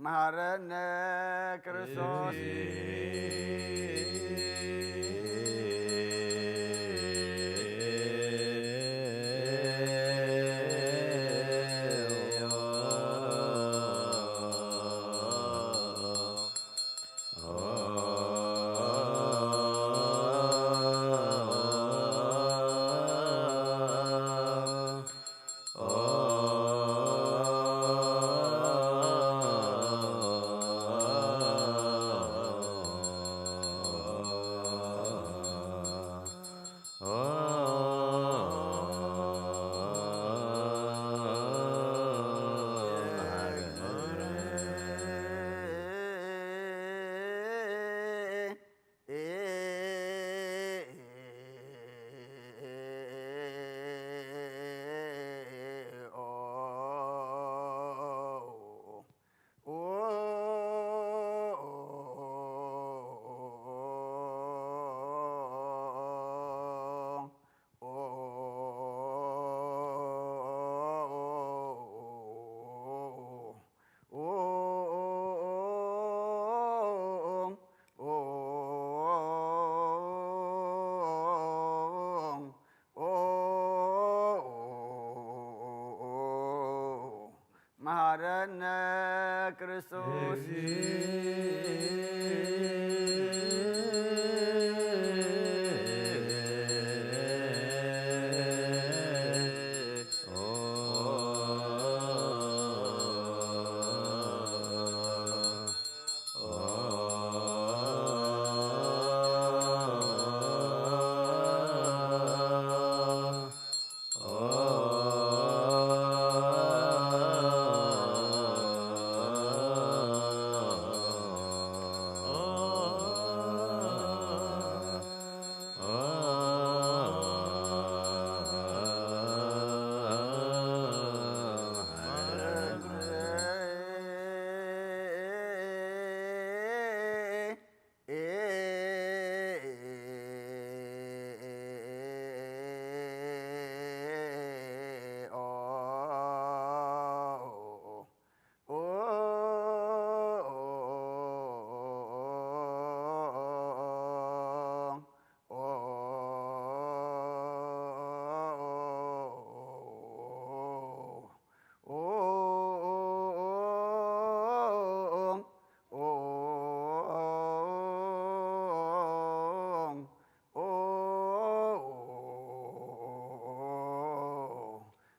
መሃረነ ክርስቶስ። መሃረነ ክርስቶስ።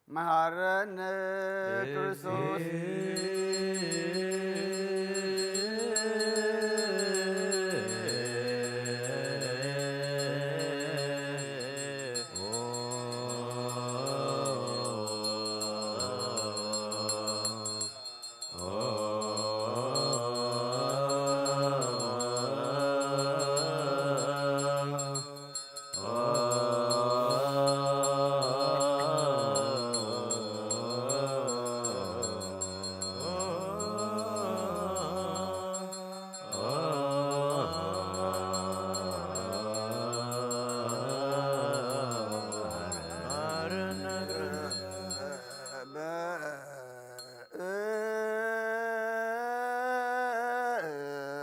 መሃረነ ክርስቶስ።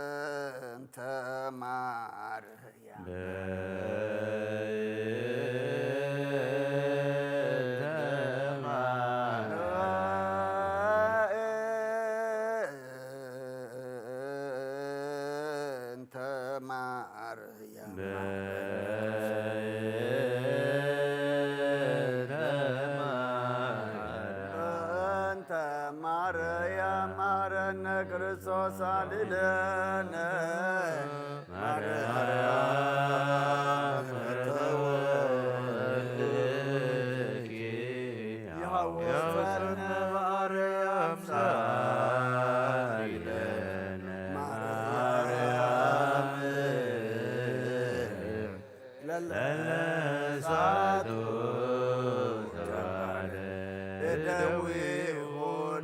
በእንተ ማርያም። በእንተ ማርያም። በእንተ ማርያም መሃረነ ክርስቶስ አድነነ። ማርያም ተወልድኪ የሐውሰነ በአርያም ሳይለነ ማርያም ለለሳቱ ተባለ እደዊሁ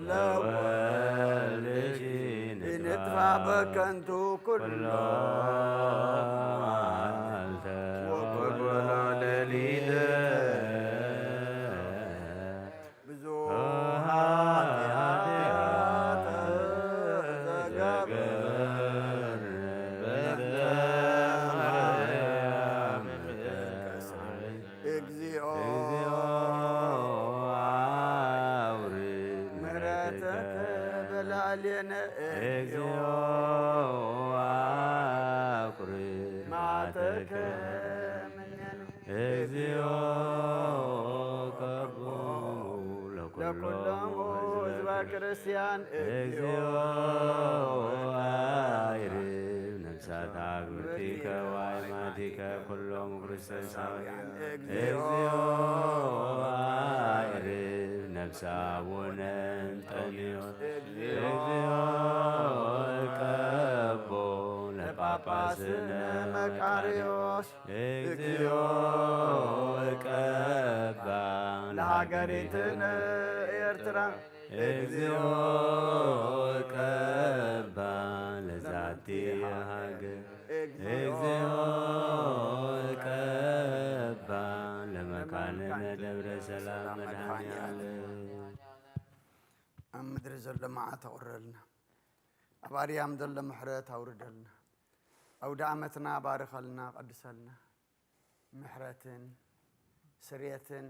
ለወልድኪ ንጥፋ በከንቱ ኩሎ መዓልተ ወኩሎ ሌሊት ብዙ ኃጢአተ ሌነ እግዚኦ ኣኩሪ መዓተከ ምኔነ። እግዚኦ ቀቦ ለኩሎም ህዝበ ክርስቲያን። እግዚኦ ኣይርብ ነፍሳት ኣግብርቲከ ወኣይማቲከ ኩሎም ክርስቶሳውያን። እግዚኦ ኣይርብ ነፍሰ ኣቡነ እንጠንዮስ። እግዚኦ ቀቦ ለጳጳስነ መቃርዮስ። እግዚኦ ቀባ ለሃገሪትነ ኤርትራ። እግዚኦ ቀባ ለዛቲ ሃገር። እግዚኦ ቀባ ለመካንነ ደብረ ሰላም መድኃኔዓለም። ኣብ ምድሪ ዘሎ መዓት ኣውርደልና። ኣብ ኣርያም ዘሎ ምሕረት ኣውርደልና። ኣውደ ዓመትና ባርኸልና፣ ቀድሰልና። ምሕረትን ስርየትን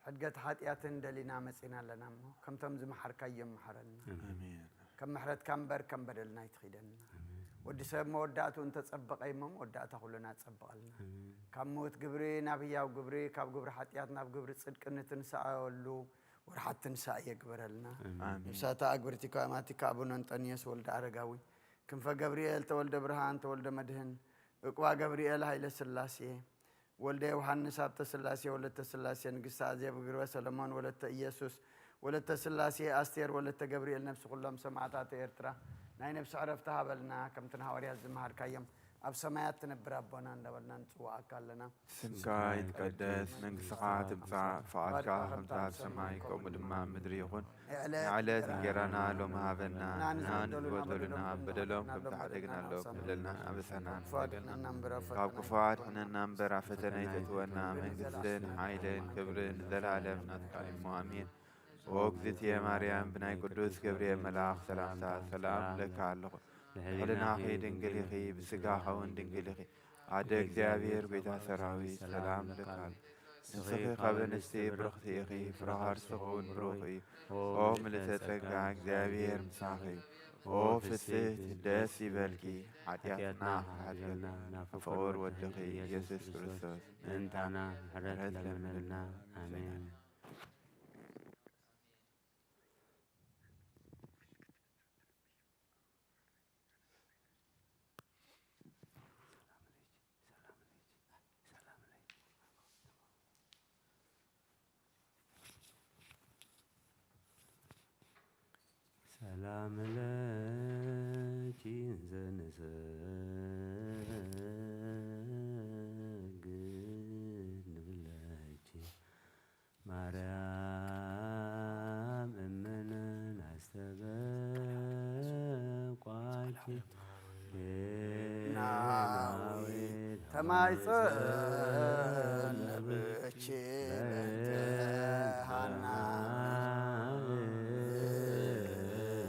ሕድገት ሓጢኣትን ደሊና መጺና ኣለና እሞ፣ ከምቶም ዝመሓርካዮም መሓረና። ኣሜን። ከም ምሕረትካ እምበር ከም በደልና ኣይትኺደና። ኣሜን። ወዲ ሰብ መወዳእትኡ እንተጸበቐ እሞ መወዳእታ ኩልና ጸብቐልና። ኣሜን። ካብ ምዉት ግብሪ ናብ ህያው ግብሪ፣ ካብ ግብሪ ሓጢኣት ናብ ግብሪ ጽድቂ ንትንሳኣሉ ወርሓት ትንሳኤ የግበረልና። ኣሜን። ኣሜን። ነፍሳታ ኣግብርቲ ከማቲካ ኣቡነ እንጠንዮስ ወልደ ኣረጋዊ፣ ክንፈ ገብርኤል፣ ተወልደ ብርሃን፣ ተወልደ መድህን፣ ዕቁባ ገብርኤል፣ ሃይለ ስላሴ፣ ወልደ ዮሃንስ፣ ሃብተ ስላሴ፣ ወለተ ስላሴ፣ ንግስቲ ኣዜብ፣ ግርበ ሰለሞን፣ ወለተ ኢየሱስ፣ ወለተ ስላሴ፣ ኣስቴር፣ ወለተ ገብርኤል፣ ነፍሲ ኩሎም ሰማዕታት ኤርትራ ናይ ነፍሲ ዕረፍቲ ሃበልና። ከምቲ ንሃዋርያት ዝመሃርካዮም ኣብ ሰማያት ትነብር ኣቦና እንዳበልና ንጽውዓካ ኣለና። ስምካ ይትቀደስ፣ መንግስትኻ ትምጻእ፣ ፍቓድካ ከምታ ኣብ ሰማይ ከምኡ ድማ ኣብ ምድሪ ይኹን። ንዕለት እንጌራና ሎሚ ሃበና፣ ንሕና ንዝበደሉና በደሎም ከም ትሓደግና ኣሎ፣ በደልና ኣበሳና ካብ ክፉ ኣድሕነና እምበር፣ ኣብ ፈተነ ኣይተእትወና፣ መንግስትን ሓይልን ክብርን ንዘለኣለም ናትካ እዩ እሞ፣ ኣሜን። ኦ እግዝእትየ ማርያም፣ ብናይ ቅዱስ ገብርኤል መልኣኽ ሰላምታ ሰላም እብለካ ኣለኹ። ብሕልናኺ ድንግል ኢኺ፣ ብስጋኺ እውን ድንግል ኢኺ። ኣደ እግዚኣብሔር፣ ጐይታ ሰራዊት፣ ሰላም እብለካ ኣለኹ። ንስኺ ካብ ኣንስቲ ብርኽቲ ኢኺ፣ ፍረ ከርስኺ እውን ብሩኽ እዩ። ኦ ምልዕተ ጸጋ፣ እግዚኣብሔር ምሳኺ እዩ። ኦ ፍስሕቲ፣ ደስ ይበልኪ፣ ሓጢኣትና ሓጢኣትና ክሓድገልና ናብ ፍቑር ወድኺ ኢየሱስ ክርስቶስ ምእንታና ምሕረት ለምንልና። ኣሜን። ሰላም ለኪ እንዘ ንሰግድ ንብለኪ ማርያም እምነ ናስተበቋኪ ናዊ ተማይጸን ብኪ በእንተ ሃና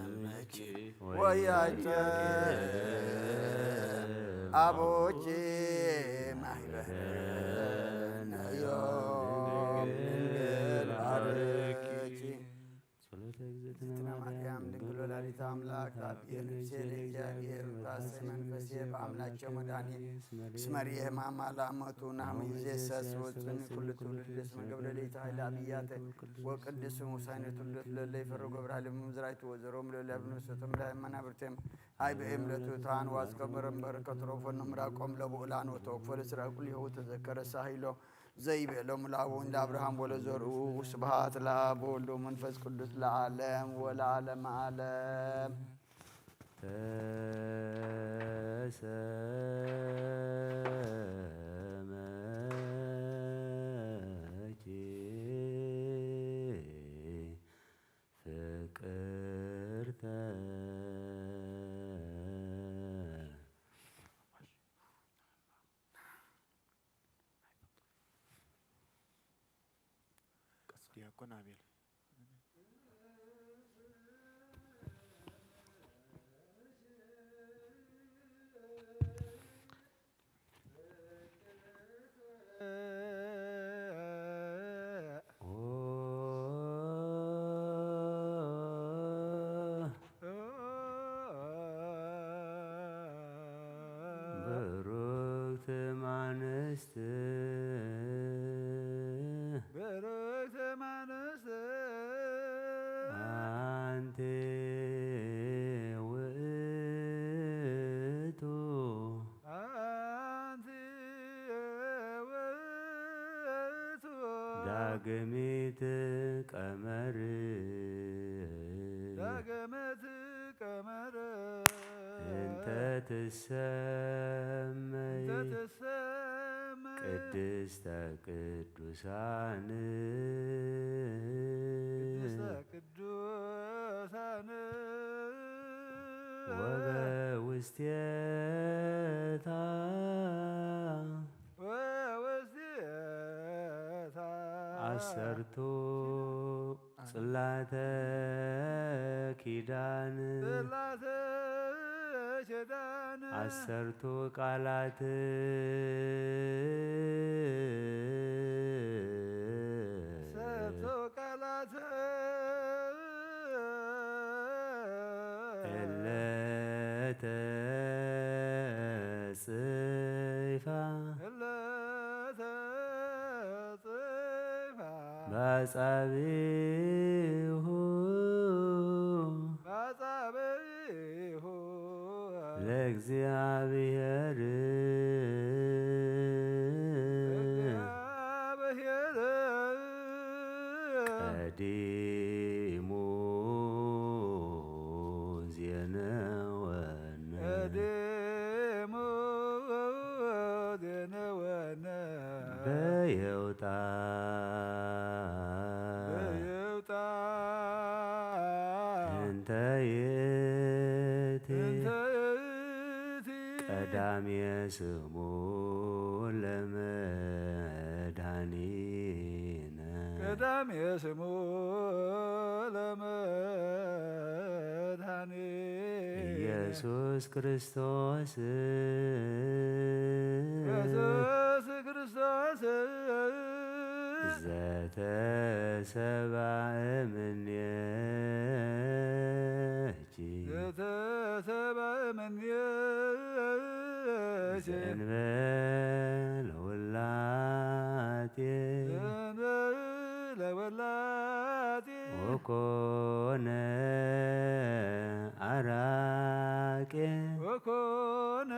እምኪ ወያይተ ኣቦኪ ማህበረነ ዮም ድንግል ባርኪ። ጸሎተ እግዝእትነ ማርያም ድንግል ወላዲተ ኣምላክ ታብየ ነፍሴ ለእግዚኣብሔር ወታሰይ መንፈሴ በአምላቸው መድኃኒት እስመ ርኤ ሕማማ ለአመቱ ናሁ ይዜሰስ ወፅን ኩሉ ትውልድ እስመ ገብረ ለይተ ኃይለ አብያተ ወቅድስ ውሳኔ ትውልድ ለለ ይፈሩ ገብረ ኃይለ ምምዝራይቱ ወዘሮም ለለ ብንሶቶም ላይ መናብርቴም አይ በኤም ለትሑታን ዋስከ መረንበር ከትሮፎን ምራቆም ለብኡላን ወተወክፎ ለስራ ኩሊሁ ተዘከረ ሳሂሎ ዘይቤሎም ለአቡን ለአብርሃም ወለዘርኡ። ስብሐት ለአብ ወወልድ ወመንፈስ ቅዱስ ለዓለም ወለዓለመ ዓለም። ተሰመኪ ፍቅርተ ዲያቆን አቤል። ዳግሚት ቀመር ዳግመት ቀመር እንተ ትሰመይ እንተ ትሰመይ ቅድስተ ቅዱሳን ቅድስተ ቅዱሳን ወበውስቴታ ወውስቴታ አሰርቱ ጽላተ ኪዳን ጽላተ ኪዳን አሰርቱ ቃላት ሰርቶ ቃላት እለ ተጽፋ እለ ተጽፋ ባጻብሁ ባጻብሁ ለእግዚኣብሔር እግዚአብሔር ቀዲሙ ዜነወነ ቀዲሙ ዜነወነ በየውጣ በየውጣ እንተ ይእቲ እንተ ይእቲ ቀዳሜ ስሙ ለመድኃኒነ ቀዳሜ ስሙ ለመድኃኒ ኢየሱስ ክርስቶስ ኢየሱስ ክርስቶስ ዘተሰባ እምኔኪ ዘተሰባ እምኔኪ ዘእንበለ ውላጤ ዘእንበለ ውላጤ ወኮነ አራቄ ወኮነ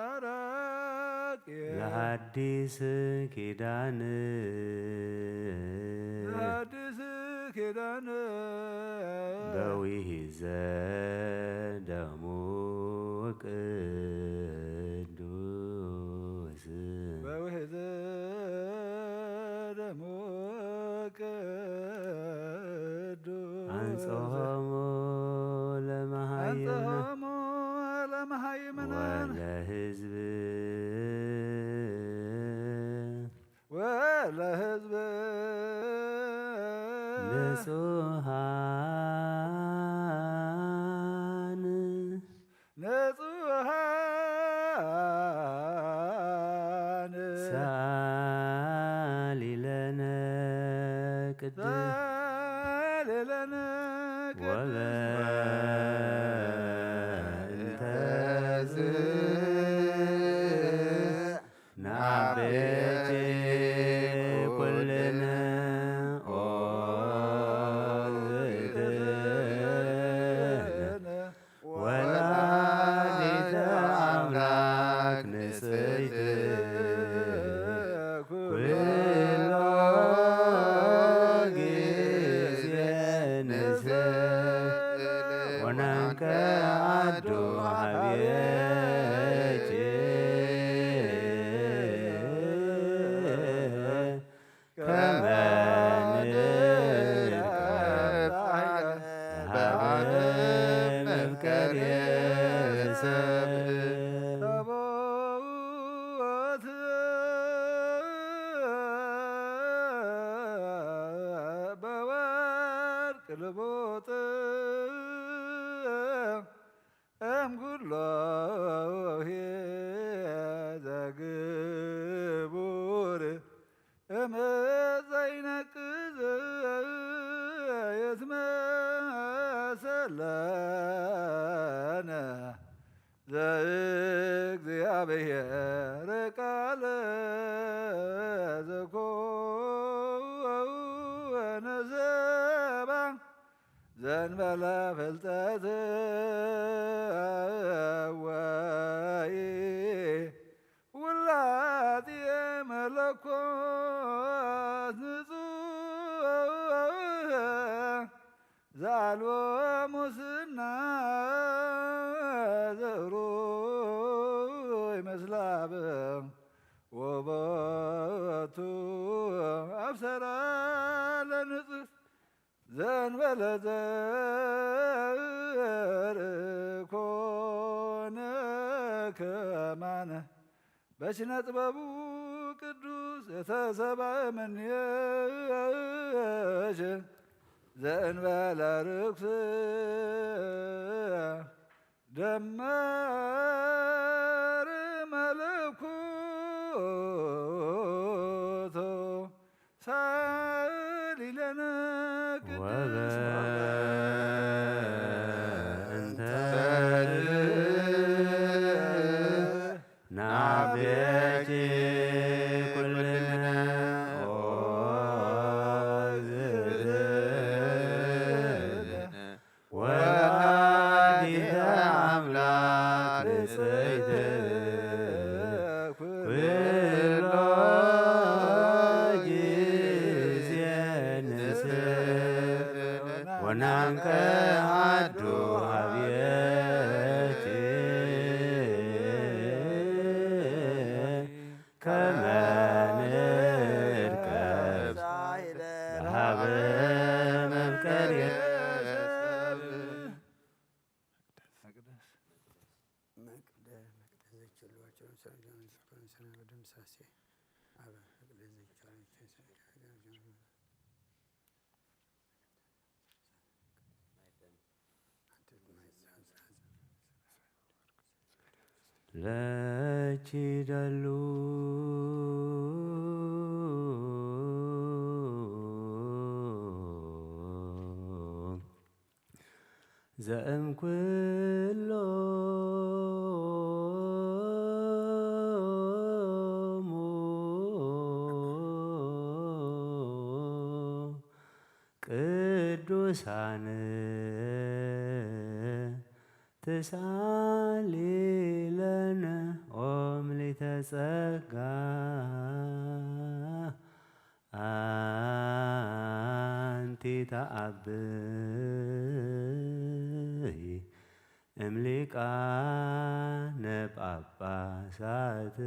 አራቄ ለሐዲስ ኪዳን ለሐዲስ ኪዳን በዊሂዘ ደሙ ቅዱስ በውህዘ ደሙ ቅዱስ አንጽሖሙ ለመሃይምነ አንጽሖሙ ለመሃይምነ ወለህዝብ ወለህዝብ ንጹሃን ንጹሃን ሳሊለነ ቅድስት ሳሌለነ ወበእንተዝ ናቤኪ ኩልነ ኦ እግዝእትነ ወላዲተ አምላክ ንጽሕት ኩሎ ጊዜ ንስእል ወናንቀ አዱ ሀቤኪ ከመ ንርከብ ጸጋ መፍቀሬ ሰብ ታቦት በወርቅ ልቡጥ እምኩሎ ዘግቡር እምዘይነቅዝ ይትመሰለነ ዘእግዚአብሔር ቃል ዘኮነ ሰባ ዘንበለ ፍልጠት ወይ ውላጤ መለኮት ዘአልቦ ሙስና ዘእሩይ መስላብ ወቦቱ አብሰራ ለንጽፍ ዘንበለ ዘር ኮነ ከማነ በስነ ጥበቡ ቅዱስ የተሰባ ምንየሽ ዘእንበለ ርኩስ ደመር መለኮቶ ሳሊ ለነ ቅድስት ወበእንተ ናቤኪ ኩልነ ኦ እግዝእትነ ወላዲተ አምላክ ብፅዕት ኩሎ ጊዜ ንስእል ወናንቀ አዱ ሀብየኪ ከመ ንርከብ ሀበ መፍቀሪ ለኪ ደሉ ዘእም ኩሎሙ ቅዱሳን ትሳሊ ለነ ኦ ምልዕተ ጸጋ አንቲ ተአብይ እም ሊቃነ ጳጳሳት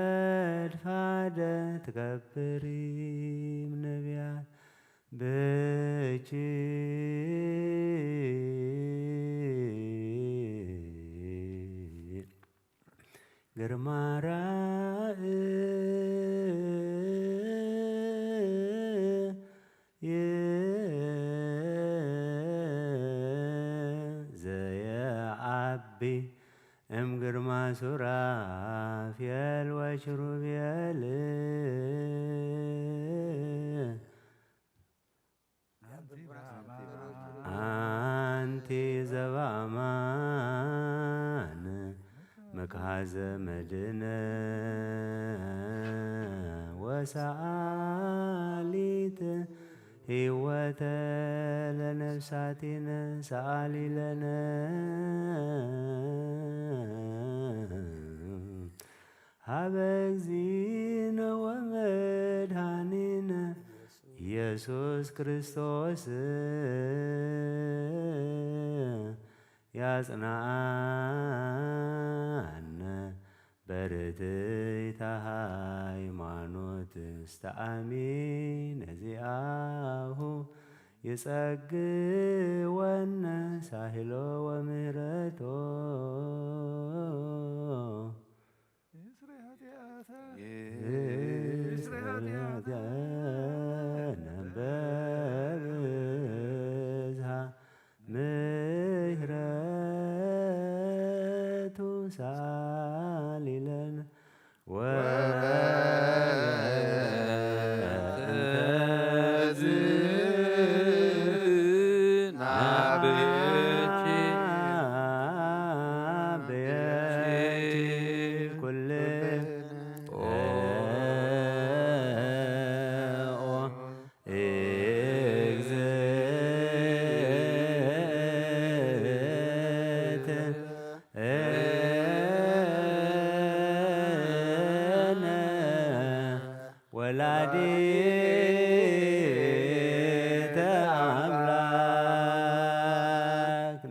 ወፈድፋደ ትከብሪም ነቢያት ብኪ ግርማ ራእይ ዘየዐቢ እም ግርማ ሱራፌል ወኪሩቤል አንቲ ዘበአማን መክሐዘ መድነ ወሰአሊት ህይወተ ለነፍሳቲነ ሰአሊ ለነ ሀበ እግዚእነ ወመድኃኒነ ኢየሱስ ክርስቶስ ያጽንዓነ በርትዕተ ሃይማኖት እስተ አሚን ዚአሁ ይጸግወነ ሳህሎ ወምህረቶ። ይስረይ ኃጢአተ ይስረይ ኃጢአተ በብዝሃ ምሕረቱ ሳሊለነ ወበእንተ ዝናብኪ ኩልነ ኦ ወላዲተ ኣምላክ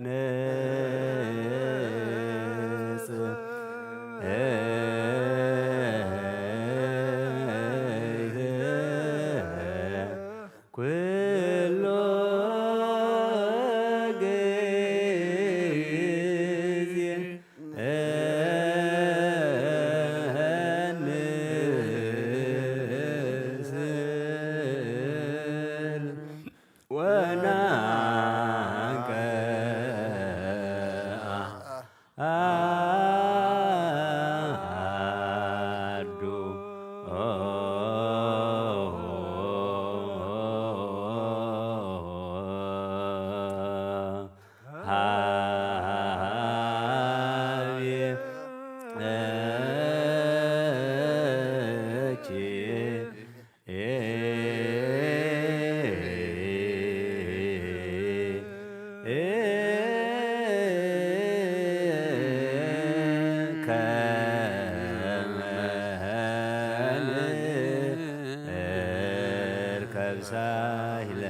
ንጽሕት ኩሉ ግዜ እንስል ወናንቀ አሐዱ ሀቤኪ ከመ ንርከብ ሳህለ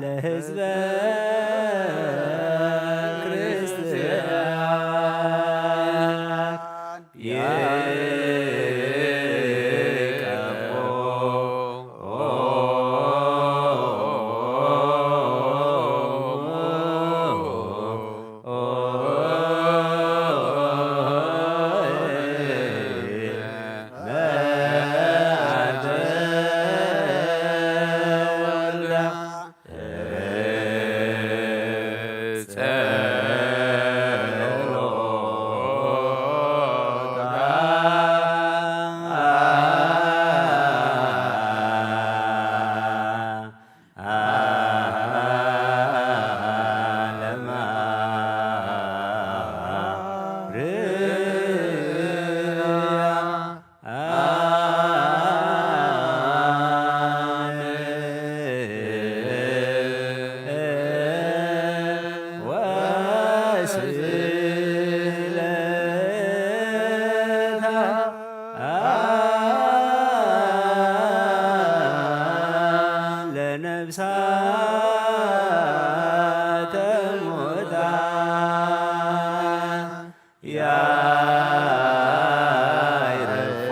ለህዝበ ክርስቲያን ለነፍሳተ ሙታን ያዕርፎ።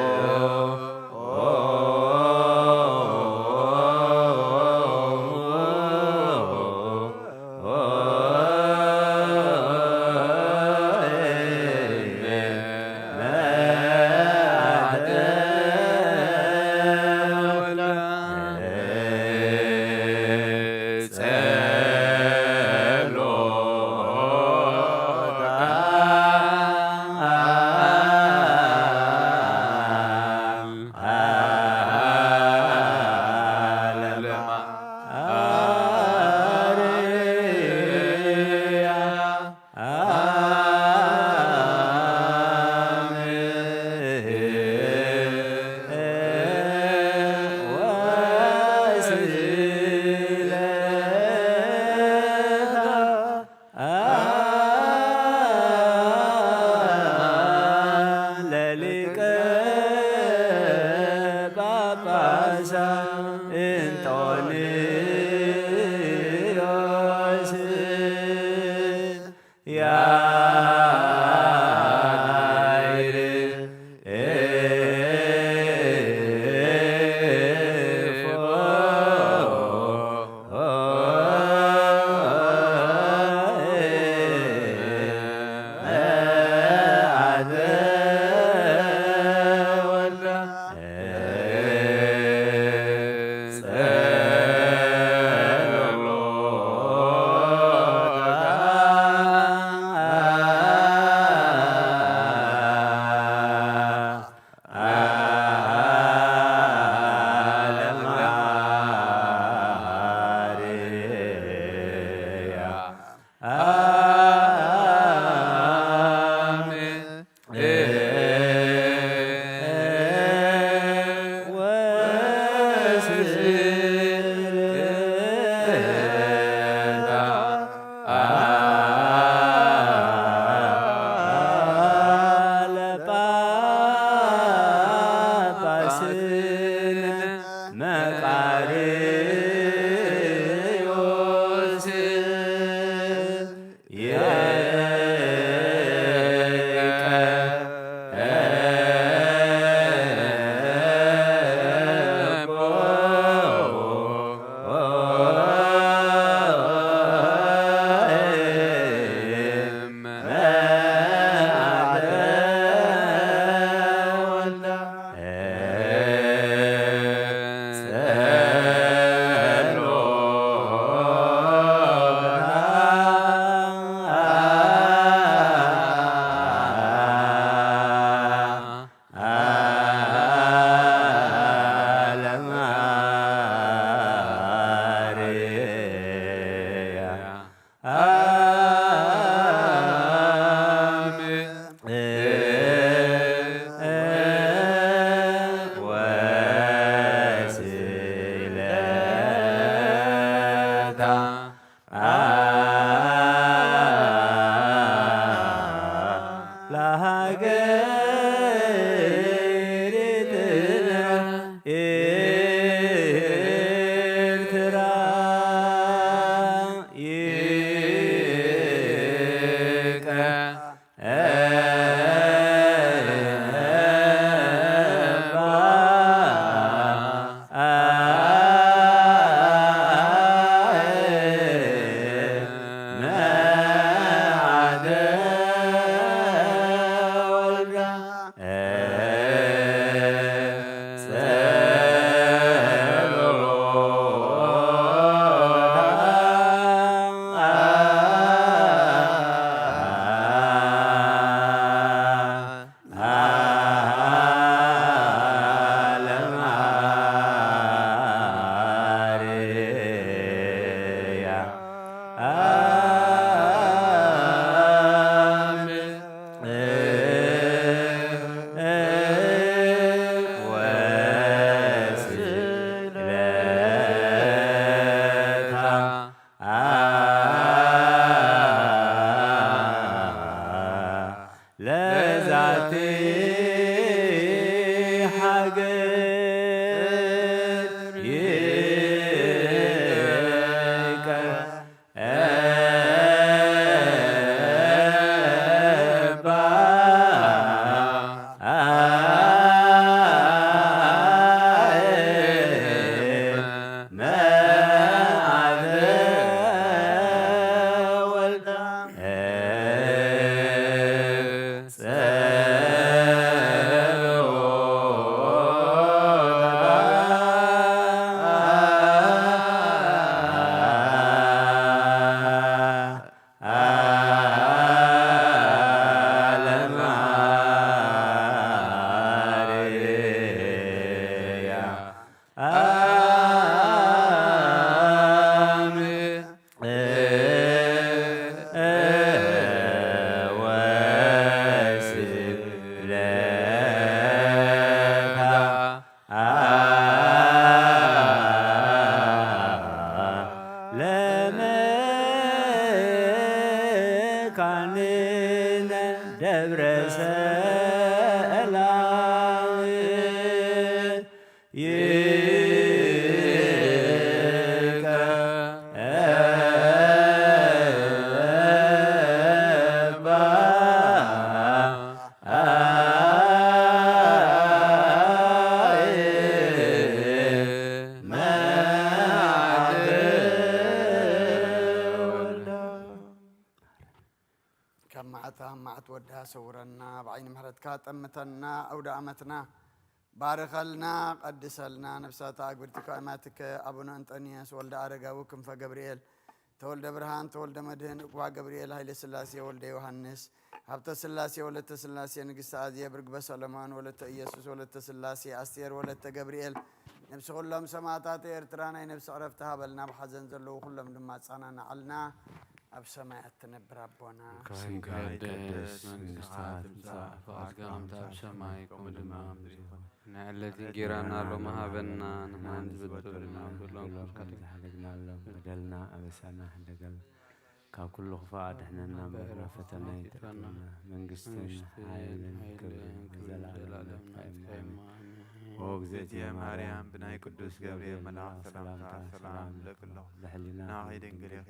ወስእለታ ለሃገሪትነ ኤርትራ ይቀ ለዛቲ ሃገር ይቀ ለመካንነ ደብረ ሰላም ይቀባ ካብ መዓት ኣብ መዓት ወዳ ሰውረና፣ ብዓይኒ ምሕረትካ ጠምተና፣ ኣውደ ኣመትና ባርኸልና፣ ቀድሰልና። ነፍሳት ኣግብርቲ ካህናትከ ኣቡነ እንጠንዮስ፣ ወልደ ኣረጋዊ ክንፈ ገብርኤል፣ ተወልደ ብርሃን፣ ተወልደ መድህን፣ እኩባ ገብርኤል፣ ሃይለ ስላሴ፣ ወልደ ዮሃንስ፣ ሃብተ ስላሴ፣ ወለተ ስላሴ፣ ንግስቲ ኣዜብ፣ ርግበ ሰሎሞን፣ ወለተ ኢየሱስ፣ ወለተ ስላሴ፣ ኣስቴር፣ ወለተ ገብርኤል፣ ነፍሲ ኩሎም ሰማዕታት ኤርትራ ናይ ነፍሲ ዕረፍቲ ሃበልና፣ ኣብ ሓዘን ዘለዉ ኩሎም ድማ ኣጸናንዓልና። ኣብ ሰማያት ትነብር ኣቦና፣ ስምካ ይቀደስ፣ መንግስትኻ ትምጻእ፣ ፍቓድካ ከምቲ ኣብ ሰማይ ከምኡ ድማ ኣብ ምድሪ ይኹን። ንዕለት እንጌራና ሎሚ ሃበና፣ ንሕናን ዝበደሉና ንበድሎም ከም ዝሓደግናሎም፣ በደልና ኣበሳና ሕደገልና፣ ካብ ኩሉ ክፉእ ኣድሕነና፣ እምበር ናብ ፈተና ኣይተእትወና፣ መንግስትን መንግስትን ሓይልን ሓይልን ክብርን ክብርን ንዘለኣለም ዘላለም ናትካ እዩ። ናትካ እዩ። ኣሜን። ኣሜን። ኦ እግዝእትየ ማርያም፣ ብናይ ቅዱስ ገብርኤል መልኣኽ ሰላምታ ሰላም እብለኪ ኣለኹ። ብሕሊናኺ ናኺ ድንግል ኢኺ፣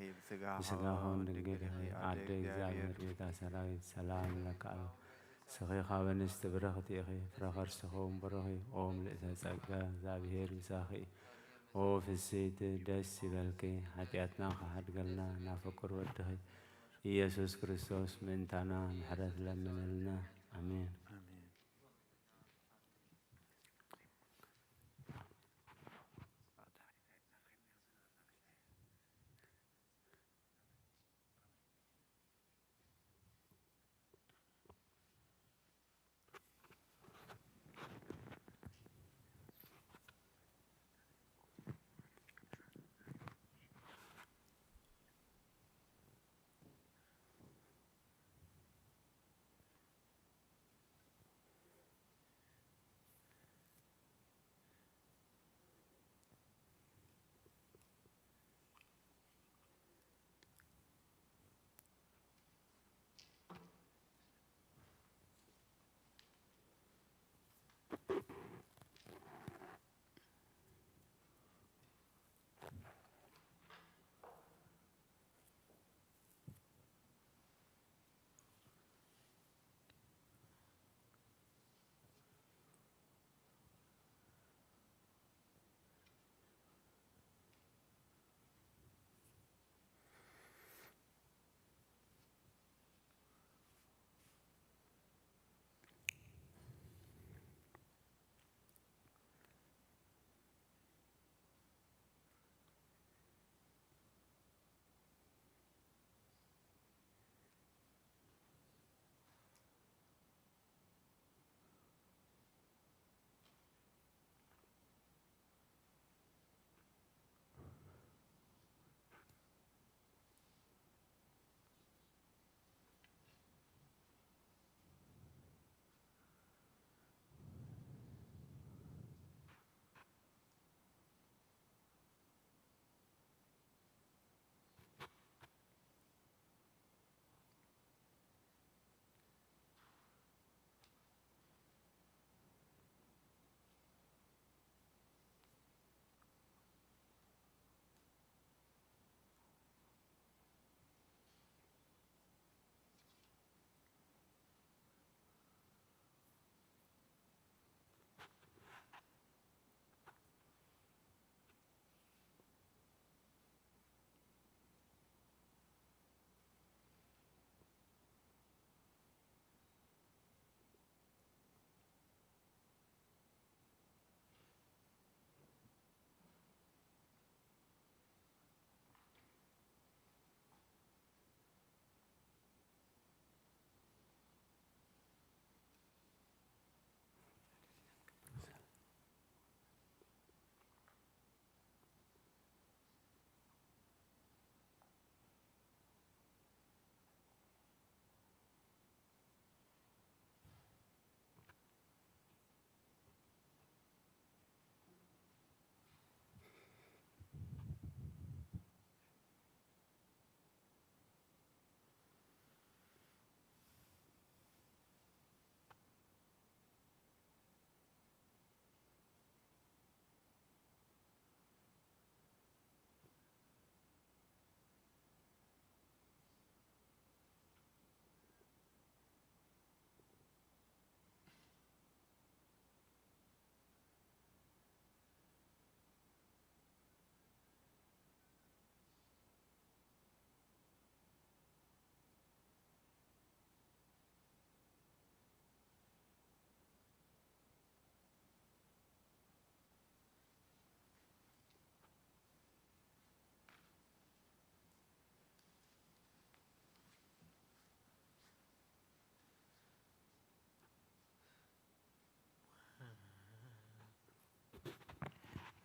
ብስጋኺ እውን ድንግል ኢኺ፣ ኣደ እግዚኣብሔር፣ ቤታ ሰራዊት፣ ሰላም እብለኪ ኣለኹ። ንስኺ ካብ ኣንስቲ ብርኽቲ ኢኺ፣ ፍረ ከርስኺ እውን ብሩኽ እዩ። ኦ ምልእተ ጸጋ፣ እግዚኣብሔር ምሳኺ እዩ። ኦ ፍስሕቲ፣ ደስ ይበልኪ፣ ሓጢኣትና ክሓድገልና ናብ ፍቁር ወድኺ ኢየሱስ ክርስቶስ ምእንታና ምሕረት ለምነልና። ኣሜን። ኣሜን።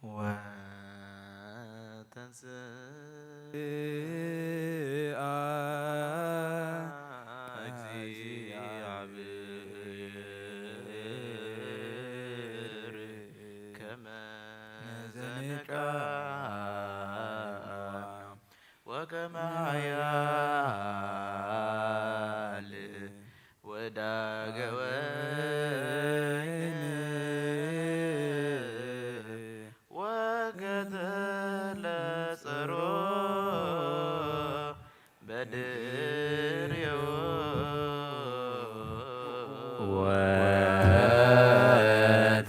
ወተንስአ እግዚአብሔር ከመ ዘንቃ ወከመ ኃያል ወዳገ ወይን ወከተለ ጸሮ በድሬው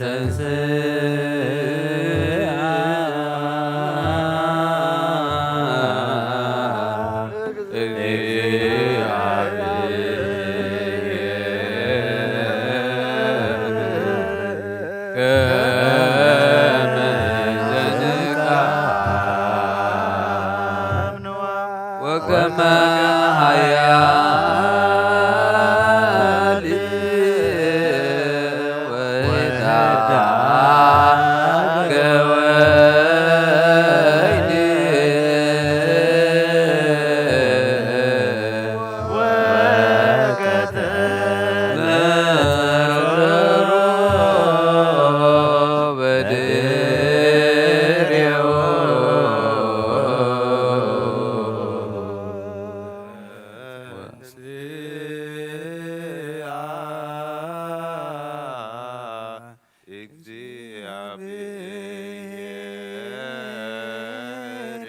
ወተንስአ እግዚአብሔር ከመ ዘንቃ ወከመ ኃያል ወዳገ ወይን ወከተለ ጸሮ በድሬው ወንስአ እግዚአብሔር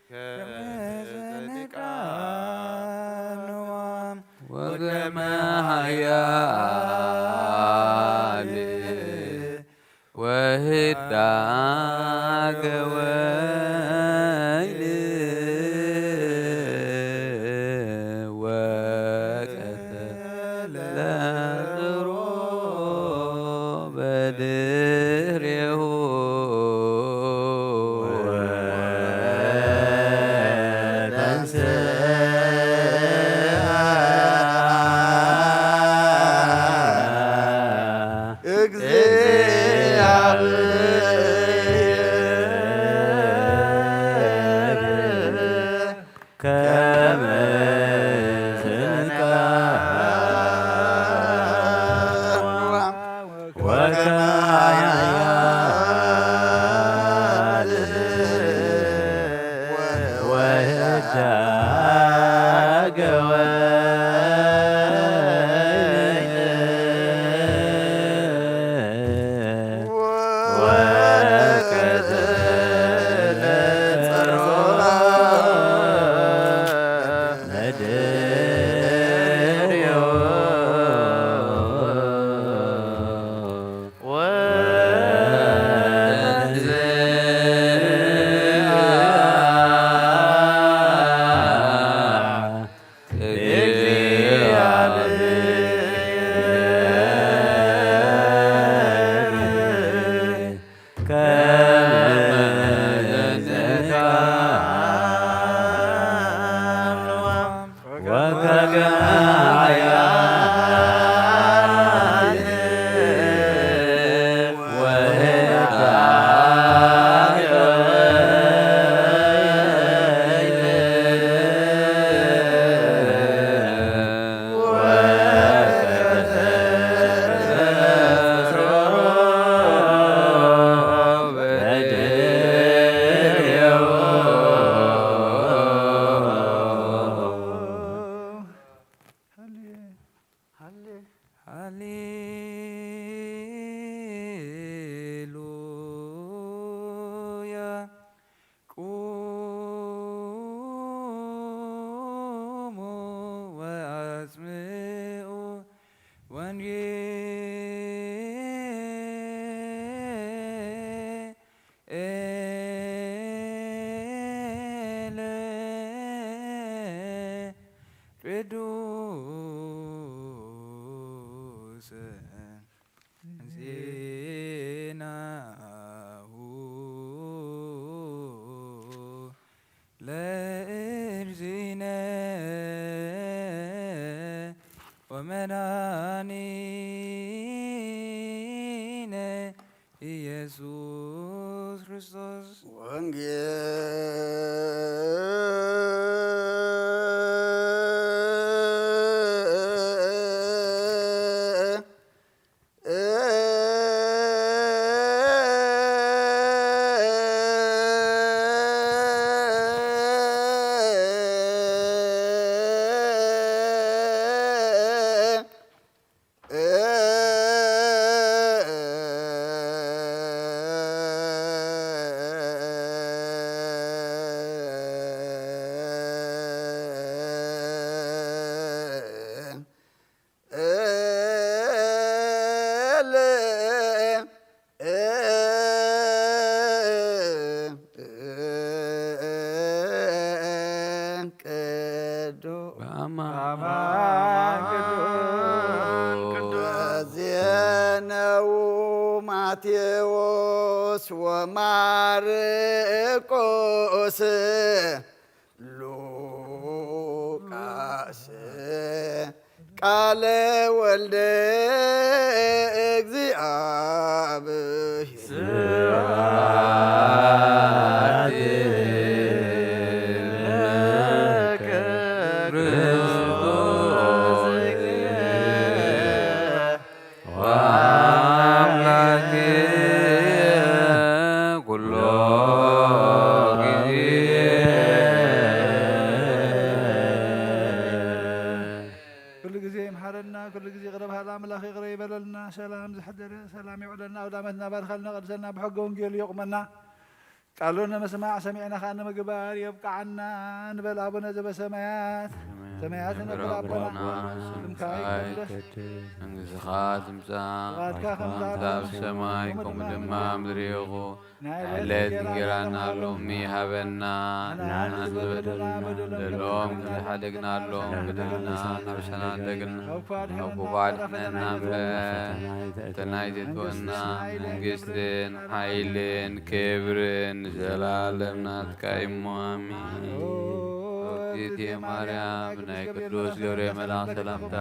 ከመ ዘንቃ ወከመ ኃያል ወህዳገ ወይን ወቀተለ ጸሮ በድሬሁ ወተንስአ እግዚአብሔር ከመ ዘንቃ ወከመ ኃያል ወዳገ ወይን ወከተለ ጸሮ በድሬሁ ወተንስአ እግዚአብሔር ከመ ዘንቃ ወከመ ኃያል ወህዳገ ወይን ሃሌሉያ። ቁሙ ወአጽምዑ ወንጌለ ቅዱስ ዜናሁ ለእግዚእነ ወመድኃኒነ ኢየሱስ ክርስቶስ። ቅዱስ በአማን ቅዱስ። በዚህ ነው ማቴዎስ ወማርቆስ ሉቃስ ቃለ ወልደ እግዚአብሔር። ስብሐት ለከ ክርስቶስ እግዚእ ወአምላኬ ኩሎ ጊዜ። ኩሉ ግዜ ይምሓረና፣ ኩሉ ግዜ ይቕረ በሃል ኣምላኽ ይቕረ ይበለልና። ሰላም ዝሓደረ ሰላም ይውዕለልና። ኣውደ ኣመትና ባርኸልና፣ ቀድሰልና፣ ብሕገ ወንጌሉ የቑመና። ቃሉ ንምስማዕ ሰሚዕና ኸኣ ንምግባር የብቅዓና። ንበል ኣቡነ ዘበሰማያት፣ ሰማያት ነብር ኣቦና፣ ስምካ ይቀደስ፣ መንግስትኻ ትምጻእ፣ ፍቓድካ ከም ኣብ ሰማይ ከምኡ ድማ ምድሪ ይኹን። ናይ ዕለት እንጀራና ሎሚ ሃበና፣ ንዓና ዝበደሉና በደሎም ከም ዝሓደግናሎም በደልና ንሕና ሓደግና፣ ካብ ክፉ ኣድሕነና እምበር፣ ፈተና ኣይተእትወና፣ መንግስትን ሓይልን ክብርን ንዘለኣለም ናትካ እዩ እሞ፣ ኣሜን። ኦ፣ እግዝእትየ ማርያም፣ ናይ ቅዱስ ገብርኤል መልኣክ ሰላምታ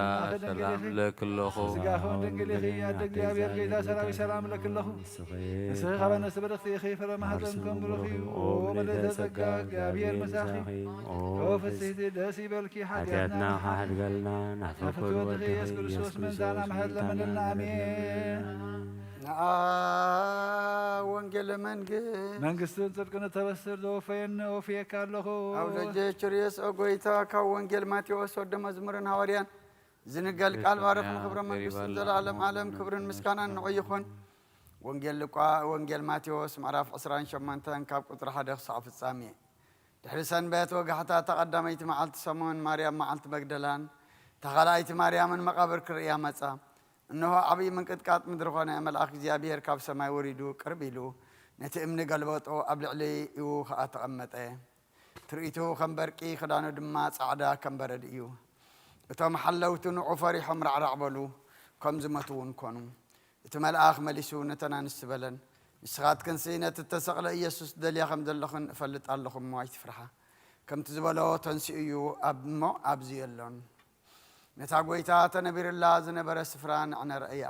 ሰላም እብለኪ ኣለኹ። ስጋኹም ድንግል ኢኺ፣ ኣደ እግዚኣብሔር ጌታ ሰራዊት ሰላም እብለኪ ኣለኹ። ንስኺ ካብ ኣንስቲ ብርኽቲ ኢኺ፣ ፍረ ማህፀንኩም ብሩኽ እዩ። ኦ ምልዕተ ጸጋ፣ እግዚኣብሔር ምሳኺ። ኦ ፍስሕቲ ደስ ይበልኪ፣ ሓጢኣትና ሓድገልና፣ ናፍቆት ወድኺ ኢየሱስ ክርስቶስ ምእንታና ምሕረት ለምንልና። ኣሜን። ንኣ ወንጌል መንግስት መንግስትን ጽድቅን እተበስር ዘወፈየኒ ወፍየካ ኣለኹ። ኣውደጀ ችርየስ ኦ ጎይታ፣ ካብ ወንጌል ማቴዎስ ወደ መዝሙርን ሃዋርያን ዝንገል ቃል ባርኽ ንኽብረ መንግስትን ዘላለም ዓለም ክብርን ምስጋናን ንዑ ይኹን። ወንጌል ሉቃ፣ ወንጌል ማቴዎስ ምዕራፍ ዕስራን ሸሞንተን ካብ ቁጽሪ ሓደ ክሳዕ ፍጻሜ። ድሕሪ ሰንበት ወጋሕታ እታ ቀዳመይቲ መዓልቲ ሰሙን ማርያም መዓልቲ መግደላን እታ ካልኣይቲ ማርያምን መቓብር ክርእያ መጻ። እንሆ ዓብዪ ምንቅጥቃጥ ምድሪ ኾነ፣ መልኣኽ እግዚኣብሔር ካብ ሰማይ ወሪዱ ቅርብ ኢሉ ነቲ እምኒ ገልበጦ፣ ኣብ ልዕሊኡ ኸኣ ተቐመጠ። ትርኢቱ ከም በርቂ፣ ክዳኑ ድማ ጻዕዳ ከም በረድ እዩ። እቶም ሓለውቲ ንዑ ፈሪሖም ራዕራዕ በሉ፣ ከም ዝሞቱ እውን ኮኑ። እቲ መልኣኽ መሊሱ ነተን ኣንስቲ በለን፣ ንስኻትክንሲ ነቲ እተሰቕለ ኢየሱስ ትደልያ ከም ዘለኽን እፈልጥ ኣለኹ እሞ ኣይትፍርሓ። ከምቲ ዝበሎ ተንሲኡ እዩ፣ ኣብ-፣ እሞ ኣብዚ የሎን። ነታ ጐይታ ተነቢሩላ ዝነበረ ስፍራ ንዕነ ረኣያ።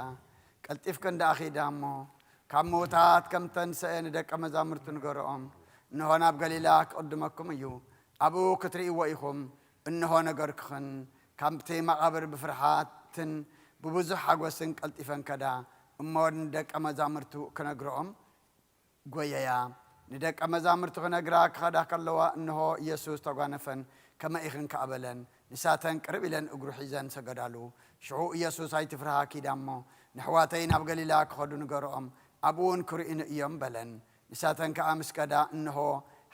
ቀልጢፍክን ደኣ ኺዳ እሞ፣ ካብ ምዉታት ከም እተንስአ ንደቀ መዛሙርቱ ንገርኦም። እንሆ ናብ ገሊላ ክቕድመኩም እዩ፣ ኣብኡ ክትርእይዎ ኢኹም። እንሆ ነገርክኽን። ካብቲ መቓብር ብፍርሃትን ብብዙሕ ሓጐስን ቀልጢፈን ከዳ፣ እሞ ንደቀ መዛሙርቱ ክነግርኦም ጐየያ። ንደቀ መዛሙርቱ ክነግራ ክኸዳ ከለዋ፣ እንሆ፣ ኢየሱስ ተጓነፈን፣ ከመይ ኢኽን ከኣ በለን። ንሳተን ቅርብ ኢለን እግሩ ሒዘን ሰገዳሉ። ሽዑ ኢየሱስ፣ ኣይትፍርሃ፣ ኪዳ እሞ፣ ንኣሕዋተይ ናብ ገሊላ ክኸዱ ንገርኦም፣ ኣብኡ እውን ክርእዩኒ እዮም፣ በለን። ንሳተን ከኣ ምስ ከዳ፣ እንሆ፣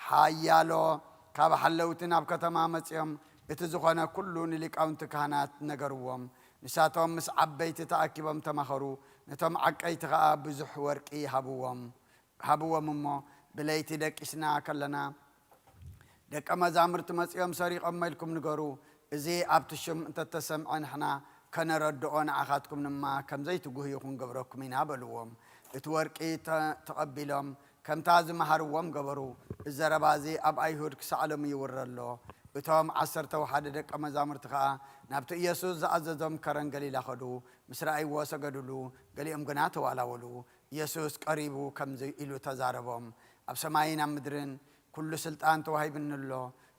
ሓያሎ ካብ ሓለውቲ ናብ ከተማ መጺኦም፣ እቲ ዝኾነ ኩሉ ንሊቃውንቲ ካህናት ነገርዎም። ንሳቶም ምስ ዓበይቲ ተኣኪቦም ተማኸሩ፣ ነቶም ዓቀይቲ ኸኣ ብዙሕ ወርቂ ሃብዎም። ሃብዎም እሞ፣ ብለይቲ ደቂስና ከለና፣ ደቀ መዛሙርቲ መጺኦም ሰሪቖሞ ኢልኩም ንገሩ። እዚ ኣብቲ ሽም እንተተሰምዐ፣ ንሕና ከነረድኦ፣ ንዓኻትኩም ድማ ከም ዘይትጉህዩ ክንገብረኩም ኢና በልዎም። እቲ ወርቂ ተ-፣ ተቐቢሎም፣ ከምታ ዝመሃርዎም ገበሩ። እዚ ዘረባ እዚ ኣብ ኣይሁድ ክሳዕ ሎሚ ይውረ ኣሎ። እቶም ዓሰርተ ወሓደ ደቀ መዛሙርቲ ኸኣ ናብቲ ኢየሱስ ዝኣዘዞም ከረን ገሊላ ኸዱ። ምስ ረኣይዎ ሰገዱሉ፣ ገሊኦም ግና ተዋላወሉ። ኢየሱስ ቀሪቡ ከምዚ ኢሉ ተዛረቦም፣ ኣብ ሰማይን ኣብ ምድርን ኩሉ ስልጣን ተዋሂብኒ ኣሎ።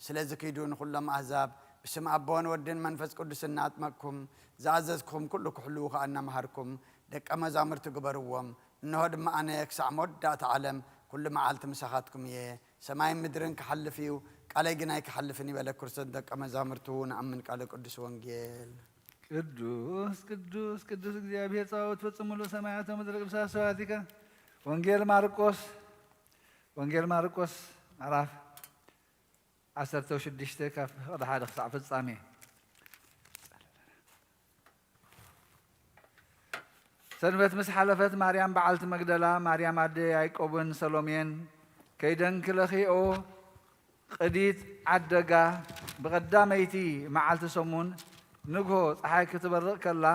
ስለዚ ኪዱ ንኹሎም ኣህዛብ ብስም ኣቦን ወድን መንፈስ ቅዱስን እናኣጥመቅኩም ዝኣዘዝኩም ኩሉ ክሕልዉ ከኣ እናመሃርኩም ደቀ መዛሙርቲ ግበርዎም። እንሆ ድማ ኣነ ክሳዕ መወዳእታ ዓለም ኩሉ መዓልቲ ምሳኻትኩም እየ። ሰማይን ምድርን ክሓልፍ እዩ፣ ቃለይ ግን ኣይክሓልፍን ይበለ ክርስቶስ። ደቀ መዛሙርቱ ንኣምን ቃለ ቅዱስ ወንጌል። ቅዱስ ቅዱስ ቅዱስ እግዚኣብሔር ጸባኦት ፈጽሙ ሙሉእ ሰማያት ወምድሪ ቅዱሳት ስብሐቲከ። ወንጌል ማርቆስ፣ ወንጌል ማርቆስ ምዕራፍ ዓሰርተ ሽዱሽተ ካብ ፍቕዲ ሓደ ክሳዕ ፍጻሜ። ሰንበት ምስ ሓለፈት ማርያም በዓልቲ መግደላ፣ ማርያም ኣደ ያዕቆብን ሰሎሜን ከይደን ክለኽይኦ ቅዲት ዓደጋ። ብቐዳመይቲ መዓልቲ ሰሙን ንግሆ ጸሓይ ክትበርቕ ከላ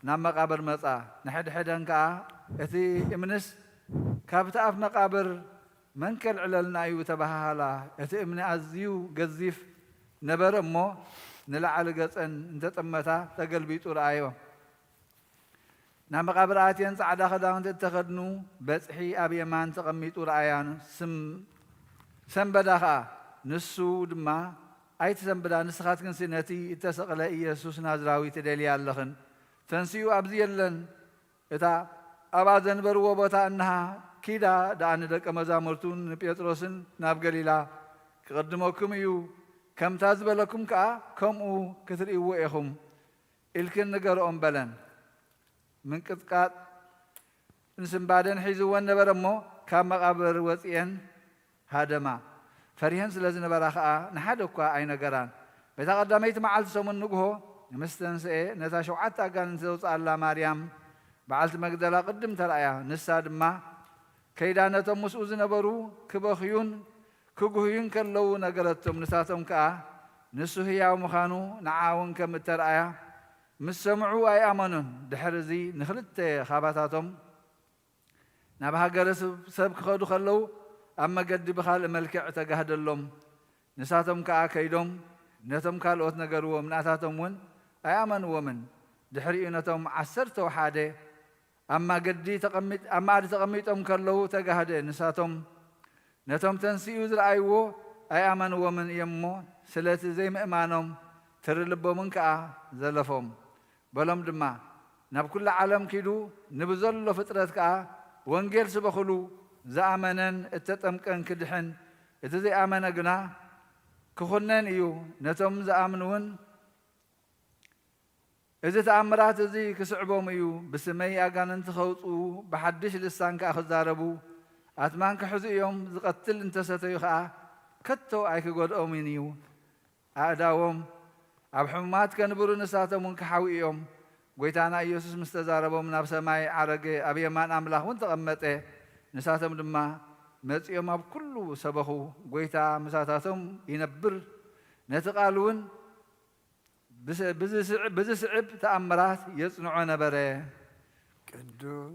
ናብ መቓብር መጻ። ንሕድሕደን ከኣ እቲ እምንስ ካብቲ ኣፍ መቓብር መን ከልዕለልና እዩ ተባሃሃላ። እቲ እምኒ ኣዝዩ ገዚፍ ነበረ እሞ ንላዕሊ ገጸን እንተጠመታ ተገልቢጡ ረኣዮ። ናብ መቓብር ኣትየን ጻዕዳ ክዳውንቲ እተኸድኑ በጽሒ ኣብ የማን ተቐሚጡ ረኣያን። ስም-፣ ሰንበዳ ኸኣ። ንሱ ድማ፣ "ኣይትሰንብዳ፣ ንስኻትክንሲ ነቲ እተሰቕለ ኢየሱስ ናዝራዊ ትደልያ ኣለኽን። ተንሲኡ ኣብዚ የለን። እታ ኣብኣ ዘንበርዎ ቦታ እንሃ፣ ኪዳ ደኣ ንደቀ መዛሙርቱን ንጴጥሮስን ናብ ገሊላ ክቕድመኩም እዩ። ከምታ ዝበለኩም ከኣ ከምኡ ክትርእይዎ ኢኹም" ኢልክን ንገርኦም በለን። ምንቅጥቃጥ ንስንባደን ሒዝወን ነበረ እሞ፣ ካብ መቓብር ወጺኤን ሃደማ። ፈሪሀን ስለ ዝነበራ ኸኣ ንሓደ እኳ ኣይነገራን። በታ ቀዳመይቲ መዓልቲ ሰሙን ንግሆ ምስ ተንስኤ፣ ነታ ሸውዓተ ኣጋንንቲ ዘውጽኣላ ማርያም በዓልቲ መግደላ ቅድም ተራእያ። ንሳ ድማ ከይዳ ነቶም ምስኡ ዝነበሩ ክበኽዩን ክጉህዩን ከለዉ ነገረቶም። ንሳቶም ከኣ ንሱ ህያው ምዃኑ ንዓ እውን ከም እተራእያ ምስ ሰምዑ ኣይኣመኑን። ድሕሪ እዚ ንኽልተ ኻባታቶም ናብ ሃገረ ሰብ፣ ሰብ ክኸዱ ከለዉ ኣብ መገዲ ብኻልእ መልክዕ ተጋህደሎም። ንሳቶም ከኣ ከይዶም ነቶም ካልኦት ነገርዎም። ናታቶም እውን ኣይኣመንዎምን። ድሕሪኡ ነቶም ዓሰርተ ወሓደ ኣብ ማገዲ ተቐሚጥ-፣ ኣብ ማእዲ ተቐሚጦም ከለዉ ተጋህደ። ንሳቶም ነቶም ተንሲኡ ዝረኣይዎ ኣይኣመንዎምን እዮም እሞ፣ ስለቲ ዘይምእማኖም ትሪ ልቦምን ከኣ ዘለፎም። በሎም ድማ፣ "ናብ ኩሉ ዓለም ኪዱ፣ ንብዘሎ ፍጥረት ከኣ ወንጌል ስበኹሉ፣ ዝኣመነን እተጠምቀን ክድሕን፣ እቲ ዘይኣመነ ግና ክኹነን እዩ። ነቶም ዝኣምኑውን እዚ ተኣምራት እዚ ክስዕቦም እዩ፣ ብስመይ ኣጋንንቲ ኸውጽኡ፣ ብሓድሽ ልሳን ከኣ ክዛረቡ፣ ኣትማን ክሕዙ እዮም፣ ዝቐትል እንተሰተዩ ኸኣ ከቶ ኣይክጎድኦምን እዩ። ኣእዳዎም ኣብ ሕሙማት ከንብሩ ንሳቶም እውን ክሓውዩ እዮም።" ጐይታና ኢየሱስ ምስ ተዛረቦም ናብ ሰማይ ዓረገ፣ ኣብ የማን ኣምላኽ እውን ተቐመጠ። ንሳቶም ድማ መጺኦም ኣብ ኩሉ ሰበኹ፣ "ጐይታ ምሳታቶም ይነብር፣ ነቲ ቃል እውን ብስ-፣ ብዝስዕ-፣ ብዝስዕብ ተኣምራት የጽንዖ ነበረ።" ቅዱስ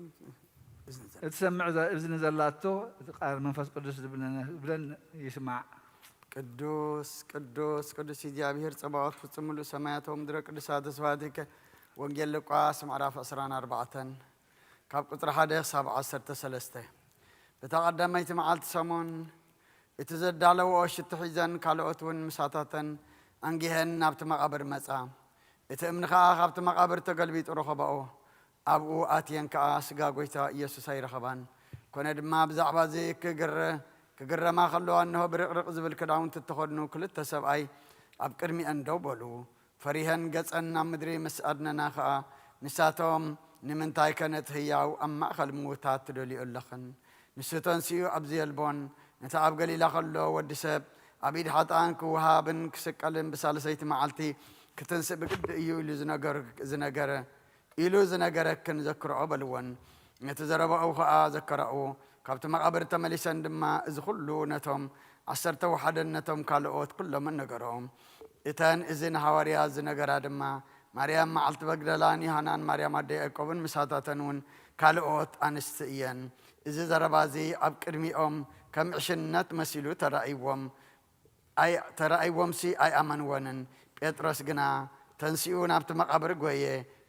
እዝኒ ዘ-፣ እትሰምዕ ዘ-፣ እዝኒ ዘላቶ፣ እቲ ቃል መንፈስ ቅዱስ ዝብለነ-፣ ዝብለን ይስማዕ። ቅዱስ፣ ቅዱስ፣ ቅዱስ እግዚኣብሔር ጸባኦት፣ ፍጹም ምሉእ ሰማያት ወምድረ ቅዱሳት ስብሐቲከ። ወንጌል ሉቃስ ምዕራፍ ዕስራን ኣርባዕተን ካብ ቁጽሪ ሓደ ክሳብ ዓሰርተ ሰለስተ። በታ ቀዳመይቲ መዓልቲ ሰሙን እቲ ዘዳለወኦ ሽቱ ሒዘን ካልኦት እውን ምሳታተን ኣንጊሀን ናብቲ መቓብር መጻ። እቲ እምኒ ኸኣ ካብቲ መቓብር ተገልቢጡ ረኸባኦ። ኣብኡ ኣትየን ከኣ ስጋ ጐይታ ኢየሱስ ኣይረኸባን። ኮነ ድማ ብዛዕባ እዚ ክግረ-፣ ክግረማ ከለዋ እንሆ ብርቕርቕ ዝብል ክዳውንቲ እተኸድኑ ክልተ ሰብኣይ ኣብ ቅድሚአን ደው በሉ። ፈሪሀን ገጸን ናብ ምድሪ ምስ ኣድነና ኸኣ፣ ንሳቶም፣ "ንምንታይከ ነቲ ህያው ኣብ ማእከል ምዉታት ትደልዮ ኣለኽን? ንሱ ተንሲኡ ኣብዚ የልቦን። ነቲ ኣብ ገሊላ ኸሎ ወዲ ሰብ ኣብ ኢድ ሓጥኣን ክወሃብን ክስቀልን ብሳልሰይቲ መዓልቲ ክትንስእ ብግዲ እዩ" ኢሉ ዝነገር-፣ ዝነገረ፣ ኢሉ ዝነገረክን ዘክርኦ በልወን። ነቲ ዘረባኡ ኸኣ ዘከራኡ። ካብቲ መቓብር ተመሊሰን ድማ እዚ ኹሉ ነቶም ዓሰርተ ወሓደን ነቶም ካልኦት ኩሎምን ነገሮም። እተን እዚ ንሃዋርያት ዝነገራ ድማ ማርያም መዓልቲ መግደላን ዮሃናን ማርያም ኣደ ያዕቆብን ምሳታተን እውን ካልኦት ኣንስቲ እየን። እዚ ዘረባ እዚ ኣብ ቅድሚኦም ከም ዕሽነት መሲሉ ተራእይዎም። ኣይ-፣ ተራእይዎምሲ ኣይኣመንወንን። ጴጥሮስ ግና ተንሲኡ ናብቲ መቓብር ጐየ።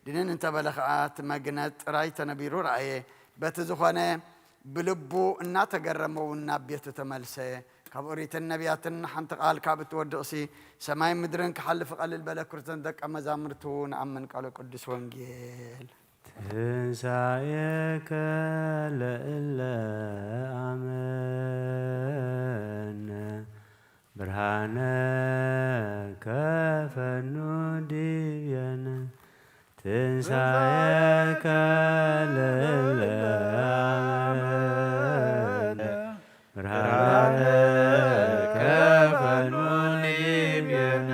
ድንን እንተበለ ኸኣ እቲ መግነዝ ጥራይ ተነቢሩ ረኣየ። በቲ ዝኾነ ብልቡ እናተገረመ እውን ናብ ቤቱ ተመልሰ። ካብ ኦሪትን ነቢያትን ሓንቲ ቃል ካብ እትወድቕሲ ሰማይ ምድርን ክሓልፍ ቀልል በለ። ክርተን ደቀ መዛሙርቱ ንኣምን ቃለ ቅዱስ ወንጌል። ትንሳኤከ ለእለ ኣመነ ብርሃነ ከፈኑ ዲቤነ። ትንሳኤከ ለእለ ኣመነ ብርሃነ ከፈኑ ዲቤነ።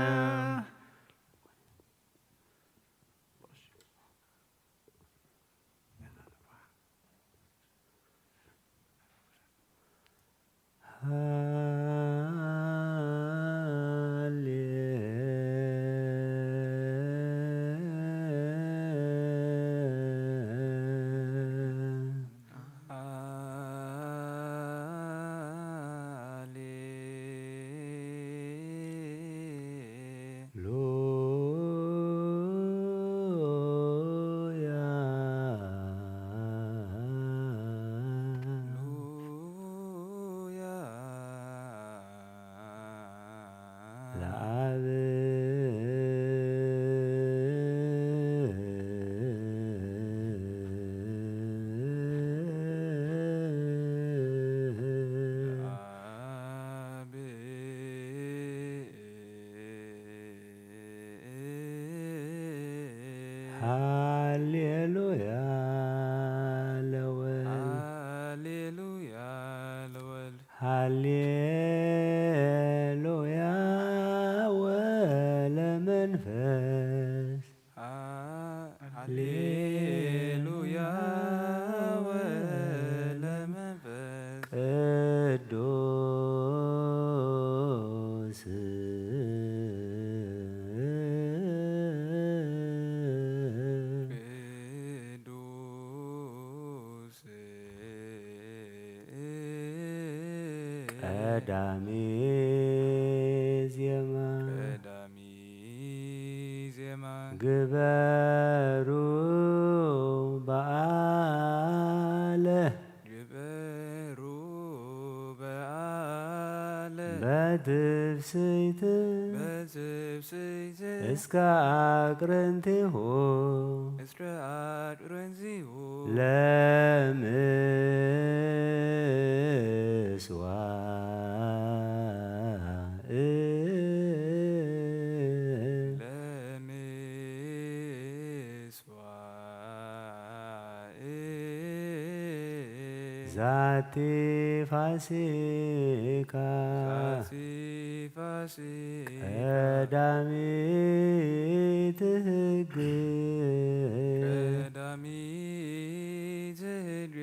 ሃሌሉያ። ለአብ ሃሌሉያ ለወልድ። ሃሌሉያ ለወልድ። ሃሌሉያ ወለመንፈስ። ሃሌሉያ ወለመንፈስ ቅዱስ። ቅዱስ። ቀዳሚ ዜማ። ቀዳሚ ዜማ። ግበሩ በዓለ። ግበሩ በዓለ። በትፍስሕት። በትፍስሕት። እስከ አቅርንቲሁ። እስከ አቅርንቲሁ። ለምስዋዕ። ለምስዋዕ። ዛቲ ፋሲካ። ዛቲ ፋሲካ። ቀዳሚት ሕግ። ቀዳሚት ሕግ።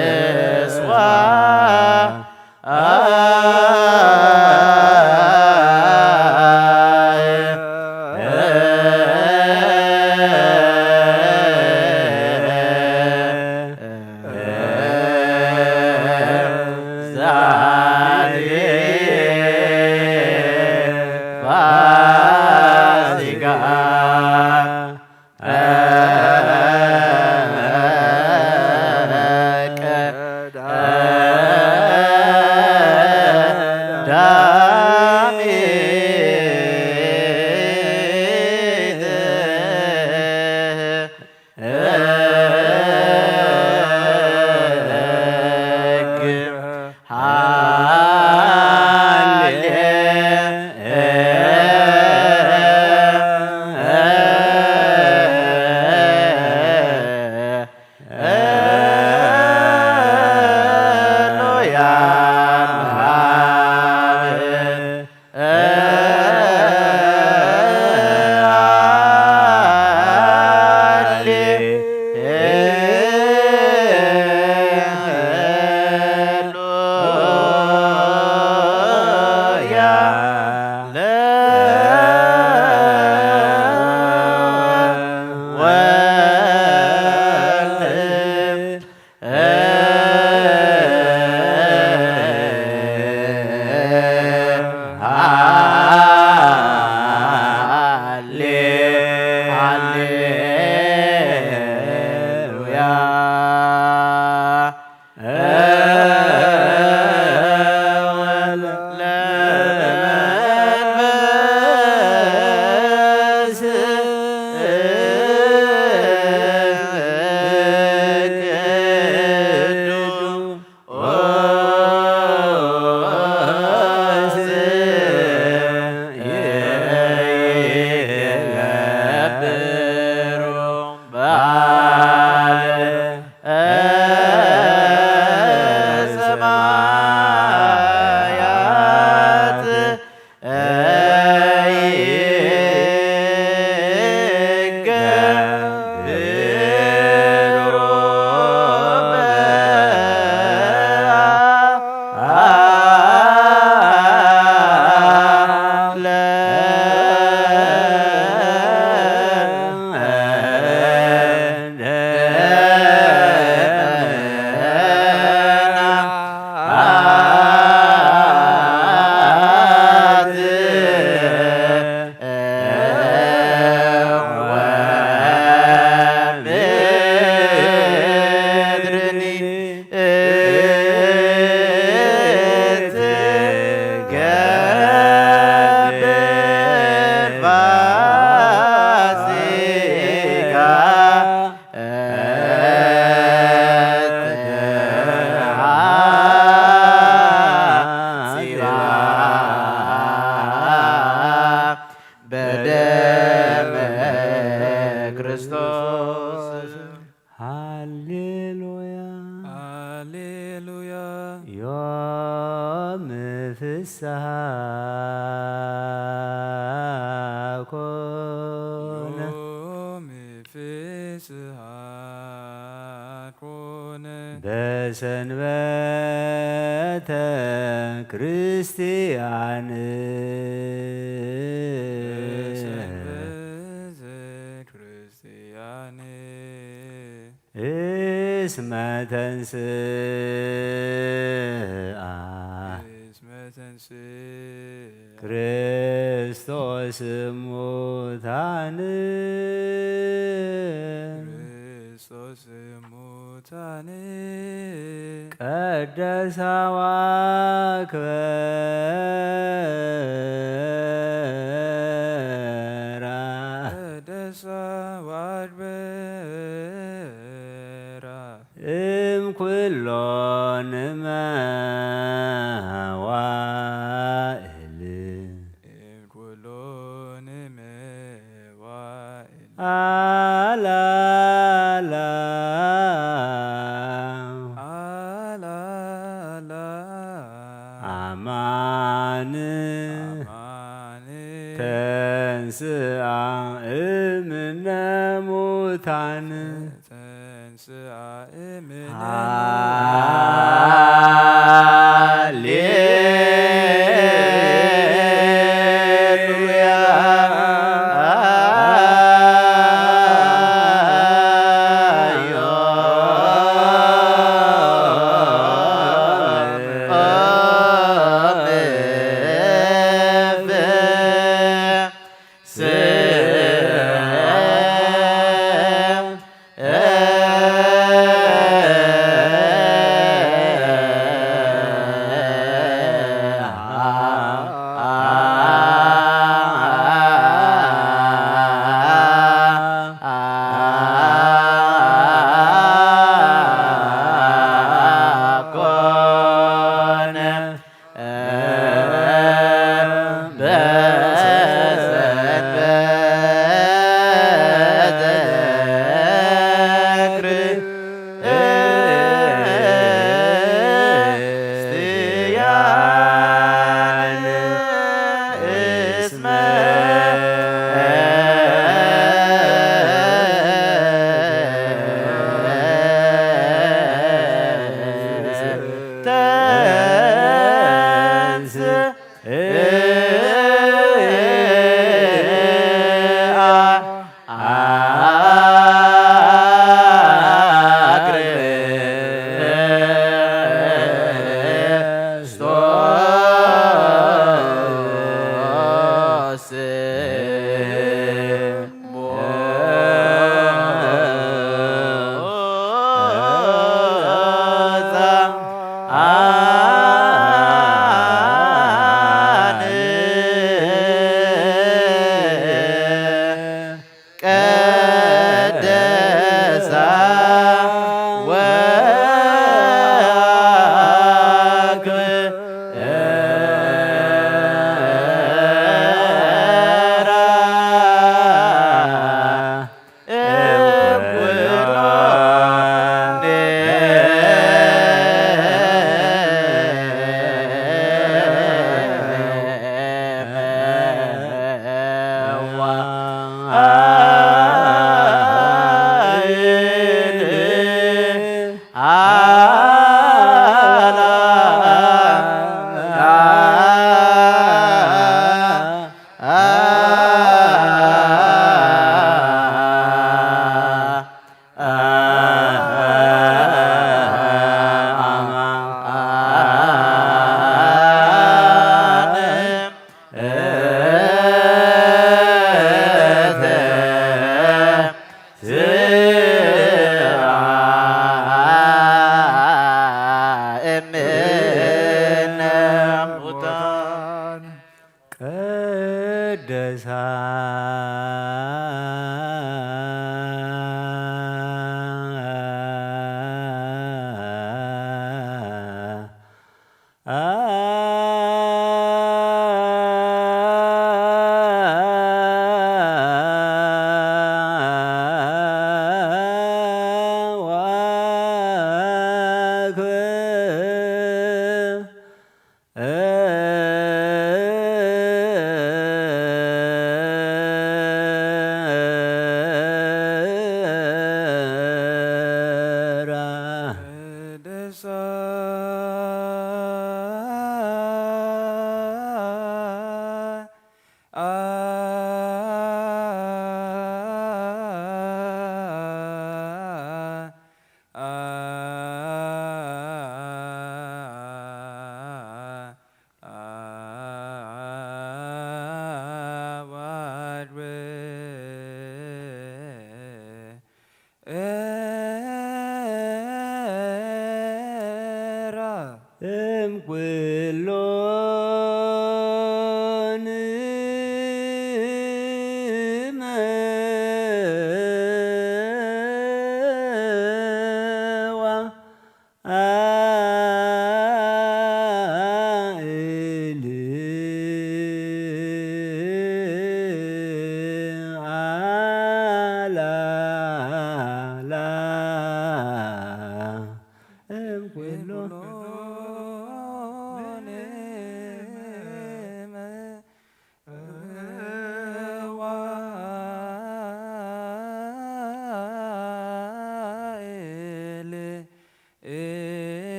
ለምጽዋ በደመ ክርስቶስ። ሃሌሉያ። ሃሌሉያ። ዮም ፍስሃ ኮነ። ዮም ፍስሃ ኮነ። በሰንበተ ክርስቲያን። በሰንበተ ክርስቲያን። እስመ ተንስአ። እስመ ተንስአ። ክርስቶስ እሙታን። ክርስቶስ እሙታን። ቀደሳ ወአክበራ። ቀደሳ ወአክበራ። እምኩሎን መዋእል። እምኩሎን መዋእል። አላላ። አላላ። አማን። አማን። ተ- ተንስአ እምነ ሙታን። ተንስአ እምነ ሃሌሉያ። ቀደሳ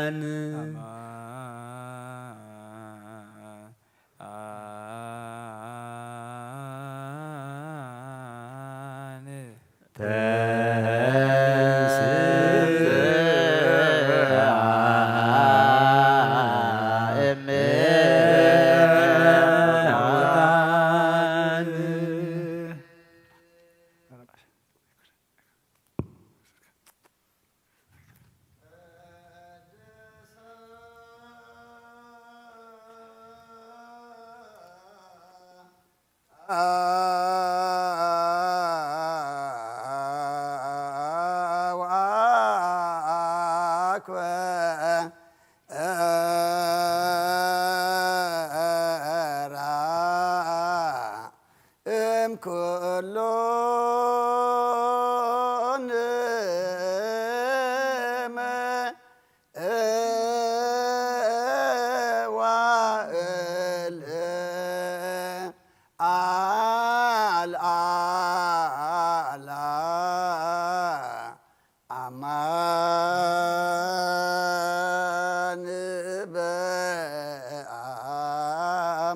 አማን። አማን። ተንሥአ እምነ ሙታን። እምኩሉ መዋዕል አልዓላ አማን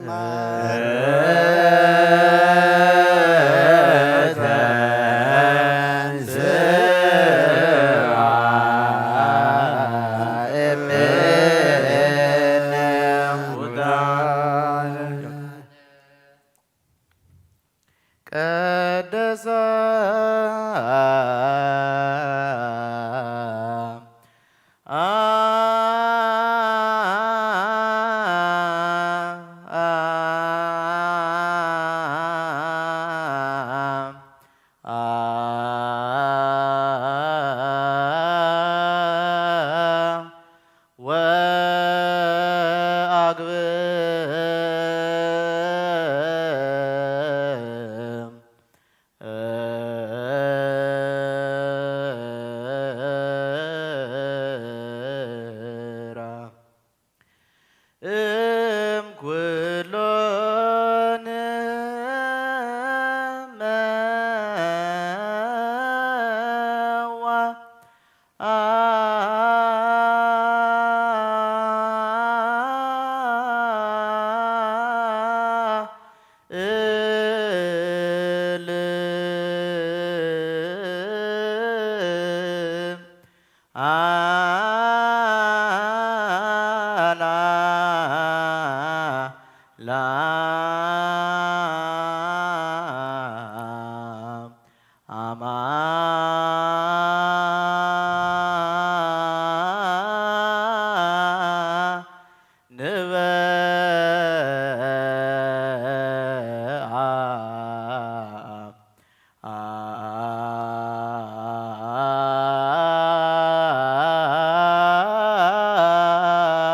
በአማን። ቀደሳ ወአግብም እራ እም ኩሎን መዋ እል አላ ላ አማን ንበአ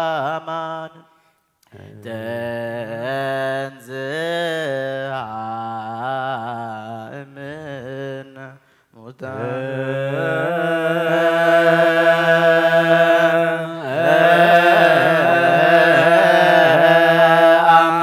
አማን። ተንሥአ እምነ ሙታን። አማ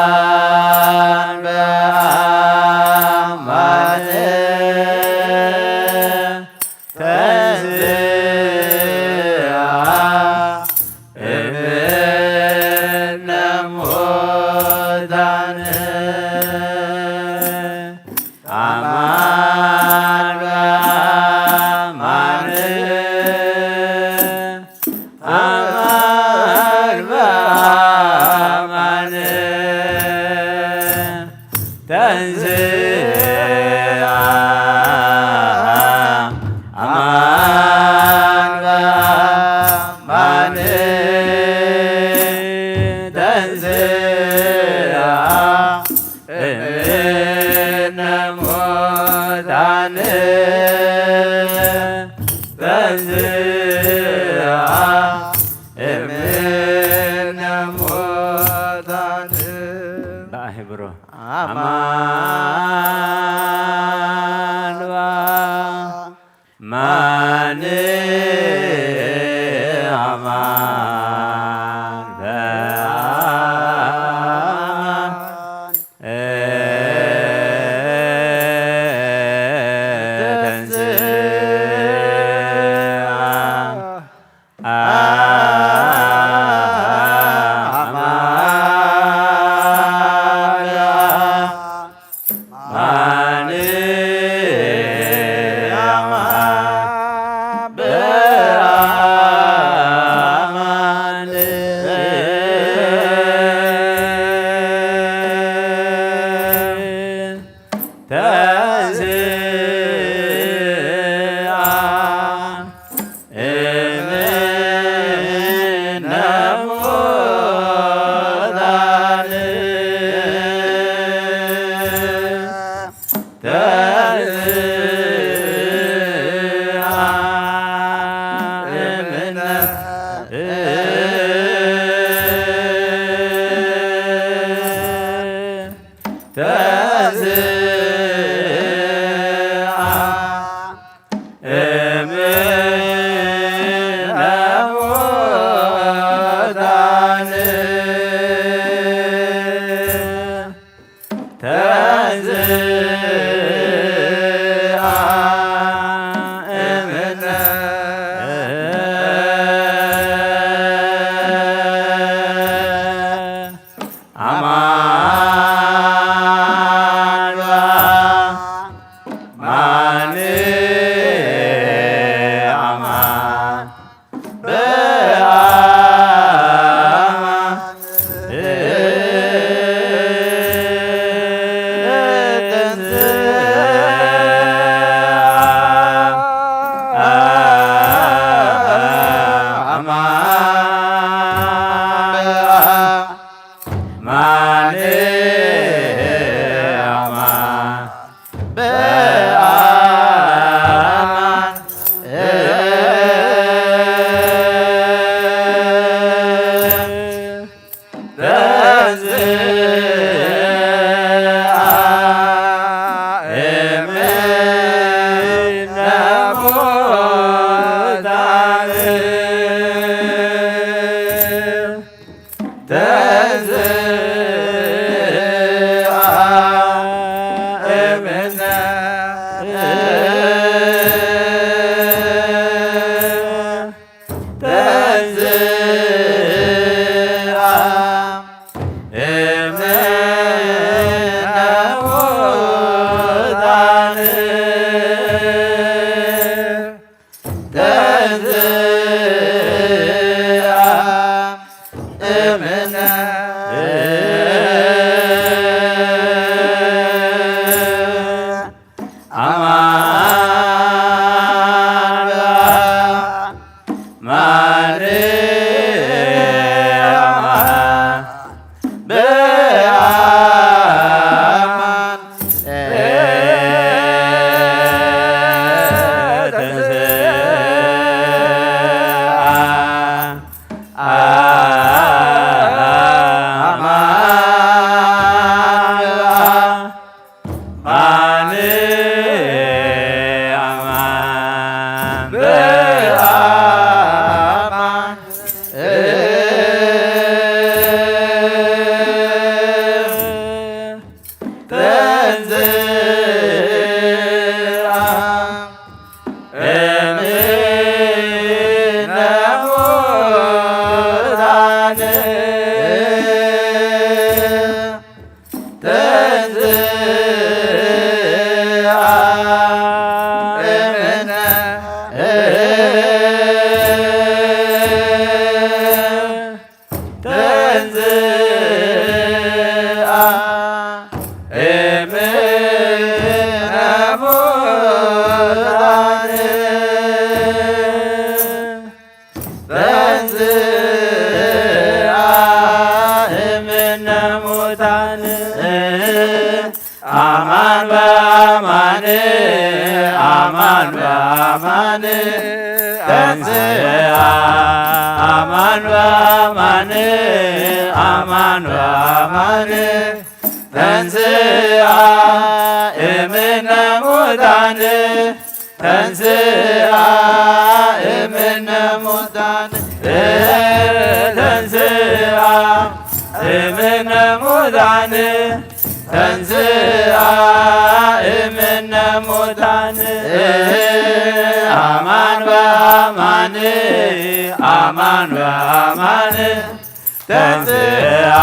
አማን በአማን ተንሥአ እምነ ሙታን። አማን በአማን አማን በአማን ተንሥአ አማን በአማን ተንሥአ እምነ ሙታን ተንሥአ እምነ ሙታን። በአህብሮ አማን በአማን አማን በአማን ተንሥአ አማን በአማን ተንሥአ እምነ ሙታን ተንሥአ እምነ ተንሥአ እምነ ሙታን ተንሥአ እምነ አማን በአማን አማን በአማን አማን በአማን አማን በአማን ተንሥአ እምነ ሙታን ተንሥአ እምነ ተንሥአ እምነ ሙታን። አማን በአማን፣ አማን በአማን ተንሥአ። አማን በአማን፣ አማን በአማን ተንሥአ እምነ ሙታን። ተንሥአ እምነ ሙታን። ተንሥአ እምነ ሙታን። ተንሥአ እምነ ሙታን። አማን በአማን፣ አማን በአማን ተንሥአ።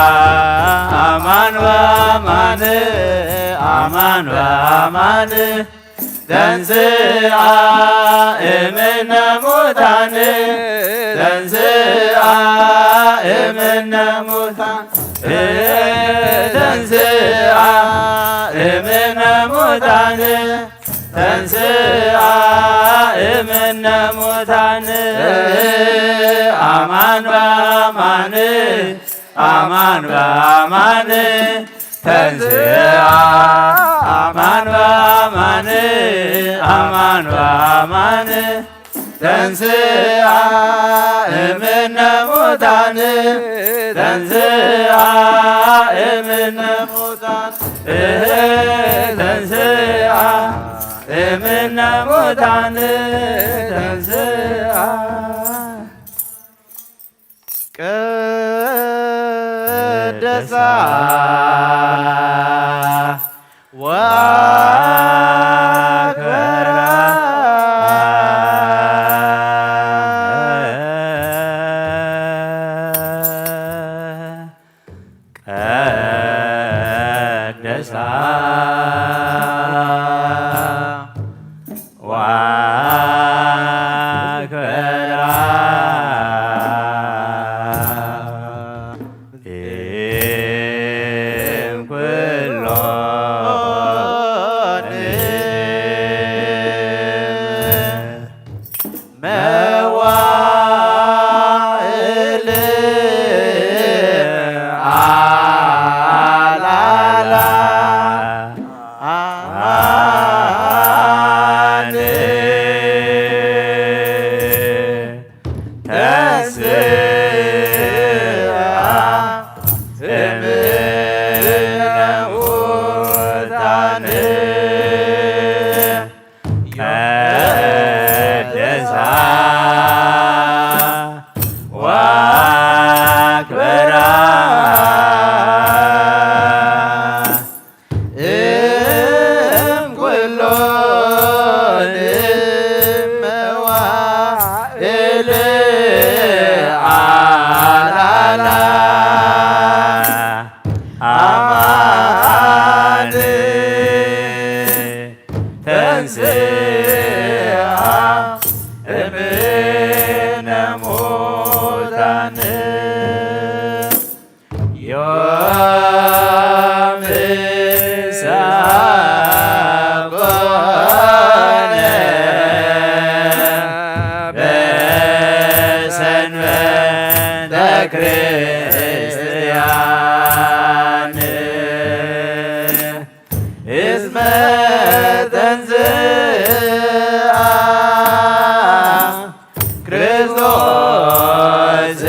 አማን በአማን፣ አማን በአማን ተንሥአ እምነ ሙታን። ተንሥአ እምነ ሙታን። ተንሥአ እምነ ሙታን። ተንሥአ እምነ ሙታን። አማን በአማን፣ አማን በአማን ተንሥአ። አማን በአማን፣ አማን በአማን ተንሥአ እምነ ሙታን። ተንሥአ እምነ ሙታን። ተንሥአ እምነ ሙታን። ተንሥአ ቅድሳ ወአክብራ ቀደሳ ወአክብራ እምኩሎን መዋዕል አላላ አማን ተንሥአ እምነ ሙታን። ቀደሳ ወአክብራ እምኩሎን መዋዕል አላላ አማን ተንሥአ እምነ ሙታን። ዮም ሰኮነ በሰንበተ ክርስቲያን እስመ ተንሥአ ክርስቶስ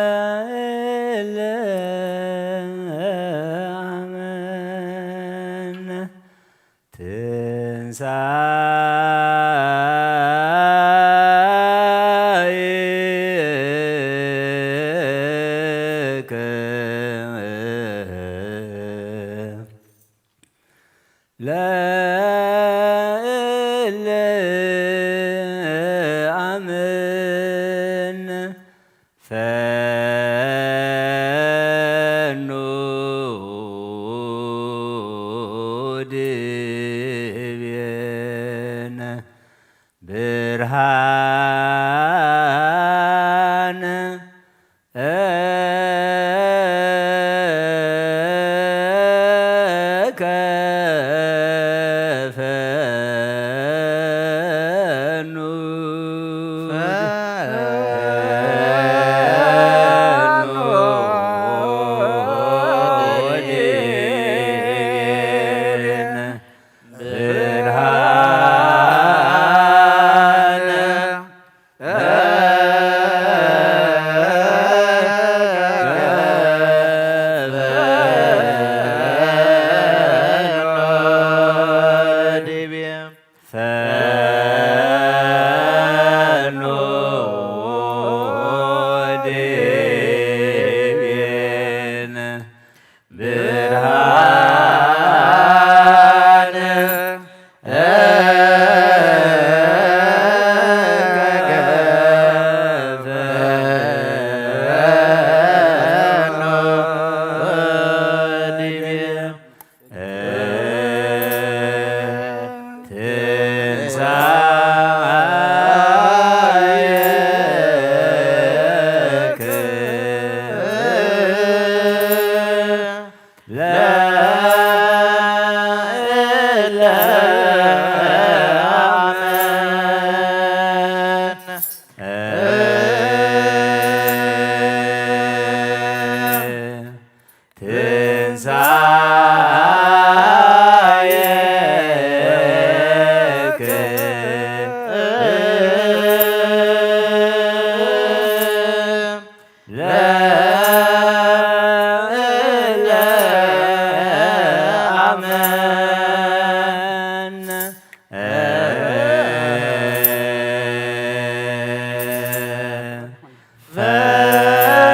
ለእለ አመነ ትንሳኤከ ለእለ አመነ ፈኑ ድቤነ ብርሃነ ከፈኑ ብርሃነ ፈኑ ድቤነ ብርሃነ ለእለ አመነ ትንሳኤከ ለእለ አመነ ፈኑ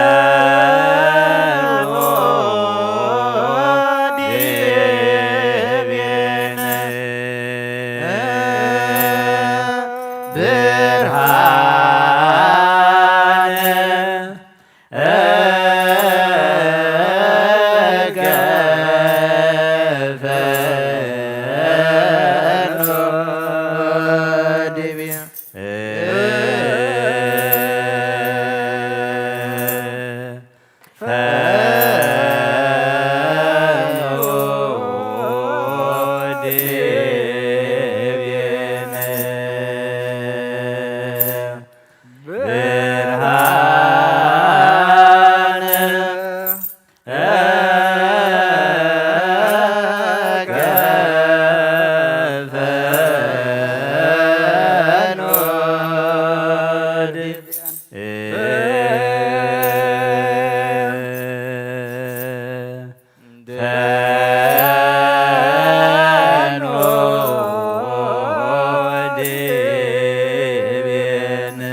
ድቤነ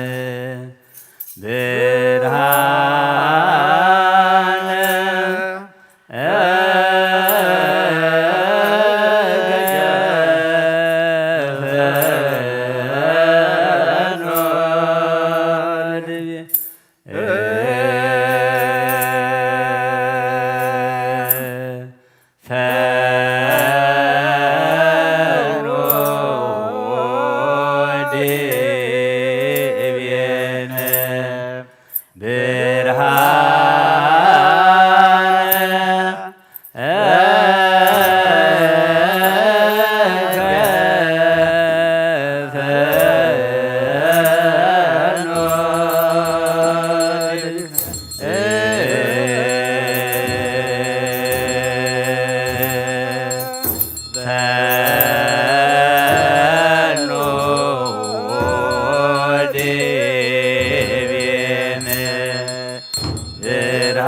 ብርሃነ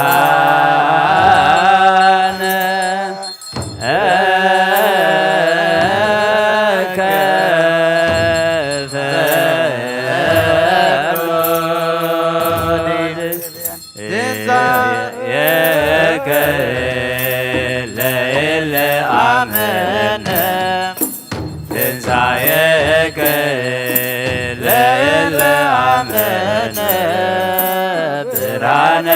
ኣነ ትንሣኤከ ለእለ አመነ ትንሣኤከ ለእለ አመነ ብርሃነ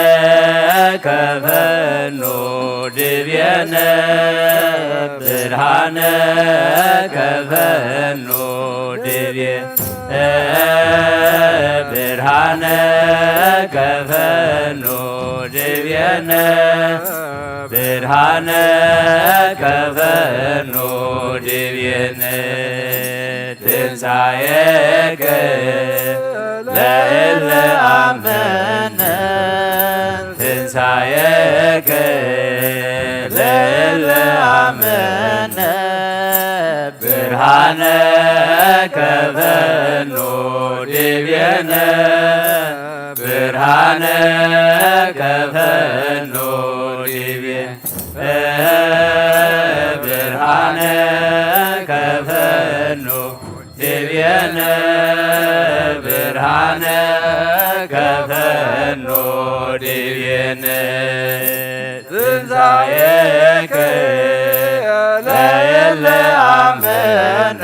ከፈኑ ድቤነ ብርሃነ ከፈኑ ድቤ ብርሃነ ከፈኑ ድቤነ ብርሃነ ከፈኑ ድቤነ ትንሣኤከ ለእለ አመነ ትንሣኤከ ለእለ አመነ ብርሃነ ከፈኑ ድቤነ ብርሃነ ከፈኑ ድቤነ ብርሃነ ከፈኑ ድቤነ ብርሃነ ከፈኑ ድቤነ ትንሣኤከ ለእለ አመነ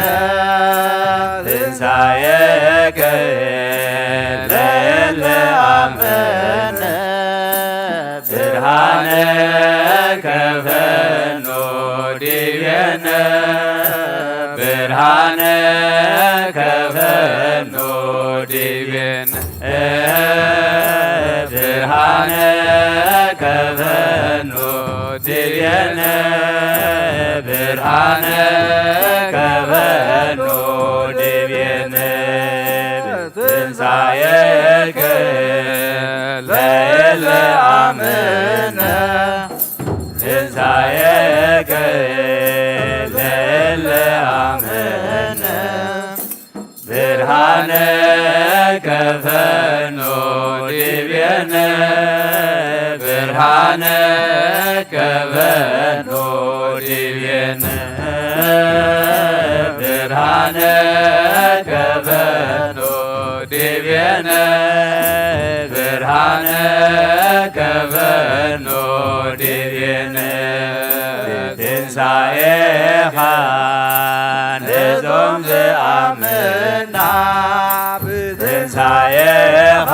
ትንሣኤከ ለእለ አመነ ብርሃነ ከፈኑ ድቤነ ብርሃነ ከፈኑ ድቤነ ብርሃነ ከፈኑ ድቤነ ብርሃነ ከፈኑ ድቤነ ትንሣኤከ ለእለ አመነ ትንሣኤከ ለእለ አመነ ብርሃነ ከፈኑ ድቤነ ብርሃነ ከፈኑ ድቤነ ብርሃነ ከፈኑ ድቤነ ብርሃነ ከፈኑ ድቤነ ትንሣኤኻ ነዞም ዝኣመና ብትንሣኤኻ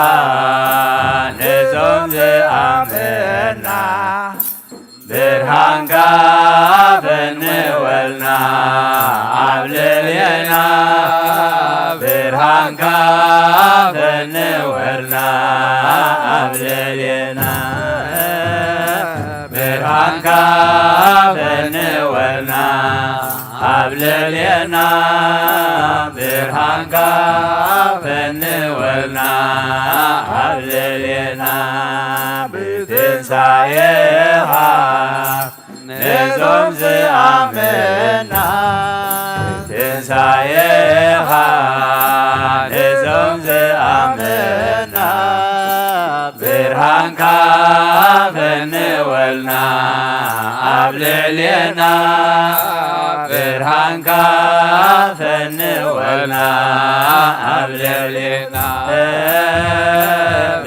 ነዞም ዝኣመና ብርሃንካ ፈንወልና ኣብ ልዕሌና ብርሃንካ ፈንወልና ኣብ ልዕሌና ብርሃንካ ፈንወልና ኣብ ልዕሌና ብርሃንካ ፈንወልና ኣብ ልዕሌና ብትንሳኤኻ ነዞም ዝኣመና ትንሳኤኻ ነዞም ዝኣመና ብርሃንካ ፈንወልና ኣብ ልዕሌና ብርሃንካ ፈንወልና ኣብ ልዕሌና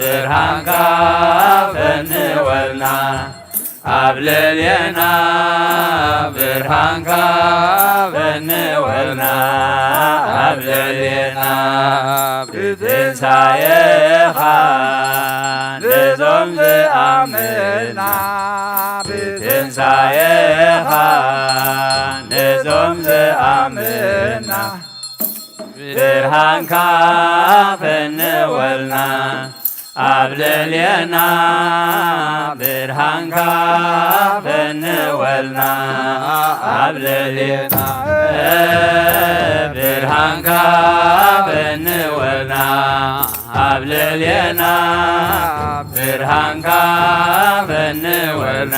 ብርሃንካ ፈንወልና ኣብ ልዕሌና ብርሃንካ ፈንወልና ኣብ ልዕሌና ብትንሳኤኻ ነዞም ዝኣመና ብትንሳኤኻ ነዞም ዝኣመና ብርሃንካ ፈንወልና ኣብ ልዕሌና ብርሃንካ ፈንወልና ኣብ ልዕሌና ብርሃንካ ፈንወልና ኣብ ልዕሌና ብርሃንካ ፈንወልና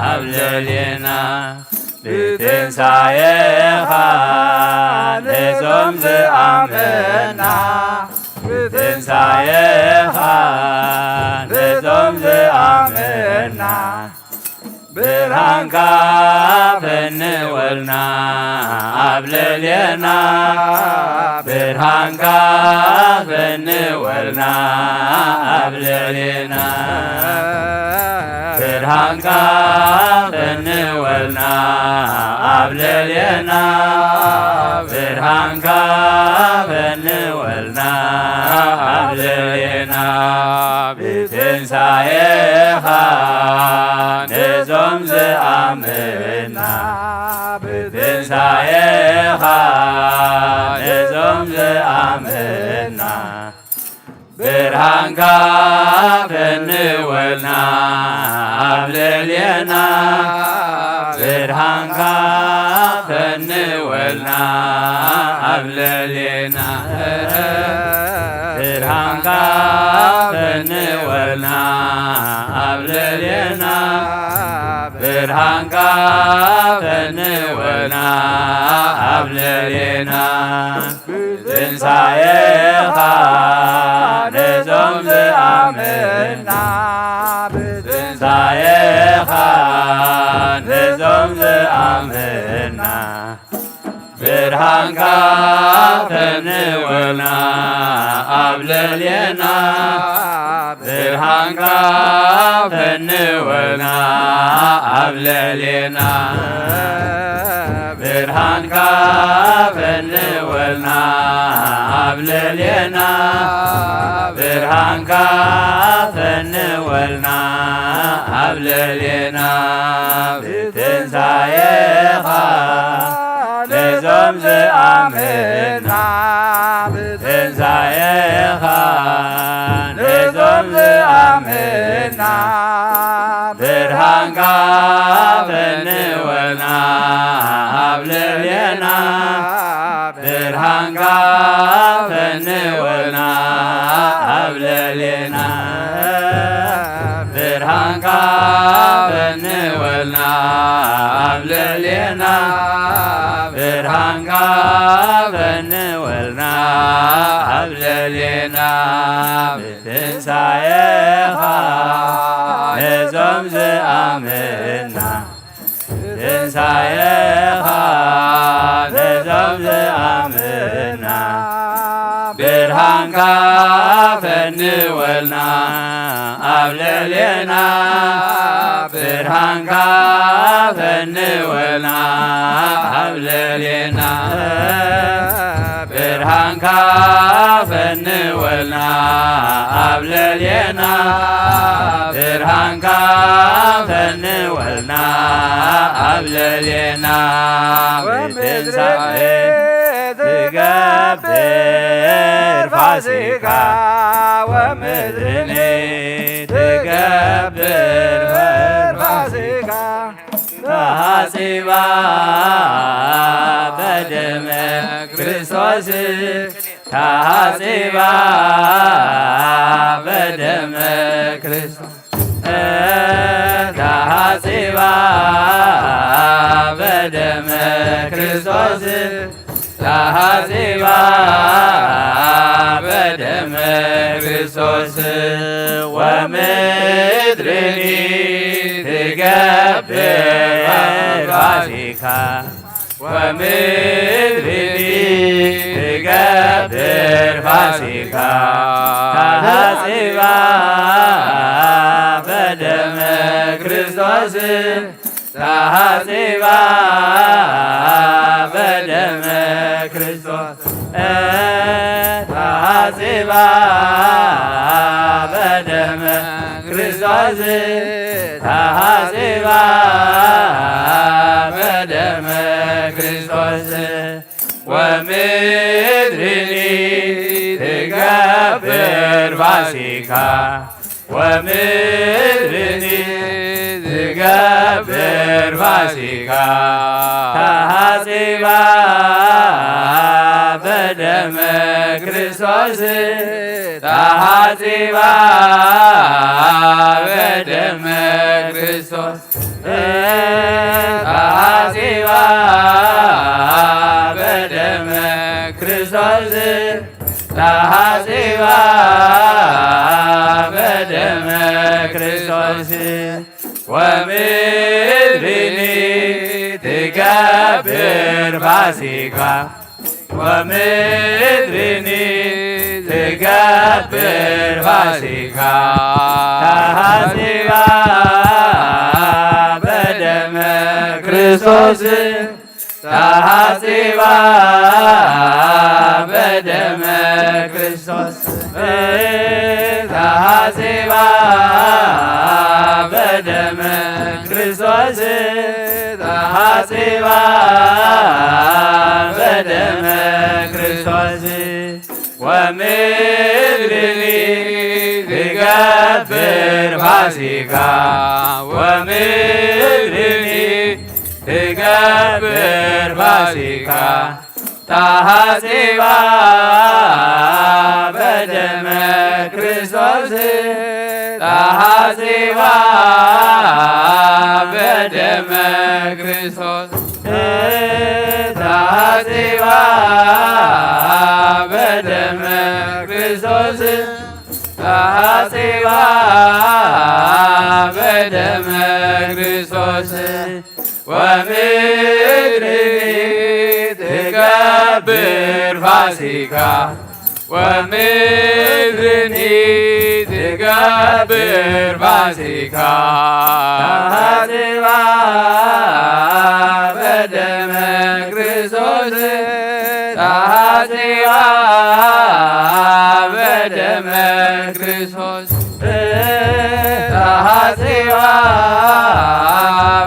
ኣብ ልዕሌና ብትንሳኤኻ ነዞም ዝኣመና ብትንሳኤኻ ነዞም ዝኣ ኣመና። ብርሃንካ ፈንወልና ኣብ ልዕሌና፣ ብርሃንካ ፈንወልና ኣብ ልዕሌና፣ ብርሃንካ ፈንወልና ኣብ ልዕሌና፣ ብርሃንካ ፈንወልና ኣብ ልዕሌና። ብትንሳኤኻ ነዞም ዝኣመና፣ ብትንሳኤኻ ነዞም ዝኣመና፣ ብርሃንካ ፈንወልና ኣብ ልዕሌና፣ ብርሃንካ ፈንወልና ኣብ ልዕሌና፣ ብርሃንካ ፈንወልና ኣብ ልዕሌና፣ ብርሃንካ ፈንወልና ኣብ ልዕሌና። ብትንሳኤኻ ነዞም ዝኣመና፣ ብትንሳኤኻ ነዞም ዝኣመና፣ ብርሃንካ ፈንወልና ኣብ ልዕሌና፣ ብርሃንካ ፈንወልና ኣብ ልዕሌና፣ ብርሃንካ ፈንወልና ኣብ ልዕሌና፣ ብርሃንካ ፈንወልና ኣብ ልዕሌና። ብትንሳኤኻ ነዞም ዝኣመና፣ ብትንሳኤኻ ነዞም ዝኣመና፣ ብርሃንካ ፈንወልና ኣብ ልዕሌና፣ ብርሃንካ ፈንወልና ኣብ ልዕሌና፣ ብርሃንካ ፈንወልና ኣብ ልዕሌና፣ ብርሃንካ ፈንወልና ኣብ ልዕሌና። ብትንሳኤኻ ነዞም ዝኣመና፣ ትንሳኤኻ ነዞም ዝኣመና፣ ብርሃንካ ፈንወልና ኣብ ልዕሌና፣ ብርሃንካ ፈንወልና ኣብ ልዕሌና፣ ብርሃንካ ፈንወልና ኣብ ልዕሌና፣ ብርሃንካ ፈንወልና ኣብ ልዕሌና። ወምድርኒ ትገብር ፋሲካ፣ ወምድርኒ ትገብር ፋሲካ፣ ተሃጺባ በደመ ክርስቶስ፣ ተሃጺባ በደመ ክርስቶስ፣ ተሃጺባ በደመ ክርስቶስ፣ ተሃጺባ በደመ ክርስቶስ፣ ወምድርኒ ትገብር ፋሲካ፣ ወምድርኒ ትገብር ፋሲካ፣ ተሃጺባ በደመ ክርስቶስ፣ ተሃጺባ በደመ ክርስቶስ፣ ተሃጺባ በደመ ክርስቶስ፣ ተሃጺባ በደመ ክርስቶስ፣ ወምድርኒ ትገብር ፋሲካ፣ ወምድርኒ ትገብር ፋሲካ፣ ተሃጺባ በደመ ክርስቶስ፣ ተሃጺባ በደመ ክርስቶስ፣ ተሃጺባ በደመ ክርስቶስ፣ ተሃጺባ በደመ ክርስቶስ፣ ትገብር ፋሲካ ወምድርኒ ትገብር ፋሲካ ተሃጺባ በደመ ክርስቶስ ተሃጺባ በደመ ክርስቶስ ተሃጺባ በደመ ክርስቶስ ተሃጺባ በደመ ክርስቶስ ወምድርኒ ትገብር ፋሲካ ወምድርኒ ትገብር ፋሲካ ተሃጺባ በደመ ክርስቶስ ተሃጺባ በደመ ክርስቶስ ተሃጺባ በደመ ክርስቶስ ተሃጺባ በደመ ክርስቶስ ወምድርኒ ትገብር ፋሲካ ወምድርኒ ትገብር ፋሲካ ተሃጺባ በደመ ክርስቶስ ተሃጺባ በደመ ክርስቶስ ተሃጺባ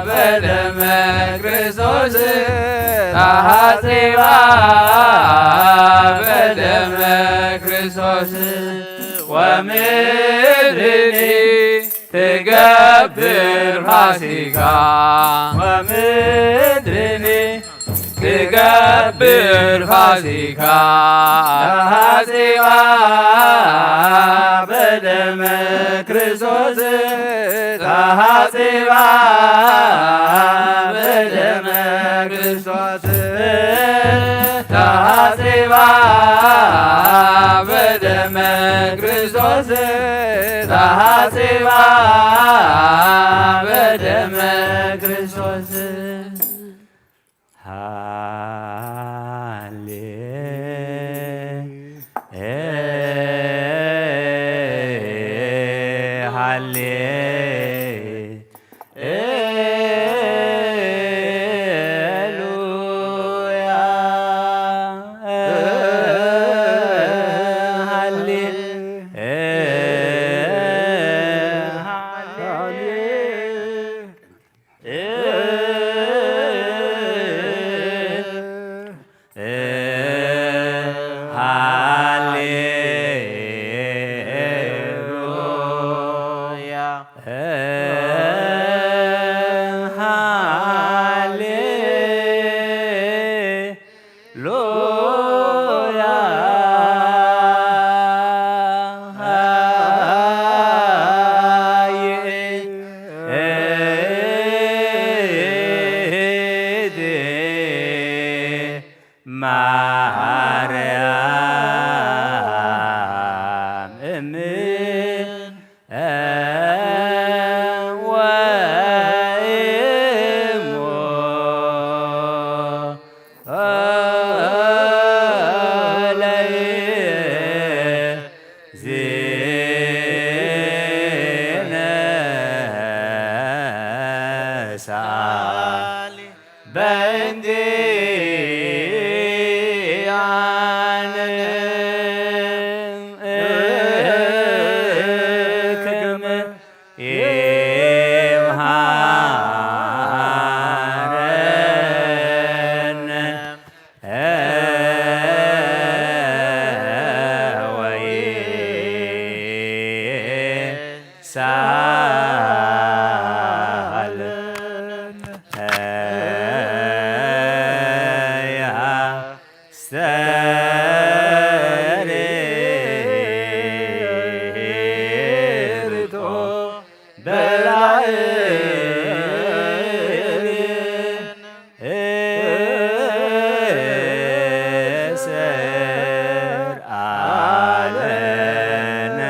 በደመ ክርስቶስ ተሃጺባ በደመ ክርስቶስ ወምድርኒ ትገብር ፋሲካ ወምድርኒ ትገብር ፋሲካ ተሃጺባ በደመ ክርስቶስ ተሃጺባ በደመ ክርስቶስ ተሃጺባ በደመ ክርስቶስ ተሃጺባ በደመ ክርስቶስ ሃሌ ሃሌ ሉያ ሃሌ ሃሌ ሃሌሉያ ሃሌ ሉያ ማርያም እምን ወእሞ ለይእዜነ ሳሊ በእንቲአነ ክም ይምሃረነ ወይሳለነ ያስተርቶ በላዕሌነ እሰርዓለነ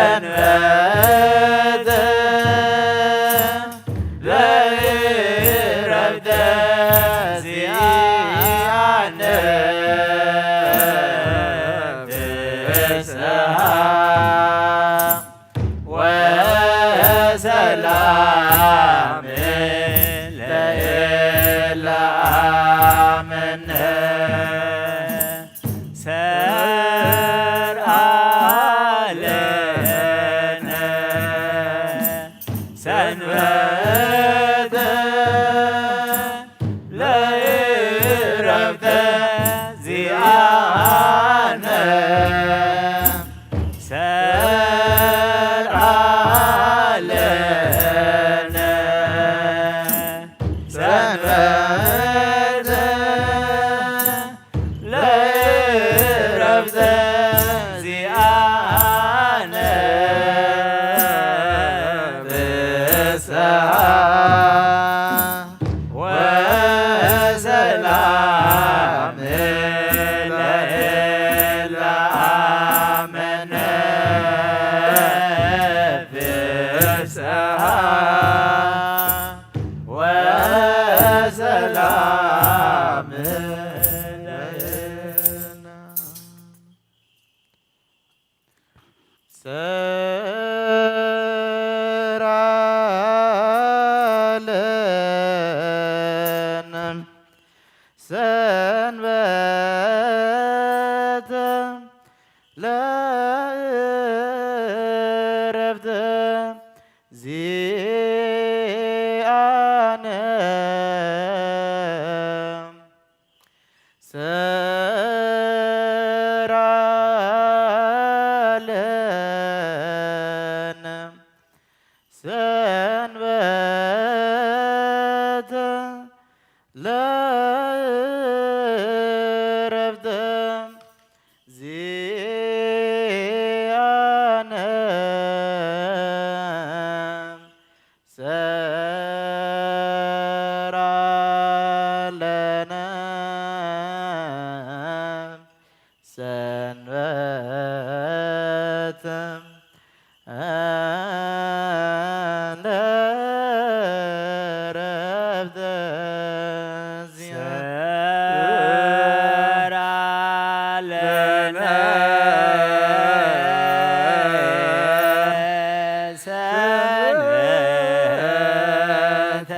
ሰንበት ለእረፍተ ዚኣነ ፍስሓ ወሰላም ለእለ ኣመነ። ሰርዓ ለነ ሰንበተ ለእረፍተ ዚኣነ ሰርዓ ለነ ሰንበተ ለእረፍተ ዚኣነ ፍስሓ ወሰላም ለእለ ኣመነ ፍስሓ ወሰላም ለእለ ሰርዓ ለነ ሰንበተ ለእረፍተ ዚኣነ ሰርዓ ለነ ሰንበተ ለእረፍተ ዚኣነ ሰርዓ ለነ ሰንበተ ለእረፍተ ሰርዓ ለነ ሰንበተ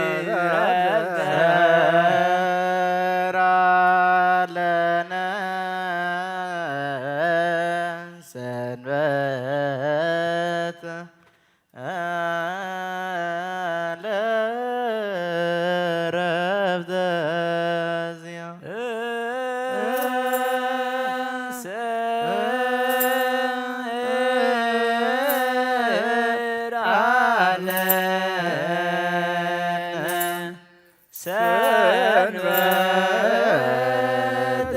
ለእረፍተ ሰርዓ ለነ ሰንበተ ለእረፍተ ዚኣ ሰርዓ ለነ ሰንበተ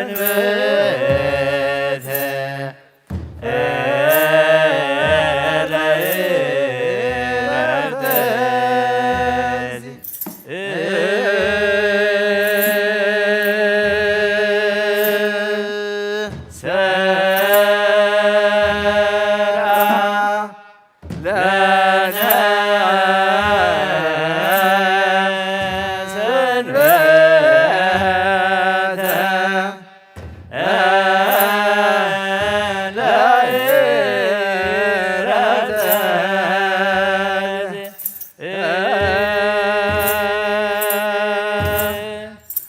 ሰንበተ ለእረፍተ ሰርዓ ለነ ሰንበተ ለእረፍተ ሰርዓ ለነ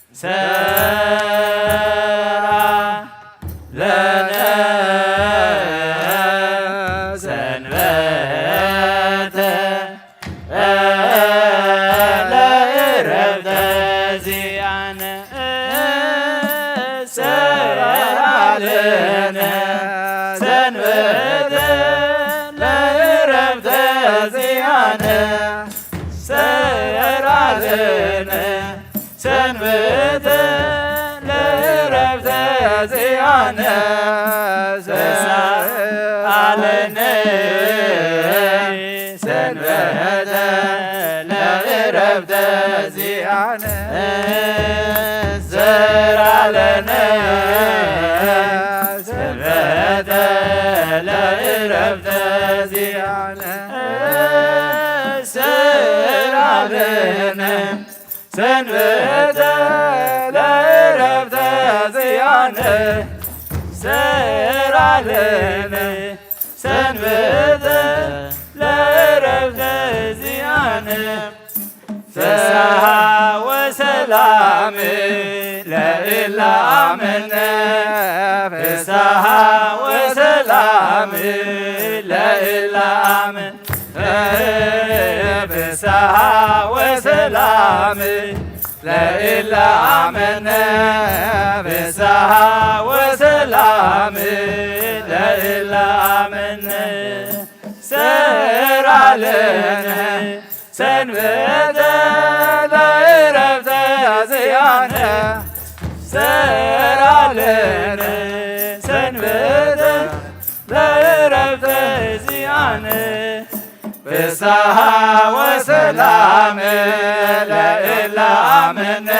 ሰንበተ ለእረፍተ ዚኣነ ሰርዓ ለነ ሰንበተ ለእረፍተ ዚኣነ ሰርዓ ለነ ሰንበተ ለእረፍተ ዚኣነ ሰርዓ ለነ ሰንበተ ለእረፍተ ዚኣነ ሰርዓ ለነ ሰንበተ ለእረፍተ ዚኣነ ሰርዓ ለነ ሰንበተ ለእረፍተ ዚኣነ ሰርዓ ለነ ሰንበተ ለእረፍተ ዚኣነ ፍስሓ ወሰላም ለእለ ኣመነ ፍስሓ ወሰላም ለእለ ኣመነ ፍስሓ ወሰላም ለእለ ኣመነ ፍስሓ ወሰላም ለእለ ኣመነ ሰርዓ ለነ ሰንበተ ለእረፍተ ዚኣነ ሰርዓ ለነ ሰንበተ ለእረፍተ ዚኣነ ፍስሓ ወሰላም ለእለ ኣመነ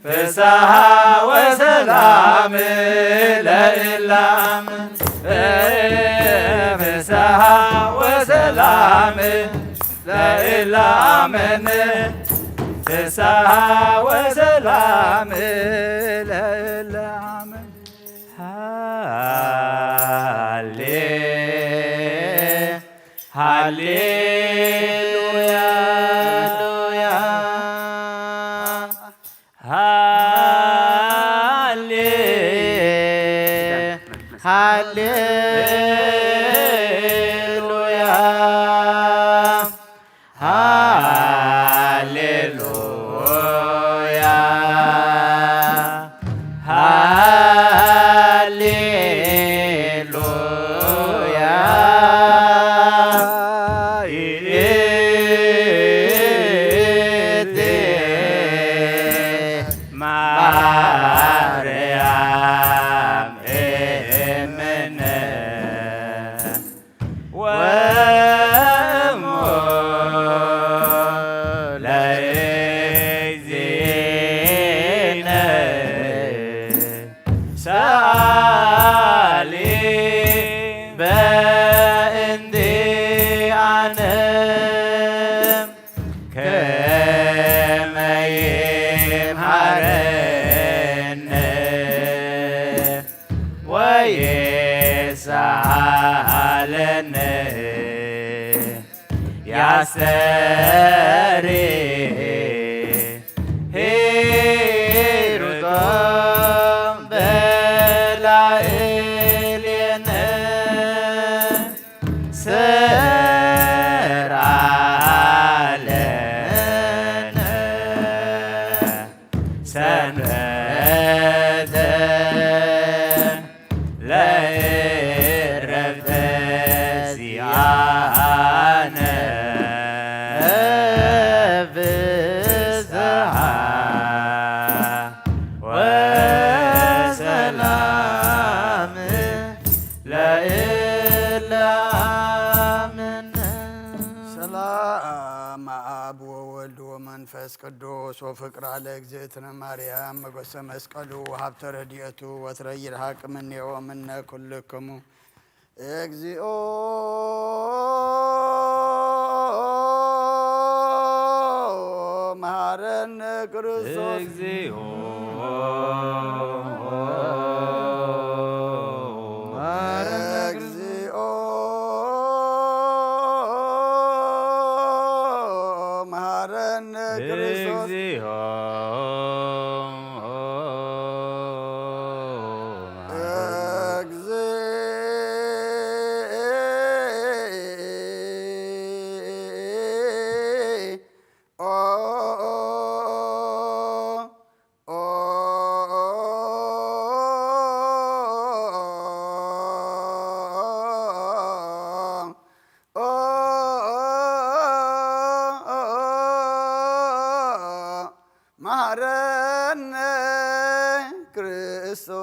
ፍስሓ ወሰላም ለእለ ኣመነ ፍስሓ ወሰላም ለእለ ኣመነ ፍስሓ ወሰላም ለእለ ኣመነ ሃሌ ሃሌሉያ ሃሌ ሃሌሉያ ሃሌሉያ ሃሌሉያ ይእቲ ማርያም እምነ ወእሙ ለእግዚእነ ሰኣሊ በእንቲኣነ ከመ ይምሃረነ ወይስኣለነ ያስተሪ ሂሩቶ በላዕሌነ ሰርዓለነ ሰንበተ ለእረፍተ ዚኣነ መንፈስ ቅዱስ ወፍቅራ ለእግዝእትነ ማርያም መጎሰ መስቀሉ ወሃብተ ረድኤቱ ወትረ ይርሃቅ እምኔሁ እምነ ኩልክሙ። እግዚኦ መሐረነ ክርስቶስ። እግዚኦ መሐረነ ክርስቶስ። እግዚኦ መሐረነ ክርስቶስ። እግዚኦ መሐረነ ክርስቶስ።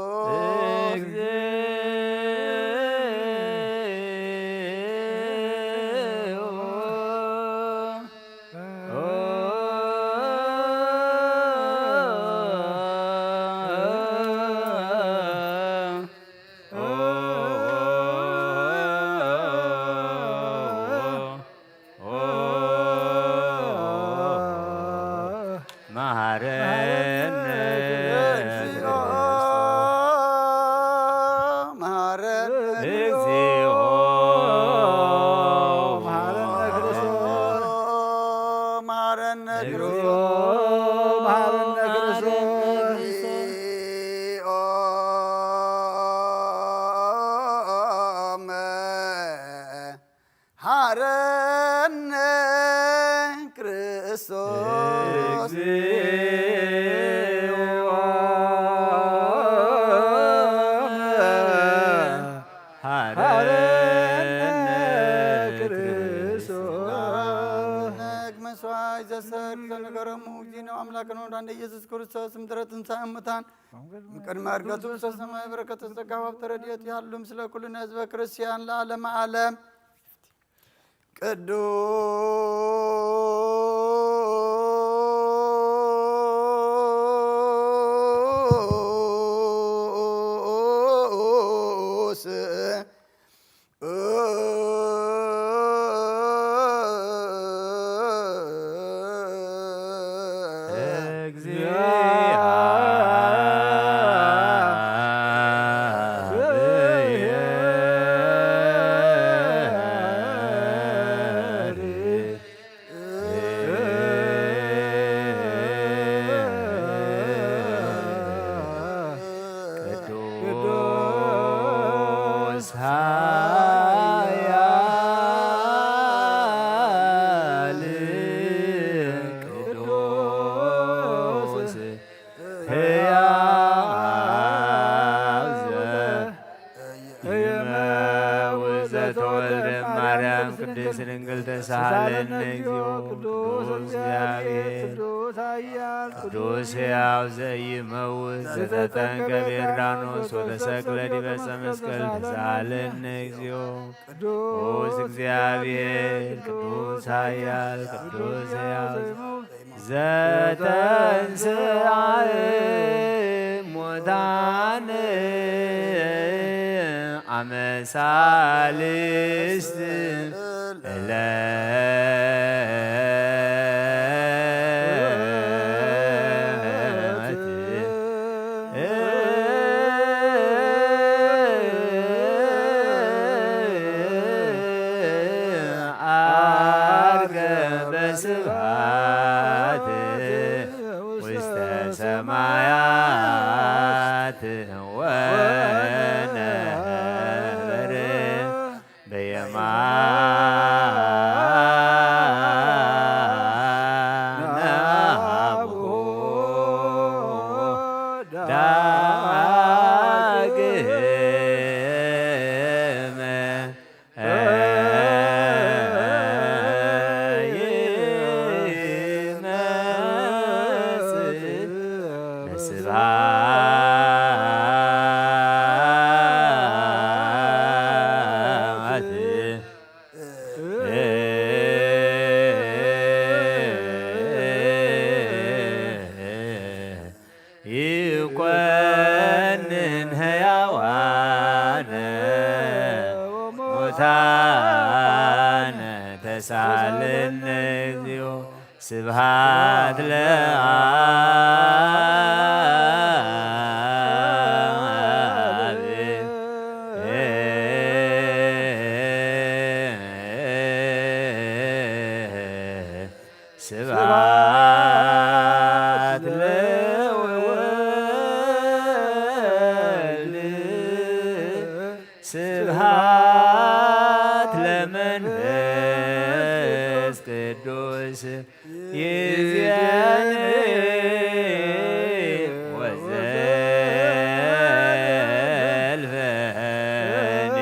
መሐረነ እግዚኦ መሐረነ እግዚኦ መሐረነ ክርስቶስ። መሐረነ ክርስቶስ። መሐረነ ክርስቶስ። መሐረነ ክርስቶስ። እግዚኦ መሐረነ ክርስቶስ። መስዋዕት ዘሰርክ ዘነገረሙ ጊዜ ነው። አምላክ ነው እንዳንደ ኢየሱስ ክርስቶስ ምድረ ትንሣኤ ሙታን ቅድመ ዕርገቱ ውስተ ሰማይ በረከተ ጸጋ ወሀብተ ረድኤቱ ያሉ ምስለ ኩልነ ህዝበ ክርስቲያን ለዓለመ ዓለም። ቅዱስ ቅዱስ ኃያል ቅዱስ ሕያው ዘኢይመውት ዘተወልደ ማርያም ቅድስት ድንግል ተሳሃለነ እግዚኦ። ቅዱስ እግዚአብሔር ቅዱስ ሕያው ዘኢይመውት ዘተጠምቀ በዮርዳኖስ ወተሰቅለ ዲበ ዕፀ መስቀል ተሳሃለነ እግዚኦ። ቅዱስ እግዚአብሔር ቅዱስ ኃያል ቅዱስ ሕያው ዘተንሥአ እሙታን አመ ሣልስት ዕለት ዐርገ በስብሐት ውስተ ሰማያት ወነበረ በየማነ አቡሁ ዳግመ ይመጽእ በስብሐት ንን ሕያዋነ ሙታነ ተሳለነ እግዚኦ። ስብሐት ለአብ ስብሐት ለወልድ ስብሐት ለመንፈስ ቅዱስ ይእዜኒ ወዘልፈኒ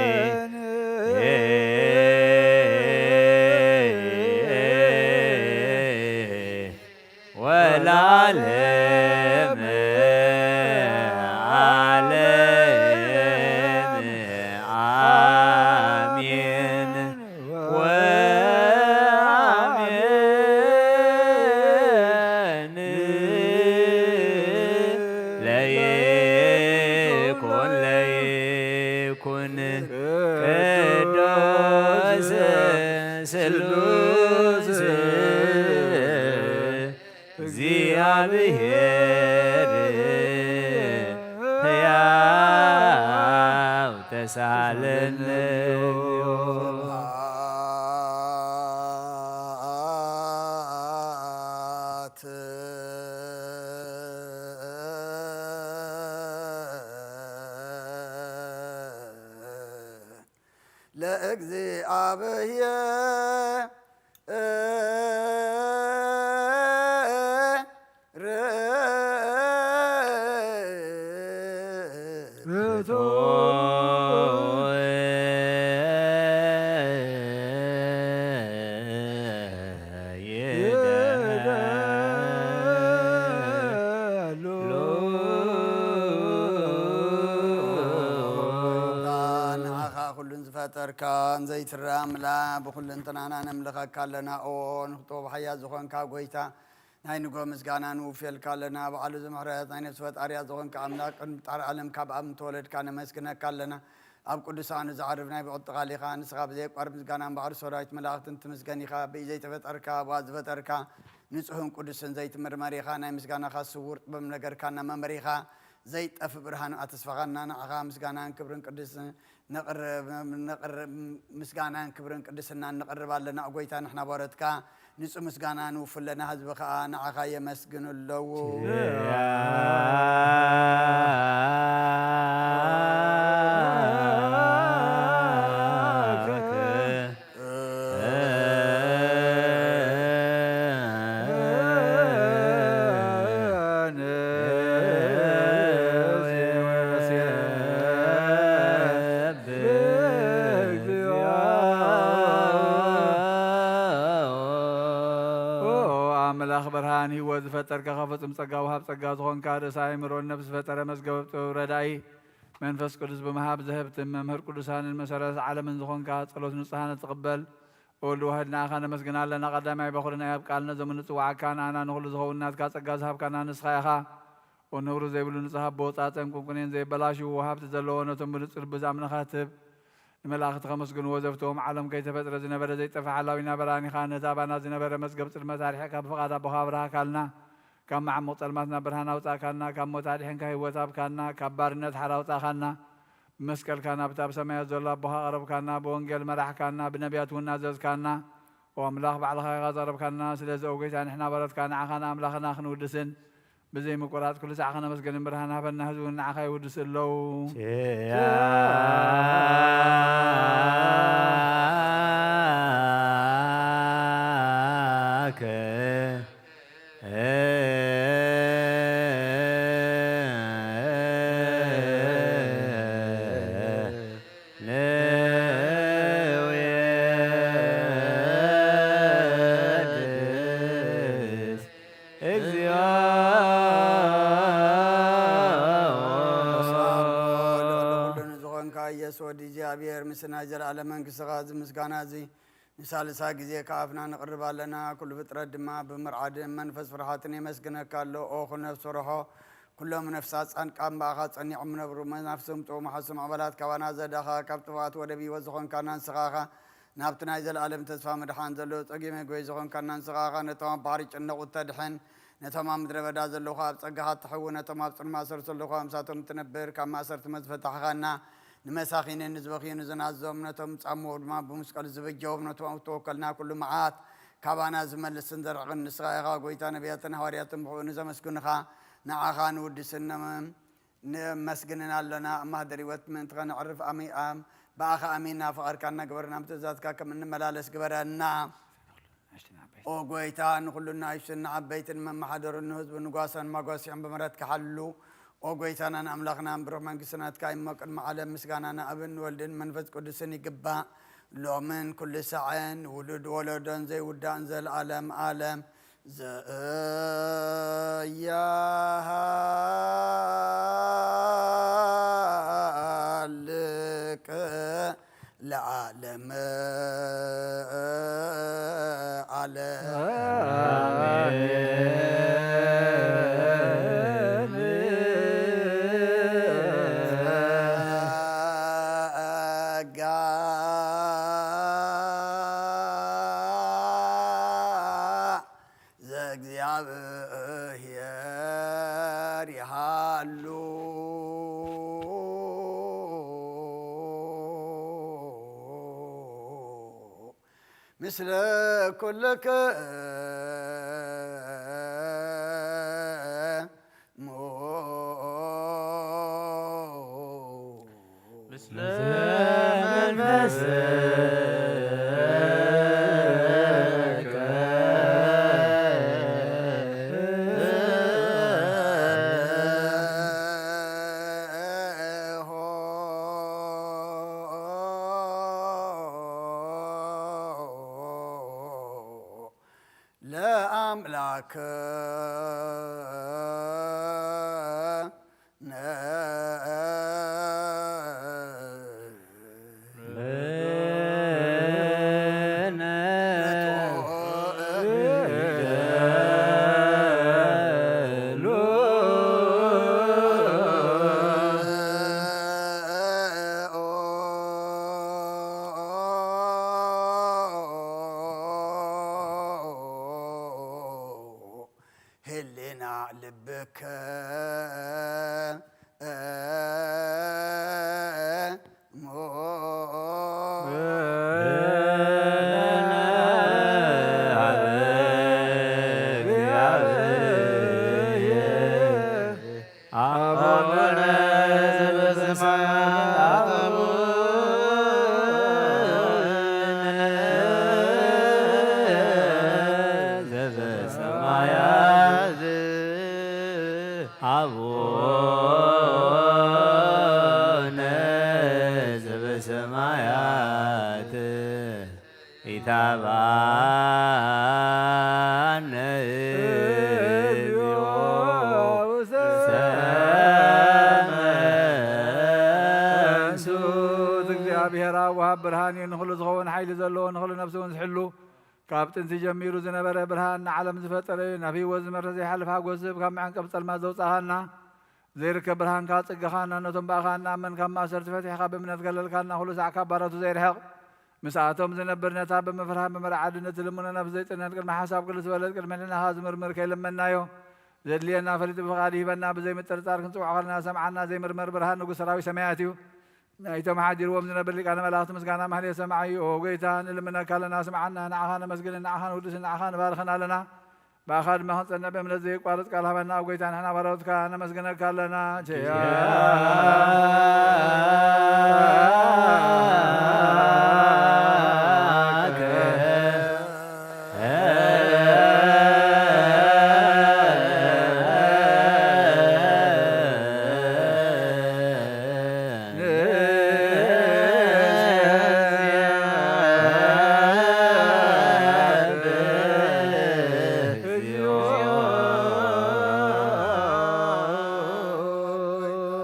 ወለዓለመ ዓለም አሜን ወአሜን። ለይኩን ለይኩን ቅዱስ ስሉስ እግዚአብሔር ሕያው ተሳለነ። ስብሐት ለእግዚአብሔር። ንዓኻ ኩሉን ዝፈጠርካ ዘይትረኣ ኣምላኽ ብኩልንትናና ነምልኸካ ኣለና። ኦ ንኽጥበብ ሓያል ዝኾንካ ጎይታ ናይ ንጎ ምስጋና ንውፍየልካ ኣለና። በዓሉ ዝምሕረት ናይ ነፍሲ ፈጣሪያ ዝኾንካ ኣምላኽ ቅድሚ ጣር ዓለም ካብ ኣብ ምተወለድካ ነመስግነካ ኣለና። ኣብ ቅዱሳኑ ዝዓርፍ ናይ ብዕጥቓል ኢኻ። ንስኻ ብዘየቋርብ ምስጋና እምበኣር ሰራዊት መላእኽትን ትምስገን ኢኻ። ብኢድ ዘይተፈጠርካ፣ ብኣፍ ዝፈጠርካ፣ ንጹህን ቅዱስን ዘይትምርመር ኢኻ። ናይ ምስጋናኻ ስውር ጥበብ ነገርካና መመሪኻ። ዘይጠፍእ ብርሃን ኣተስፋኻና። ንዓኻ ምስጋናን ክብርን ቅዱስ ነቕርብ፣ ነቕርብ፣ ምስጋናን ክብርን ቅድስናን ነቕርብ ኣለና። ጎይታ ንሕና ባሮትካ ንጹህ ምስጋና ንውፍለና፣ ህዝቢ ኸኣ ንዓኻ የመስግኑ ኣለዉ። ኣምላኽ ብርሃን ህይወት ዝፈጠርካ፣ ካብ ፍጹም ጸጋ ወሃብ ጸጋ ዝኾንካ፣ ርእሰ ኣእምሮን ነፍሲ ዝፈጠረ መዝገበ ጥበብ ረዳኢ መንፈስ ቅዱስ ብምሃብ ዘህብትን መምህር ቅዱሳንን መሰረት ዓለምን ዝኾንካ፣ ጸሎት ንጹሃን ትቕበል ወልድ ዋህድ ንኣኻ ነመስግን ኣለና። ቀዳማይ በኹሪ ናይ ኣብ ቃል ነዞም ንጽዋዓካ ንኣና ንኹሉ ዝኸውን ናትካ ጸጋ ዝሃብካና ንስኻ ኢኻ። ኦ ነውሪ ዘይብሉ ንጹህ ኣቦ፣ ጻጸን ቁንቁኔን ዘይበላሽው ሃብቲ ዘለዎ ነቶም ብንጹህ ልቢ ዝኣምንኻ ትህብ። ንመላእኽቲ ከመስግንዎ ዘፍትዎም ዓለም ከይተፈጥረ ዝነበረ ዘይጠፍእ ሓላዊና በራኒኻ ነቲ ኣባና ዝነበረ መዝገብ ጽልመት ኣርሒቕካ ብፍቓድ ኣቦኻ ኣብርሃካልና። ካብ መዓሙቕ ጸልማት ናብ ብርሃን ኣውጻእካና፣ ካብ ሞት ኣድሒንካ ህይወት ሃብካና፣ ካብ ባርነት ሓራ ኣውጻእካና። ብመስቀልካ ናብቲ ኣብ ሰማያት ዘሎ ኣቦኻ ኣቕረብካና፣ ብወንጌል መራሕካና፣ ብነቢያት እውን ኣዘዝካና። ኦ ኣምላኽ ባዕልኻ ኢኻ ዘቕረብካና። ስለዚ ኦ ጎይታ ንሕና ባሮትካ ንዓኻ ንኣምላኽና ክንውድስን ብዘይ ምቁራጽ ኩሉ ሳዕ ከነመስግንን ብርሃን ሃበና፣ ህዝቢ እውን ንዓኻ ይውድሱ ኣለዉ። ኪያከ ንወድስ እግዚኦ። በስመ አብ ወወልድ ወመንፈስ ቅዱስ። ኩሉ ንዝኾንካ ኢየሱስ ወዲ እግዚኣብሔር፣ ምስቲ ናይ ዘለዓለም መንግስትኻ እዚ ምስጋና እዚ ንሳልሳይ ግዜ ካብ ኣፍና ነቕርብ ኣለና። ኩሉ ፍጥረት ድማ ብምርዓድን መንፈስ ፍርሃትን የመስግነካ ኣሎ። ኦ ኩሉ ነፍሲ ርሖ፣ ኩሎም ነፍሳት ጻድቃን ብኣኻ ጸኒዖም ይነብሩ። መናፍስቶም ጥዑም ሓሶም ኣባላት ካባና ዘዳኻ፣ ካብ ጥፋኣት ወደብ ህይወት ዝኾንካና ንስኻ ኢኻ። ናብቲ ናይ ዘለኣለም ተስፋ ምድሓን ዘሎ ጸጊመ ጎይ ዝኾንካና ንስኻ ኢኻ። ነቶም ኣብ ባሕሪ ጭነቑ እተድሕን፣ ነቶም ኣብ ምድረ በዳ ዘለዉ ኣብ ጸጋኻ እትሕው፣ ነቶም ኣብ ጽልማ ሰር ዘለዉ ምሳቶም እትነብር፣ ካብ ማእሰርቲ መዝፈታሕኻና። ንመሳኺንን ንዝበኽዩን ዝናዞም፣ ነቶም ጻምኡ ድማ ብመስቀል ዝበጀዎም፣ ነቶም ኣብ ተወከልና ኩሉ መዓት ካባና ዝመልስን ዘርዕቕን ንስኻ ኢኻ። ጎይታ፣ ነቢያትን ሃዋርያትን ብሕኡ ንዘመስግንኻ ንዓኻ ንውድስን ነመ-፣ ነመስግንን ኣሎና። ኣብ ማህደር ህይወት ምእንቲ ኸነዕርፍ ኣሚ-፣ ኣም-፣ ብኣኻ ኣሚንና ፍቓድካ እናገበርና ኣብ ትእዛዝካ ከም እንመላለስ ግበረና። ኦ ጎይታ፣ ንኹሉ ንኣሽቱን ንዓበይትን መመሓደሩን ንህዝቡ ንጓሳን ማጓሲዖም ብምሕረትካ ሓሉ። ኦ ጎይታናን ኣምላኽናን ብሩኽ መንግስቲ ናትካ እሞ ቅድሚ ዓለም ምስጋና ንኣብን ንወልድን መንፈስ ቅዱስን ይግባእ፣ ሎምን ኩሉ ሳዕን ውሉድ ወለዶን ዘይውዳእን ዘለኣለም ዓለም። ዘያሃልቅ ለዓለመ ዓለም። ጸጋ ዘእግዚኣብሔር ይሃሉ። ምስለ ኩልክሙ። ምስለ መንፈስከ። ለአምላክ ህሊና ልብከ አቡነ ዘበሰማያት። አቡነ ዘበሰማያት። ኢታብአነ እግዚኦ ውስተ ሰማይ። መንሱት። እግዚኣብሔር ኣብ ወሃብ ብርሃን እዩ፣ ንኹሉ ዝኸውን ሓይሊ ዘለዎ፣ ንኹሉ ነፍሲ እውን ዝሕሉ፣ ካብ ጥንቲ ጀሚሩ ዝነበረ ብርሃን፣ ንዓለም ዝፈጠረ እዩ። ናብ ህይወት ዝመርሕ ዘይሓልፍ ሓጎስ ዝህብ፣ ካብ መዐንቀፍ ጸልማት ዘውጻኻና፣ ዘይርከብ ብርሃንካ ጽግኻና፣ ነቶም ብኣኻ እንኣምን ካብ ማእሰርቲ ፈቲሕካ ብእምነት ከለልካና፣ ኩሉ ሳዕ ካብ ባሮቱ ዘይርሕቕ፣ ምስኣቶም ዝነብር፣ ነታ ብምፍርሃን ብምርዓድን እትልምኖ ነፍሲ ዘይጥነን፣ ቅድሚ ሓሳብ ክልስ ዝበለት ቅድሚ ሕልናኻ ዝምርምር ከይለመንናዮ፣ ዘድልየና ፈሊጡ ብፍቓድ ይህበና፣ ብዘይምጥርጣር ክንጽውዖ ከለና ሰምዓና፣ ዘይምርመር ብርሃን ንጉስ ሰራዊት ሰማያት እዩ። ናይቶም ሓዲርዎም ዝነብር ሊቃነ መላእኽቲ ምስጋና ማህሌት ሰማዒ። ኦ ጎይታ፣ ንልምነካ ኣለና፣ ስምዓና፣ ንዓኻ ነመስግንን ንዓኻ ንውድስን ንዓኻ ንባርኽን ኣለና። ብኣኻ ድማ ክንጸንዕ ብእምነት ዘየቋርጽ ቃል ሃበና። ኣብ ጎይታ ንሕና ባሮትካ ነመስግነካ ኣለና። ቸያ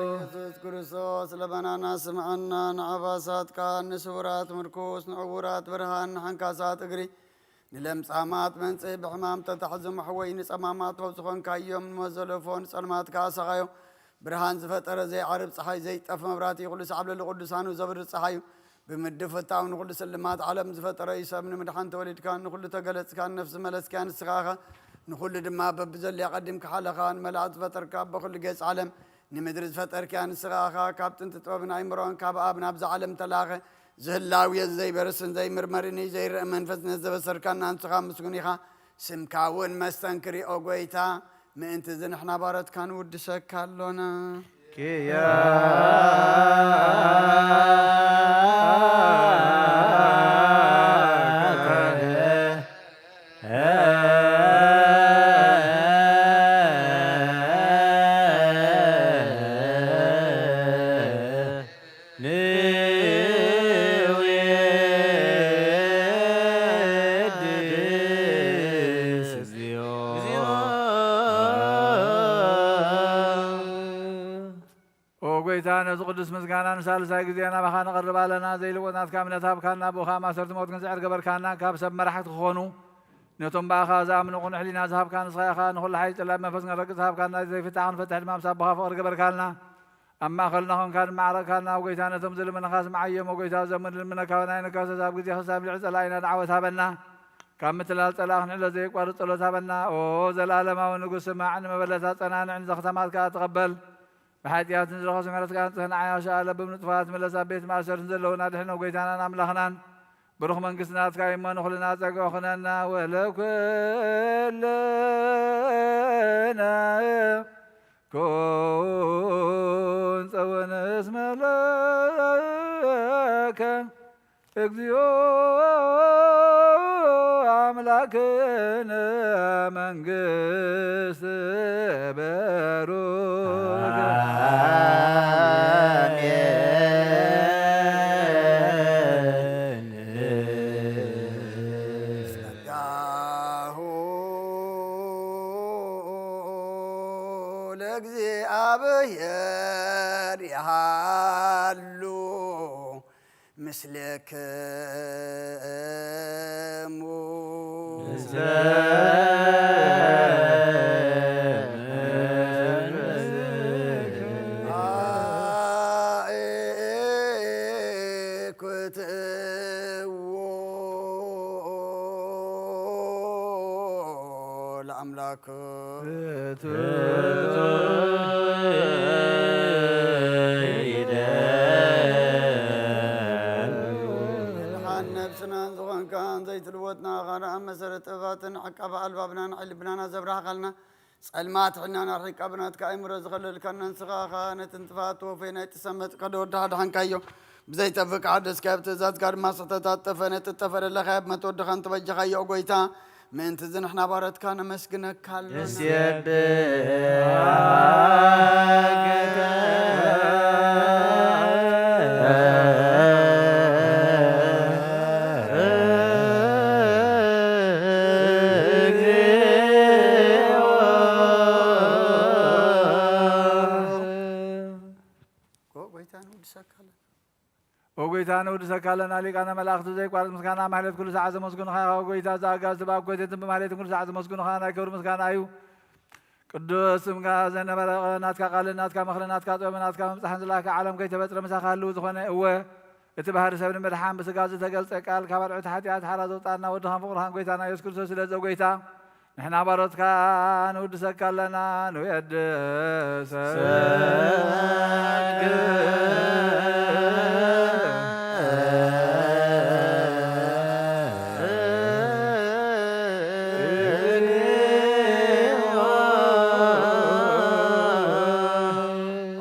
ኢየሱስ ክርስቶስ ለመናና ስምዐና፣ ንዓባሳትካ ንስውራት ምርኩስ፣ ንዕውራት ብርሃን፣ ንሓንካሳት እግሪ፣ ንለምጻማት መንጽእ ብሕማም ተታሕዞም ኣሕወይ ንጸማማት ሆብ ዝኾንካዮም ንመዘለፎ ንጸልማት ከኣ ሰቓዮ። ብርሃን ዝፈጠረ ዘይዓርብ ጸሓይ ዘይጠፍ መብራቲ ኩሉ ሳዕ ኣብ ልዕሊ ቅዱሳኑ ዘብርህ ጸሓይ እዩ። ብምድፍታው ንኹሉ ስልማት ዓለም ዝፈጠረ እዩ። ሰብ ንምድሓን ተወሊድካ ንኹሉ ተገለጽካ ነፍሲ መለስካ ንስኻ ኢኻ። ንኹሉ ድማ በብዘልያ ቀዲምካ ሓለኻ ንመላእክት ዝፈጠርካ በኹሉ ገጽ ዓለም ንምድሪ ዝፈጠርክያ ንስኻ ኢኻ። ካብ ጥንቲ ጥበብን ኣይምሮን ካብ ኣብ ናብዛ ዓለም ተላኸ ዝህላው እየ ዘይበርስን ዘይምርመርን እዩ ዘይረአ መንፈስ ነዚ ዘበሰርካና ንስኻ ምስጉን ኢኻ። ስምካ እውን መስተንክር እዩ ኦ ጎይታ። ምእንቲ እዚ ንሕና ባሮትካ ንውድሰካ ኣሎና። ኪያ ንውድስ እግዚኦ። ኦ ጎይታ፣ ነዚ ቅዱስ ምስጋና ንሳልሳይ ግዜ ናባኻ ነቐርብ ኣለና። ዘይልወጥ ናትካ እምነት ሃብካና፣ ብኡኻ ማእሰርቲ ሞት ክንስዕር ገበርካና። ካብ ሰብ መራሕቲ ክኾኑ፣ ነቶም ብኣኻ ዝኣምኑ ቅኑዕ ሕሊና ዝሃብካ ንስኻ ኢኻ። ንኹሉ ሓይሊ ጸላኢ መንፈስ ክንረግጽ ዝሃብካና፣ ዘይፍታሕ ክንፈትሕ ድማ ምስ ኣቦኻ ፍቕሪ ገበርካልና። ኣብ ማእከልና ኾንካ ድማ ዓረቕካልና። ኦ ጎይታ፣ ነቶም ዝልምንኻ ስምዓዮም። ኦ ጎይታ፣ ዘመን ልምነካ ወናይ ንካሰስ ኣብ ግዜ ክሳብ ልዕሊ ጸላኢና ደዓወት ሃበና። ካብ ምትላል ጸላእ ክንዕሎ ዘየቋርጽ ጸሎት ሃበና። ኦ ዘለኣለማዊ ንጉስ፣ ስማዕ፣ ንመበለታት ጸናንዕ፣ ንዘኽታማት ከኣ ተቐበል። ብሓጢኣት ንዝረኸሱ ምሕረትካ ንጽህ ንዓይ ኣሻ ለብም ንጥፋት ምለስ ኣብ ቤት ማእሰርቲ ዘለዉና ድሕኖ ጎይታናን ኣምላኽናን። ብሩኽ መንግስቲ ናትካ እዩ እሞ ንኹልና ጸግኦ ኹነና። ወለኩልና ኩን ጸወነ እስመ ለከ እግዚኦ ኣምላክነ መንግስት በሩክ። አሜን። ጸጋሁ ለእግዚኣብሔር ይሃሉ ምስሌክሙ። አእኩትዎ ለአምላክ። መድሓን ነብስናን ዝኾንካን ዘይትልወጥ ንዓኻ ደኣ መሰረት ጥበባትን ዓቃቢ ኣልባብናን ዓይኒ ልብናን ዘብራህኻልና፣ ጸልማት ሕልናና ኣርሒቕካ ብናትካ ኣእምሮ ዝኸለልካና ንስኻ ኢኻ። ነቲ ንጥፍኣት ተወፈየ ናይ ጥሰመት ከደ ወድኻ ኣድሓንካዮ። ብዘይተፍቃ ሓደስካዮ፣ ብትእዛዝካ ድማ ስሕተት ኣጠፈ። ነቲ እጠፈ ደለኻዮ ብመት ወድኻ እንተበጃኻዮ፣ ኦ ጎይታ፣ ምእንቲ እዚ ንሕና ባሮትካ ነመስግነካ ኣሎና። ንሴብሕ ኦ ጎይታ፣ ንውድሰካ ኣለና። ኦ ጎይታ፣ ንውድሰካ ኣለና። ሊቃነ መላእኽቲ ዘይቋርጽ ምስጋና ማሕሌት ኩሉ ሰዓት ዘመስግኑኻ ኢኻ። ኦ ጎይታ፣ እዚ ኣጋዝእቲ ብኣብ ኮቴትን ብማሕሌትን ኩሉ ሰዓት ዘመስግኑኻ ናይ ክብሪ ምስጋና እዩ። ቅዱስ ስምካ ዘነበረ ናትካ ቃልን ናትካ ምኽርን ናትካ ጥበብን ናትካ ምብጻሕን ዝለኣከ ዓለም ከይተፈጥረ ምሳኻ ህልው ዝኾነ እወ፣ እቲ ባህሪ ሰብ ንምድሓን ብስጋ ዝተገልጸ ቃል ካብ ኣርዑት ሓጢኣት ሓራ ዘውጣና ወድኻን ፍቕርኻን ጎይታና ኢየሱስ ክርስቶስ ስለዚ ኦ ጎይታ፣ ንሕና ባሮትካ ንውድሰካ ኣለና፣ ንውየድሰ።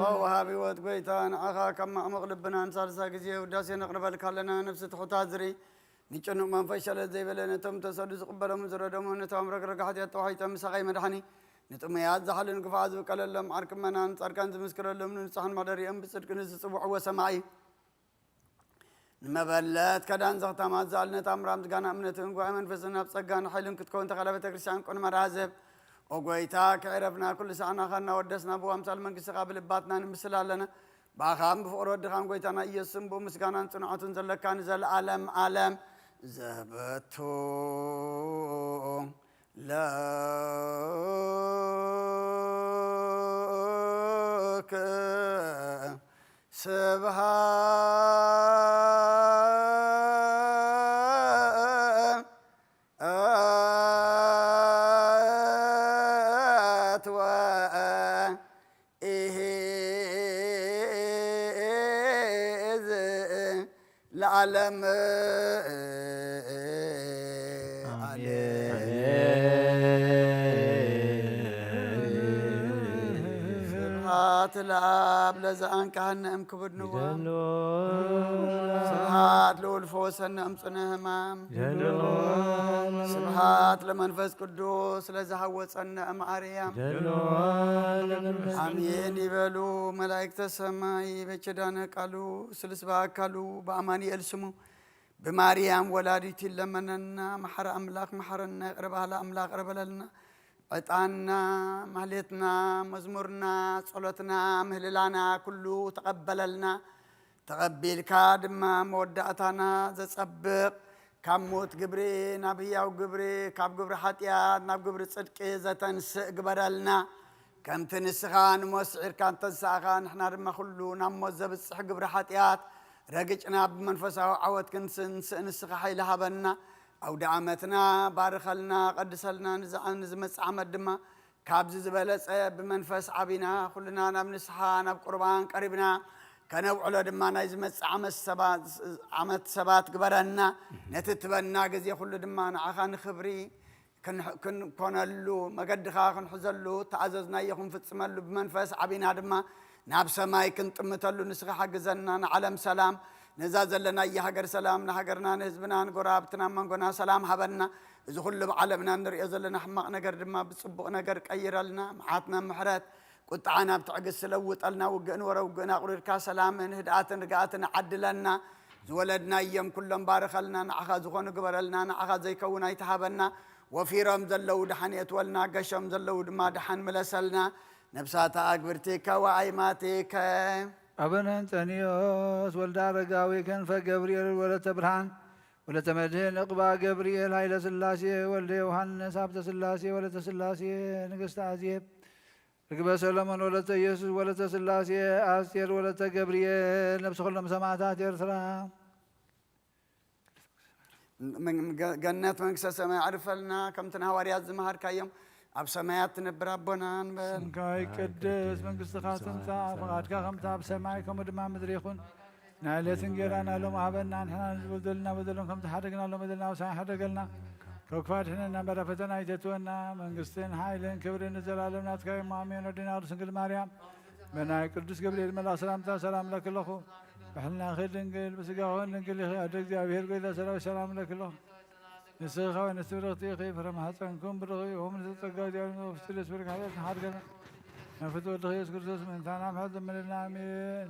ኦ ወሃቢ ህይወት ጎይታ፣ ንዓኻ ካብ ማዕሙቕ ልብና ንሳልሳይ ግዜ ውዳሴ ነቕርበልካ ኣለና። ነፍሲ ትሑታት ዝርኢ፣ ንጭኑቕ መንፈስ ሸለል ዘይበለ፣ ነቶም ተሰዱ ዝቕበሎምን ዝረደሞምን፣ ነቶም ኣብ ረግረግ ሓጢኣት ተዋሒጦም ብሳቓይ መድሓኒ፣ ንጥሙያት ዝሓልን ግፉዓት ዝብቀለሎም፣ ዓርኪ ምእመናን ጻድቃን ዝምስክረሎም፣ ንንጹሓን መሕደሪኦም ብጽድቂ ንዝጽውዕዎ ሰማዒ፣ ንመበለት ከዳን ዘኽታማት ዝኣልነት ኣምራ ምስጋና እምነትን ጉባኤ መንፈስን ኣብ ጸጋን ሓይልን ክትከውን ተኸእለ ቤተ ክርስቲያን ቅኑዕ መርሃ ዝህብ። ኦ ጎይታ፣ ከዕረፍና ኩሉ ሳዕ ናኻ እናወደስና ብኡ ኣምሳል መንግስትኻ ብልባትና ንምስል ኣለና። ብኣኻን ብፍቕሪ ወድኻን ጎይታና ኢየሱስን ብኡ ምስጋናን ጽንዓቱን ዘለካ ንዘለኣለም ኣለም ዘበቱ ለከ ስብሐት ወኢሂዝ ለዓለም። ኣሜን። ስብሐት ለአብ ለዘአንቀሐነ እምክቡድ ንዋም። ስብሐት ልኡል ፈወሰነ እምጽነ ሕማም። ስብሐት ለመንፈስ ቅዱስ ለዘሐወጸነ እምአርያም። ኣሜን ይበሉ መላእክተ ሰማይ። በኪዳነ ቃሉ ስሉስ በአካሉ በአማኑኤል ስሙ ብማርያም ወላዲቱ ይለመነና። መሓሪ ኣምላኽ መሓረና፣ ይቕረ በሃሊ ኣምላኽ ይቕረ በለልና። ዕጣንና፣ ማህሌትና፣ መዝሙርና፣ ጸሎትና፣ ምህልላና ኩሉ ተቐበለልና። ተቐቢልካ ድማ መወዳእታና ዘጸብቕ፣ ካብ ሞት ግብሪ ናብ ህያው ግብሪ፣ ካብ ግብሪ ሓጢኣት ናብ ግብሪ ጽድቂ ዘተንስእ ግበረልና። ከምቲ ንስኻ ንሞት ስዒርካ እንተንሳእኻ፣ ንሕና ድማ ኩሉ ናብ ሞት ዘብጽሕ ግብሪ ሓጢኣት ረግጭና ብመንፈሳዊ ዓወት ክንስንስእ ንስኻ ሓይሊ ሃበና። ኣውደ ዓመትና ባርኸልና፣ ቀድሰልና። ንዝዓ-፣ ንዝመጽእ ዓመት ድማ ካብዚ ዝበለጸ ብመንፈስ ዓቢና፣ ኩልና ናብ ንስሓ ናብ ቁርባን ቀሪብና ከነውዕሎ ድማ ናይ ዝመጽእ ዓመት ሰባ-፣ ዓመት ሰባት ግበረና። ነቲ ትበና ግዜ ኩሉ ድማ ንዓኻ ንኽብሪ ክንሕ-፣ ክንኮነሉ፣ መገድኻ ክንሕዘሉ፣ ተኣዘዝናዮ ክንፍጽመሉ፣ ብመንፈስ ዓቢና ድማ ናብ ሰማይ ክንጥምተሉ ንስኻ ሓግዘና። ንዓለም ሰላም፣ ነዛ ዘለናያ ሃገር ሰላም፣ ንሃገርና፣ ንህዝብና፣ ንጎረባብትና፣ ኣብ መንጎና ሰላም ሃበና። እዚ ኩሉ ኣብ ዓለምና እንርእዮ ዘለና ሕማቕ ነገር ድማ ብጽቡቕ ነገር ቀይረልና። መዓትና ምሕረት፣ ቁጥዓ ናብ ትዕግስቲ ለውጠልና። ውግእን ወረ ውግእን ኣቑሪርካ ሰላምን ህድኣትን ርግኣትን ዓድለና። ዝወለድናዮም ኩሎም ባርኸልና፣ ንዓኻ ዝኾኑ ግበረልና፣ ንዓኻ ዘይከውን ኣይትሃበና። ወፊሮም ዘለዉ ደሓን የእትወልና፣ ገሾም ዘለዉ ድማ ደሓን ምለሰልና። ነፍሳት ኣግብርቲከ ወኣይማቲከ። አቡነ እንጠንዮስ ወልደ አረጋዊ ከንፈ ገብርኤል ወለተ ብርሃን ወለተ መድህን ዕቅባ ገብርኤል ኃይለ ሥላሴ ወልደ ዮሐንስ ሀብተ ሥላሴ ወለተ ሥላሴ ንግሥተ አዜብ ርግበ ሰሎሞን ወለተ ኢየሱስ ወለተ ሥላሴ አስቴር ወለተ ገብርኤል ነፍሲ ኩሎም ሰማዕታት ኤርትራ። ምን-፣ ገ-፣ ገነት መንግስተ ሰማይ ኣዕርፈልና። ከምቲ ንሃዋርያት ዝመሃርካዮም ኣብ ሰማያት ትነብር ኣቦና ንበል። ስምካ ይቀደስ፣ መንግስትኻ ትምጻእ፣ ፍቓድካ ከምቲ ኣብ ሰማይ ከምኡ ድማ ኣብ ምድሪ ይኹን። ናይ ዕለት እንጌራና ሎም ሃበና፣ ንሕና ንዝበደሉና በደሎም ከምቲ ሓደግናሎም በደልና፣ ኣብ ሰማይ ሓደገልና። ካብ ክፋ ድሕነና፣ እምበር ፈተና ኣይተትወና። መንግስትን ሓይልን ክብርን ንዘላለም ናትካ እዮም። ኣሜን። ወዲና ቅዱስ ድንግል ማርያም፣ ብናይ ቅዱስ ገብርኤል መልኣኽ ሰላምታ ሰላም እለኪ ኣለኹ። ብሕልናኺ ድንግል፣ ብስጋኺ ድንግል ኢኺ። ኣደ እግዚኣብሔር፣ ጎይታ ሰራዊት፣ ሰላም እለኪ ኣለኹ። ንስኺ ከወ ንስቲ ብርኽቲ ኢኺ፣ ፍረ ማሕፀንኩም ብሩኽ እዩ። ኦም ንተጸጋ እግዚኣብሔር መንፈስ ቅዱስ ብሩክ ሓጢኣት ንሓድገና። መንፈስ ወልድኺ ኢየሱስ ክርስቶስ ምእንታና ምሕረት ዘመለልና። ኣሜን።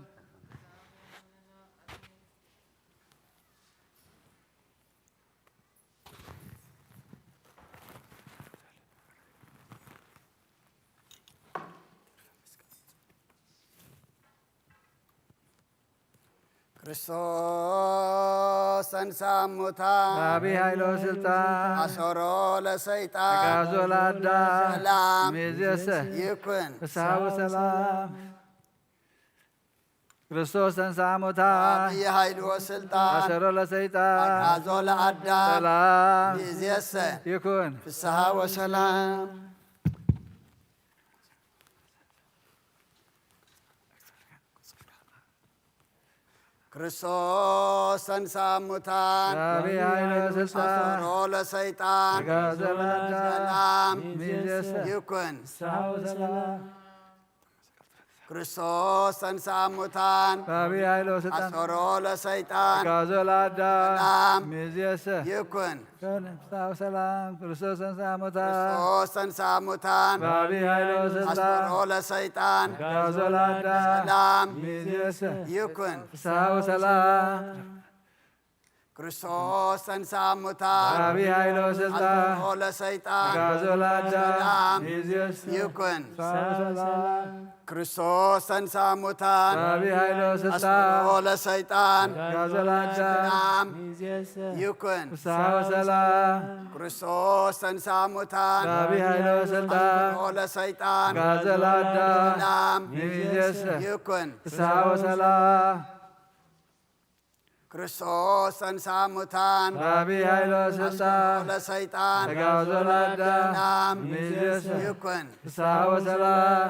ክርስቶስ ተንሥአ እሙታን። በአቢይ ኃይሎ ስልጣን። አሰሮ ለሰይጣን። አግዓዞ ለአዳም። ሰላም። ሚዜሰ። ይኩን። ፍስሐ ወሰላም። ክርስቶስ ተንሥአ እሙታን። በአቢይ ኃይል ወስልጣን። አሰሮ ለሰይጣን። አግዓዞ ለአዳም። ሰላም። ሚዜሰ። ይኩን። ፍስሐ ወሰላም። ክርስቶስ ተንሥአ እሙታን። በአቢይ ኃይል ወስልጣን። አሰሮ ለሰይጣን። አግዓዞ ለአዳም። ሰላም። ሚዜሰ። ይኩን። ፍስሐ ወሰላም። ክርስቶስ ተንሥአ እሙታን። በአቢይ ኃይል ወስልጣን። አሰሮ ለሰይጣን። አግዓዞ ለአዳም። ሰላም። ሚዜሰ። ይኩን። ፍስሐ ወሰላም። ክርስቶስ ተንሥአ እሙታን። ክርስቶስ ተንሥአ እሙታን። በአቢይ ኃይል ወስልጣን። አሰሮ ለሰይጣን። አግዓዞ ለአዳም። ሰላም። ሚዜሰ። ይኩን። ፍስሐ ወሰላም። ክርስቶስ ተንሥአ እሙታን። በአቢይ ኃይል ወስልጣን። አሰሮ ለሰይጣን። አግዓዞ ለአዳም። ሰላም። ሚዜሰ። ይኩን። ፍስሐ ወሰላም። ክርስቶስ ተንሥአ እሙታን። በአቢይ ኃይሎ ስልጣን። አስሮ ለሰይጣን። አግዓዞ ለአዳም። ሰላም ይኩን። ፍስሐ ወሰላም። ክርስቶስ ተንሥአ እሙታን። በአቢይ ኃይሎ ስልጣን። አስሮ ለሰይጣን። አግዓዞ ለአዳም። ሰላም ይኩን። ፍስሐ ወሰላም። ክርስቶስ ተንሥአ እሙታን። በአቢይ ኃይሎ ስልጣን። አስሮ ለሰይጣን። አግዓዞ ለአዳም። ሰላም ይኩን። ፍስሐ ወሰላም።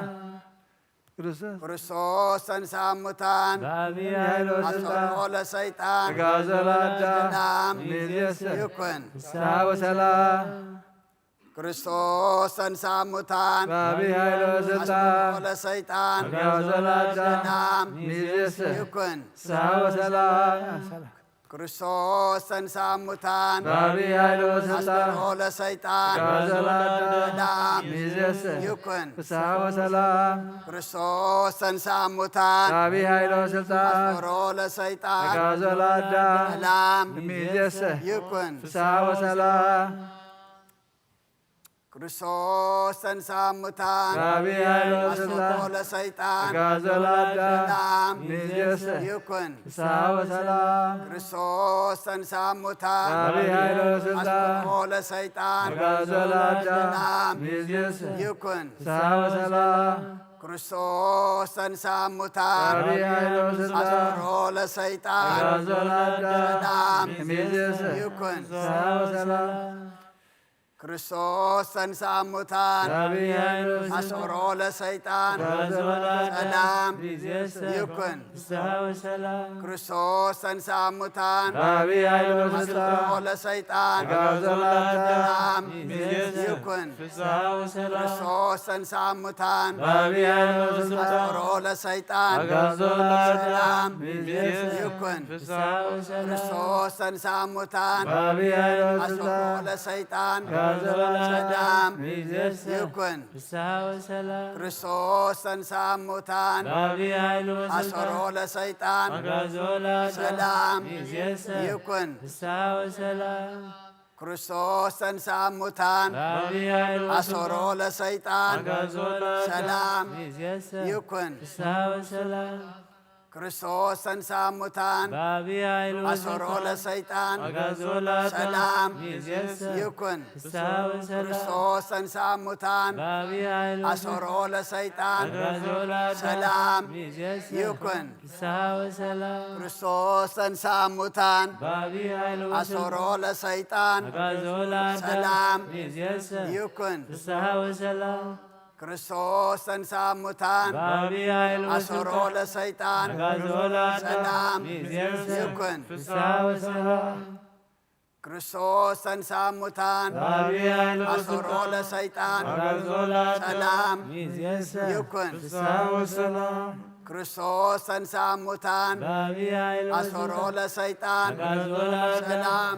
ክርስቶስ ተንሥአ እሙታን። በአቢይ ኃይሎ ስልጣን። አስሮ ለሰይጣን። አግዓዞ ለአዳም። ሰላም ይኩን። ፍስሐ ወሰላም። ክርስቶስ ተንሥአ እሙታን። በአቢይ ኃይሎ ስልጣን። አስሮ ለሰይጣን። አግዓዞ ለአዳም። ሰላም ይኩን። ፍስሐ ወሰላም። ክርስቶስ ተንሥአ እሙታን። በአቢይ ኃይሎ ስልጣን። አስሮ ለሰይጣን። አግዓዞ ለአዳም። ሰላም ይኩን። ፍስሐ ወሰላም። ክርስቶስ ተንሥአ እሙታን። በአቢይ ኃይሎ ስልጣን። አስሮ ለሰይጣን። አግዓዞ ለአዳም። ሰላም ይኩን። ፍስሐ ወሰላም። ክርስቶስ ተንሥአ እሙታን። በአቢይ ኃይሎ አስሮ ስልጣን። ለሰይጣን። አግዓዞ ለአዳም። ሰላም ይኩን። ፍስሐ ወሰላም። ክርስቶስ ተንሥአ እሙታን። በአቢይ ኃይሎ ስልጣን። አስሮ ለሰይጣን። አግዓዞ ለአዳም። ሰላም ይኩን። ፍስሐ ወሰላም። ክርስቶስ ተንሥአ እሙታን። በአቢይ ኃይሎ ስልጣን። አስሮ ለሰይጣን። አግዓዞ ለአዳም። ሰላም ይኩን። ፍስሐ ወሰላም። ክርስቶስ ተንሥአ እሙታን። በአቢይ ኃይሎ ስልጣን። አስሮ ለሰይጣን። አግዓዞ ለአዳም። ሰላም ይኩን። ፍስሐ ወሰላም። ክርስቶስ ተንሥአ እሙታን። በአቢይ ኃይሎ ስልጣን። አስሮ ለሰይጣን። አግዓዞ ለአዳም። ሰላም ይኩን። ፍስሐ ወሰላም። ክርስቶስ ተንሥአ እሙታን። በአቢይ ኃይሎ ስልጣን። አስሮ ለሰይጣን። አግዓዞ ለአዳም። ሰላም ይኩን። ፍስሐ ወሰላም። ክርስቶስ ተንሥአ እሙታን። በአቢይ ኃይሎ አስሮ ስልጣን። ለሰይጣን። አግዓዞ ለአዳም። ሰላም ይኩን። ፍስሐ ወሰላም። ክርስቶስ ተንሥአ እሙታን። በአቢይ ኃይሎ ስልጣን። አስሮ ለሰይጣን። አግዓዞ ለአዳም። ሰላም ይኩን። ፍስሐ ወሰላም። ክርስቶስ ተንሥአ እሙታን። በአቢይ ኃይሎ አስሮ ስልጣን። ለሰይጣን። አግዓዞ ለአዳም። ሰላም ይኩን። ፍስሐ ወሰላም። ክርስቶስ ተንሥአ እሙታን። በአቢይ ኃይሎ አስሮ ስልጣን። ለሰይጣን። አግዓዞ ለአዳም። ሰላም ይኩን። ፍስሐ ወሰላም። ክርስቶስ ተንሥአ እሙታን። በአቢይ ኃይሎ አስሮ ለሰይጣን። አግዓዞ ለአዳም። ሰላም ይኩን። ፍስሐ ወሰላም። ክርስቶስ ተንሥአ እሙታን። በአቢይ ኃይሎ አስሮ ለሰይጣን። አግዓዞ ለአዳም። ሰላም ይኩን። ፍስሐ ወሰላም። ክርስቶስ ተንሥአ እሙታን። በአቢይ ኃይሎ አስሮ ለሰይጣን። አግዓዞ ለአዳም። ሰላም ይኩን። ፍስሐ ወሰላም። ክርስቶስ ተንሥአ እሙታን። በአቢይ ኃይሎ አስሮ ለሰይጣን። አግዓዞ ለአዳም። ሰላም ይኩን። ፍስሐ ወሰላም። ክርስቶስ ተንሥአ እሙታን። በአቢይ ኃይሎ አስሮ ለሰይጣን። አግዓዞ ለአዳም። ሰላም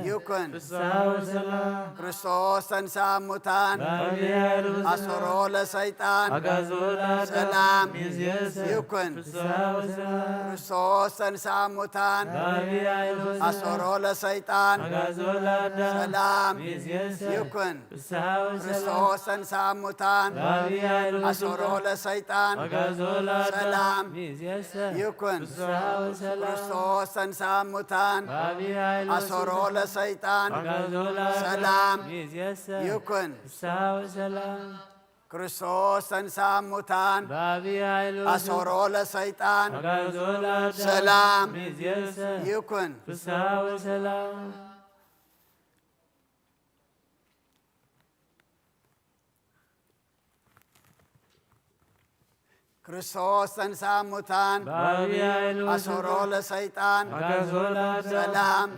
ይኩን። ፍስሐ ወሰላም። ክርስቶስ ተንሥአ እሙታን። በአቢይ ኃይሎ አስሮ ለሰይጣን። አግዓዞ ለአዳም። ሰላም ይኩን። ፍስሐ ወሰላም። ክርስቶስ ተንሥአ እሙታን። በአቢይ ኃይሎ አስሮ ለሰይጣን። አግዓዞ ለአዳም። ሰላም ይኩን። ፍስሐ ወሰላም። ክርስቶስ ተንሥአ እሙታን። በአቢይ ኃይሎ አስሮ ለሰይጣን። አግዓዞ ለአዳም። ሰላም ይኩን። ፍስሐ ወሰላም። ክርስቶስ ተንሥአ እሙታን። በአቢይ ኃይሎ አስሮ ለሰይጣን። አግዓዞ ለአዳም። ሰላም ይኩን። ፍስሐ ወሰላም። ክርስቶስ ተንሥአ እሙታን። በአቢይ ኃይሎ አስሮ ለሰይጣን። አግዓዞ ለአዳም። ሰላም ይኩን። ፍስሐ ወሰላም። ክርስቶስ ተንሥአ እሙታን። በአቢይ ኃይሎ አስሮ ለሰይጣን። አግዓዞ ለአዳም። ሰላም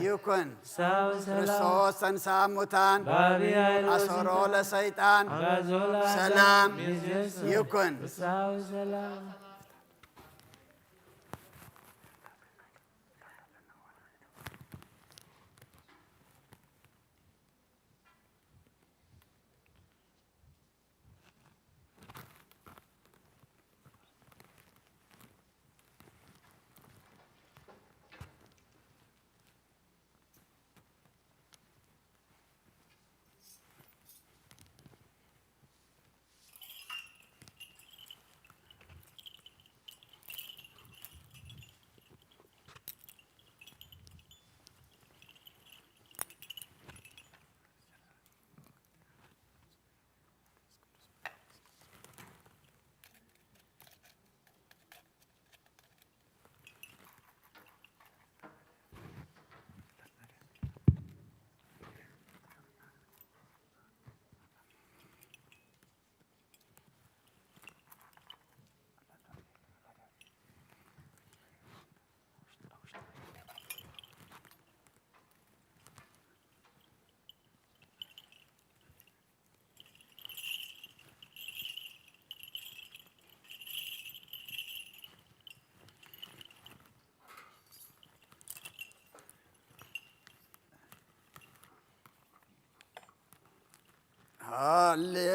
ይኩን። ፍስሐ ወሰላም። ክርስቶስ ተንሥአ እሙታን። በአቢይ ኃይሎ አስሮ ለሰይጣን። አግዓዞ ለአዳም። ሰላም ይኩን። ፍስሐ ወሰላም። ሃሌሉያ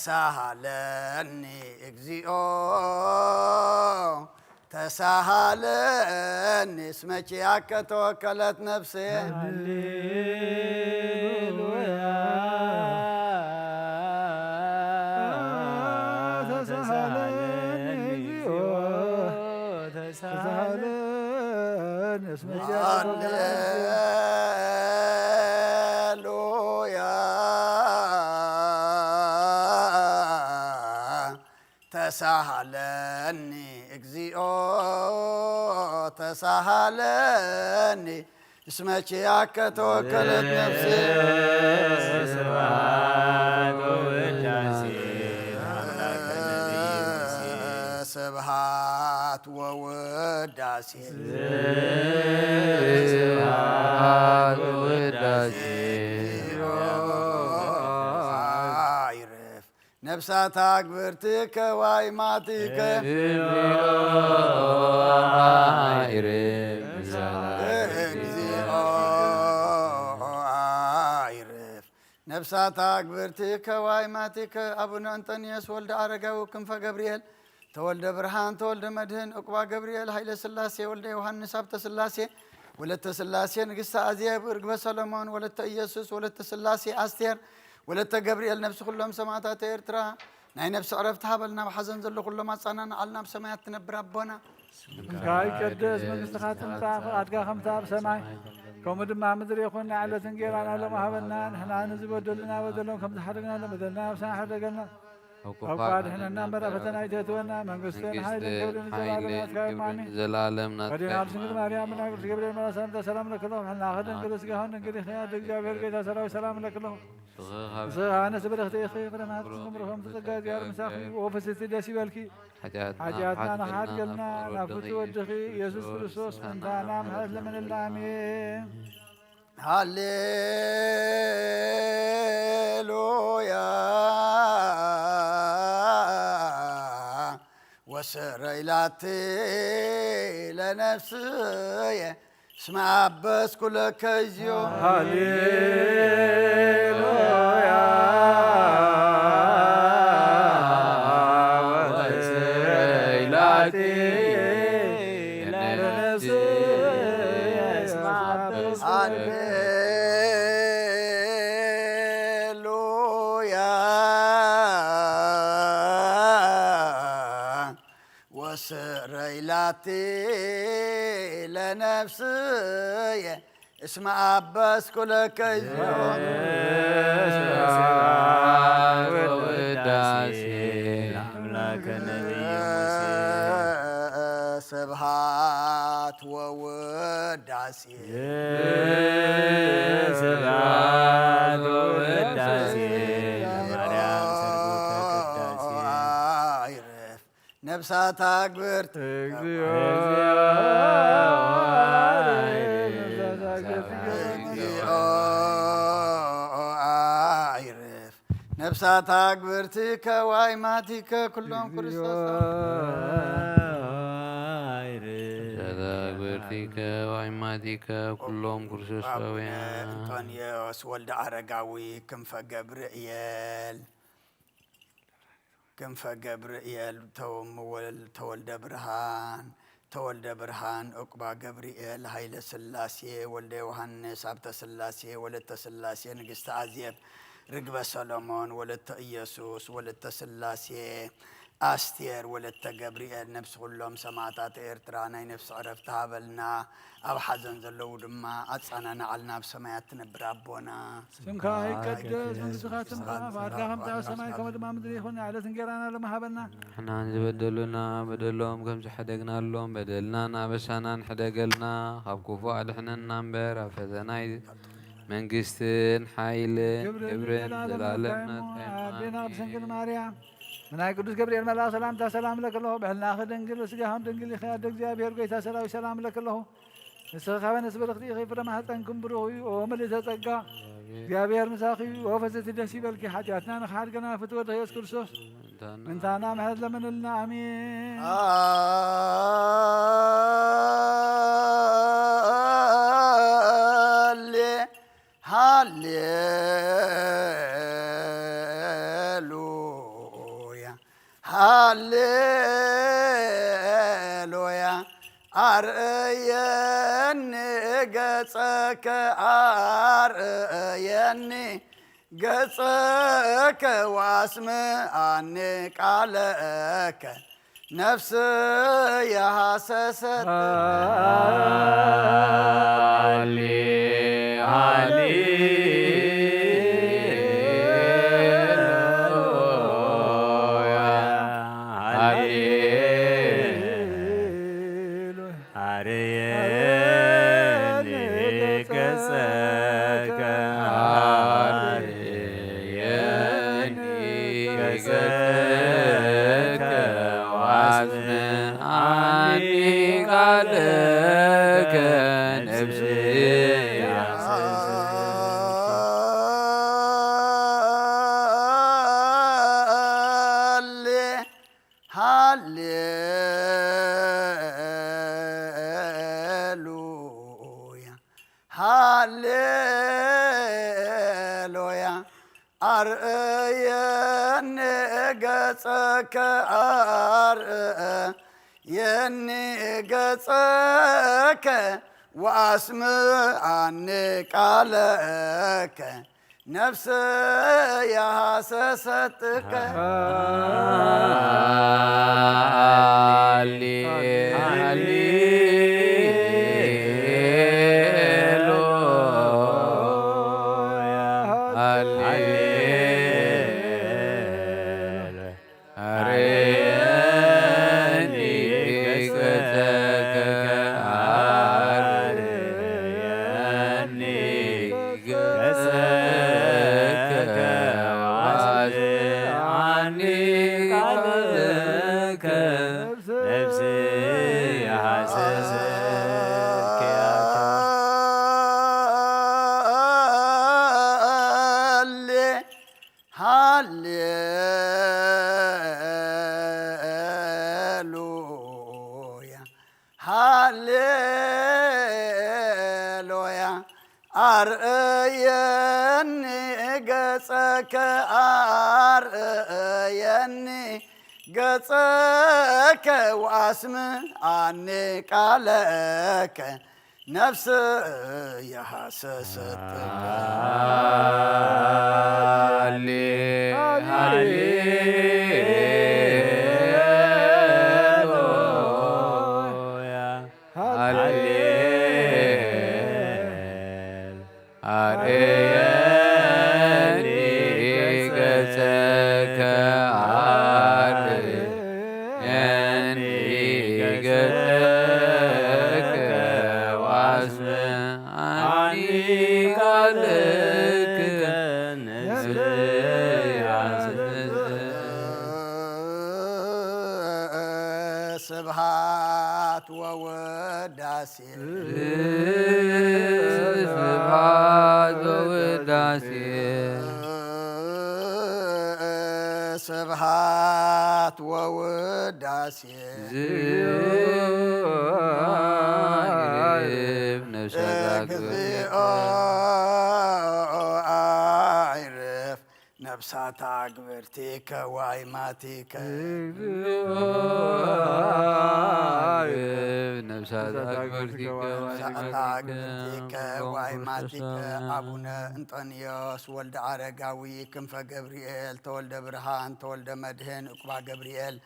ተሳሃለኒ እግዚኦ ተሳሃለኒ እስመ ኪያከ ተወከለት ነፍሴ። ሃሌሉያ ተሳሃለኒ እግዚኦ ተሳሃለኒ እስመ ኪያከ ተወከለት ነፍሴ። ሃሌሉያ ተሳሃለኒ እግዚኦ ተሳሃለኒ እስመ ኪያከ ተወከለት ነፍሴ። ስብሐት ወውዳሴ ለአምላከ ነቢይ ሙሴ። ስብሐት ወውዳሴ ስብሐት ወውዳሴ አይረፍ ነፍሳት አግብርትከ ዋይማትከ። እግዚኦ አይረፍ ነፍሳት እግዚኦ አይረፍ ነፍሳት አግብርትከ ዋይማትከ። አቡነ እንጠንዮስ ወልደ አረጋዊ ክንፈ ገብርኤል ተወልደ ብርሃን ተወልደ መድህን ዕቁባ ገብርኤል ኃይለ ሥላሴ ወልደ ዮሐንስ ሀብተ ሥላሴ ወለተ ሥላሴ ንግሥተ አዜብ ርግበ ሰሎሞን ወለተ ኢየሱስ ወለተ ሥላሴ አስቴር ወለተ ገብርኤል ነፍሲ ኩሎም ሰማዕታት ኤርትራ ናይ ነፍሲ ዕረፍቲ ሃበልና። ኣብ ሓዘን ዘሎ ኩሎም ኣጻናንዓልና። ኣብ ሰማያት ትነብር ኣቦና ስምካ ይቀደስ፣ መንግስትኻ ትምጻእ፣ ፍቓድካ ከምቲ ኣብ ሰማይ ከምኡ ድማ ኣብ ምድሪ ይኹን። ናይ ዕለት እንጌራና ሎም ሃበና። ንሕና ንዝበደሉና በደሎም ከም ዝሓደግና ንበደልና ነብስና ሕደገልና። ካብ ክፉእ ኣድሕነና እምበር ኣብ ፈተና ኣይተእትወና። መንግስትን ሓይልን ክብርን ንዘለኣለም ናትካ እዩ። ኣሜን። ንዘለኣለም ናትካ እዩ። ድንግል ማርያም፣ ናይ ቅዱስ ገብርኤል መልኣክ ሰላምታ ሰላም ለክሎ፣ ሕልናኺ ድንግል፣ ስጋኺ ድንግል፣ ይኸ ኣደ እግዚኣብሔር ጌታ ሰራዊት ሰላም ለክሎ። ንስኻ ኣነስ ብርኽቲ ኢኺ፣ ፍረ ማህፀንኪ ብሩኽ፣ ከምቲ ጸጋ እግዚኣብሔር ምሳኺ እዩ። ኦ ፍስሕቲ ደስ ይበልኪ፣ ሓጢኣትና ንኽሓድገልና ናብ ፍቱ ወድኺ ኢየሱስ ክርስቶስ ምእንታና ምሕረት ለምንልና። ኣሜን። ሃሌሉያ ወስረይ ላቲ ለነፍስየ እስመ አበስኩ ለከ እግዚኦ። ሃሌሉያ ወስረይ ላቲ ለነፍስየ እስመ አበስኩ ለከ ሃሌሉያ ወስረይ ላቲ ለነፍስየ እስመ አበስኩ ለከ እግዚኦ። ስብሐት ወውዳሴ ለአምላከ ነቢይ ሙሴ። ስብሐት ወውዳሴ። ስብሐት ወውዳሴ ለማርያም ሰርጎ ቅዳሴ። አይረፍ ነፍሳት አግብርት እግዚኦ። እግዚኦ አይረፍ ነፍሳት አግብርትከ ዋይማቲከ ኩሎም ክርስቶስ። ነፍሳት አግብርትከ ዋይማቲከ ኩሎም ክርስቶሳውያን። ኣንጦንዮስ ወልደ ኣረጋዊ ክንፈ ገብርኤል ክንፈ ገብርኤል ተወ-፣ ተወልደ ብርሃን፣ ተወልደ ብርሃን፣ ዕቁባ ገብርኤል፣ ሃይለ ስላሴ፣ ወልደ ዮሃንስ፣ ሃብተ ስላሴ፣ ወለተ ስላሴ፣ ንግስቲ ኣዜብ፣ ርግበ ሰሎሞን፣ ወለተ ኢየሱስ፣ ወለተ ስላሴ፣ ኣስቴር፣ ወለተ ገብርኤል፣ ነፍሲ ኩሎም ሰማእታት ኤርትራ ናይ ነፍሲ ዕረፍቲ ሃበልና። ኣብ ሓዘን ዘለዉ ድማ ኣጻናንዓልና፣ ኣብ ሰማያት ትነብር ኣቦና። ስምካ ይቀደስ፣ መንግስትኻ ትምጻእ፣ ፍቓድካ ከምቲ ኣብ ሰማይ ከምኡ ድማ ኣብ ምድሪ ይኹን። ዕለት እንጌራና ሎሚ ሃበና። ንሕና ንዝበደሉና በደሎም ከም ዝሐደግናሎም በደልናን ኣበሳናን ሕደገልና፣ ካብ ክፉእ ኣድሕነና እምበር፣ ኣብ ፈተና ኣይ-፣ መንግስትን ሓይልን ክብርን ክብርን ንዘለኣለም ዘላለምና ናትካ እዩ። ኣዴና ቅድስት ድንግል ማርያም፣ ብናይ ቅዱስ ገብርኤል መልኣኽ ሰላምታ ሰላም እብለኪ ኣለኹ። ብሕልናኺ ድንግል፣ ስጋኺ ድንግል ኢኺ። ኣደ እግዚኣብሔር፣ ጎይታ ሰራዊት፣ ሰላም እብለኪ ኣለኹ። ንስኺ ካብ ኣንስቲ ብርኽቲ ኢኺ፣ ፍረ ማህፀንክን ብሩኽ እዩ። ኦ ምልእተ ጸጋ፣ እግዚኣብሔር ምሳኺ እዩ። ኦ ፍስሕቲ ደስ ይበልኪ፣ ሓጢኣትና ንኽሓድገና ፍትወ ወድኺ ኢየሱስ ክርስቶስ ምንታና ምሕረት ለምንልና፣ ኣሜን። ሃሌ ሃሌሉያ ሃሌሉያ ኣርእየኒ ገጸከ ኣርእየኒ ገጸከ ወኣስምዓኒ ቃለከ ነፍስየ ሃሰሰት። ሃሌ ሃሌሉያ ሃሌ ኣርየኒ ገጸከ ኣርየኒ ገጸከ ወኣስምዓኒ ቃለከ ነፍስየ ሃሌ ሃሌሉያ ሃሌሉያ ኣርእየኒ ገጸከ ኣርእየኒ ገጸከ ወኣስምዓኒ ቃለከ ነፍስየ ሃሰሰትከ። ሃሌ ሃሌሉያ ሃሌ ኣርየኒ ገጸከ ኣርየኒ ገጸከ ወኣስምዓኒ ቃለከ ነፍስየ ሃሰሰትኪ። ሃሌ ሃሌሉያ ሃሌሉያ ኣርእየኒ ገጸከ ኣርእየኒ ገጸከ ወኣስምዓኒ ቃለከ ነፍስየ ሃሰሰት። ሃሌ ሃሌሉያ ሃሌ ኣርየኒ ገጸከ ኣርየኒ ገጸከ ወኣስምዓኒ ቃለከ ነፍስየ ስብሃት ወውዳሴ ስብሃት ወውዳሴ ስብሃት ወውዳሴ ዝግብ ነፍሳት እግዚኦ ኣግብርቲከ ኣይርፍ ነፍሳት ኣግብርቲከ ዋይማቲከ ነፍሳት ኣግብርቲከ ነፍሳት ኣግብርቲከ ዋይማቲከ ኣቡነ እንጠንዮስ ወልደ ኣረጋዊ ክንፈ ገብርኤል ተወልደ ብርሃን ተወልደ መድህን ዕቁባ ገብርኤል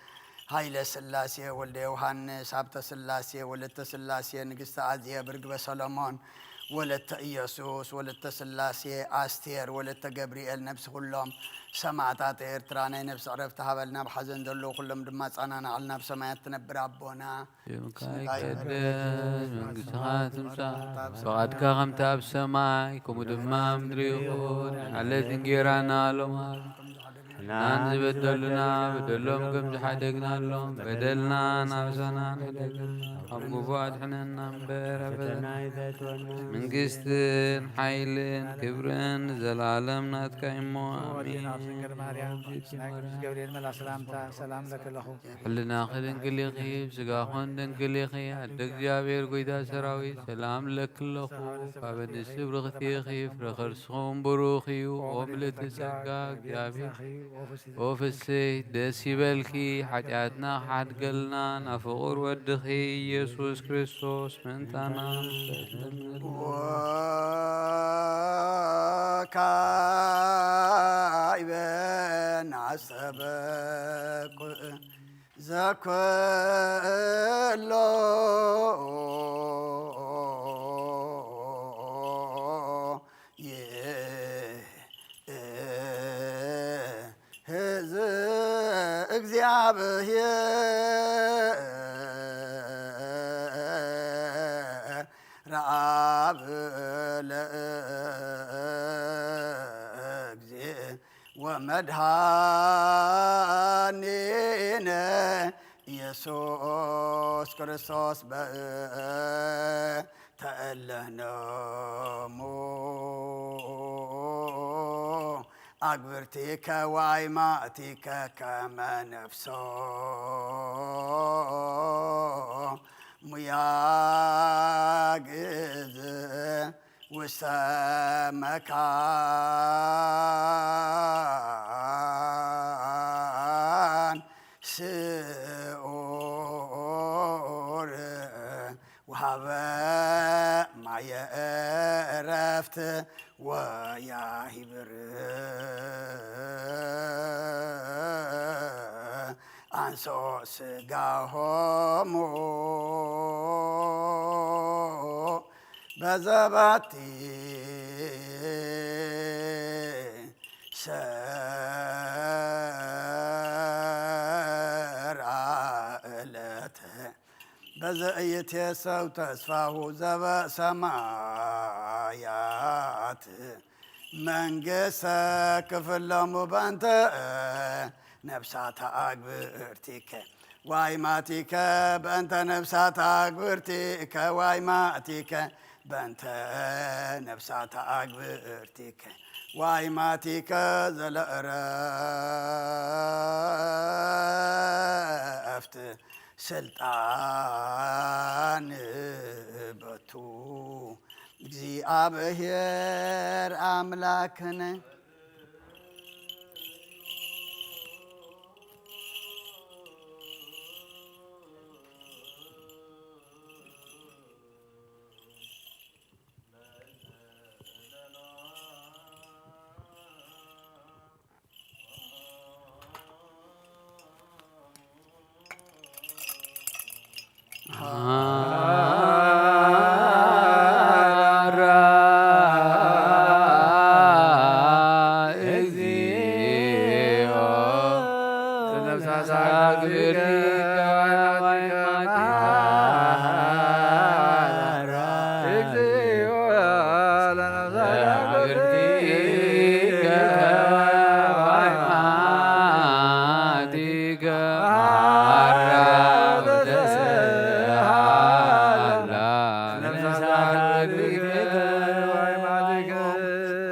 ሃይለ ስላሴ ወልደ ዮሃንስ ሃብተ ስላሴ ወለተ ስላሴ ንግስቲ ኣዝየ ብርግበ ሰሎሞን ወለተ ኢየሱስ ወለተ ስላሴ ኣስቴር ወለተ ገብርኤል ነብሲ ኩሎም ሰማዕታት ኤርትራ ናይ ነብሲ ዕረፍቲ ሃበልና። ኣብ ሓዘን ዘለዉ ኩሎም ድማ ጻናናዓልና። ኣብ ሰማያት ትነብር ኣቦና ስምካ ይቀደስ መንግስትኻ ትምጻእ ፍቓድካ ከምቲ ኣብ ሰማይ ከምኡ ድማ ኣብ ምድሪ ይኹን። ሓለት እንጌራና ሎም ሃበና ናን ዝበደሉና በደሎም ከም ዝሓደግናሎም በደልናን ኣበሳናን ሓደገና፣ ካብ ግቡእ ኣድሕነና እምበር፣ ኣብ ፈተና ኣይተእትወና። መንግስትን ሓይልን ክብርን ንዘለኣለም ናትካ እሞ፣ ኣሜን። ወዲና ድንግል ማርያም፣ ናይ ቅዱስ ገብርኤል መልኣክ ሰላምታ ሰላም ለኪ ኣለኹ። ሕልናኺ ድንግል ኢኺ፣ ስጋኹን ድንግል ኢኺ። ኣደ እግዚኣብሔር፣ ጎይታ ሰራዊት፣ ሰላም ለኪ ኣለኹ። ካብ ኣንስቲ ብርኽቲ ኢኺ፣ ፍረ ከርስኹም ብሩኽ እዩ። ኦ ምልእቲ ጸጋ፣ እግዚኣብሔር፣ ኦ ፍስሕቲ፣ ደስ ይበልኪ፣ ሓጢኣትና ክሓድገልና፣ ናብ ፍቑር ወድኺ ኢየሱስ ክርስቶስ ምእንታና ወካዕበ ናሰበኩ ዘኩሎ ይእዝ እግዚኣብሔር ረአብ ለእግዜ ወመድኃኒነ ኢየሱስ ክርስቶስ በእንተ እለ እሙ አግብርቲከ ወአይማእቲከ ከመ ነፍሶ ሙያግዝ ውስተ መካን ስዑር ወሃበ ማየ ዕረፍት ወያሂብር አንሶ ስጋሆሙ በዘባቲ ሰርአ ዕለት በዘኢይትየሰው ተስፋሁ ዘበሰማያት መንግሥተ ክፍሎሙ በእንተ ነፍሳተ አግብርቲከ ዋይማቲከ በእንተ ነፍሳተ አግብርቲከ ዋይማቲከ በእንተ ነፍሳተ አግብርቲከ ዋይማቲከ ዘለእረፍት ስልጣን በቱ እግዚኣብሔር አምላክነ።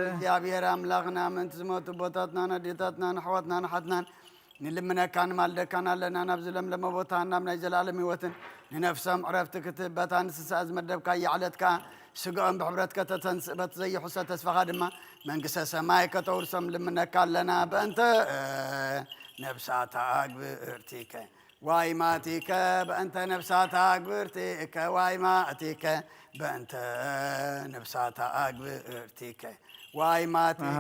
እግዚኣብሔር ኣምላኽና፣ ምእንቲ ዝሞቱ ኣቦታትናን ኣዴታትናን ኣሕዋትናን ኣሓትናን ንልምነካ ንማልደካን ኣለና። ናብዚ ለምለመ ቦታ ናብ ናይ ዘለኣለም ህይወትን ንነፍሶም ዕረፍቲ ክትህብ በታ ንስሳኣ ዝመደብካያ ዕለት ከኣ ስጋኦም ብሕብረት ከተተንስእ በቲ ዘይሕሰ ተስፋኻ ድማ መንግስተ ሰማይ ከተውርሶም ልምነካ ኣለና። በእንተ ነፍሳታ ኣግብእርቲከ ዋይማቲከ በእንተ ነፍሳታ ኣግብእርቲከ ዋይማቲከ በእንተ ነፍሳታ ኣግብእርቲከ ዋይማቲከ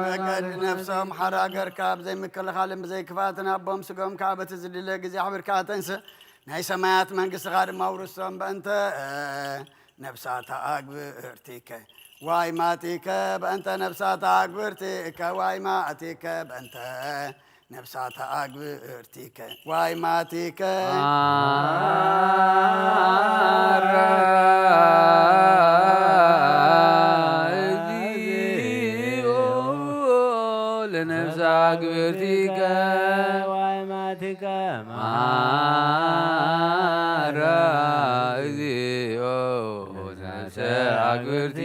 መቀድ ነፍሶም ሓራ ገርካ ብዘይ ምክልኻልን ብዘይ ክፍኣትን ኣቦም ስጎም ከዓ በቲ ዝድለ ግዜ ኣሕቢርካ ተንስእ። ናይ ሰማያት መንግስትኻ ድማ ውርሶም በእንተ ነፍሳታ ኣግብርቲከ ዋይ ማቲከ በእንተ ነፍሳታ ኣግብርቲከ ዋይ ማቲከ በእንተ ነፍሳታ ኣግብርቲከ ዋይ ማቲከ። ማራ እግዚኦ ለነፍሳ ግብርቲከ ዋይ ማቲከ ማራ እግዚኦ ነፍሰ ኣግብርቲ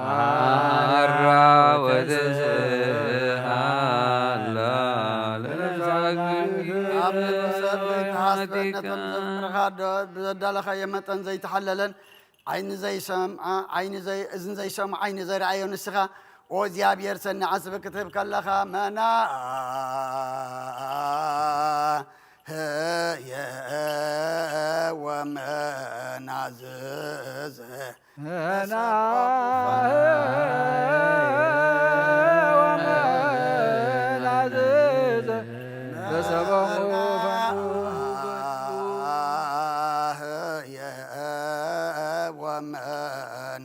ማራ ወተስሃላ ለነፍሰ ኣግብርቲ ኣብ ልብሰብ ዘይተሓስበ ነቶም ዘፍቅርኻ ዶ ብዘዳለኻዮ መጠን ዘይተሓለለን ዓይኒ ዘይሰምዓ ዓይኒ ዘይ እዝን ዘይሰምዖ ዓይኒ ዘይረኣዮ ንስኻ ኦ እግዚኣብሔር ሰኒ ዓስቢ ክትህብ ከለኻ መና ህየ ወመናዝዘ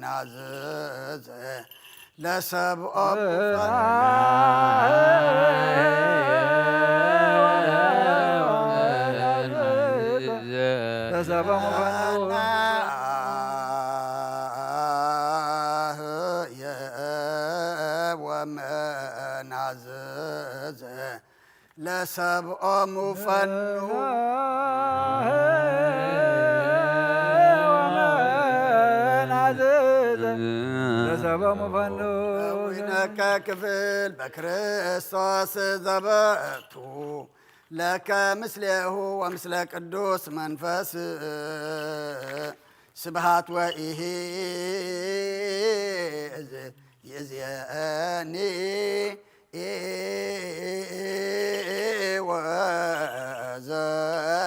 ወመናዝዘ ለሰብኦ ወመናዝዘ ለሰብኦም ፈኑ ለሰብኦም ፈኑ ከዊነከ ክፍል በክርስቶስ ዘበቱ ለከ ምስሌሁ ወምስለ ቅዱስ መንፈስ ስብሃት ወኢሂ ይእዜኒ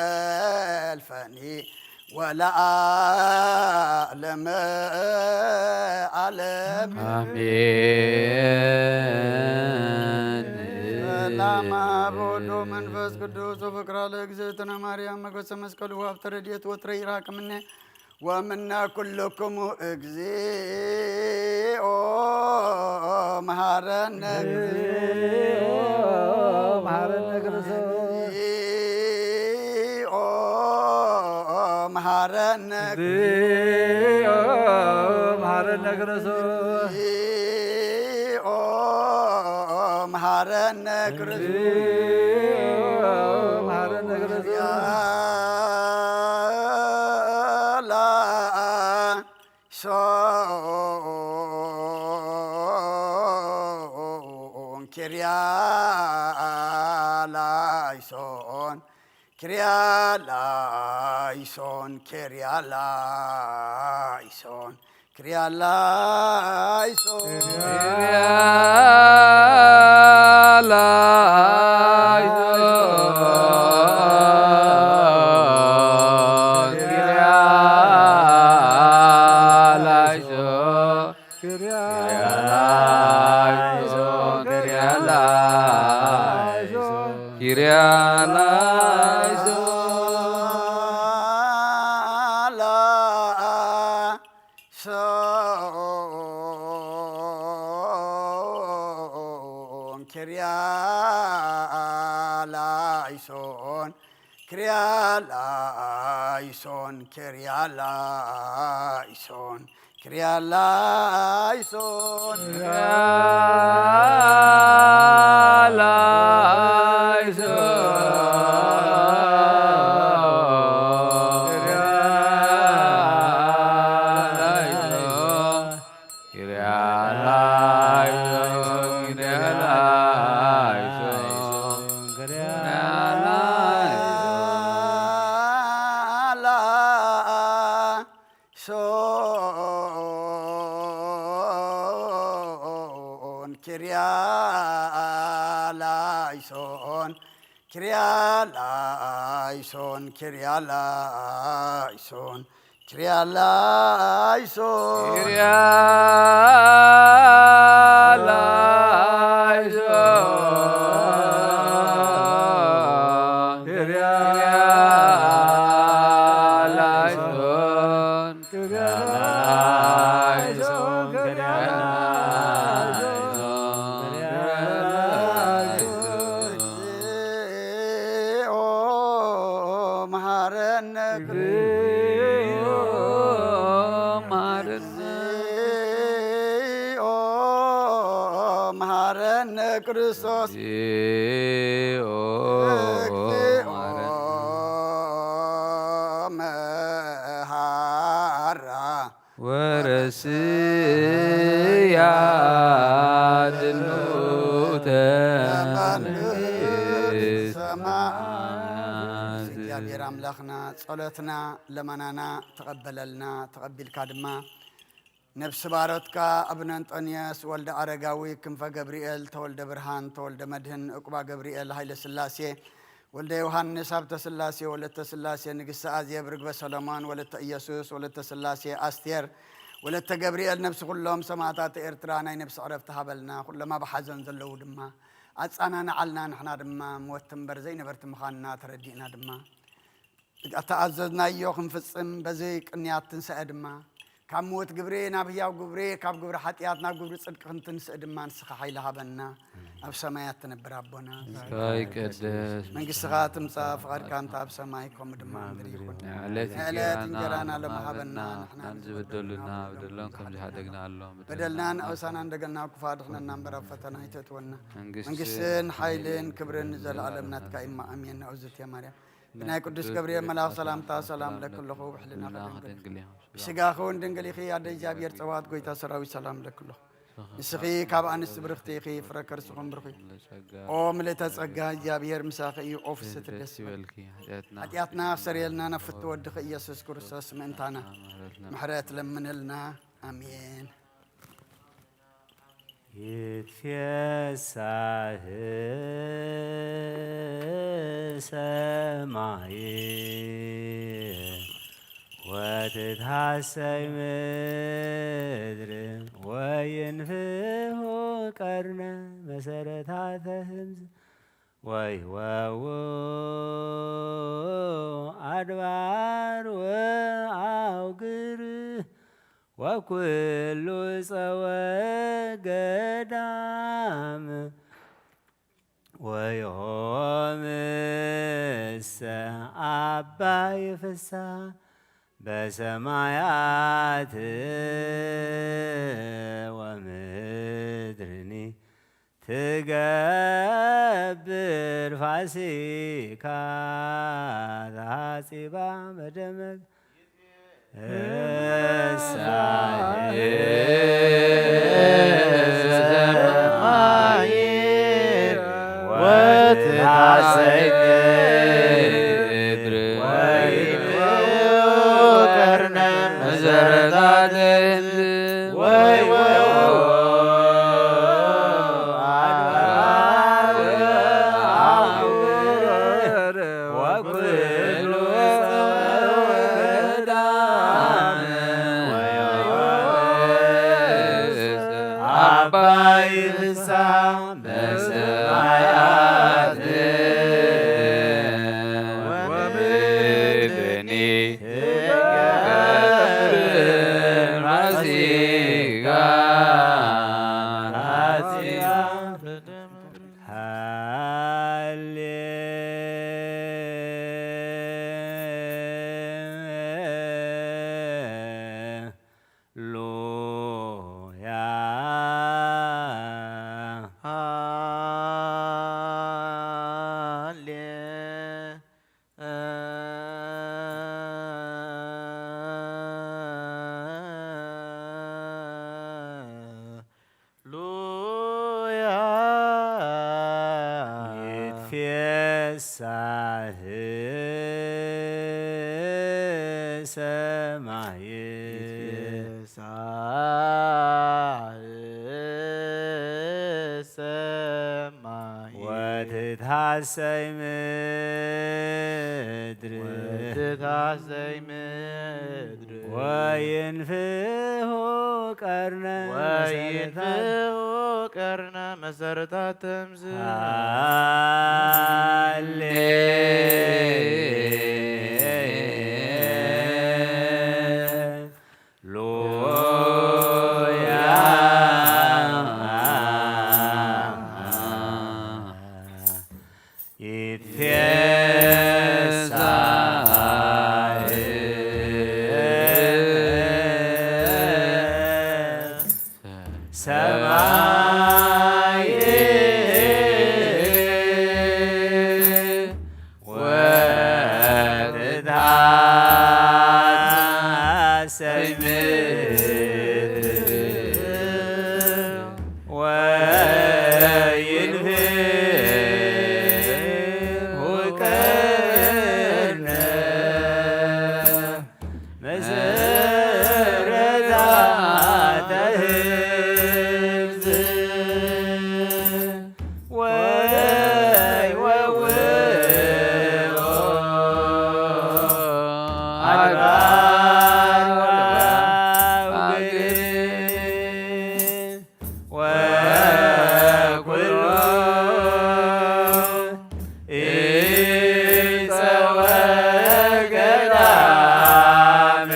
ወዘልፈኒ ወለዓለመ ዓለም። አሜን። ሰላም አብ ወወልድ ወመንፈስ ቅዱስ ወፍቅራ ለእግዝእትነ ማርያም መገሰ መስቀሉ ሀብተ ረድኤት ወትረ ይራቅ ምኔ ወምነ ኩልክሙ እግዚኦ መሐረነ እግዚኦ መሐረነ ክርስቶስ። እግዚኦ መሐረነ እግዚኦ መሐረነ ክርስቶስ። እግዚኦ መሐረነ ክርስቶስ። እግዚኦ መሐረነ ክርስቶስ። ላይሶን ኪርያ ላይሶን ኪርያ ላይሶን ኪርያ ላይሶን ኪርያ ላይሶን ኪርያ ላይሶን ኪርያ ላይሶን ኪርያ ላይሶን ኪርያ ላይሶን ኪርያ ላይሶን ላይሶን ኪርያ ላይሶን ኪርያ ላይሶን ኪርያ ላይሶን ኪርያ ላይሶን ላይሶን ኪርያ ላይሶን ኪርያ ላይሶን ኪርያ ላይሶን ኪርያ ላይሶን ላይሶን ኪርያ ላይሶን ኪርያ ላይሶን ኪርያ ላይሶን ኪርያላይሶን። እግዚኦ መሐረነ እግዚኦ መሐረነ ክርስቶስ። እግዚኦ መሐራ ወረስያ ድልውተ መንግስት ሰማያት። እግዚኣብሔር ኣምላኽና ጸሎትና ለመናና ተቐበለልና፣ ተቐቢልካ ድማ ነብሲ ባሮትካ ኣቡነ እንጦንዮስ ወልደ ኣረጋዊ ክንፈ ገብርኤል ተወልደ ብርሃን ተወልደ መድህን ዕቁባ ገብርኤል ሃይለ ስላሴ ወልደ ዮሃንስ ሃብተ ስላሴ ወለተ ስላሴ ንግስቲ ኣዜብ ርግበ ሰሎሞን ወለተ ኢየሱስ ወለተ ስላሴ ኣስቴር ወለተ ገብርኤል ነብሲ ኩሎም ሰማእታት ኤርትራ ናይ ነብሲ ዕረፍቲ ሃበልና። ኩሎም ኣብ ሓዘን ዘለዉ ድማ ኣጻናንዓልና። ንሕና ድማ ሞት እምበር ዘይነበርቲ ምዃንና ተረዲእና ድማ እተኣዘዝናዮ ክንፍጽም በዚ ቅንያት ትንሳኤ ድማ ካብ ሞት ግብሪ ናብ ህያው ግብሪ ካብ ግብሪ ሓጢኣት ናብ ግብሪ ጽድቂ ክንትንስእ ድማ ንስኻ ሓይሊ ሃበና። ኣብ ሰማያት ትነብር ኣቦና ይትቀደስ መንግስትኻ ትምጻእ፣ ፍቓድካ እንተ ኣብ ሰማይ ከምኡ ድማ ኣብ ምድሪ ይኹን። ንዕለት ንዕለት እንጀራና እንጀራና ሎም ሎም ሃበና፣ ሃበና፣ ንሕና ንሕና ንዝበደሉና ንዝበደሉና በደሎም ከም ዝሓደግና ኣሎም በደልና ንኣውሳና እንደገና ክፉ ኣድሕነና እምበር ኣብ ፈተና ኣይተእትወና። መንግስትን መንግስትን ሓይልን ክብርን ንዘለኣለም ናትካ እማ ኣሜን። ንእዝእትየ ማርያም ብናይ ቅዱስ ገብርኤል መልኣኽ ሰላምታ ሰላም ለኪ ኣለኹ፣ ብሕልናኺ ድንግል ኢኺ፣ ብስጋኺ እውን ድንግል ኢኺ። ኣደ እግዚኣብሔር ጸባኦት ጎይታ ሰራዊት ሰላም ለኪ ኣለኹ። ንስኺ ካብ ኣንስቲ ብርኽቲ ኢኺ፣ ፍረ ከርስኹም ብሩኽ እዩ። ኦ ምልእተ ጸጋ እግዚኣብሔር ምሳኺ እዩ። ኦ ፍስሕቲ ደስ ይበልኪ። ሓጢኣትና ክሰርየልና ናብ ፍትወ ወድኺ ኢየሱስ ክርስቶስ ምእንታና ምሕረት ለምንልና። ኣሜን። ይትፌሳህ ሰማይ ወትትሐሰይ ምድር ወይንፍሑ ቀርነ መሰረታተ ህምዝ ወይወው አድባር ወአውግር ወኩሉ ጸወ ገዳም ወዮምሰ አባይ ፍሳ በሰማያት ወምድርኒ ትገብር ፋሲካ ተሐጺባ በደመ አባይ ፍሳ በሰማያት ወምድርኒ ትገብር ፋሲካ። ሃሌ ሉያ። ሃሌ ሉያ። ይትፌሳህ ሰማይ። ይትፌሳህ ሰማይ። ወትትሐሰይ ምድር። ወትትሐሰይ ምድር። ወይንፍሑ ቀርነ ወይንፍሑ ቀርነ መሰረታት ተምዝ። ሃሌሉያ። ይትፌሳህ ሰማይ ወትትሐሰይ ምድር ወይንፍሑ ቀርነ መሰረታተ ህዝብ ወይወውኦ አድባር ወአውግር ወኩሉ ዕፀ ወገዳም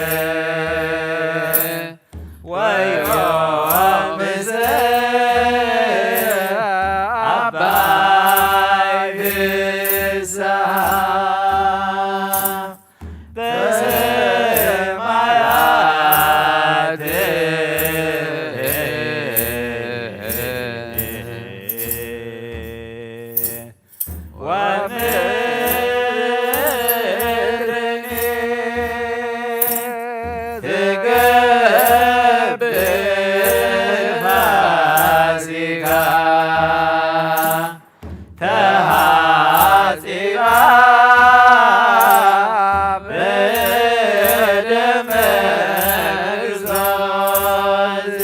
ወዮም ምስለ አባይ ፍስሐ በሰማያት ወምድርኒ ትገብር ፋሲካ ተሐጺባ በደመ ክርስቶስ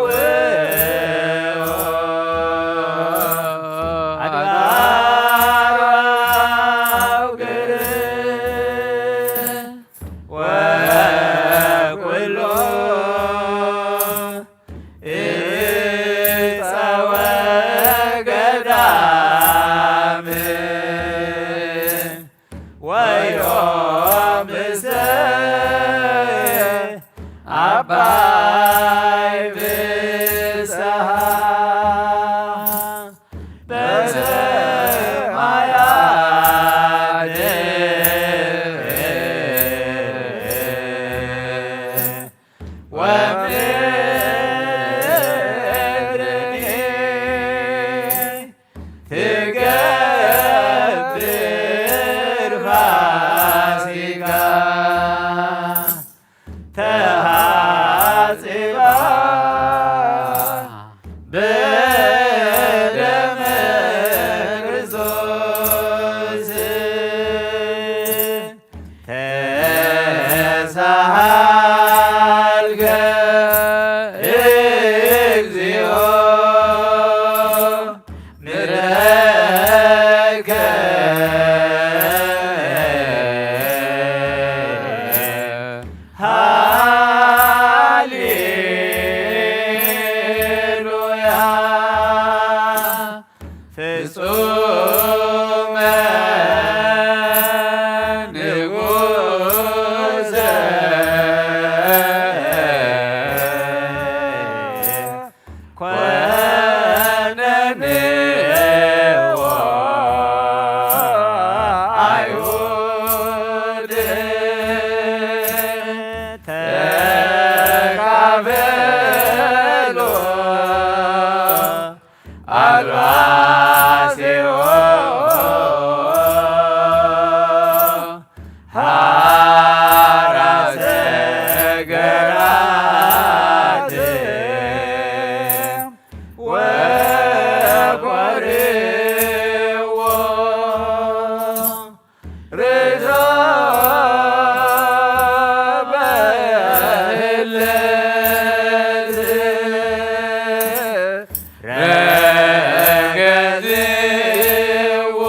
ወይወውኦ አድባር ወአውግር ወኩሉ ዕፀ ወገዳም ወዮም ምስለ አባይ ፍስሐ በሰማያት ወምድርኒ ትገብር ፋሲካ ተሐጺባ በደመ ክርስቶስ ተሳሃልከ እግዚኦ ምሕረትከ ሃሌሉያ። ፍጹመ ንጉሰ ኮነንዎ አይሁድ ተካፈሎ አልባሴዎ ሐራሰ ገራት ወኮርዎ ርእሶ በህለት ረገዝዎ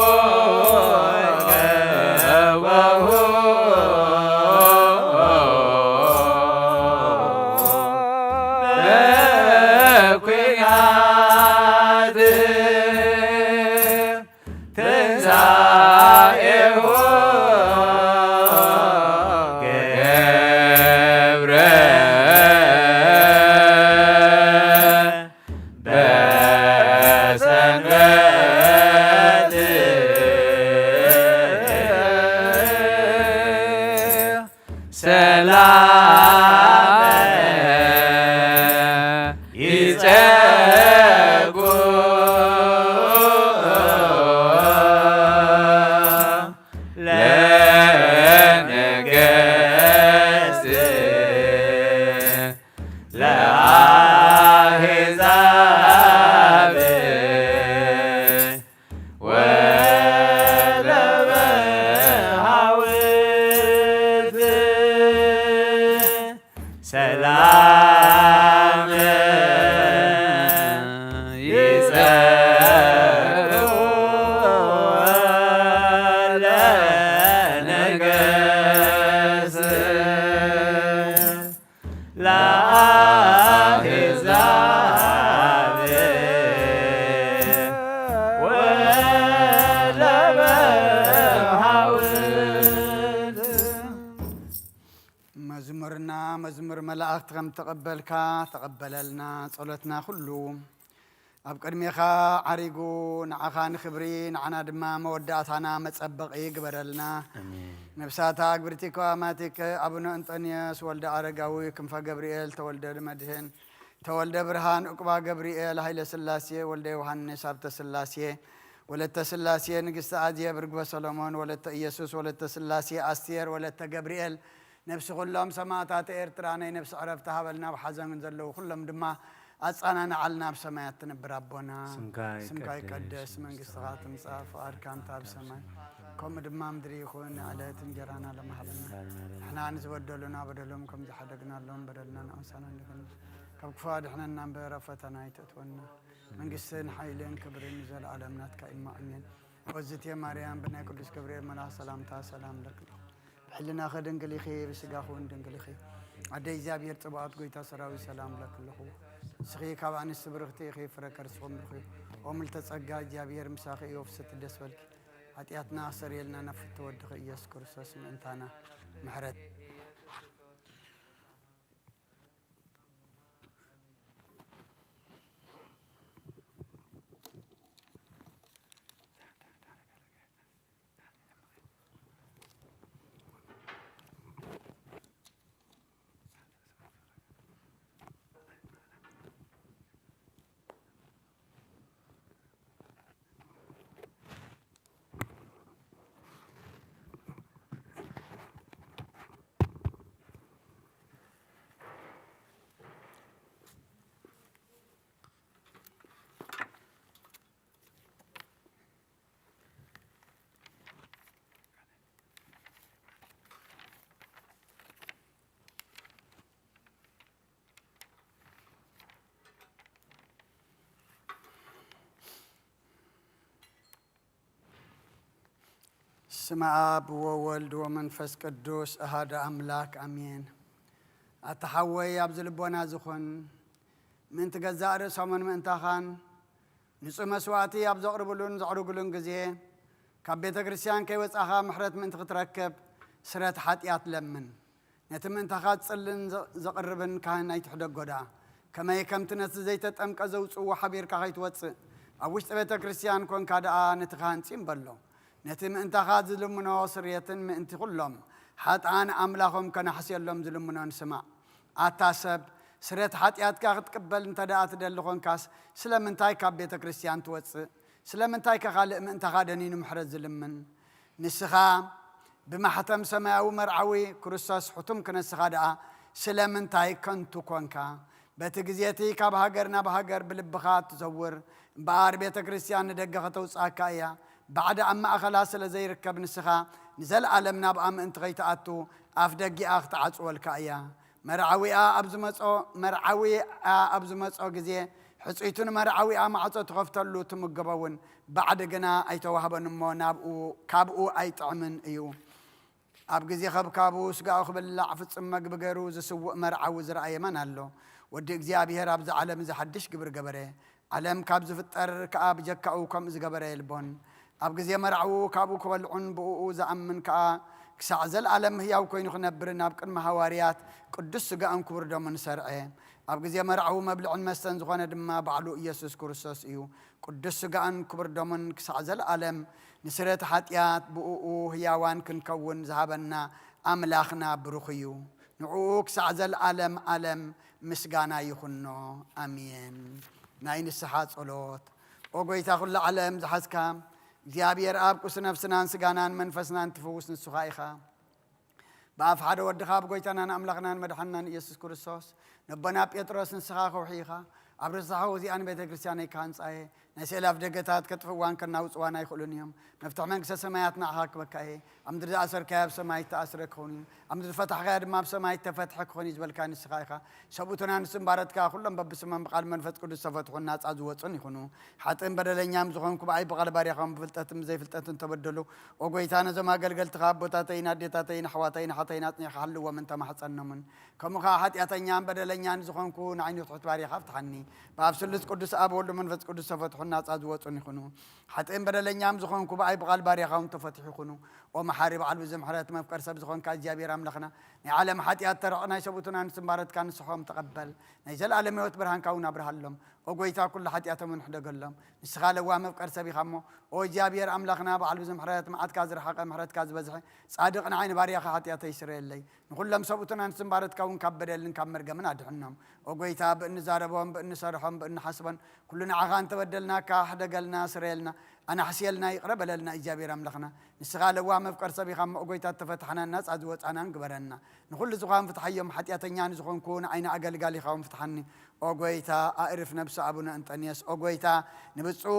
ሰላም ይጸጉ ለነገስ ለአሕዛብ ወለበሃውት ሰላም ይጸጉ ለነገስ ለአሕዛብ ወለበሃውት። መዝሙርና መዝሙር መላእኽቲ ከም ተቐበልካ ተቐበለልና። ጸሎትና ኩሉ ኣብ ቅድሜኻ ዓሪጉ፣ ንዓኻ ንኽብሪ፣ ንዓና ድማ መወዳእታና መጸበቒ ግበረልና። ኣሜን። ነፍሳታ ኣግብርቲ ከዋማቲከ ኣቡነ እንጠንዮስ፣ ወልደ ኣረጋዊ፣ ክንፈ ገብርኤል፣ ተወልደ መድህን፣ ተወልደ ብርሃን፣ ዕቁባ ገብርኤል፣ ሃይለ ስላሴ፣ ወልደ ዮሃንስ፣ ሃብተ ስላሴ፣ ወለተ ስላሴ፣ ንግስቲ ኣዜብ፣ ርግበ ሰሎሞን፣ ወለተ ኢየሱስ፣ ወለተ ስላሴ፣ ኣስቴር፣ ወለተ ገብርኤል፣ ነፍሲ ኩሎም ሰማእታት ኤርትራ ናይ ነፍሲ ዕረፍቲ ሃበልና፣ ኣብ ሓዘን ዘለዉ ኩሎም ድማ ኣጸናንዓልና። ኣብ ሰማያት ትነብር ኣቦና፣ ስምካ ስምካ ይቀደስ፣ ይቀደስ፣ መንግስትኻ መንግስትኻ ትምጻእ፣ ትምጻእ፣ ፍቓድካ እንተ ኣብ ፍቓድካ ሰማይ እንተ ኣብ ሰማይ ከምኡ ድማ ምድሪ ይኹን። ዕለት እንጀራና ሎም ሃበና። እንጀራና ሎም ንሕና ንዝበደሉና በደሎም ከም ዝሓደግናሎም በደልና ንኣንሳና እንዲኹን። ካብ ክፉ ኣድሕነና እምበር ኣብ ፈተና ኣይተእትወና። መንግስትን ሓይልን ክብርን ንዘለኣለም ናትካ እዩ። ኣሜን። ወዝቴ ማርያም ብናይ ቅዱስ ገብርኤል መልኣኽ ሰላምታ ሰላም ለኪ። ብሕልናኺ ድንግል ኢኺ፣ ብስጋኺ እውን ድንግል ኢኺ። ኣደ እግዚኣብሔር ጽባኦት፣ ጎይታ ሰራዊት፣ ሰላም ለኪ ኣለኹ። ንስኺ ካብ ኣንስቲ ብርኽቲ ኢኺ፣ ፍረ ከርስኺ እውን ብሩኽ እዩ። ኦ ምልዕተ ጸጋ፣ እግዚኣብሔር ምሳኺ እዩ፣ ወፍስቲ ደስ በልኪ። ሓጢኣትና ኣስተሰርየልና፣ ናብ ፍትወ ወድኺ ኢየሱስ ክርስቶስ ምእንታና ምሕረት ስመ ኣብ ወወልድ ወመንፈስ ቅዱስ ኣሃደ ኣምላክ ኣሜን። ኣታ ሓወይ ኣብዚ ልቦና ዝኹን ምእንቲ ገዛእ ርእሶምን ምእንታኻን ንጹህ መስዋእቲ ኣብ ዘቕርብሉን ዘዕርግሉን ግዜ ካብ ቤተ ክርስቲያን ከይወጻኻ ምሕረት ምእንቲ ክትረክብ ስረት ሓጢኣት ለምን። ነቲ ምእንታኻ ዝጽልን ዘ-፣ ዘቕርብን ካህን ኣይትሕደጎ ደኣ። ከመይ ከምቲ ነቲ ዘይተጠምቀ ዘውጽእዎ ሓቢርካ ከይትወጽእ፣ ኣብ ውሽጢ ቤተ ክርስቲያን ኮንካ ደኣ ነቲ ካህን ጺም በሎ። ነቲ ምእንታኻ ዝልምኖ ስርየትን ምእንቲ ኩሎም ሓጥኣን ኣምላኾም ከናሕስየሎም ዝልምኖን ስማዕ። ኣታ ሰብ፣ ስርየት ሓጢኣትካ ክትቅበል እንተ ደኣ ትደሊ ኾንካስ፣ ስለምንታይ ካብ ቤተ ክርስቲያን ትወጽእ? ስለምንታይ ከ ካልእ ምእንታኻ ደኒኑ ምሕረት ዝልምን? ንስኻ ብማሕተም ሰማያዊ መርዓዊ ክርስቶስ ሕቱም ክነስኻ ደኣ ስለምንታይ ከንቱ ኮንካ? በቲ ግዜ እቲ ካብ ሃገር ናብ ሃገር ብልብኻ እትዘውር እምበኣር ቤተ ክርስቲያን ንደገ ከተውጽኣካ እያ። ባዕዲ ኣብ ማእኸላ ስለ ዘይርከብ ንስኻ ንዘለኣለም ናብኣ ምእንቲ ከይትኣቱ ኣፍ ደጊኣ ክትዓጽወልካ እያ። መርዓዊኣ ኣብ ዝመጾ፣ መርዓዊኣ ኣብ ዝመጾ ግዜ ሕጽይቱ ንመርዓዊኣ ማዕጾ ትኸፍተሉ ትምገቦ እውን ባዕዲ ግና ኣይተዋህበን እሞ ናብኡ፣ ካብኡ ኣይጥዕምን እዩ። ኣብ ግዜ ከብካቡ ስጋኡ ክብላዕ ፍጹም መግቢ ገይሩ ዝስውእ መርዓዊ ዝረኣየ መን ኣሎ? ወዲ እግዚኣብሔር ኣብዚ ዓለም እዚ ሓድሽ ግብሪ ገበረ። ዓለም ካብ ዝፍጠር ከኣ ብጀካኡ ከምኡ ዝገበረ የልቦን። ኣብ ግዜ መርዓዊ ካብኡ ክበልዑን ብእኡ ዝኣምን ከኣ ክሳዕ ዘለኣለም ህያው ኮይኑ ክነብርን ኣብ ቅድሚ ሃዋርያት ቅዱስ ስጋኡን ክቡር ደሙን ሰርዐ። ኣብ ግዜ መርዓዊ መብልዕን መስተን ዝኾነ ድማ ባዕሉ ኢየሱስ ክርስቶስ እዩ። ቅዱስ ስጋኡን ክቡር ደሙን ክሳዕ ዘለኣለም ንስርየት ሓጢኣት ብእኡ ህያዋን ክንከውን ዝሃበና ኣምላኽና ብሩኽ እዩ። ንዕኡ ክሳዕ ዘለዓለም ዓለም ምስጋና ይኹኖ። ኣሜን። ናይ ንስሓ ጸሎት። ኦ ጐይታ፣ ኹሉ ዓለም ዝሓዝካ እግዚኣብሔር ኣብ፣ ቁስ ነፍስናን ስጋናን መንፈስናን ትፍውስ ንስኻ ኢኻ። ብኣፍ ሓደ ወድኻ፣ ብጐይታናን ኣምላኽናን መድሓንናን ኢየሱስ ክርስቶስ፣ ነቦና ጴጥሮስ፣ ንስኻ ከውሒ ኢኻ። ኣብ ርሳሐ እዚኣ ንቤተ ክርስቲያነይ ክሃንጻ እየ። ናይ ስእሊ ኣፍደገታት ከጥፍእዋን ከናውጽዋን ኣይኽእሉን እዮም። መፍትሒ መንግስተ ሰማያት ንዓኻ ክበካ እየ። ኣብ ምድሪ ዝኣሰርካዮ ኣብ ሰማይ እተኣስረ ክኸውን እዩ። ኣብ ምድሪ ዝፈታሕካዮ ድማ ኣብ ሰማይ እተፈትሐ ክኾን እዩ ዝበልካ ንስኻ ኢኻ። ሰብኡትና ንስም ባረትካ፣ ኩሎም በብስሞም ብቓል መንፈስ ቅዱስ ዝተፈትሑን ናጻ ዝወጹን ይኹኑ። ሓጥእን በደለኛም ዝኾንኩ፣ ብኣይ ብቓል ባርያኻውን ብፍልጠትን ብዘይፍልጠትን ተበደሉ። ኦ ጐይታ፣ ነዞም ኣገልገልትኻ ኣቦታተይን ኣዴታተይን ኣሕዋተይን ኣሓተይን ኣጽኒዕካ ሓልዎምን ተማሕጸኖምን። ከምኡ ኸኣ ሓጢኣተኛን በደለኛን ዝኾንኩ፣ ንዓይኒ ትሑት ባርያኻ ፍትሓኒ። ብኣብ ስሉስ ቅዱስ ኣብ ወልድ መንፈስ ቅዱስ ተፈትሑን ናጻ ዝወጹን ይኹኑ። ሓጥእን በደለኛም ዝኾንኩ፣ ብኣይ ብቓል ባርያኻ እውን ተፈትሑ ይኹኑ። ኦ መሓሪ፣ በዓል ብዙሕ ምሕረት፣ መፍቀር ሰብ ዝኾንካ እግዚኣብሔር ኣምላኽና፣ ናይ ዓለም ሓጢኣት ተረቕ ናይ ሰብኡትና ንስም ባረትካ ንስሖም ተቐበል። ናይ ዘለኣለም ህይወት ብርሃንካ እውን ኣብርሃሎም። ኦ ጐይታ፣ ኩሉ ሓጢኣቶም እውን ሕደገሎም። ንስኻ ለዋህ መፍቀር ሰብ ኢኻ እሞ፣ ኦ እግዚኣብሔር ኣምላኽና፣ በዓል ብዙሕ ምሕረት፣ መዓትካ ዝረሓቐ፣ ምሕረትካ ዝበዝሐ፣ ጻድቕ ንዓይ ንባርያኻ ሓጢኣተይ ስረየለይ። ንኹሎም ሰብኡትን ኣንስትን ባረትካ እውን ካብ በደልን ካብ መርገምን ኣድሕኖም። ኦ ጐይታ፣ ብእንዛረቦም፣ ብእንሰርሖም፣ ብእንሓስቦን፣ ኩሉ ንዓኻ እንተበደልናካ፣ ሕደገልና፣ ስረየልና፣ ኣናሕስየልና፣ ይቕረ በለልና። እግዚኣብሔር ኣምላኽና፣ ንስኻ ለዋህ መፍቀር ሰብ ኢኻ እሞ፣ ኦ ጐይታ፣ እተፈታሕናን ናጻ ዝወጻናን ግበረና። ንኹሉ ዝኾን ፍትሓዮም፣ ሓጢኣተኛ ንዝኾንኩ ንዓይኒ ኣገልጋሊኻ እውን ፍትሓኒ። ኦ ጐይታ፣ ኣእርፍ ነብሲ ኣቡነ እንጠንዮስ። ኦ ጐይታ፣ ንብፁዕ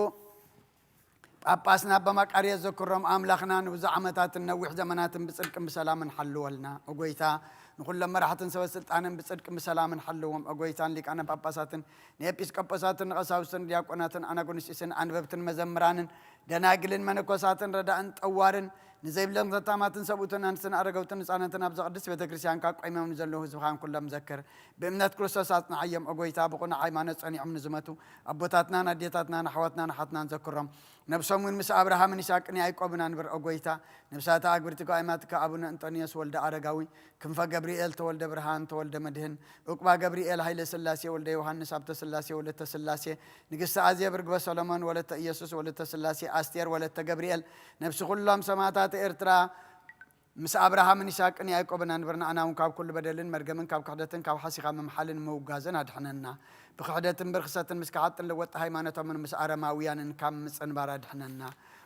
ጳጳስና ኣባ መቃርዮስ ዘክሮም ኣምላኽና ንብዙሕ ዓመታትን ነዊሕ ዘመናትን ብጽድቅን ብሰላምን ሓልወልና። ኦ ጐይታ፣ ንኹሎም መራሕትን ሰበ ስልጣንን ብጽድቅን ብሰላምን ሓልዎም። ኦ ጐይታ፣ ንሊቃነ ጳጳሳትን ንኤጲስቆጶሳትን ንቐሳውስትን ዲያቆናትን ኣናጉንስጢስን ኣንበብትን መዘምራንን ደናግልን መነኮሳትን ረዳእን ጠዋርን ንዘይብሎም ዘታማትን ሰብኡትን ኣንስትን ኣረገውትን ህጻናትን ኣብዛ ቅድስት ቤተ ክርስቲያንካ ቆይሞም ንዘለዉ ህዝብኻን ኩሎም ዘክር። ብእምነት ክርስቶስ ኣጽንዓዮም። ኦ ጐይታ፣ ብቕኑዕ ሃይማኖት ጸኒዖም ንዝመቱ ኣቦታትናን ኣዴታትናን ኣሕዋትናን ኣሓትናን ዘክሮም። ነብሶም እውን ምስ ኣብርሃምን ይስሐቅን ያዕቆብን ኣንብር። ኦ ጐይታ፣ ነብሳት ኣግብርቲ ኣእማትካ ኣቡነ እንጦንዮስ ወልደ ኣረጋዊ፣ ክንፈ ገብርኤል፣ ተወልደ ብርሃን፣ ተወልደ መድህን፣ ዑቅባ ገብርኤል፣ ሃይለ ስላሴ፣ ወልደ ዮሃንስ፣ ሃብተ ስላሴ፣ ወለተ ስላሴ፣ ንግስቲ ኣዜብ፣ ርግበ ሰሎሞን፣ ወለተ ኢየሱስ፣ ወለተ ስላሴ፣ ኣስቴር፣ ወለተ ገብርኤል፣ ነብሲ ኩሎም ሰማእታት ኤርትራ፣ ምስ ኣብርሃምን ይስሐቅን ያዕቆብን ኣንብር። ንዓና እውን ካብ ኩሉ በደልን መርገምን ካብ ክሕደትን ካብ ሓሲኻ ምምሓልን ምውጋዝን ኣድሕነና። ብክሕደትን ብርኽሰትን ምስ ከሓጥን ለወጥቲ ሃይማኖቶምን ምስ ኣረማውያንን ካብ ምጽንባር ኣድሕነና።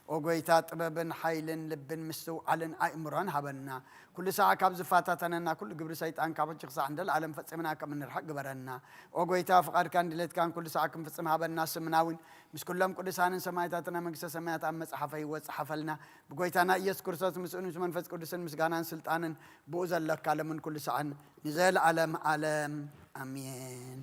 ኦ ጐይታ፣ ጥበብን ሓይልን ልብን ምስትውዓልን ኣእምሮን ሃበና። ኩሉ ሳዕ ካብ ዝፈታተነና ኩሉ ግብሪ ሰይጣን ካብ ሕጂ ክሳዕ ንደለዓለም ፈጺምና ከም እንርሕቕ ግበረና። ኦ ጐይታ፣ ፍቓድካን ድሌትካን ኩሉ ሳዕ ክንፍጽም ሃበና። ስምና እውን ምስ ኩሎም ቅዱሳንን ሰማዕታትን ኣብ መንግስተ ሰማያት ኣብ መጽሓፈ ህይወት ጸሓፈልና። ብጎይታና ኢየሱስ ክርስቶስ ምስኡን ምስ መንፈስ ቅዱስን ምስጋናን ስልጣንን ብኡ ዘለካ ለምን ኩሉ ሰዓን ንዘለዓለም ዓለም ኣሜን።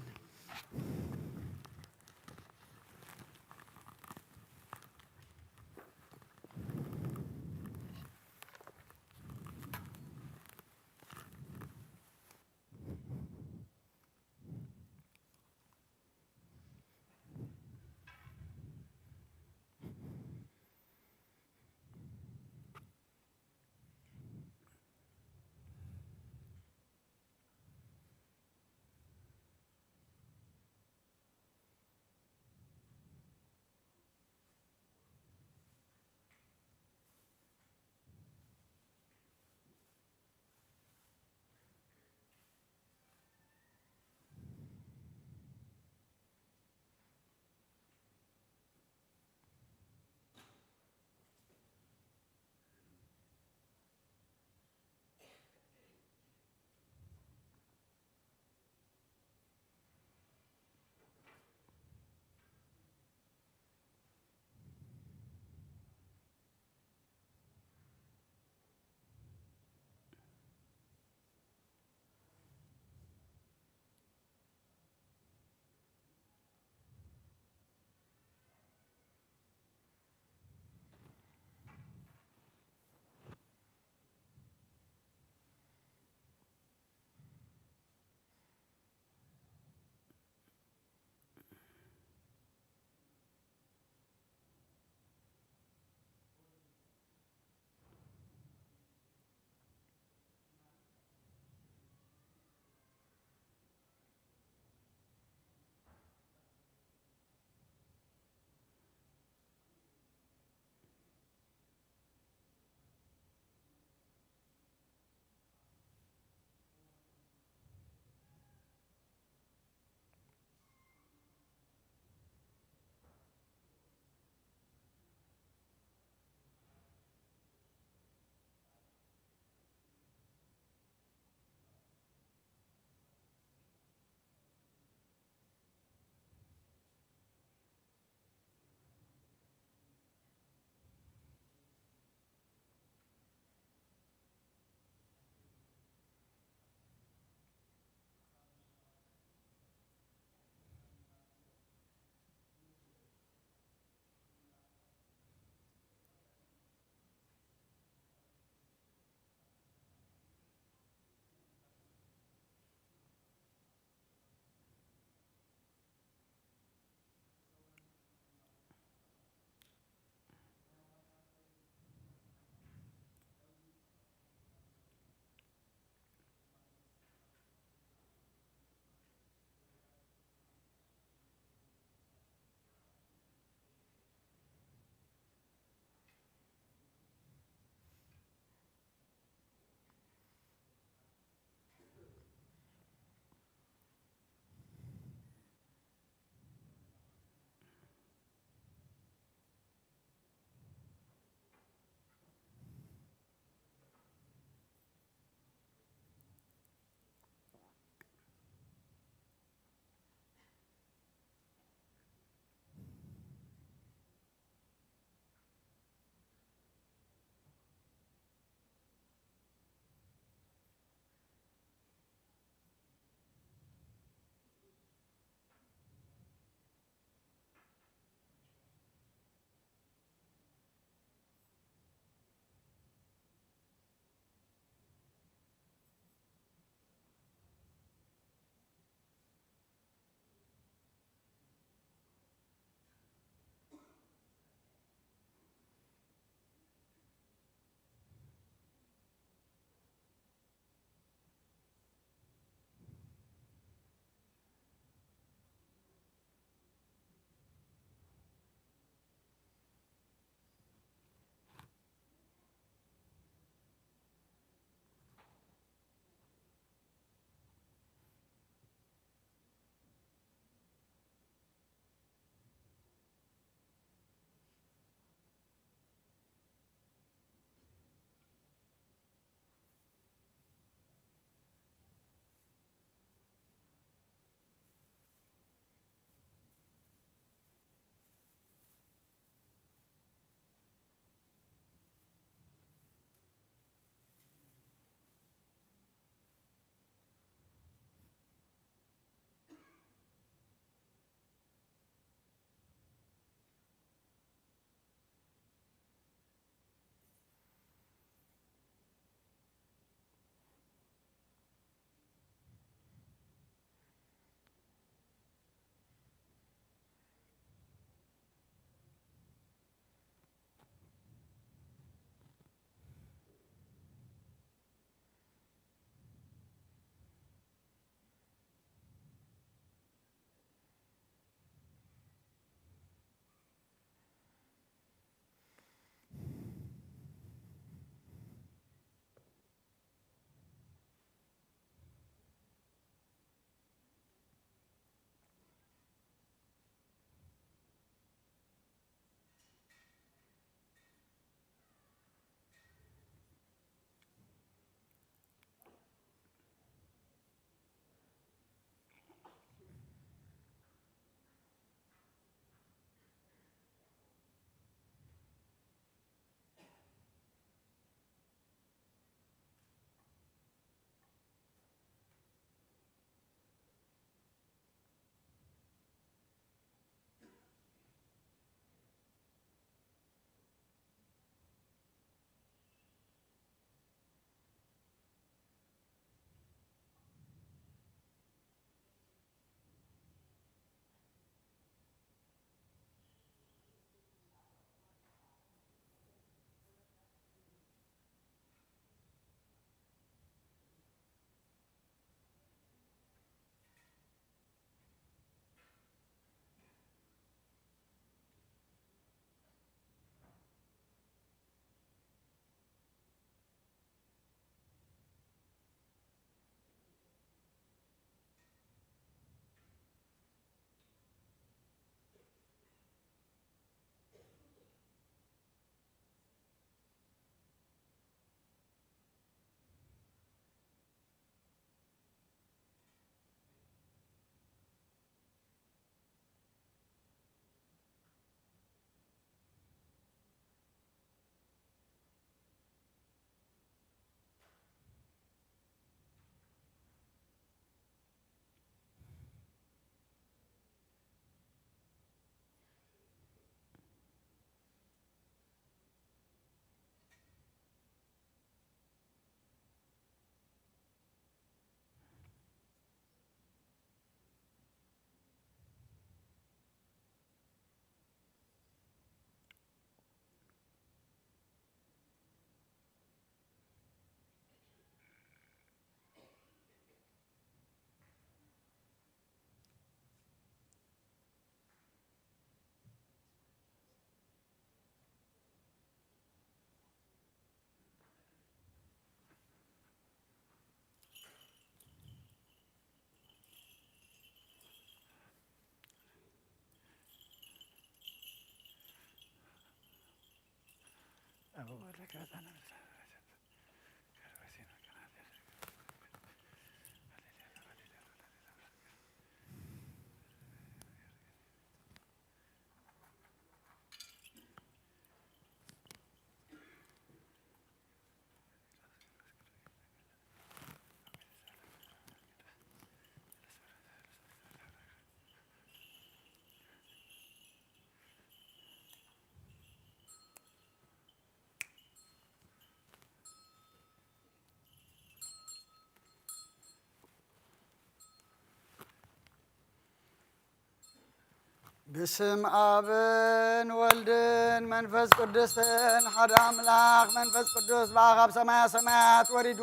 ብስም ኣብን ወልድን መንፈስ ቅዱስን ሓደ ኣምላኽ። መንፈስ ቅዱስ ብኣኻ ኣብ ሰማያ ሰማያት ወሪዱ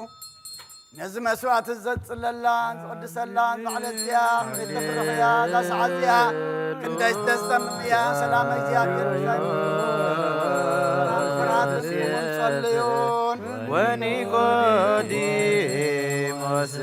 ነዚ መስዋዕቲ ዘጽለላን ዝቕድሰላን ዛዕለት እዚኣ ቤተ ፍርኽያ እዛ ሰዓት እዚኣ ክንደይ ደስ ተምም እያ። ሰላም እግዚኣብሔር ምሳይ ፍርሃት ብስሙን ጸልዩን። ወኒቆዲሞስ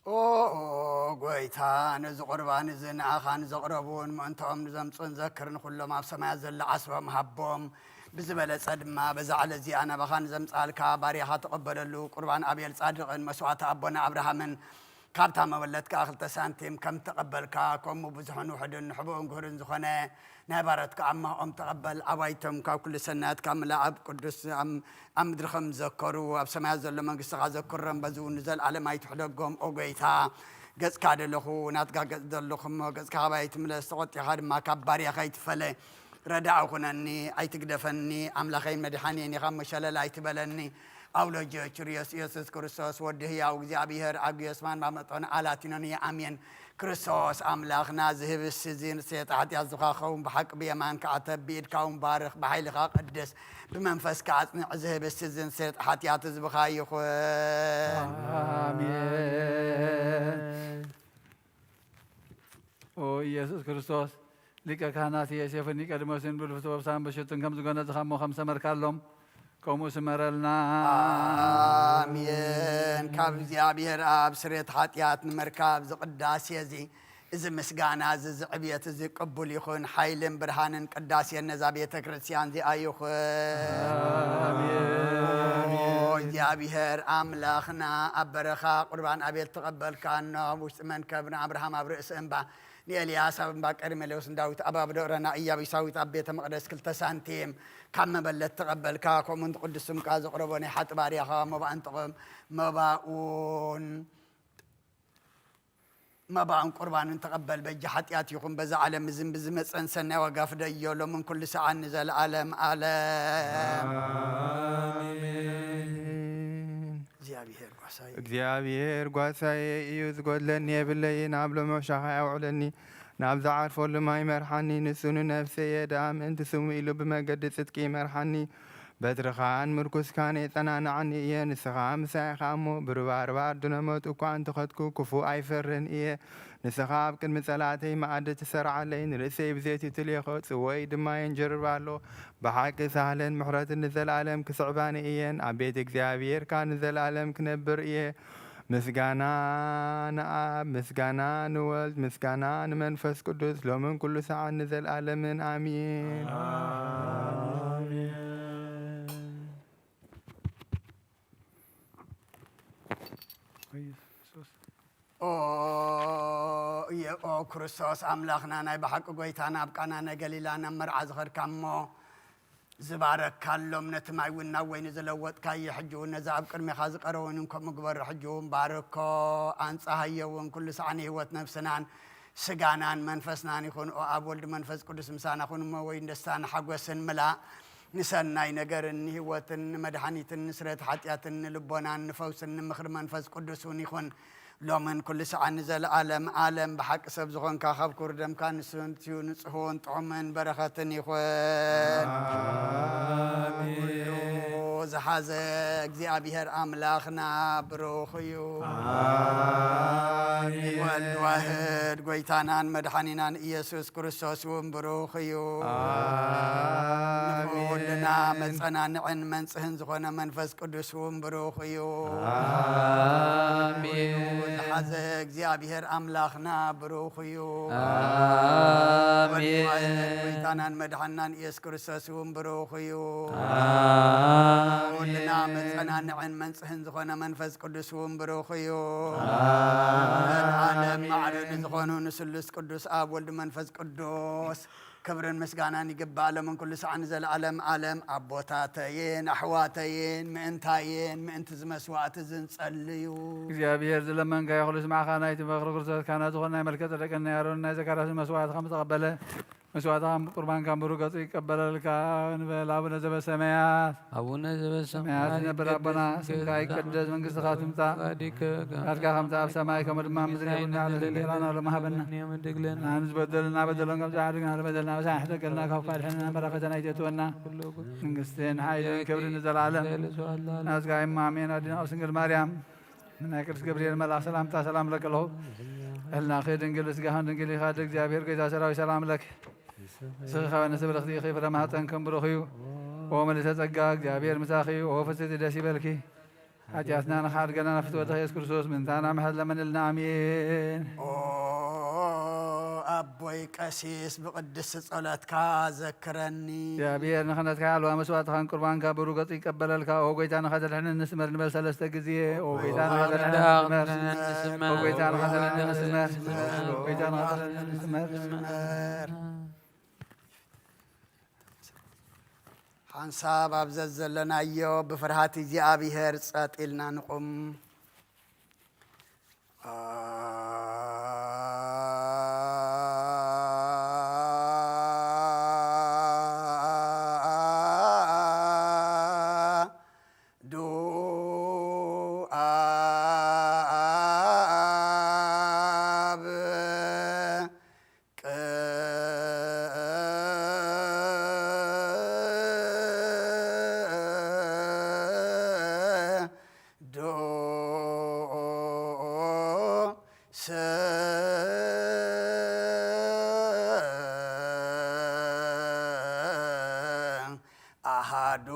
ኦ ጎይታ፣ ነዚ ቁርባን እዚ ንኣኻ ንዘቕረቡን ምእንታኦም ንዘምጹን ዘክር፣ ንኹሎም ኣብ ሰማያት ዘሎ ዓስቦም ሃቦም፣ ብዝበለጸ ድማ በዛ ዕለት እዚኣ ናባኻ ንዘምጻልካ ባርያኻ ተቐበለሉ። ቁርባን ኣቤል ጻድቕን መስዋዕቲ ኣቦና ኣብርሃምን ካብታ መበለት ከኣ ክልተ ሳንቲም ከም ተቐበልካ፣ ከምኡ ብዙሕን ውሑድን ንሕቡእን ግሁርን ዝኾነ ናይ ባረትካ ኣማኦም ተቐበል። ኣባይቶም ካብ ኩሉ ሰናያት ካብ ምልኣብ ቅዱስ ኣብ ኣብ ምድሪ ከም ዘከሩ ኣብ ሰማያት ዘሎ መንግስትኻ ዘክሮም፣ በዚ እውን ንዘለኣለም ኣይትሕደጎም። ኦ ጎይታ፣ ገጽካ ደለኹ፣ ናትካ ገጽ ደለኹ እሞ፣ ገጽካ ካባይ ኣይትምለስ፣ ተቖጢኻ ድማ ካብ ባርያኻ ኣይትፈለ። ረዳኢ ኩነኒ፣ ኣይትግደፈኒ፣ ኣምላኸይን መድሓኒየን ኢኻ እሞ፣ ሸለል ኣይትበለኒ። ኣውሎጆ ችርዮስ ኢየሱስ ክርስቶስ፣ ወዲ ህያው እግዚኣብሔር፣ ኣብ ግዮስማን ማመጦን ኣላቲኖን ይኣምየን። ክርስቶስ ኣምላኽና፣ እዚ ህብስቲ እዚ ንስርየት ሓጢኣት ዝኻ ኸውን፣ ብሓቂ ብየማንካ ኣተብ፣ ብኢድካ እውን ባርኽ፣ ብሓይልኻ ቀድስ፣ ብመንፈስካ ኣጽንዕ፣ እዚ ህብስቲ እዚ ንስርየት ሓጢኣት ህዝብኻ ይኹን። ኣሜን። ኦ ኢየሱስ ክርስቶስ፣ ሊቀ ካህናት ዮሴፍን ኒቆዲሞስን ብልፍቶ ወብሳን በሸቱን ከም ዝጎነጽኻ እሞ ከም ሰመርካሎም፣ ከምኡ ስመረልና። ኣሜን። ካብ እግዚኣብሔር ኣብ ስርየት ሓጢኣት ንምርካብ እዚ ቅዳሴ እዚ፣ እዚ ምስጋና እዚ፣ እዚ ዕብየት እዚ ቅቡል ይኹን። ሓይልን ብርሃንን ቅዳሴን ነዛ ቤተ ክርስቲያን እዚኣ ይኹን። ኣሜን። ኦ እግዚኣብሔር ኣምላኽና፣ ኣብ በረኻ ቁርባን ኣቤል ተቐበልካና፣ ኣብ ውሽጢ መንከብ ንኣብርሃም ኣብ ርእሲ እምባ ንኤልያስ ኣብ እምባ ቀርሜሎስ፣ ንዳዊት ኣብ ኣብ ደብረ፣ ንኢያቢሳዊት ኣብ ቤተ መቕደስ ክልተ ሳንቲም ካብ መበለት ተቐበልካ፣ ከምኡ ንቅዱስ ስምካ ዘቕረቦ ናይ ሓጢ ባርያኻ መባእን ጥቕም መባኡን፣ መባኡን ቁርባኑን ተቐበል። በጃ ሓጢኣት ይኹን በዛ ዓለም እዝን ብዝመጸን ሰናይ ዋጋ ፍደዮ፣ ሎምን ኩሉ ሰዓን ንዘለዓለም ዓለም። ኣሜን። እግዚኣብሔር ጓሳይ። እግዚኣብሔር ጓሳየ እዩ፣ ዝጎድለኒ የብለይን። ኣብ ልሙዕ ሻኻ ኣውዕለኒ፣ ናብ ዝዓርፈሉ ማይ መርሓኒ። ንሱ ንነፍሰይ የድኣ፣ ምእንቲ ስሙ ኢሉ ብመገዲ ጽድቂ ይመርሓኒ። በትርኻን ምርኩስካን የጸናንዓኒ እየ። ንስኻ ምሳይ ኢኻ እሞ፣ ብርባርባ ኣርድኖ ሞት እኳ እንተኸድኩ፣ ክፉእ ኣይፈርን እየ። ንስኻ ኣብ ቅድሚ ጸላእተይ መኣዲ ትሰርዓለይ፣ ንርእሰይ ብዘይቲ ትልእኾ፣ ጽወይ ድማ የንጀርባ ኣሎ። ብሓቂ ሳህልን ምሕረትን ንዘለኣለም ክስዕባኒ እየን። ኣብ ቤት እግዚኣብሔር ከኣ ንዘለኣለም ክነብር እየ። ምስጋና ንኣብ፣ ምስጋና ንወልድ፣ ምስጋና ንመንፈስ ቅዱስ፣ ሎምን ኩሉ ሰዓት ንዘለኣለምን ኣሜን። ኣሜን። ኦ፣ እየ፣ ኦ ክርስቶስ ኣምላኽና፣ ናይ ብሓቂ ጐይታና፣ ኣብ ቃና ናይ ገሊላ ናብ መርዓ ዝኸድካ እሞ፣ ዝባረካሎም ነቲ ማይ እውን ናብ ወይኒ ዝለወጥካዮ፣ ሕጂ እውን ነዚ ኣብ ቅድሜኻ ዝቐረበ ወይኒ ከምኡ ግበሮ። ሕጂ እውን ባርኮ፣ ኣንጻሃዮ እውን ኩሉ ሰዓት ንህይወት ነፍስናን ስጋናን መንፈስናን ይኹን። ኦ ኣብ ወልድ መንፈስ ቅዱስ ምሳና ኩን እሞ፣ ወይኒ ደስታን ሓጎስን ምላእ፣ ንሰናይ ነገርን ንህይወትን ንመድሓኒትን ንስረት ሓጢኣትን ንልቦናን ንፈውስን ንምኽሪ መንፈስ ቅዱስ እውን ይኹን። ሎምን ኩሉ ሰዓት ንዘለዓለም ዓለም ብሓቂ ሰብ ዝኾንካ፣ ካብ ክቡር ደምካ ንሰትዩ ንጽህውን ጥዑምን በረኸትን ይኹን። ኣሜን። ኩሉ ዝሓዘ እግዚኣብሔር ኣምላኽና ብሩኽ እዩ። ኣሜን። ወልድ ዋህድ ጐይታናን መድሓኒናን ኢየሱስ ክርስቶስ እውን ብሩኽ እዩ። ኣሜን። ንኹልና መጸናንዕን መንጽህን ዝኾነ መንፈስ ቅዱስ እውን ብሩኽ እዩ። ኣሜን። ዝሓዘ እግዚኣብሔር ኣምላኽና ብሩኽ እዩ። ኣሜን። ወልድ ዋህድ ጐይታናን መድሓኒናን ኢየሱስ ክርስቶስ እውን ብሩኽ እዩ። ኣሜን። ኩልና መጸናንዕን መንጽህን ዝኾነ መንፈስ ቅዱስ እውን ብሩኽ እዩ። ኣሜን። ዘልዓለም ማዕረ ንዝኾኑ ንስሉስ ቅዱስ ኣብ ወልድ መንፈስ ቅዱስ ክብርን ምስጋናን ይግባእ፣ ሎምን ኩሉ ሰዓት ንዘለዓለም ዓለም። ኣቦታተይን ኣሕዋተይን፣ ምእንታይን ምእንቲ እዚ መስዋዕቲ እዚ ንጸልዩ። እግዚኣብሔር ዝለመንካዮ ኩሉ ስማዕካ፣ ናይቲ ምኽሪ ክርስቶስ ካህናት ዝኾነ ናይ መልከ ጸደቅን ናይ ኣሮንን ናይ ዘካርያስን መስዋዕቲ ከም ዝተቐበለ፣ መስዋዕትኻ ቁርባንካ ብሩህ ገጹ ይቀበለልካ። ንበል። ኣቡነ ዘበሰማያት፣ ኣቡነ ዘበሰማያት ዝነብር ኣቦና፣ ስምካ ይቀደስ፣ መንግስትኻ ትምጻእ፣ ፈቃድከ ናትካ ከም ትምጻእ ኣብ ሰማይ ከምኡ ድማ ኣብ ምድሪ ይኹን። ንዕለትና እንጀራና ሎሚ ሃበና። ንበደልና በደሎም ከም ዝሓድግና ንበደልና፣ ኣበሳና ሕደገልና፣ ካብ ክፉእ ኣድሕነና፣ መራኸተና ኣይተእትወና። መንግስትን ሓይልን ክብርን ንዘለዓለም ናትካ እዩ። ኣሜን። ኣዲና ቅድስት ድንግል ማርያም፣ ናይ ቅዱስ ገብርኤል መልኣኽ ሰላምታ ሰላም እለኪ ኣለኹ። እልናኺ ድንግል፣ ስጋህን ድንግል ኢኻ፣ እግዚኣብሔር ጌታ ሰራዊት ሰላም እለኪ። ንስኺ ከበነ ስብርኽቲ ኢኺ፣ ፍረ ማህፀንክን ብሩኽ እዩ። ኦ ምልዕተ ጸጋ፣ እግዚኣብሔር ምሳኺ እዩ። ኦ ፍስሕቲ ደስ ይበልኪ። ሓጢኣትና ንኽሓድገና ናብ ፍትወትኺ ኢየሱስ ክርስቶስ ምእንታና ምሕረት ለምንልና። ኣሜን። ኦ ኣቦይ ቀሲስ፣ ብቅድስቲ ጸሎትካ ዘክረኒ። እግዚኣብሔር ንኽህነትካ ሓለዋ መስዋዕትኻን ቁርባንካ ብሩህ ገጹ ይቀበለልካ። ኦ ጐይታ ንኸተድሕነኒ ስመር ንበል ሰለስተ ግዜ። ኦ ጐይታ ንኸተድሕነኒ ስመር። ኦ ጐይታ ንኸተድሕነኒ ስመር። ኦ ጐይታ ንኸተድሕነኒ ስመር። ሓንሳብ ኣብ ዘዘለናዮ ብፍርሃት እግዚኣብሔር ጸጥ ኢልና ንቁም። ቅዱስ ኣሃዱ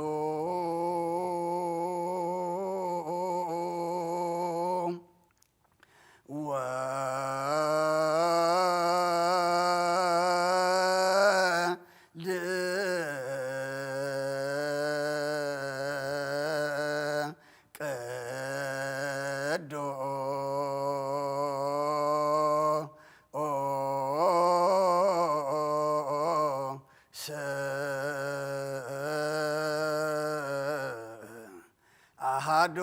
ወልድ ቅዱስ ኣሃዱ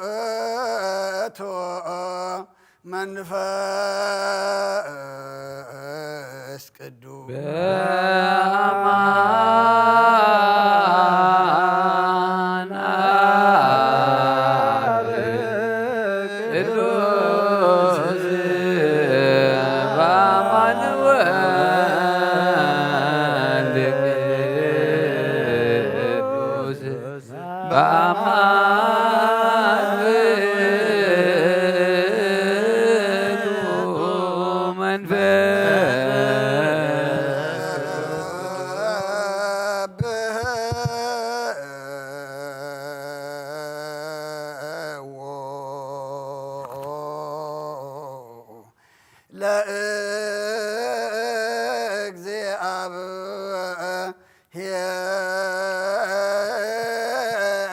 ውእቱ መንፈስ ቅዱስ በአማን አብ ቅዱስ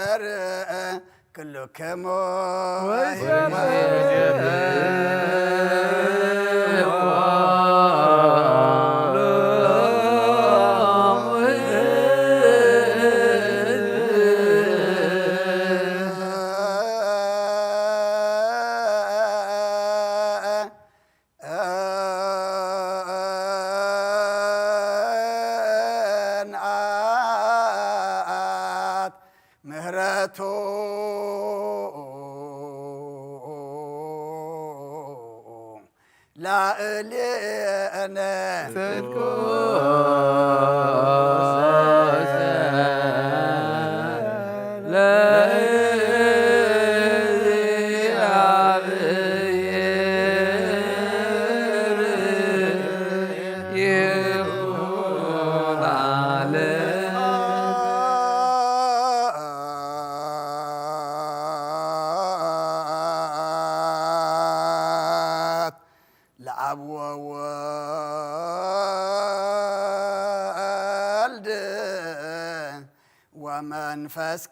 ለእግዚኣብሔር ኩልክሙ እንኣት ምህረቱ ላእሌነ ጽድቁ ለእግዚኣብሔር ይኹን ዓለም። ለአብ ወወልድ ወመንፈስ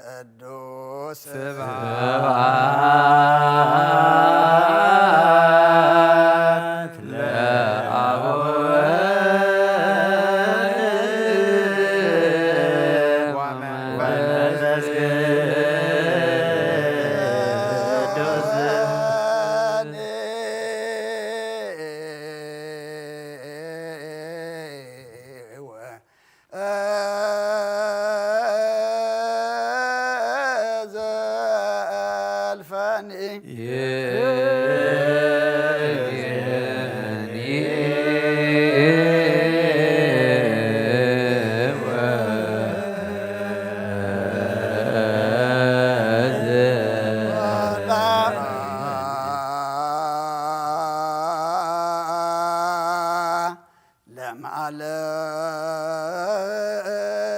ቅዱስ ስብሐት ለአብ ወወልድ ወመንፈስ ቅዱስ ዘልፈኒ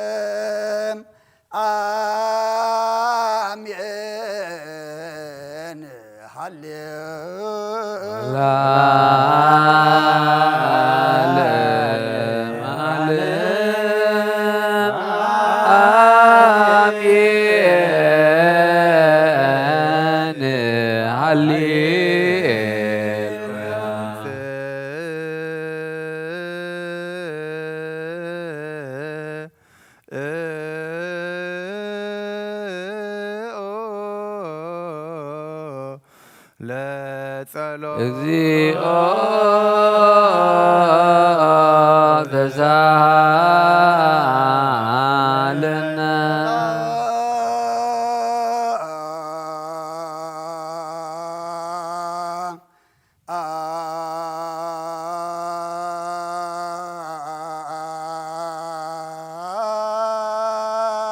ለዓለም አሜን። ሃሌ ለዓለም ዓለም አሜን። ሃሌሉያ። ለጸሎት እግዚኦ ተሳሃለነ።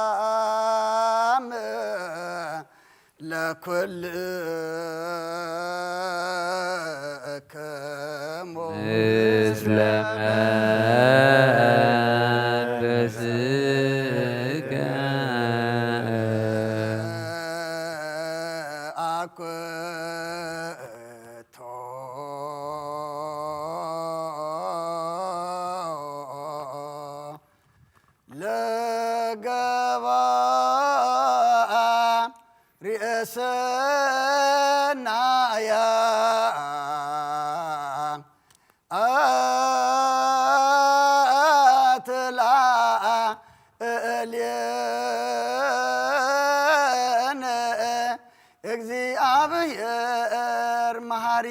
አም ለኩልክሙ ምስለ መንፈስከ አኩቶ ለገባ ርእስናያ አትላ እልየነ። እግዚኣብሔር መሃሪ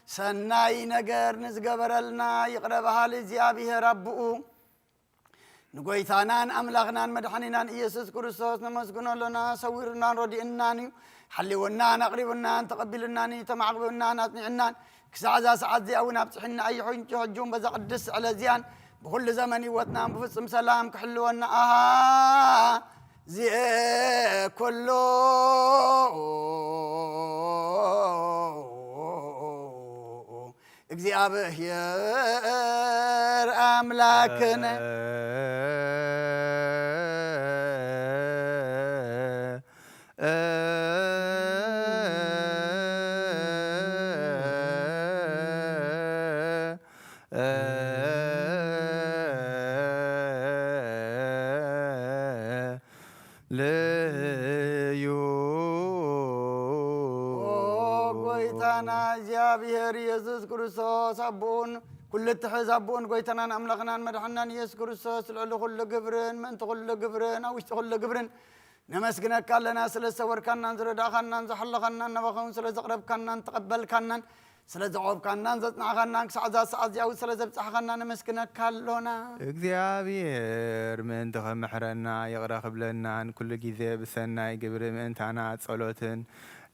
ሰናይ ነገር ንዝገበረልና ይቕረ በሃሊ እግዚኣብሔር ኣቦኡ ንጎይታናን ኣምላኽናን መድሓኒናን ኢየሱስ ክርስቶስ ነመስግኖ ኣሎና። ሰዊሩናን ረዲኡናን እዩ። ሓልወናን ኣቕሪቡናን ተቐቢሉናን እዩ። ተማዕቑቡናን ኣጽኒዑናን ክሳዕ እዛ ሰዓት እዚኣ እውን ኣብጽሕና እዩ። ሕጂ ሕጂ እውን በዛ ቅድስቲ ዕለት እዚኣን ብኹሉ ዘመን ህይወትናን ብፍጹም ሰላም ክሕልወና ኣሃዜ ኩሉ እግዚኣብሔር ኣምላክነ። ኣና እግዚኣብሔር ኢየሱስ ክርስቶስ ኣቦኡን ኩሉ እትሕዝ ኣቦኡን ጎይታናን ኣምላኽናን መድሓናን ኢየሱስ ክርስቶስ ልዕሊ ኩሉ ግብርን ምእንቲ ኩሉ ግብርን ኣብ ውሽጢ ኩሉ ግብርን ነመስግነካ ኣለና። ስለ ዝሰወርካናን ዝረዳእኻናን ዝሓለኻናን ናባኻ እውን ስለ ዘቕረብካናን ተቐበልካናን ስለ ዘቕረብካናን ዘጽናዕኻናን ክሳዕ እዛ ሰዓት እዚኣ እውን ስለ ዘብጻሕኻና ነመስግነካ ኣሎና። እግዚኣብሔር ምእንቲ ኽምሕረና ይቕረ ክብለናን ኩሉ ግዜ ብሰናይ ግብሪ ምእንታና ጸሎትን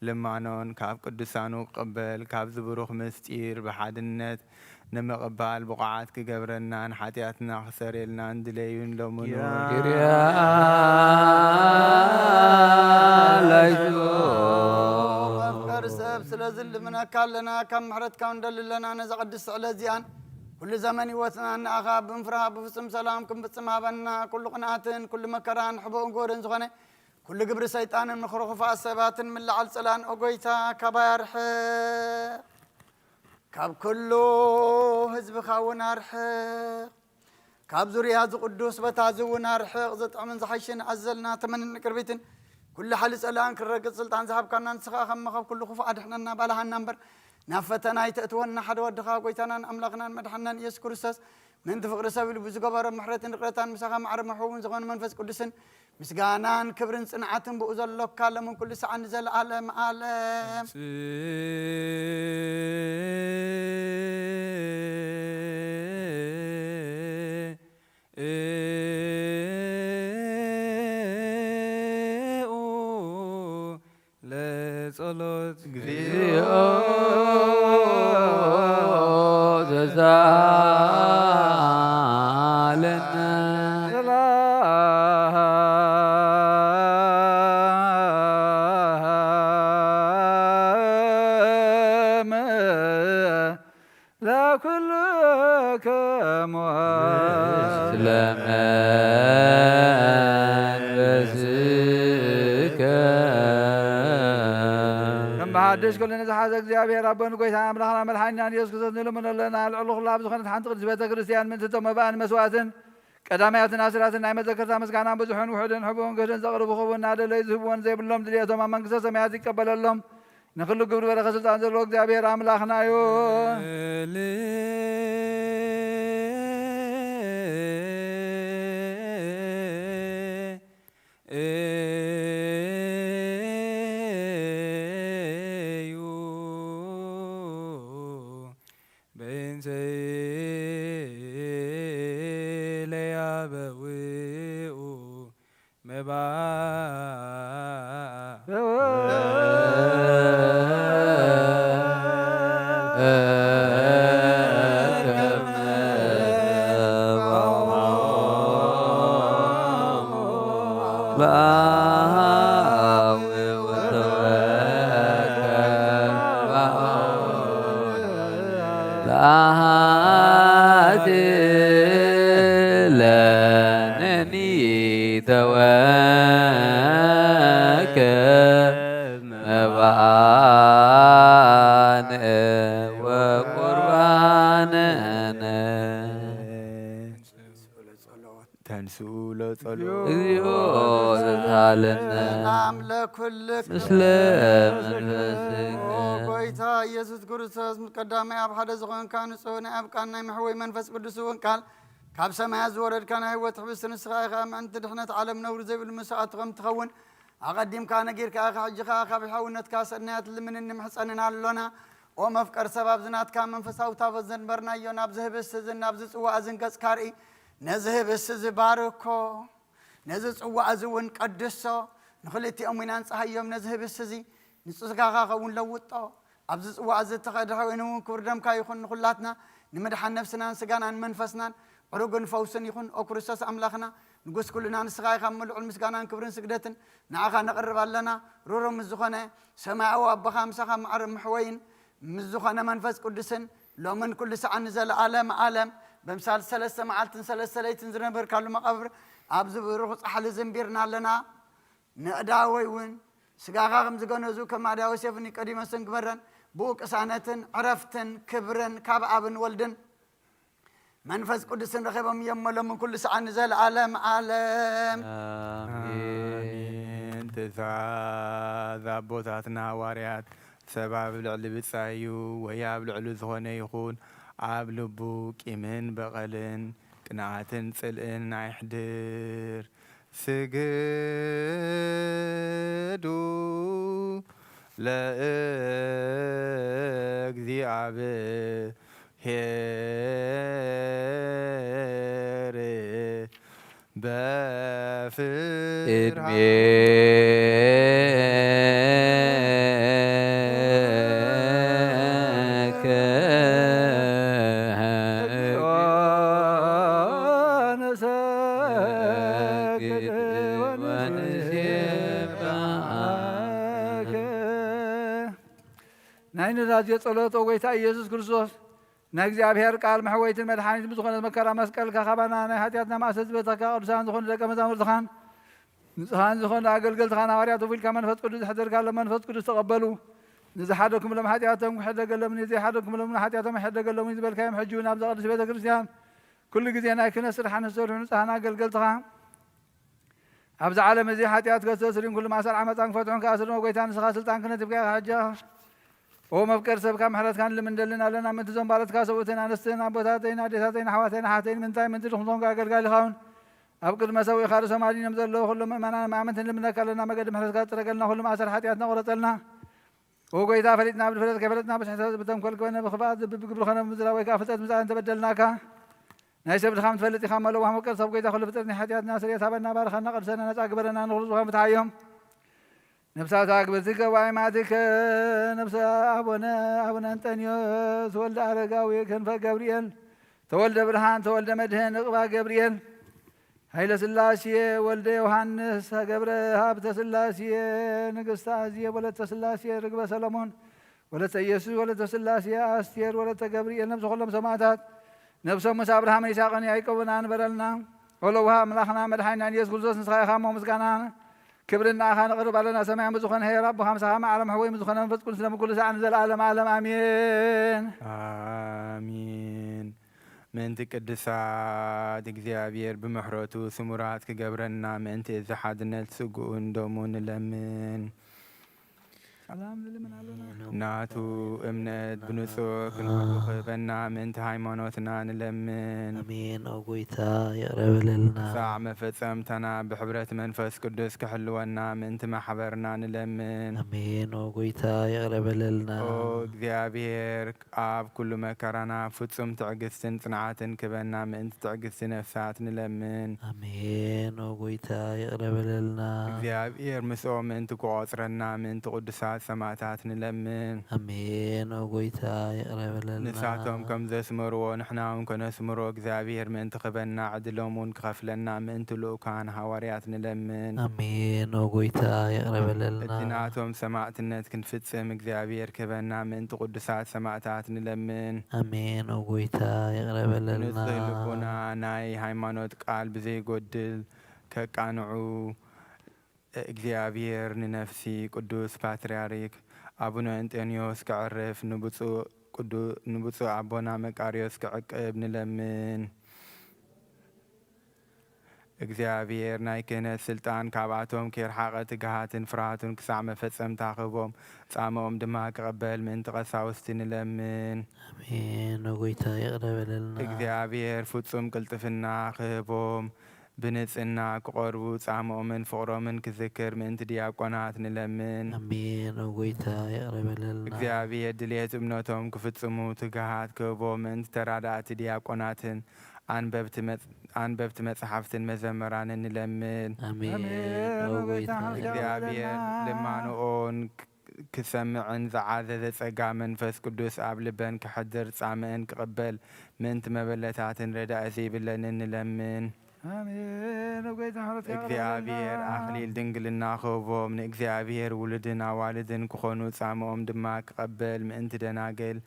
ልማኖን ካብ ቅዱሳኑ ክቕበል ካብዚ ብሩኽ ምስጢር ብሓድነት ንምቕባል ብቑዓት ክገብረናን ሓጢኣትና ክሰረየልናን ድለዩን ለምኑ። ኪርያ ላይሶ። መፍቀሪ ሰብ ስለዚ ልምነካ ኣለና፣ ካብ ምሕረትካ ንደሊ ኣለና። ነዛ ቅድስቲ ዕለት እዚኣን ኩሉ ዘመን ህይወትና ንኣኻ ብምፍራህ ብፍጹም ሰላም ክንፍጽም ሃበና። ኩሉ ቅንኣትን ኩሉ መከራን ሕቦን ጎርን ዝኾነ ኩሉ ግብሪ ሰይጣንን ምኽሪ ክፉኣት ሰባትን ምልዓል ጽላን ኦ ጎይታ ካባይ ኣርሕቕ። ካብ ኩሉ ህዝብኻ እውን ኣርሕቕ። ካብ ዙርያ እዚ ቅዱስ ቦታ እዚ እውን ኣርሕቕ። ዝጥዕምን ዝሓይሽን ኣዘልና ተመንን ቅርቢትን ኩሉ ሓይሊ ጸላእን ክረግጽ ስልጣን ዝሃብካና ንስኻ ከመ ካብ ኩሉ ክፉእ ኣድሕነና ባልሃና እምበር ናብ ፈተና ኣይተእትወና። ሓደ ወድኻ ጎይታናን ኣምላኽናን መድሓናን ኢየሱስ ክርስቶስ ምእንቲ ፍቕሪ ሰብ ኢሉ ብዝገበሮ ምሕረትን ይቕረታን ምሳኻ ማዕረ መሕውን ዝኾነ መንፈስ ቅዱስን ምስጋናን ክብርን ጽንዓትን ብኡ ዘሎካ ሎምን ኩሉ ሰዓት ንዘለኣለም ኣለም። ለጸሎት እግዚኦ ዘዛለነ ሰላም ለኩልክሙ ምስለ መንፈስከ። እምበሓድሽ ኩሉ ንዝሓዘ እግዚኣብሔር ኣቦን ጎይታ ኣምላኽና መድሓኒናን ኢየሱስ ክርስቶስ ንልምኖ ኣለና። ልዕሊ ኩሉ ኣብ ዝኾነት ሓንቲ ቅድስት ቤተ ክርስቲያን ምእንቲ እቶም መባእን መስዋእትን ቀዳማያትን ኣስራትን ናይ መዘከርታ ምስጋና ብዙሕን ውሑድን ሕቡእን ግህድን ዘቕርቡ ክህቡ እናደለዩ ዝህብዎን ዘይብሎም ድልየቶም ኣብ መንግስተ ሰማያት ይቀበለሎም። ንኹሉ ግብሪ በረኸት ስልጣን ዘለዎ እግዚኣብሔር ኣምላኽና እዩ። እዩ በይንሰይ ለያበውኡ መባ ለነኒ ተወከ መባእነ ወቁርባነነ። ተንስኡ ለጸሎት። እግዚኦ ዘሳለነ ሰላም ለኩልክ ምስለ መንፈስከ። ኦ ጎይታ ኢየሱስ ክርስቶስ፣ ቀዳማይ ኣብ ሓደ ዝኾንካ ንጹህ ናይ ኣብ ቃል ናይ መሕወይ መንፈስ ቅዱስ እውን ቃል ካብ ሰማያት ዝወረድካ ናይ ህይወት ሕብስቲ ንስኻ ኢኻ። ምእንቲ ድሕነት ዓለም ነውሪ ዘይብሉ መስዋእቲ ከም ትኸውን ኣቐዲምካ ነጊርካ ኢኻ። ሕጂ ኸኣ ካብ ሕያውነትካ ሰናያት ልምንን ንምሕጸንን ኣሎና። ኦ መፍቀር ሰብ፣ ኣብዚ ናትካ መንፈሳዊ ታቦት ዘንበርናዮ ናብዚ ህብስቲ እዝን ናብዚ ጽዋእ እዝን ገጽካ ርኢ። ነዚ ህብስቲ እዚ ባርኮ፣ ነዚ ጽዋእ እዚ እውን ቀድሶ፣ ንኽልቲኦም እውን ኣንጽሃዮም። ነዚ ህብስቲ እዚ ንስጋኻ ኸውን ለውጦ። ኣብዚ ጽዋእ እዚ እተኸድሐ ወይኒ እውን ክቡር ደምካ ይኹን። ንኹላትና ንምድሓን ነፍስናን ስጋናን መንፈስናን ዕሩግን ፈውስን ይኹን። ኦ ክርስቶስ ኣምላኽና፣ ንጉስ ኩልና ንስኻ ኢኻ። እሞ ልዑል ምስጋናን ክብርን ስግደትን ንዓኻ ነቕርብ ኣለና። ሩሩም ምስ ዝኾነ ሰማያዊ ኣቦኻ ምሳኻ ማዕረ ምሕወይን ምስ ዝኾነ መንፈስ ቅዱስን ሎምን ኩሉ ሰዓት ንዘለኣለም ኣለም በምሳል ሰለስተ መዓልትን ሰለስተ ለይትን ዝነበርካሉ መቓብር ኣብዚ ብሩኽ ጻሕሊ ዝንቢርና ኣለና። ንዕዳወይ እውን ስጋኻ ከም ዝገነዙ ከም ኣድያዊ ዮሴፍ ኒቆዲሞስን ግበረን። ብኡ ቅሳነትን ዕረፍትን ክብርን ካብ ኣብን ወልድን መንፈስ ቅዱስን ረኺቦም እዮም። ሎምን ኩሉ ሰዓት ንዘለኣለም ኣለም። ኣሜን። ትእዛዝ ኣቦታትና ሃዋርያት ሰብ ኣብ ልዕሊ ብጻዩ ወይ ኣብ ልዕሊ ዝኾነ ይኹን ኣብ ልቡ ቂምን በቐልን ቅንኣትን ጽልእን ኣይሕድር። ስግዱ ለእግዚኣብሔር በፍርሃት። ናይ ኑዛዜ ጸሎት። ኦ ጎይታ ኢየሱስ ክርስቶስ፣ ናይ እግዚኣብሔር ቃል መሕወይትን መድሓኒትን ብዝኾነት መከራ መስቀልካ ካባና ናይ ሓጢኣትና ማእሰርቲ ዝበተካ ቅዱሳን ዝኾኑ ደቀ መዛሙርትኻን ንጹሓን ዝኾኑ ኣገልገልትኻን ሃዋርያት ወፊልካ መንፈስ ቅዱስ ዘሕደርካሎም መንፈስ ቅዱስ ተቐበሉ። ንዝሓደግኩምሎም ሓጢኣቶም ክሕደገሎምን ንዘይሓደግኩምሎም ሓጢኣቶም ኣይሕደገሎምን ዝበልካዮም ሕጂ እውን ኣብዛ ቅድስት ቤተ ክርስቲያን ኩሉ ግዜ ናይ ክህነት ስራሕን ዝሰርሑ ንጹሓን ኣገልገልትኻ ኣብዚ ዓለም እዚ ሓጢኣት ከስተስርዩን ኩሉ ማእሰር ዓመፃን ክፈትሑን ክኣስሩን፣ ኦ ጎይታ፣ ንስኻ ስልጣን ክህነት ሂብካ ኢኻ። ሕጂ ኦ መፍቀር ሰብካ ምሕረትካ ንልምንደልን ኣለና። ምእንቲ እዞም ባሮትካ ሰብኡትን ኣንስትን ኣቦታተይን ኣዴታተይን ኣሕዋተይን ኣሓተይን ምንታይ ምእንቲ ድኹምቶም ኣገልጋሊ ኻውን ኣብ ቅድመ ሰብኡኻ ርእሶም ኣድኒኖም ዘለዉ ኩሎም ምእመናን ማእመንትን ልምነካ ኣለና። መገዲ ምሕረትካ ፅረገልና፣ ኩሉ ማእሰር ሓጢኣትና ቁረፀልና። ኦ ጎይታ፣ ፈሊጥና ብድፍረት፣ ከይፈለጥና ብስሕተት፣ ብተንኮል ክበነ ብኽፍኣት፣ ብግብሪ ኾነ ብምድላው ወይ ከዓ ፍልጠት ምጻእ እንተበደልናካ፣ ናይ ሰብ ድኻም ትፈልጥ ኢኻ እሞ፣ ለዋህ መፍቀር ሰብ ጎይታ፣ ኩሉ ፍጥረት ናይ ሓጢኣትና ስርየት ሃበና፣ ባርኸና፣ ቅድሰና፣ ነጻ ግበረና፣ ንኹሉ ዝኾነ ፍትሓዮም። ነፍሳት ኣግብርቲ ገባይ ማእቲከ፣ ነፍሰ ኣቡነ፣ ኣቡነ እንጠንዮስ፣ ወልደ ኣረጋዊ፣ ክንፈ ገብርኤል፣ ተወልደ ብርሃን፣ ተወልደ መድህን፣ ዕቕባ ገብርኤል፣ ኃይለ ሥላሴ ወልደ ዮሐንስ፣ ገብረ ሀብተ ሥላሴ፣ ንግሥተ አዜብ ወለተ ሥላሴ፣ ርግበ ሰሎሞን ወለተ ኢየሱስ ወለተ ሥላሴ፣ አስቴር ወለተ ገብርኤል፣ ነፍሲ ኩሎም ሰማዕታት፣ ነፍሶም ምስ አብርሃምን ይስሐቅን ያዕቆብን አንበረልና። ወለውሃ አምላኽና መድኃኒና ኢየሱስ ክርስቶስ፣ ንስኻ ኢኻ እሞ ምስጋና ክብርን ንኣኻ ነቕርብ ኣለና። ሰማያዊ ብዝኾነ ኄር ኣቦኻ፣ ምሳኻ ማዕረ መሕወይ ብዝኾነ መንፈስ ቅዱስ፣ ለምኩሉ ሰዓን ዘለዓለም ዓለም ኣሜን። ኣሜን። ምእንቲ ቅዱሳት እግዚኣብሔር ብምሕረቱ ስሙራት ክገብረና፣ ምእንቲ እዚ ሓድነት ስግኡን ደሙን ንለምን። ሰላም ንልምን ኣለና። ናቱ እምነት ብንጹህ ክንህሉ ክህበና፣ ምእንቲ ሃይማኖትና ንለምን። ኣሜን። ኦ ጎይታ፣ ይቕረ በለልና። ክሳዕ መፈጸምታና ብሕብረት መንፈስ ቅዱስ ክሕልወና፣ ምእንቲ ማሕበርና ንለምን። ኣሜን። ኦ ጎይታ፣ ይቕረ በለልና። ኦ እግዚኣብሔር፣ ኣብ ኩሉ መከራና ፍጹም ትዕግስትን ጽንዓትን ክበና፣ ምእንቲ ትዕግስቲ ነፍሳት ንለምን። ኣሜን። ኦ ጎይታ፣ ይቕረ በለልና። እግዚኣብሔር ምስኦም ምእንቲ ክቖጽረና፣ ምእንቲ ቅዱሳት ሰማእታት ንለምን። ኣሜን። ኦ ጎይታ፣ ይቕረ በለልና። ንሳቶም ከም ዘስመርዎ ንሕና እውን ከነስምሮ፣ እግዚኣብሔር ምእንቲ ክበና፣ ዕድሎም እውን ክኸፍለና፣ ምእንቲ ልኡካን ሃዋርያት ንለምን። ኣሜን። ኦ ጎይታ፣ ይቕረ በለልና። እቲ ናቶም ሰማእትነት ክንፍጽም እግዚኣብሔር ክህበና፣ ምእንቲ ቅዱሳት ሰማእታት ንለምን። ኣሜን። ኦ ጎይታ፣ ይቕረ በለልና። ንጹህ ልቡና ናይ ሃይማኖት ቃል ብዘይጎድል ከቃንዑ፣ እግዚኣብሔር ንነፍሲ ቅዱስ ፓትርያርክ ኣቡነ እንጦንዮስ ከዕርፍ፣ ንብፁዕ ቅዱ-፣ ንብፁዕ ኣቦና መቃርዮስ ክዕቅብ ንለምን። እግዚኣብሔር ናይ ክህነት ስልጣን ካብኣቶም ከይርሓቐ ትግሃትን ፍርሃቱን ክሳዕ መፈጸምታ ክህቦም፣ ጻምኦም ድማ ክቕበል ምእንቲ ቀሳውስቲ ንለምን። ኣሜን። ኦ ጎይታ፣ ይቕረ በለልና። እግዚኣብሔር ፍጹም ቅልጥፍና ክህቦም፣ ብንጽህና ክቐርቡ፣ ጻምኦምን ፍቕሮምን ክዝክር ምእንቲ ዲያቆናት ንለምን። ኣሜን። ኦ ጎይታ፣ ይቕረ በለልና። እግዚኣብሔር ድልየት እምነቶም ክፍጽሙ ትግሃት ክህቦም፣ ምእንቲ ተራዳእቲ ዲያቆናትን ኣንበብቲ መጽ-፣ ኣንበብቲ መጽሓፍትን መዘምራንን ንለምን። ኣሜን። ኣሜን። ኦ ኦ ጎይታ፣ ጎይታ፣ ይቕረ እግዚኣብሔር በለልና። ልማንኦን ክ-፣ ክሰምዕን ዝዓዘዘ ጸጋ መንፈስ ቅዱስ ኣብ ልበን ክሕድር ጻምእን ክቕበል ምእንቲ መበለታትን ረዳኢ ዘይብለንን ንለምን። ኣሜን። ኦ ጎይታ፣ ምሕረትካ ይቕረ እግዚኣብሔር በለልና። ኣኽሊል ድንግልና ክህቦም፣ ንእግዚኣብሔር ውሉድን ኣዋልድን ክኾኑ፣ ጻምኦም ድማ ክቐበል ምእንቲ ደናግል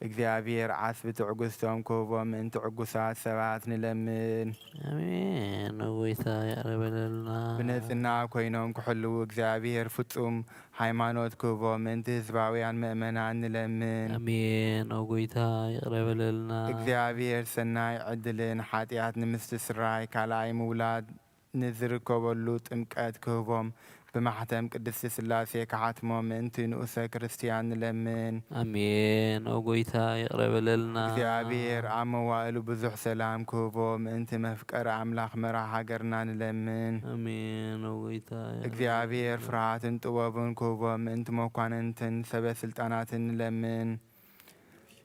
እግዚኣብሔር ዓስቢ ትዕግስቶም ክህቦም፣ ምእንቲ ዕጉሳት ሰባት ንለምን። ኣሜን። ኦ ጎይታ፣ ይቕረ በለልና። ብንጽህና ኮይኖም ክሕልዉ፣ እግዚኣብሔር ፍጹም ሃይማኖት ክህቦም፣ ምእንቲ ህዝባውያን ምእመናን ንለምን። ኣሜን። ኦ ጎይታ፣ ይቕረ በለልና። እግዚኣብሔር ሰናይ ዕድልን ሓጢኣት ንምስትስራይ ካልኣይ ምውላድ ንዝርከበሉ ጥምቀት ክህቦም፣ ብማሕተም ቅድስቲ ስላሴ ክሓትሞ ምእንቲ ንኡሰ ክርስትያን ንለምን። ኣሜን። ኦ ጎይታ ይቕረ በለልና። እግዚኣብሔር ኣብ መዋእሉ ብዙሕ ሰላም ክህቦ ምእንቲ መፍቀሪ ኣምላኽ መራሕ ሃገርና ንለምን። ኣሜን። ኦ ጎይታ ይቕረ እግዚኣብሔር ፍርሃትን ጥበቡን ክህቦ ምእንቲ መኳንንትን ሰበ ስልጣናትን ንለምን።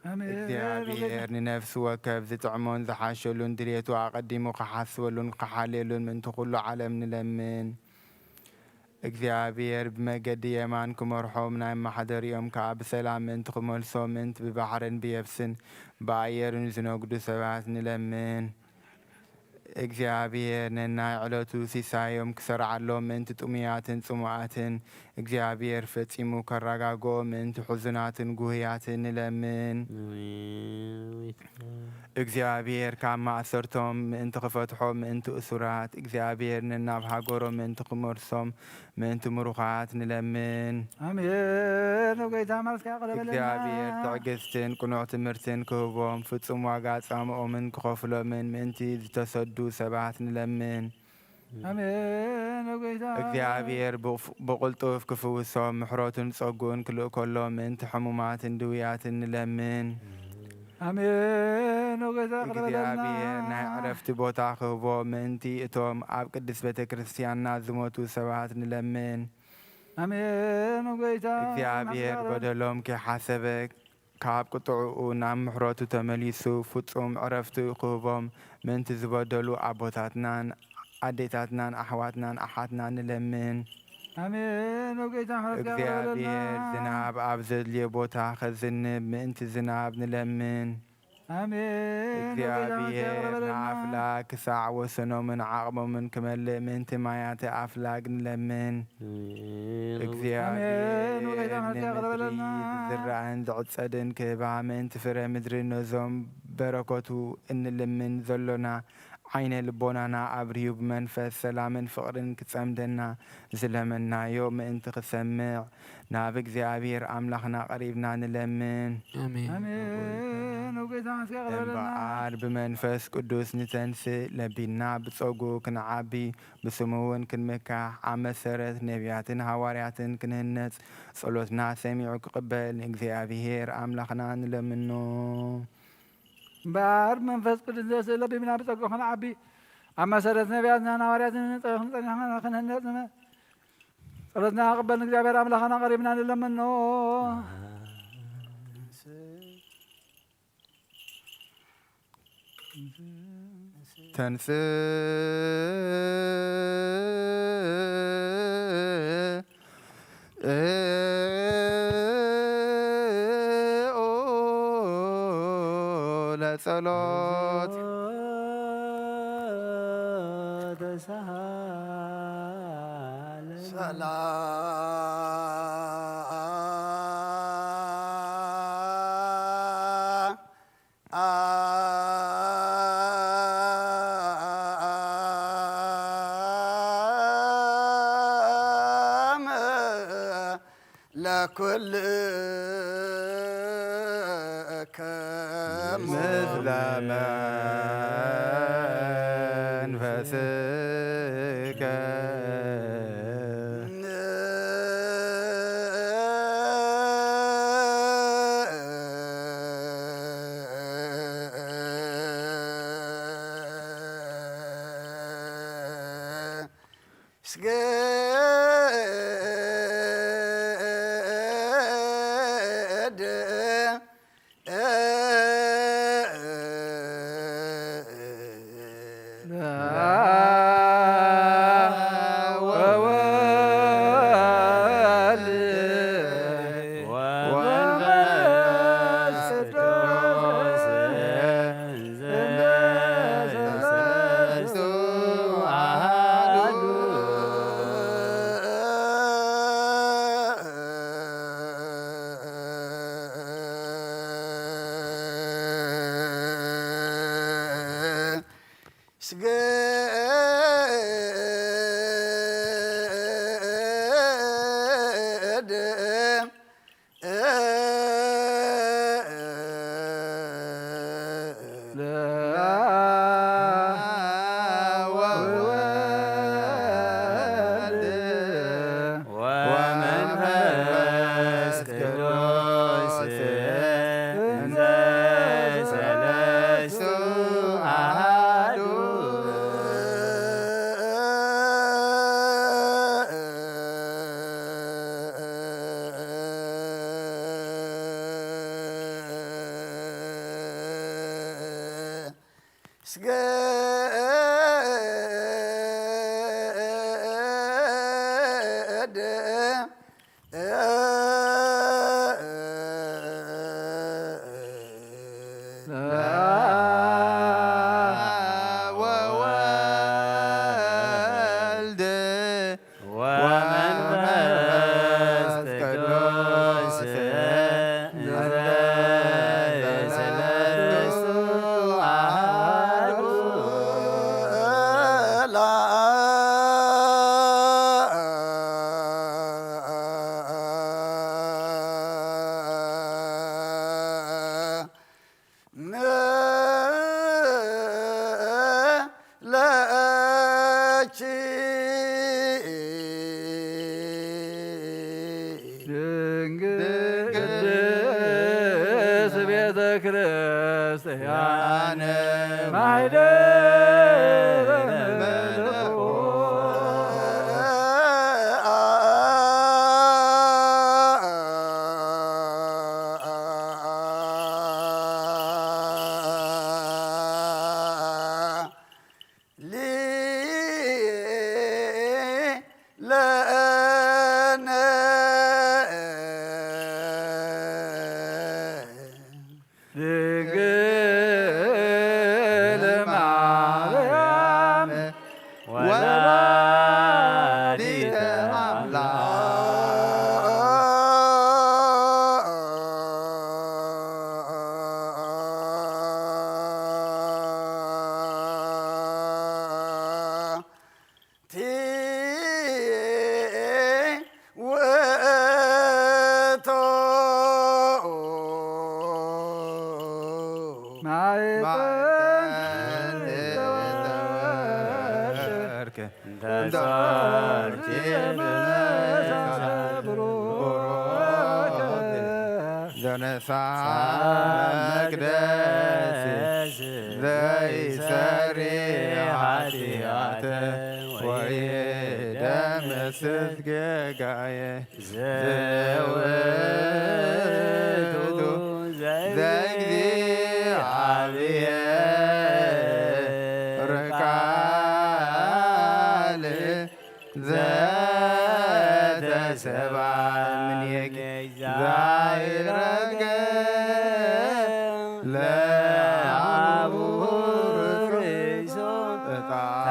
ኣሜን። እግዚኣብሔር ንነፍሲ ወከፍ ዝጥዕሞን ዝሓሸሉን ድሌቱ ኣቐዲሙ ክሓስበሉን ክሓልየሉን ምእንቲ ኩሉ ዓለም ንለምን። እግዚኣብሔር ብመገዲ የማን ክመርሖም ናይ ማሕደሪኦም ከኣ ብሰላም ምእንቲ ክመልሶም ምእንቲ ብባሕርን ብየብስን ብኣየርን ዝነግዱ ሰባት ንለምን። እግዚኣብሔር ነናይ ዕለቱ ሲሳዮም ክሰርዓሎም ምእንቲ ጥሙያትን ጽሙኣትን እግዚኣብሔር ፈጺሙ ከረጋግኦም ምእንቲ ሕዙናትን ጉህያትን ንለምን። እግዚኣብሔር ካብ ማእሰርቶም ምእንቲ ክፈትሖም ምእንቲ እሱራት እግዚኣብሔር ነናብ ሃገሮም ምእንቲ ክመልሶም ምእንቲ ምሩኻት ንለምን። ኣሜን። ጎይታ ማርስካ ቅረበለና። እግዚኣብሔር ትዕግስትን ቅኑዕ ትምህርትን ክህቦም ፍጹም ዋጋ ጻምኦምን ክኸፍሎምን ምእንቲ ዝተሰዱ ሰባት ንለምን። ኣሜን። ጎይታ እግዚኣብሔር ብቕፍ- ብቕልጡፍ ክፍውሶም ምሕረቱን ጸጉኡን ክልእከሎም ምእንቲ ሕሙማትን ድውያትን ንለምን። ኣሜን። ጎይታ ቅረበለና። እግዚኣብሔር ናይ ዕረፍቲ ቦታ ክህቦ ምእንቲ እቶም ኣብ ቅድስት ቤተ ክርስቲያንና ዝሞቱ ሰባት ንለምን። ኣሜን። ጎይታ እግዚኣብሔር ማርስካ በደሎም ከይሓሰበ ካብ ቁጥዕኡ ናብ ምሕረቱ ተመሊሱ ፍጹም ዕረፍቲ ክህቦም ምእንቲ ዝበደሉ ኣቦታትናን ኣዴታትናን ኣሕዋትናን ኣሓትናን ንለምን። ኣሜን። ጎይታ ምሕረትካ እግዚኣብሔር ቅረበለና። ዝናብ ኣብ ዘድልዮ ቦታ ከዝንብ ምእንቲ ዝናብ ንለምን። ኣሜን። ጎይታ ምሕረትካ እግዚኣብሔር ቅረበለና። ንኣፍላግ ክሳዕ ወሰኖምን ዓቕሞምን ክመልእ ምእንቲ ማያተ ኣፍላግ ንለምን። ኣሜን። እግዚኣብሔር ኣሜን። ጎይታ ምሕረትካ ንምድሪ ቅረበለና። ዝዝራእን ዝዕጸድን ክህባ ምእንቲ ፍረ ምድሪ ነዞም በረከቱ እንልምን ዘሎና ዓይነ ልቦናና ኣብርዩ ብመንፈስ ሰላምን ፍቕርን ክጸምደና ዝለመናዮ ምእንቲ ክሰምዕ ናብ እግዚኣብሔር ኣምላኽና ቀሪብና ንለምን። ኣሜን። ኣሜን። ጎይታ ምሕረትካ ቅረበለና። እምበኣር ብመንፈስ ቅዱስ ንተንስእ ለቢና ብጸጉ ክንዓቢ ብስሙ እውን ክንምካሕ ኣብ መሰረት ነቢያትን ሃዋርያትን ክንህነጽ ጸሎትና ሰሚዑ ክቕበል ንእግዚኣብሔር ኣምላኽና ንለምኖ። እምበኣር መንፈስ ቅዱስ ዘስእ ለቢብና ብጸጋ ክንዓቢ ኣብ መሰረት ነቢያትና ሃዋርያትን ንጸ- ክንጸንሕ ክንህነጽ ንመ- ጸሎትና ቅበል ንእግዚኣብሔር ኣምላኽና ቀሪብና ንለምኖ። ተንስእ ለጸሎት ሰላም ለኩልከ ምስለ መንፈስከ። ወወልድ ወመንፈስ ቅዱስ እንተ ሰለስቱ አሐዱ። ለኪ ድንግል ቅድስት ቤተ ክርስቲያን ማይደረ መለኮት። ለነ ድንግል ማርያም ወላዲተ አምላክ። ቲ ውእቱ ማይጠን ተወርክ እንተ ሰርኪ ብሩክ ዘነሳ መቅደስ ዘይሰሪ ኃጢአት ወይ ደመስስ ጌጋየ ዘውእቱ ዘእግዚአብሔር ቃል ዘተሰብአ እምኔኪ ዛይረገ ለአቡርሶ ዕጣነ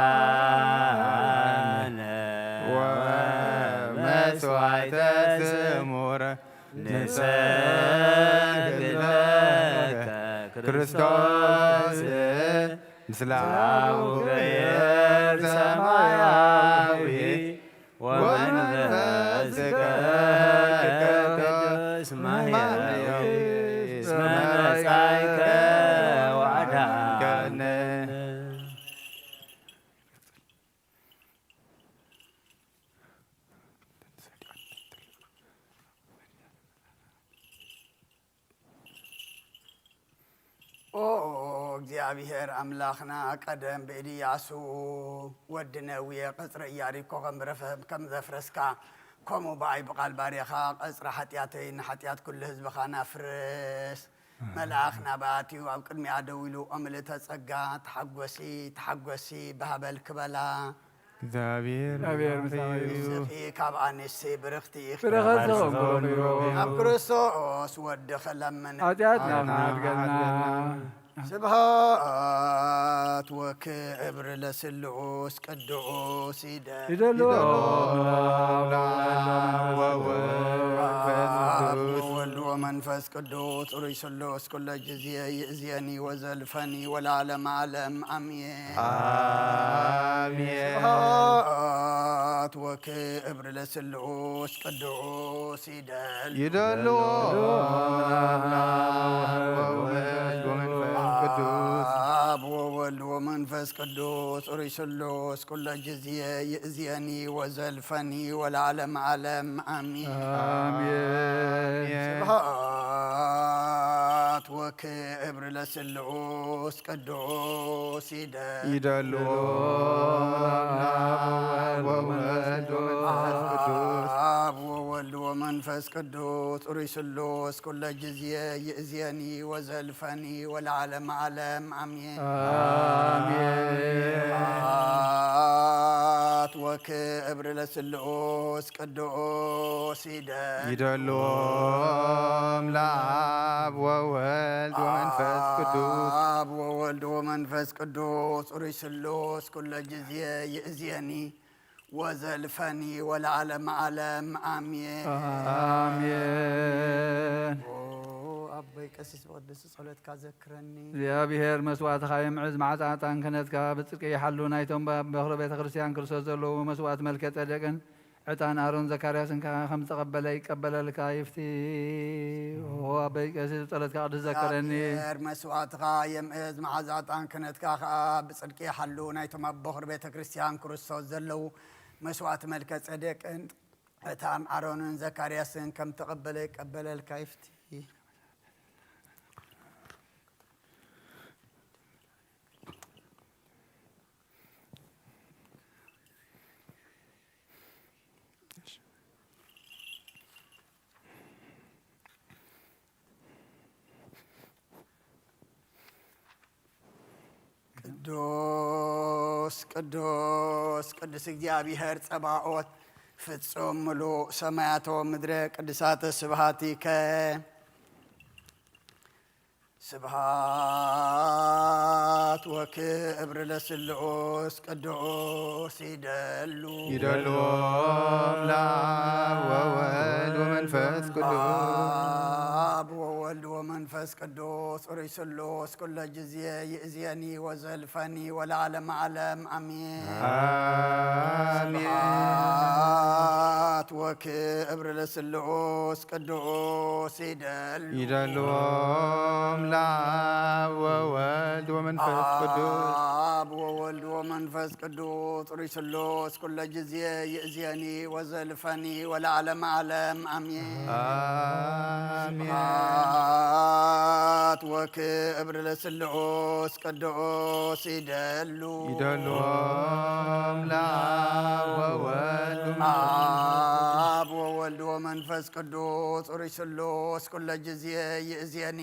ወመስዋዕተ ስሙረ ንሰግድ ለከ ክርስቶስ ምስለ አቡከ ሰማያዊ ወመንፈስከ ቅዱስ ማሕያዊ እስመ መጻእከ ወአድኃንከ። ኦ እግዚኣብሔር ኣምላኽና፣ ቀደም ብእድ ኢያሱ ወዲ ነዌ ቀጽረ ኢያሪኮ ከም ረፈ-፣ ከም ዘፍረስካ፣ ከምኡ ብኣይ ብቓል ባርያኻ ቀጽሪ ሓጢኣተይ ንሓጢኣት ኩሉ ህዝብኻን ኣፍርስ። መልኣኽ ናብኣ ኣትዩ ኣብ ቅድሚኣ ደው ኢሉ፣ "ኦ ምልእተ ጸጋ፣ ተሓጎሲ፣ ተሓጎሲ፣ ብሃበልኪ" በላ። እግዚኣብሔር እግዚኣብሔር ምሳኺ እዩ። ንስኺ ካብ ኣንስቲ ብርኽቲ ኢኺ። ፍረ ኸርሲ ኸም ብሩኽ እዩ። ኣብ ክርስቶስ ወድኺ ለምኒ። ኃጢኣትና ኃጢኣትና ምሓድገልና። ስብሐት ወክብር ለስሉስ ቅዱስ ይደል። ይደሎ። ይደሎ። ወወልድ ወመንፈስ ቅዱስ ሩይ ስሉስ ኩለ ጊዜ ይእዜኒ ወዘልፈኒ ወለዓለመ ዓለም አሜን። አሜን። ስብሐት ወክብር ለስሉስ ቅዱስ ይደል። ይደልዎ። ወወልድ ወመንፈስ ቅዱስ። አብ ወወልድ ወመንፈስ ቅዱስ ሩይ ስሉስ ኩለ ጊዜ ይእዜኒ ወዘልፈኒ ወለዓለመ ዓለም አሜን። አሜን። ስብሐት ወክብር ለስሉስ ቅዱስ ይደል። ይደልዎ። አብ ወወልድ ወመንፈስ ቅዱስ። አብ ወወልድ ወመንፈስ ቅዱስ ሩይ ስሉስ ኩለ ጊዜ ይእዜኒ ወዘልፈኒ ወለዓለመ ዓለም አሜን። አሜን። ወክብር ለስሉስ ቅዱስ ይደል። ይደልዎም ለአብ ወወልድ ወመንፈስ ቅዱስ። አብ ወወልድ ወመንፈስ ቅዱስ ሩይ ስሉስ ኩለ ጊዜ ይእዜኒ ወዘልፈኒ ወለዓለመ ዓለም አሜን። አሜን። ኦ አቦይ ቀሲስ ብቅዱስ ጸሎትካ ዘክረኒ። እግዚኣብሔር መስዋዕትኻ የምዕዝ፣ መዓዛ ዕጣን ክህነትካ ብጽድቂ ይሓሉ። ናይቶም ኣብ በኹሪ ቤተ ክርስቲያን ክርስቶስ ዘለዉ መስዋዕት መልከ ጸደቅን ዕጣን ኣሮን ዘካርያስን ከኣ ከም ዝተቐበለ ይቀበለልካ ይፍቲ። ኦ ኣቦይ ቀሲስ ብጸሎትካ ቅዱስ ዘከረኒ። እግዚኣብሔር መስዋዕትኻ የምዕዝ፣ መዓዛ ዕጣን ክህነትካ ከኣ ብጽድቂ ይሓሉ። ናይቶም ኣብ በኹሪ ቤተ ክርስቲያን ክርስቶስ ዘለዉ መስዋዕት መልከ ጸደቅን ዕጣን ኣሮንን ዘካርያስን ከም ተቐበለ ይቀበለልካ ይፍቲ። ቅዱስ ቅዱስ ቅዱስ እግዚኣብሔር ጸባኦት ፍጹም ምሉእ ሰማያት ወምድረ ቅዱሳተ ስብሃቲከ። ስብሃት ወክብር ለስሉስ ቅዱስ ይደሉ። ይደልዎም ለአብ ወወልድ ወመንፈስ ቅዱስ። አብ ወወልድ ወመንፈስ ቅዱስ ሩይ ስሉስ ኩለ ጊዜ ይእዜኒ ወዘልፈኒ ወለዓለመ ዓለም አሜን። አሜን። ስብሐት ወክብር ለስሉስ ቅዱስ ይደሉ። ይደልዎም ለአብ ወወልድ ወመንፈስ ቅዱስ። አብ ወወልድ ወመንፈስ ቅዱስ ሩይ ስሉስ ኩለ ጊዜ ይእዜኒ ወዘልፈኒ ወለዓለመ ዓለም አሜን። አሜን። ስብሐት ወክብር ለስሉስ ቅዱስ ይደሉ። ይደልዎም ለአብ ወወልድ ወመንፈስ አብ ወወልድ ወመንፈስ ቅዱስ ሩይ ስሉስ ኩለ ጊዜ ይእዜኒ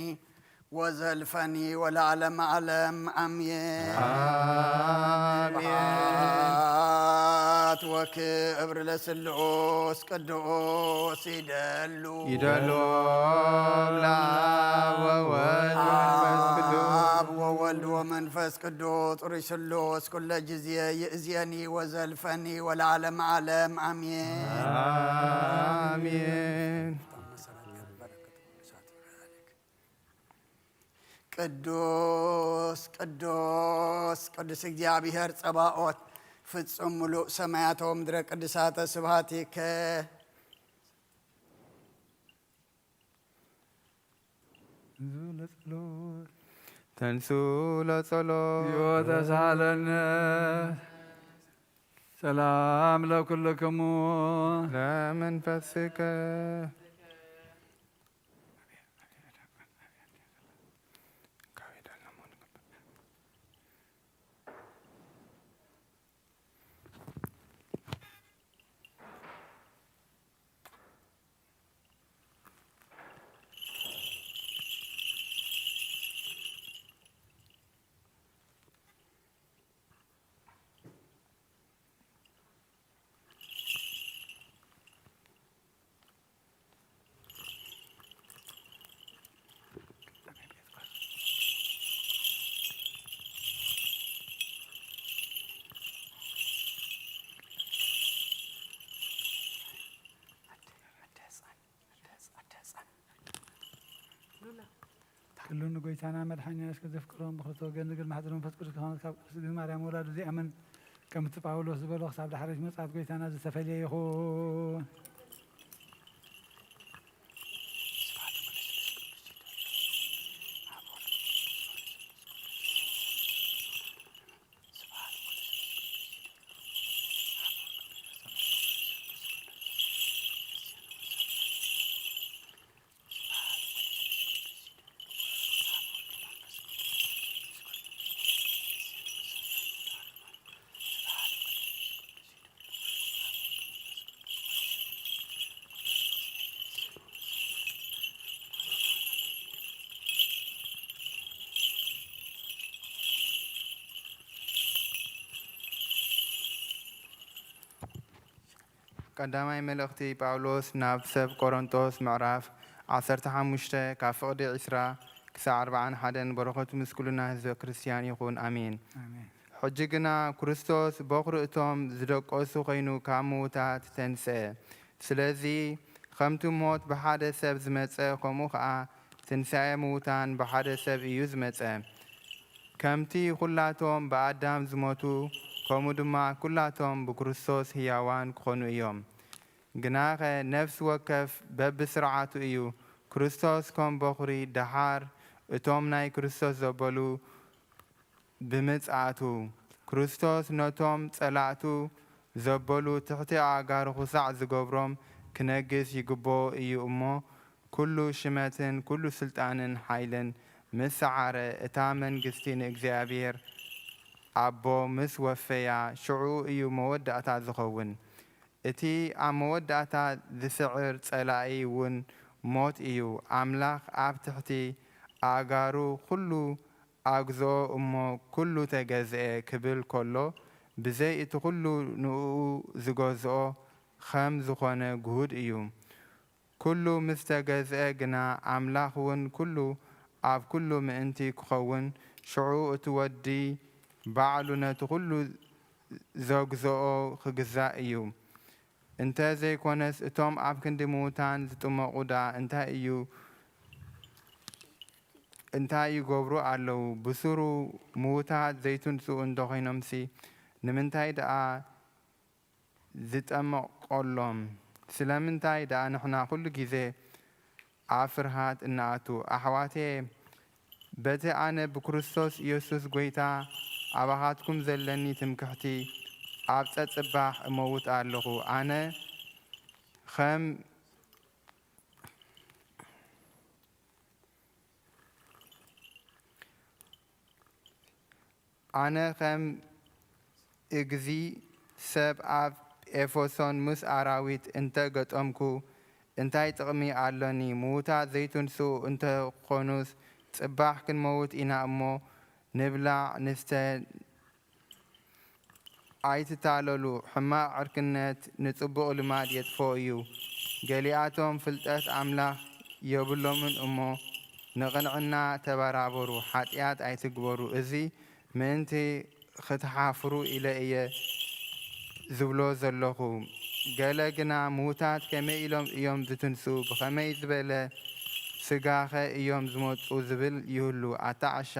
ወዘልፈኒ ወለዓለመ ዓለም አሜን። አሜን። ስብሐት ወክብር ለስሉስ ቅዱስ ይደሉ። ይደልዎም ለአብ ወወልድ ወመንፈስ ቅዱስ። አብ ወወልድ ወመንፈስ ቅዱስ ሩይ ስሉስ ኩለ ጊዜ ይእዜኒ ወዘልፈኒ ወለዓለመ ዓለም አሜን። አሜን። ቅዱስ ቅዱስ ቅዱስ እግዚኣብሔር ጸባኦት ፍጹም ምሉእ ሰማያት ወምድረ ቅዱሳተ ስብሐቲከ። ተንሱ ለጸሎት። ተሳለነ። ሰላም ለኩልክሙ። ለመንፈስከ። ኩሉ ንጎይታና መድሓኒና እስከ ዘፍቅሮም ብክልተ ወገን ንግል ማሕደር መንፈስ ቅዱስ ከኾነት ካብ ቅድስት ድንግል ማርያም ወላዱ ዚኣምን ከምቲ ጳውሎስ ዝበሎ ክሳብ ዳሕረሽ መጽኣት ጎይታና ዝተፈልየ ይኹን። ቀዳማይ መልእኽቲ ጳውሎስ ናብ ሰብ ቆሮንጦስ ምዕራፍ ዓሰርተ ሓሙሽተ ካብ ፍቕዲ ዕስራ ክሳዕ ኣርብዓን ሓደን። በረኸቱ ምስ ኩልና ህዝበ ክርስቲያን ይኹን፣ ኣሜን። ኣሜን። ሕጂ ግና ክርስቶስ በኹሪ እቶም ዝደቀሱ ኾይኑ ካብ ምዉታት ተንስአ። ስለዚ ከምቲ ሞት ብሓደ ሰብ ዝመጸ፣ ከምኡ ኸኣ ትንሳኤ ምዉታን ብሓደ ሰብ እዩ ዝመጸ። ከምቲ ኩላቶም ብኣዳም ዝሞቱ፣ ከምኡ ድማ ኩላቶም ብክርስቶስ ህያዋን ክኾኑ እዮም። ግናኸ ነፍሲ ወከፍ በብስርዓቱ እዩ። ክርስቶስ ከም በኹሪ፣ ደሓር እቶም ናይ ክርስቶስ ዘበሉ ብምጽኣቱ፣ ክርስቶስ ነቶም ጸላእቱ ዘበሉ ትሕቲ ኣእጋሩ ኹሳዕ ዝገብሮም ክነግስ ይግብኦ እዩ እሞ፣ ኩሉ ሽመትን ኩሉ ስልጣንን ሓይልን ምስ ሰዓረ፣ እታ መንግስቲ ንእግዚኣብሔር ኣቦ ምስ ወፈያ፣ ሽዑ እዩ መወዳእታ ዝኸውን። እቲ ኣብ መወዳእታ ዝስዕር ጸላኢ እውን ሞት እዩ። ኣምላኽ ኣብ ትሕቲ ኣእጋሩ ኩሉ ኣግዝኦ እሞ፣ ኩሉ ተገዝኤ ክብል ከሎ፣ ብዘይ እቲ ኩሉ ንእኡ ዝገዝኦ ኸም ዝኾነ ግሁድ እዩ። ኩሉ ምስ ተገዝኤ ግና፣ ኣምላኽ እውን ኩሉ ኣብ ኩሉ ምእንቲ ክኸውን፣ ሽዑ እቲ ወዲ ባዕሉ ነቲ ኩሉ ዘግዝኦ ክግዛእ እዩ። እንተ ዘይኮነስ፣ እቶም ኣብ ክንዲ ምዉታን ዝጥመቑ ደኣ እንታይ እዩ፣ እንታይ ይገብሩ ኣለዉ? ብሱሩ ምዉታት ዘይትንስኡ እንተ ኾይኖምሲ፣ ንምንታይ ደኣ ዝጠመቐሎም? ስለምንታይ ደኣ ንሕና ኩሉ ግዜ ኣብ ፍርሃት እንኣቱ? ኣሕዋተየ፣ በቲ ኣነ ብክርስቶስ ኢየሱስ ጐይታ ኣባኻትኩም ዘለኒ ትምክሕቲ፣ ኣብ ጸጽባሕ እመውት ኣለኹ። ኣነ ኸም ኣነ ኸም እግዚ ሰብ ኣብ ኤፌሶን ምስ ኣራዊት እንተ ገጠምኩ እንታይ ጥቕሚ ኣሎኒ? ምዉታት ዘይትንስኡ እንተ ኾኑስ፣ ጽባሕ ክንመውት ኢና እሞ፣ ንብላዕ ንስተ ኣይትታለሉ። ሕማቕ ዕርክነት ንጽቡቕ ልማድ የጥፍኦ እዩ። ገሊኣቶም ፍልጠት ኣምላኽ የብሎምን እሞ፣ ንቕንዕና ተበራበሩ፣ ሓጢኣት ኣይትግበሩ። እዚ ምእንቲ ኽትሓፍሩ ኢለ እየ ዝብሎ ዘለኹ። ገለ ግና፣ ምዉታት ከመይ ኢሎም እዮም ዝትንስኡ? ብኸመይ ዝበለ ስጋኸ እዮም ዝመጹ? ዝብል ይህሉ። ኣታ ዓሻ፣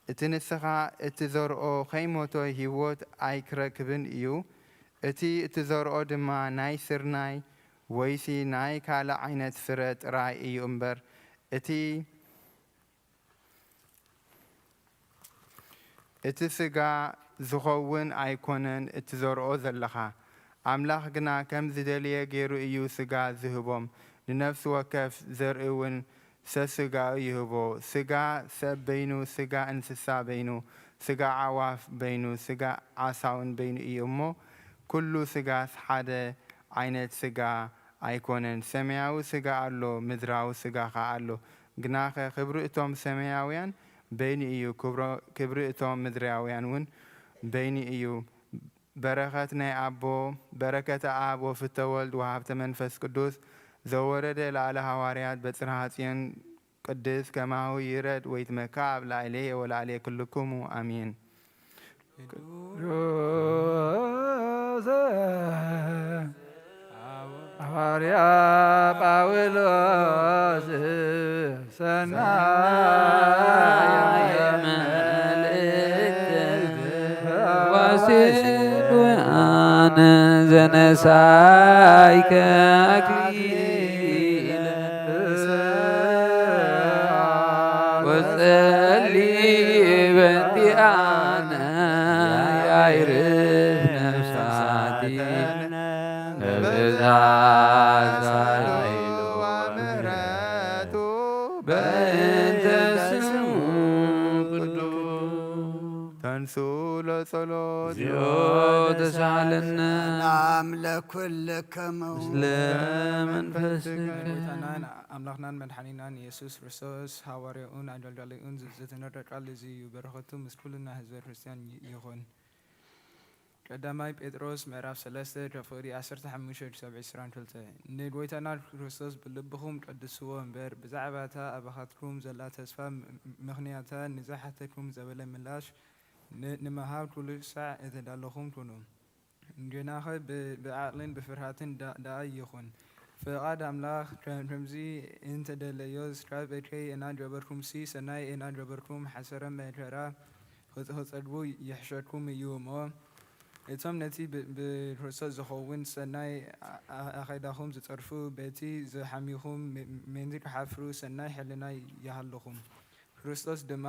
እቲ ንስኻ እትዘርኦ ኸይሞተ ህይወት ኣይክረክብን እዩ። እቲ እትዘርኦ ድማ ናይ ስርናይ ወይሲ ናይ ካልእ ዓይነት ፍረ ጥራይ እዩ እምበር፣ እቲ እቲ ስጋ ዝኸውን ኣይኮነን እትዘርኦ ዘለኻ። ኣምላኽ ግና ከም ዝደልየ ገይሩ እዩ ስጋ ዝህቦም፣ ንነፍሲ ወከፍ ዘርኢ እውን ሰስጋኡ ይህቦ። ስጋ ሰብ በይኑ፣ ስጋ እንስሳ በይኑ፣ ስጋ ኣዕዋፍ በይኑ፣ ስጋ ዓሳውን በይኑ እዩ እሞ፣ ኩሉ ስጋስ ሓደ ዓይነት ስጋ ኣይኮነን። ሰማያዊ ስጋ ኣሎ፣ ምድራዊ ስጋ ኸኣ ኣሎ። ግናኸ ክብሪ እቶም ሰማያውያን በይኑ እዩ፣ ክብሮ-፣ ክብሪ እቶም ምድራውያን እውን በይኑ እዩ። በረኸት ናይ ኣቦ፣ በረከተ ኣብ ወፍተ ወልድ ወሃብተ መንፈስ ቅዱስ ዘወረደ ላዕለ ሃዋርያት በጽርሃ ጽዮን ቅድስት ከማሁ ይረድ ወይትመካ ኣብ ላዕሌየ ወላዕሌ ክልክሙ ኣሜን። ቅዱስ ሐዋርያ ጳውሎስ ሰናይ መልእክት ወሲሉ ኣነ ዘነሳይከ ኣክሊለ ወጸሊ በንቲኣነ ያይርፍ ነፍሳቲነ ብዛዛ ኃይሉ ወምሕረቱ በእንተ ስሙ ቅዱስ። ተንሱ ለጸሎት። እግዚኦ ተሳለነ። ሰላም ለኩልክሙ። ምስለ መንፈስከ። ናይ ጎይታናን ኣምላኽናን መድሓኒናን ኢየሱስ ክርስቶስ ሃዋርያኡን ኣገልጋሊኡን ዝ-፣ ዝተነገረ ቃል እዚ እዩ። በረኸቱ ምስ ኩልና ህዝበ ክርስቲያን ይ-፣ ይኹን። ቀዳማይ ጴጥሮስ ምዕራፍ ሰለስተ፣ ከፍቕዲ ዓሰርተ ሓሙሽተ ክሳብ ዕስራን ክልተ። ንጎይታና ክርስቶስ ብልብኹም ቀድስዎ እምበር፣ ብዛዕባ እታ ኣባኻትኩም ዘላ ተስፋ ም-፣ ምኽንያታ ንዝሓተኩም ዘበለ ምላሽ ን-፣ ንምሃብ ኩሉ ሳዕ እተዳለኹም ኩኑ። ግናኸ ብ-፣ ብዓቕልን ብፍርሃትን ዳ-፣ ደኣ ይኹን። ፍቓድ ኣምላኽ ከም-፣ ከምዚ እንተደለዮስ፣ ካብ እከይ እናገበርኩምሲ ሰናይ እናገበርኩም ሓሰረ መከራ ክጸግቡ ይሕሸኩም እዩ እሞ፣ እቶም ነቲ ብ-፣ ብክርስቶስ ዝኸውን ሰናይ ኣ-፣ ኣ-፣ ኣኼዳኹም ዝጸርፉ፣ በቲ ዝሓምዩኹም ም-፣ ምእንቲ ክሓፍሩ ሰናይ ሕልና ይሃልኹም። ክርስቶስ ድማ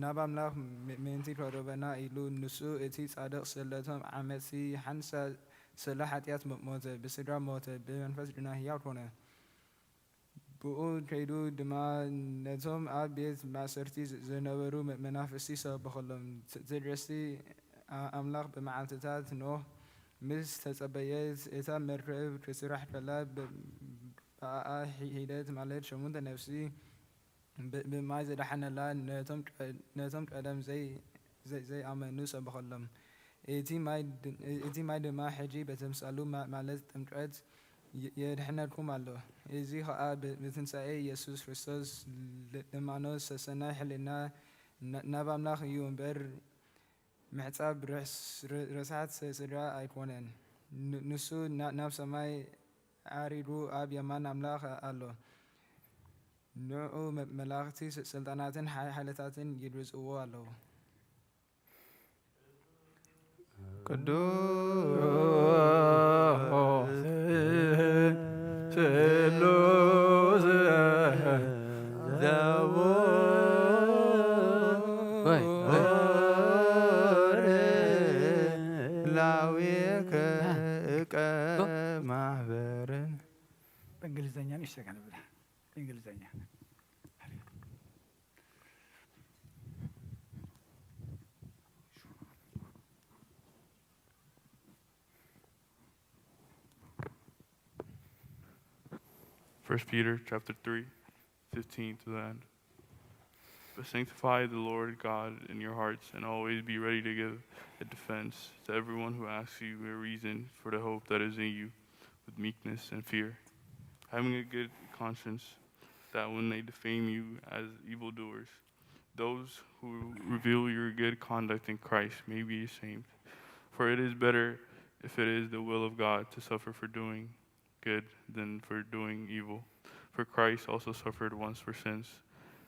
ናብ ኣምላኽ ም-፣ ምእንቲ ከቕርበና ኢሉ፣ ንሱ እቲ ጻድቕ ስለቶም ዓመጽቲ፣ ሓንሳ ስለ ሓጢኣት ሞ-፣ ሞተ፣ ብስጋ ሞተ፣ ብመንፈስ ግና ህያው ኮነ። ብኡ ከይዱ ድማ ነቶም ኣብ ቤት ማእሰርቲ ዝ-፣ ዝነበሩ መ-፣ መናፍስቲ ሰበኸሎም። ት-፣ ትዕግስቲ ኣ-፣ ኣምላኽ ብመዓልትታት ኖህ ምስ ተጸበየት፣ እታ መርከብ ክትስራሕ ከላ፣ ብ-፣ ብኣኣ ሒ-፣ ሒደት፣ ማለት ሸሙንተ ነፍሲ ብ-፣ ብማይ ዘድሓነላ ነቶም ቀ-፣ ነቶም ቀደም ዘይ-፣ ዘይ-፣ ዘይኣመኑ ሰበኸሎም። እቲ ማይ ድ-፣ እቲ ማይ ድማ ሕጂ በተምሳሉ ማ-፣ ማለት ጥምቀት የ-፣ የድሕነኩም ኣሎ። እዚ ኸኣ ብ-፣ ብትንሳኤ ኢየሱስ ክርስቶስ ል-፣ ልማኖ ሰሰናይ ሕልና ና-፣ ናብ ኣምላኽ እዩ እምበር፣ ምሕጻብ ርስ-፣ ር-፣ ረስሓት ስ-፣ ስድራ ኣይኮነን። ን-፣ ንሱ ና-፣ ናብ ሰማይ ዓሪጉ ኣብ የማን ኣምላኽ ኣሎ። ንዕኡ መ-፣ መላእኽቲ ስ-፣ ስልጣናትን ሓ-፣ ሓይልታትን ይግዝእዎ ኣለዉ። ቅዱስ ስሉስ ዘውር ላዊከ እቀ ማህበርን። በእንግሊዝኛ ንእሽተይ ከነብላ። እንግሊዝኛ። First Peter chapter three, fifteen to the end. But sanctify the Lord God in your hearts, and always be ready to give a defense to everyone who asks you a reason for the hope that is in you, with meekness and fear, having a good conscience, that when they defame you as evildoers, those who reveal your good conduct in Christ may be ashamed. For it is better, if it is the will of God, to suffer for doing good than for doing evil. For Christ also suffered once for sins,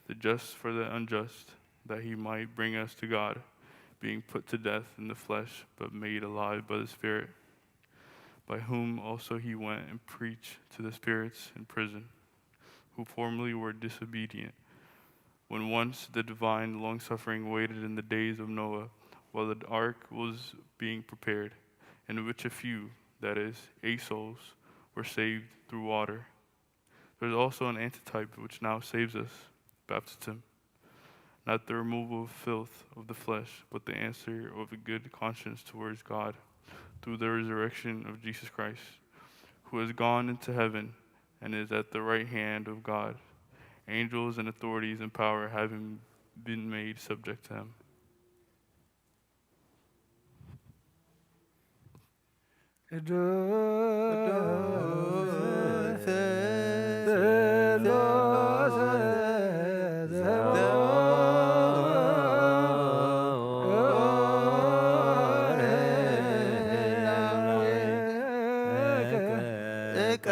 the just for the unjust, that he might bring us to God, being put to death in the flesh, but made alive by the Spirit, by whom also he went and preached to the spirits in prison, who formerly were disobedient, when once the divine long-suffering waited in the days of Noah, while the ark was being prepared, in which a few, that is, eight souls, were saved through water. There is also an antitype which now saves us, baptism. Not the removal of filth of the flesh, but the answer of a good conscience towards God through the resurrection of Jesus Christ, who has gone into heaven and is at the right hand of God, angels and authorities and power having been made subject to him. ቅዱስ ስሉስ ዘውር እቀ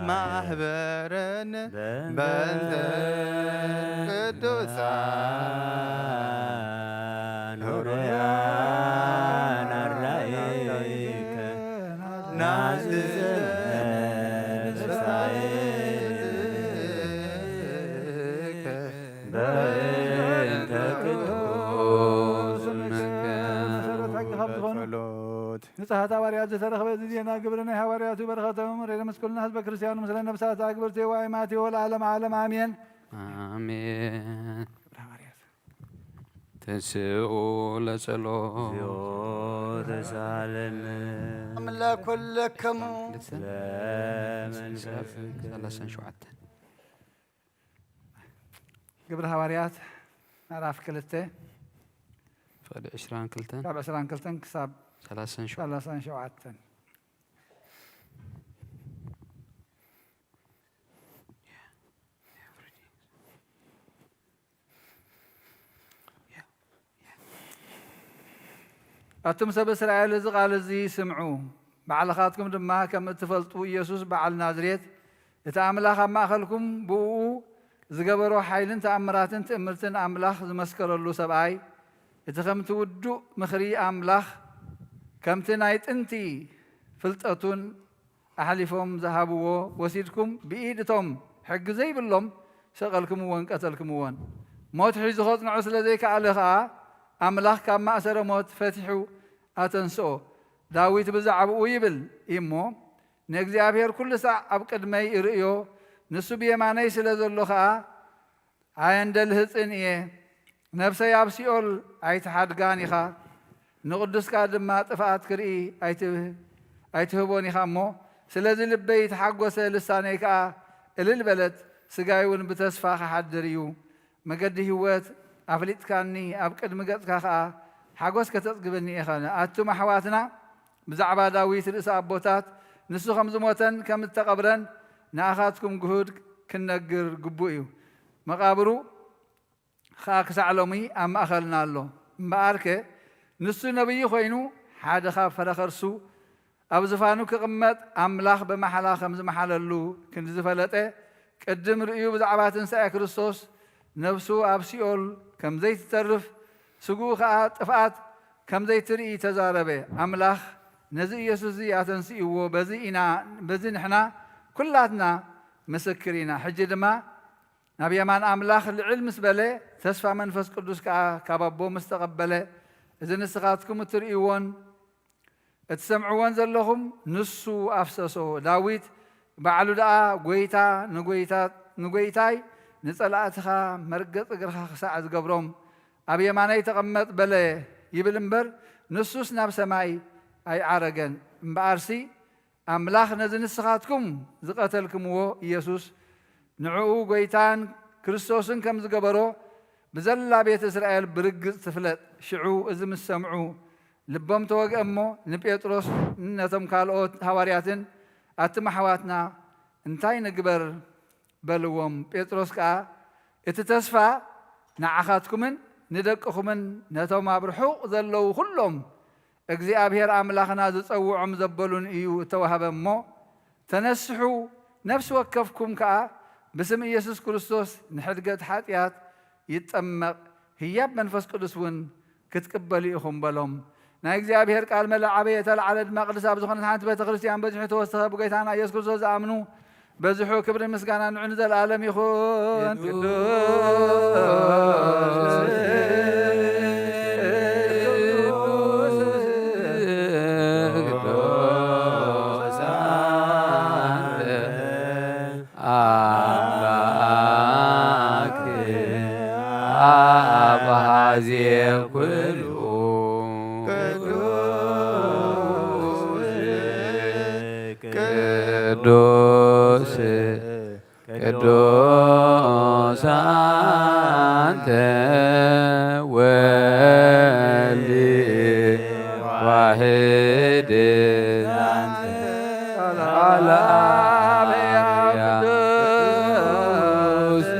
ማህበርን በእንተ ቅዱሳን ሆሮያን አራይከ ናዝዘ ንስሓይከ በእንተ ቅዱስ ስምከ። መሰረት ሕጊ ካብ ዝኾኑ ጸሎት። ንጽሓት ሃዋርያት ዝተረኽበ እዚ ዜና ግብሪ ናይ ሃዋርያት እዩ። በረኸቶም ርኤ ምስ ኩልና ህዝበ ክርስቲያኑ ምስለ ነፍሳት ኣግብርቲ ዋይ ማቴዎ ለዓለም ዓለም ኣሜን። ኣሜን። ግብረ ሃዋርያት። ተንስኡ ለጸሎት። እግዚኦ ተሳለነ። ለኩልክሙ። ለመንፈስከ። ሰላሳን ሸውዓተን። ግብረ ሃዋርያት ምዕራፍ ክልተ። ካብ ዕስራን ክልተን ካብ ዕስራን ክልተን ክሳብ ሰላሳን ሸውዓተን ሰላሳን ሸውዓተን። ኣቱም ሰብ እስራኤል፣ እዚ ቃል እዚ ስምዑ፣ ባዕልኻትኩም ድማ ከም እትፈልጡ፣ ኢየሱስ በዓል ናዝሬት፣ እቲ ኣምላኽ ኣብ ማእኸልኩም ብእኡ ዝገበሮ ሓይልን ተኣምራትን ትእምርትን፣ ኣምላኽ ዝመስከረሉ ሰብኣይ፣ እቲ ከምቲ ውዱእ ምኽሪ ኣምላኽ፣ ከምቲ ናይ ጥንቲ ፍልጠቱን ኣሕሊፎም ዝሃብዎ ወሲድኩም፣ ብኢድ እቶም ሕጊ ዘይብሎም ሰቐልክምዎን ቀተልክምዎን። ሞት ሒዙ ኸጽንዖ ስለ ዘይከኣለ ኸኣ፣ ኣምላኽ ካብ ማእሰረ ሞት ፈቲሑ ኣተንስኦ። ዳዊት ብዛዕባኡ ይብል እሞ፣ ንእግዚኣብሔር ኩሉ ሳዕ ኣብ ቅድመይ እርእዮ፣ ንሱ ብየማነይ ስለ ዘሎ ኸኣ፣ ኣየንደልህጽን እየ። ነፍሰይ ኣብ ሲኦል ኣይትሓድጋን ኢኻ፣ ንቕዱስካ ድማ ጥፍኣት ክርኢ ኣይትብ-፣ ኣይትህቦን ኢኻ እሞ፣ ስለዚ ልበይ ተሓጎሰ፣ ልሳነይ ከኣ እልል በለት፣ ስጋይ እውን ብተስፋ ክሓድር እዩ። መገዲ ህይወት ኣፍሊጥካኒ፣ ኣብ ቅድሚ ገጽካ ከኣ ሓጎስ ከተጽግበኒ ኢኻ። ኣቱም ኣሕዋትና፣ ብዛዕባ ዳዊት ርእሲ ኣቦታት፣ ንሱ ከም ዝሞተን ከም እተቐብረን ንኣኻትኩም ግሁድ ክንነግር ግቡእ እዩ። መቓብሩ ኸኣ ክሳዕ ሎሚ ኣብ ማእኸልና ኣሎ። እምበኣርከ ንሱ ነቢይ ኾይኑ፣ ሓደ ካብ ፈረኸርሱ ኣብ ዝፋኑ ክቕመጥ ኣምላኽ ብማሕላ ከም ዝመሓለሉ ክንዲ ዝፈለጠ፣ ቅድም ርእዩ ብዛዕባ ትንሳኤ ክርስቶስ፣ ነፍሱ ኣብ ሲኦል ከም ዘይትተርፍ፣ ስግኡ ኸኣ ጥፍኣት ከም ዘይትርኢ ተዛረበ። ኣምላኽ ነዚ ኢየሱስ እዚ ኣተንሲእዎ፣ በዚ ኢና፣ በዚ ንሕና ኩላትና ምስክር ኢና። ሕጂ ድማ ናብ የማን ኣምላኽ ልዕል ምስ በለ፣ ተስፋ መንፈስ ቅዱስ ከኣ ካብ ኣቦ ምስ ተቐበለ፣ እዚ ንስኻትኩም እትርእይዎን እትሰምዕዎን ዘለኹም ንሱ ኣፍሰሶ። ዳዊት ባዕሉ ደኣ፣ "ጐይታ ንጐይታ-፣ ንጐይታይ ንጸላእትኻ መርገጽ እግርኻ ክሳዕ ዝገብሮም ኣብ የማነይ ተቐመጥ" በለ ይብል እምበር፣ ንሱስ ናብ ሰማይ ኣይዓረገን። እምበኣርሲ፣ ኣምላኽ ነዚ ንስኻትኩም ዝቐተልክምዎ ኢየሱስ፣ ንዕኡ ጐይታን ክርስቶስን ከም ዝገበሮ ብዘላ ቤት እስራኤል ብርግጽ ትፍለጥ። ሽዑ እዚ ምስ ሰምዑ ልቦም ተወግአ እሞ፣ ንጴጥሮስ ነቶም ካልኦት ሃዋርያትን፣ "ኣቱም ኣሕዋትና፣ እንታይ ንግበር?" በልዎም። ጴጥሮስ ከኣ፣ "እቲ ተስፋ ንዓኻትኩምን ንደቅኹምን ነቶም ኣብ ርሑቕ ዘለዉ ኹሎም እግዚኣብሔር ኣምላኽና ዝጸውዖም ዘበሉን እዩ እተዋህበ እሞ፣ ተነስሑ፣ ነፍሲ ወከፍኩም ከኣ ብስም ኢየሱስ ክርስቶስ ንሕድገት ሓጢኣት ይጠመቕ፣ ህያብ መንፈስ ቅዱስ እውን ክትቅበሉ ኢኹም" በሎም። ናይ እግዚኣብሔር ቃል መለ ዓበየ፣ እተለዓለ ድማ ቅድስቲ ኣብ ዝኾነት ሓንቲ ቤተ ክርስቲያን በዚሑ ተወሰኸ። ብጎይታና ኢየሱስ ክርስቶስ ዝኣምኑ በዝሑ ክብርን ምስጋናን ንዑ ንዘለኣለም ይኹን። ቅዱስ ኣምላክ ኣብ ሀዜ ኩሉ ቅዱስ ቅዱስ አንተ ወልድ ዋሕድ ቃል አብ ቅዱስ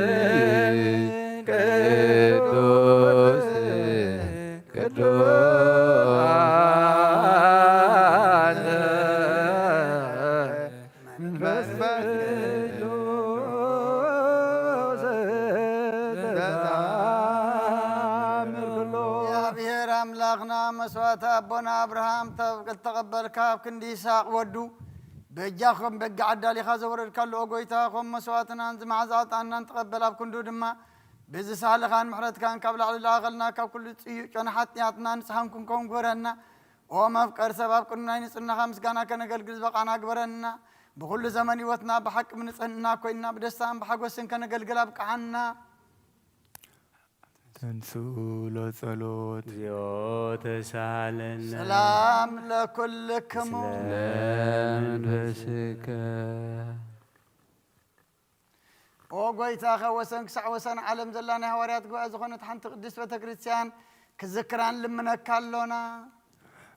ቅዱስ ቅዱስ አንተ መንፈስ ቅዱስ ተአምር ኩሎ። እግዚኣብሔር ኣምላኽና መስዋዕቲ ኣቦና ኣብርሃም ተብ-፣ እተቐበልካ ኣብ ክንዲ ይስሐቅ ወዱ በጃ ከም በጊዕ ኣዳሊኻ ዘወረድካሉ፣ ኦ ጎይታ፣ ከም መስዋዕትናን ዝመዓዛ ዕጣንናን ተቐበል። ኣብ ክንዱ ድማ ብዚ ሳህልኻን ምሕረትካን ካብ ላዕሊ ለኣኸልና፣ ካብ ኩሉ ጽዩቅ ጨና ሓጢኣትና ንጽሃን ክንከውን ግበረና። ኦ መፍቀር ሰብ፣ ኣብ ቅድሚ ናይ ንጽህናኻ ምስጋና ከነገልግል ዝበቓና ግበረና። ብኹሉ ዘመን ህይወትና ብሓቂ ብንጽህና ኮይንና ብደስታን ብሓጎስን ከነገልግል ኣብቅዓና። ተንስኡ ለጸሎት። እግዚኦ ተሳሃለነ። ሰላም ለኩልክሙ። ምስለ መንፈስከ። ኦ ጎይታ፣ ካብ ወሰን ክሳዕ ወሰን ዓለም ዘላ ናይ ሃዋርያት ጉባኤ ዝኾነት ሓንቲ ቅድስት ቤተ ክርስቲያን ክዝክራን ልምነካ ኣሎና።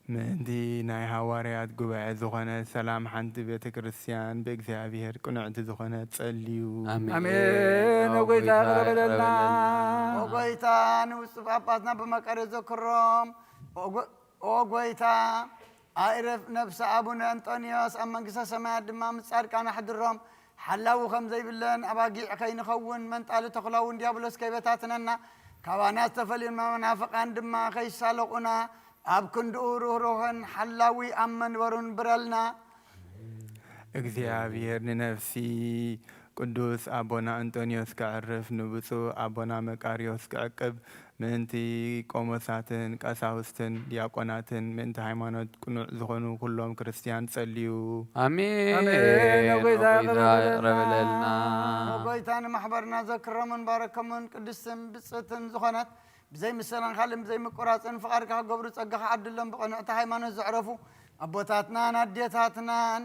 ምእንቲ ናይ ሃዋርያት ጉባኤ ዝኾነት ሰላም ሓንቲ ቤተ ክርስቲያን ብእግዚኣብሔር ቅኑዕቲ ዝኾነት ጸልዩ። ኣሜን። ኣሜን። ኦ ኦ ጎይታ ጎይታ ይቕረ በለልና። ይቕረ በለልና። ኦ ጎይታ ንብፁዕ ጳጳስና ብመቃርዮ ዘክሮም። ኦ ጎ- ኦ ጎይታ ኣዕርፍ ነብሲ ኣቡነ እንጦንዮስ ኣብ መንግስተ ሰማያት ድማ ምስ ጻድቃን ኣሕድሮም። ሓላዊ ከም ዘይብለን ኣባጊዕ ከይንኸውን መንጣሊ ተኹላ እውን ዲያብሎስ ከይበታትነና ካባና ዝተፈልዩ መናፍቃን ድማ ከይሳለቑና ኣብ ክንድኡ ርህሩህን ሓላዊ ኣብ መንበሩን ብረልና። እግዚኣብሔር ንነፍሲ ቅዱስ ኣቦና እንጦንዮስ ከዕርፍ ንብፁዕ ኣቦና መቃርዮስ ክዕቅብ ምእንቲ ቆሞሳትን ቀሳውስትን ዲያቆናትን ምእንቲ ሃይማኖት ቅኑዕ ዝኾኑ ኩሎም ክርስትያን ጸልዩ። ኣሜን። ኣሜን። ኦ ጎይታ ኦ ጎይታ ይቕረ ይቕረ በለልና። በለልና። ኦ ጎይታ ንማሕበርና ዘክሮምን ባረከምን ቅድስትን ብፅዕትን ዝኾነት ብዘይ ምሰላን ካልእን ብዘይ ምቁራፅን ፍቓድካ ክገብሩ ጸጋኻ ዓድሎም። ብቕንዕቲ ሃይማኖት ዘዕረፉ ኣቦታትናን ኣዴታትናን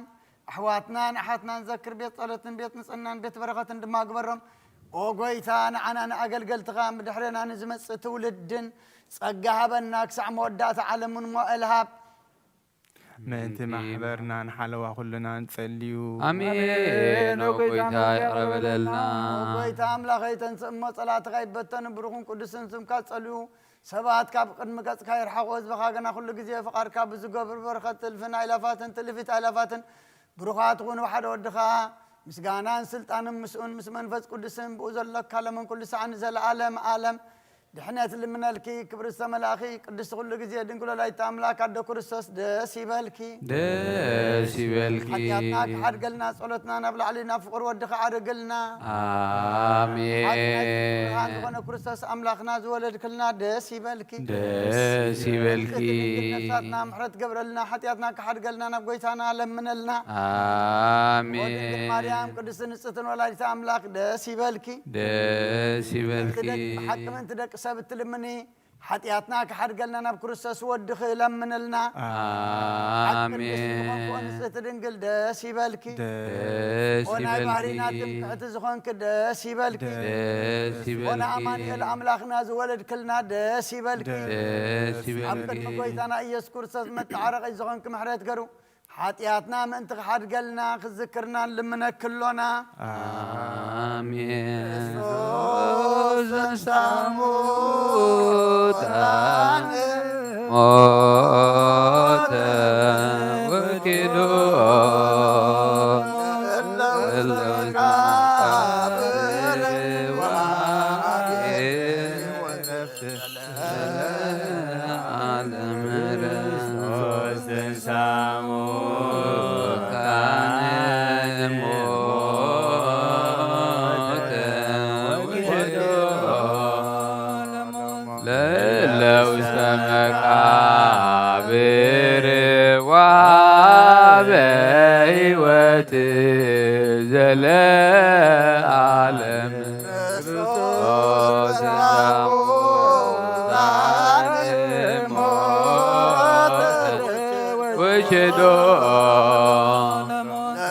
ኣሕዋትናን ኣሓትናን ዘክር። ቤት ጸሎትን ቤት ንጽህናን ቤት በረኸትን ድማ ግበሮም። ኦ ጎይታ ንዓና ንኣገልገልትኻ ብድሕሬና ንዝመጽእ ትውልድን ጸጋ ሃበና ክሳዕ መወዳእታ ዓለምን ሞኤል ሃብ። ምእንቲ ማሕበርናን ሓለዋ ኩልናን ጸልዩ። ኣሜን። ኦ ጎይታ ይቕረ በለልና። ኦ ጎይታ ኣምላኸይ ተንስእ እሞ ጸላእትኻ ይበተኑ። ብሩኽን ቅዱስን ስምካ ጸልዩ። ሰባት ካብ ቅድሚ ገጽካ ይርሓቑ። ህዝብኻ ግና ኩሉ ግዜ ፍቓድካ ብዝገብር በረኸት ትልፍን ኣእላፋትን ትልፊት ኣእላፋትን ብሩኻት ኩኑ። ሓደ ወድኻ ምስጋናን ስልጣንን ምስኡን ምስ መንፈስ ቅዱስን ብኡ ዘሎካ ለምን ኩሉ ሰዓን ንዘለኣለም ኣለም ድሕነት ልምነልኪ። ክብሪ ዝተመላእኺ ቅድስቲ ኩሉ ግዜ ድንግል ወላዲተ ኣምላክ ኣዶ ክርስቶስ ደስ ይበልኪ። ደስ ይበልኪ። ሓጢኣትና ክሓድገልና ጸሎትና ናብ ላዕሊ ናብ ፍቕሪ ወድኻ ኣድርግልና። ኣሜን። ብርሃን ዝኾነ ክርስቶስ ኣምላኽና ዝወለድክልና ደስ ይበልኪ። ደስ ይበልኪ። ቅድስቲ ድንግል ነፍሳትና ምሕረት ገብረልና ሓጢኣትና ክሓድገልና ናብ ጎይታና ለምነልና። ኣሜን። ወድንግል ማርያም ቅድስቲ ንጽሕትን ወላዲተ ኣምላኽ ደስ ይበልኪ። ደስ ይበልኪ። ብሓቂ ምእንቲ ደቂ ሰብ እትልምኒ ሓጢኣትና ክሓድገልና ናብ ክርስቶስ ወድኺ ለምንልና። ኣሜን። ዝኾንክ ንጽሕቲ ድንግል ደስ ይበልኪ። ደስ ኦ ናይ ባህሪና ይበልኪ። ትምክሕቲ ዝኾንክ ደስ ይበልኪ። ደስ ኦ ናይ ይበልኪ። ኣማኑኤል ኣምላኽና ዝወለድክልና ደስ ይበልኪ። ደስ ኣብ ቅድሚ ይበልኪ። ጎይታና ኢየሱስ ክርስቶስ መተዓረቒ ዝኾንክ ምሕረት ገሩ ሓጢኣትና ምእንቲ ክሓድገልና ክዝክርና ንልምነኪ ኣሎና። ኣሜን። ክርስቶስ ተንሥአ እሙታን ሞተ ወኪዶ ለእለ ውስተ መቃብር ወአርየ ወነፍስ ለዓለም። ክርስቶስ ተንሥአ እሙታን ሞተ ወወልደ ለእለ ውስተ መቃብር ወሀበ ሕይወት ዘለዓለም። ክርስቶስ ተንሥአ እሙታን ሞተ ወኪዶ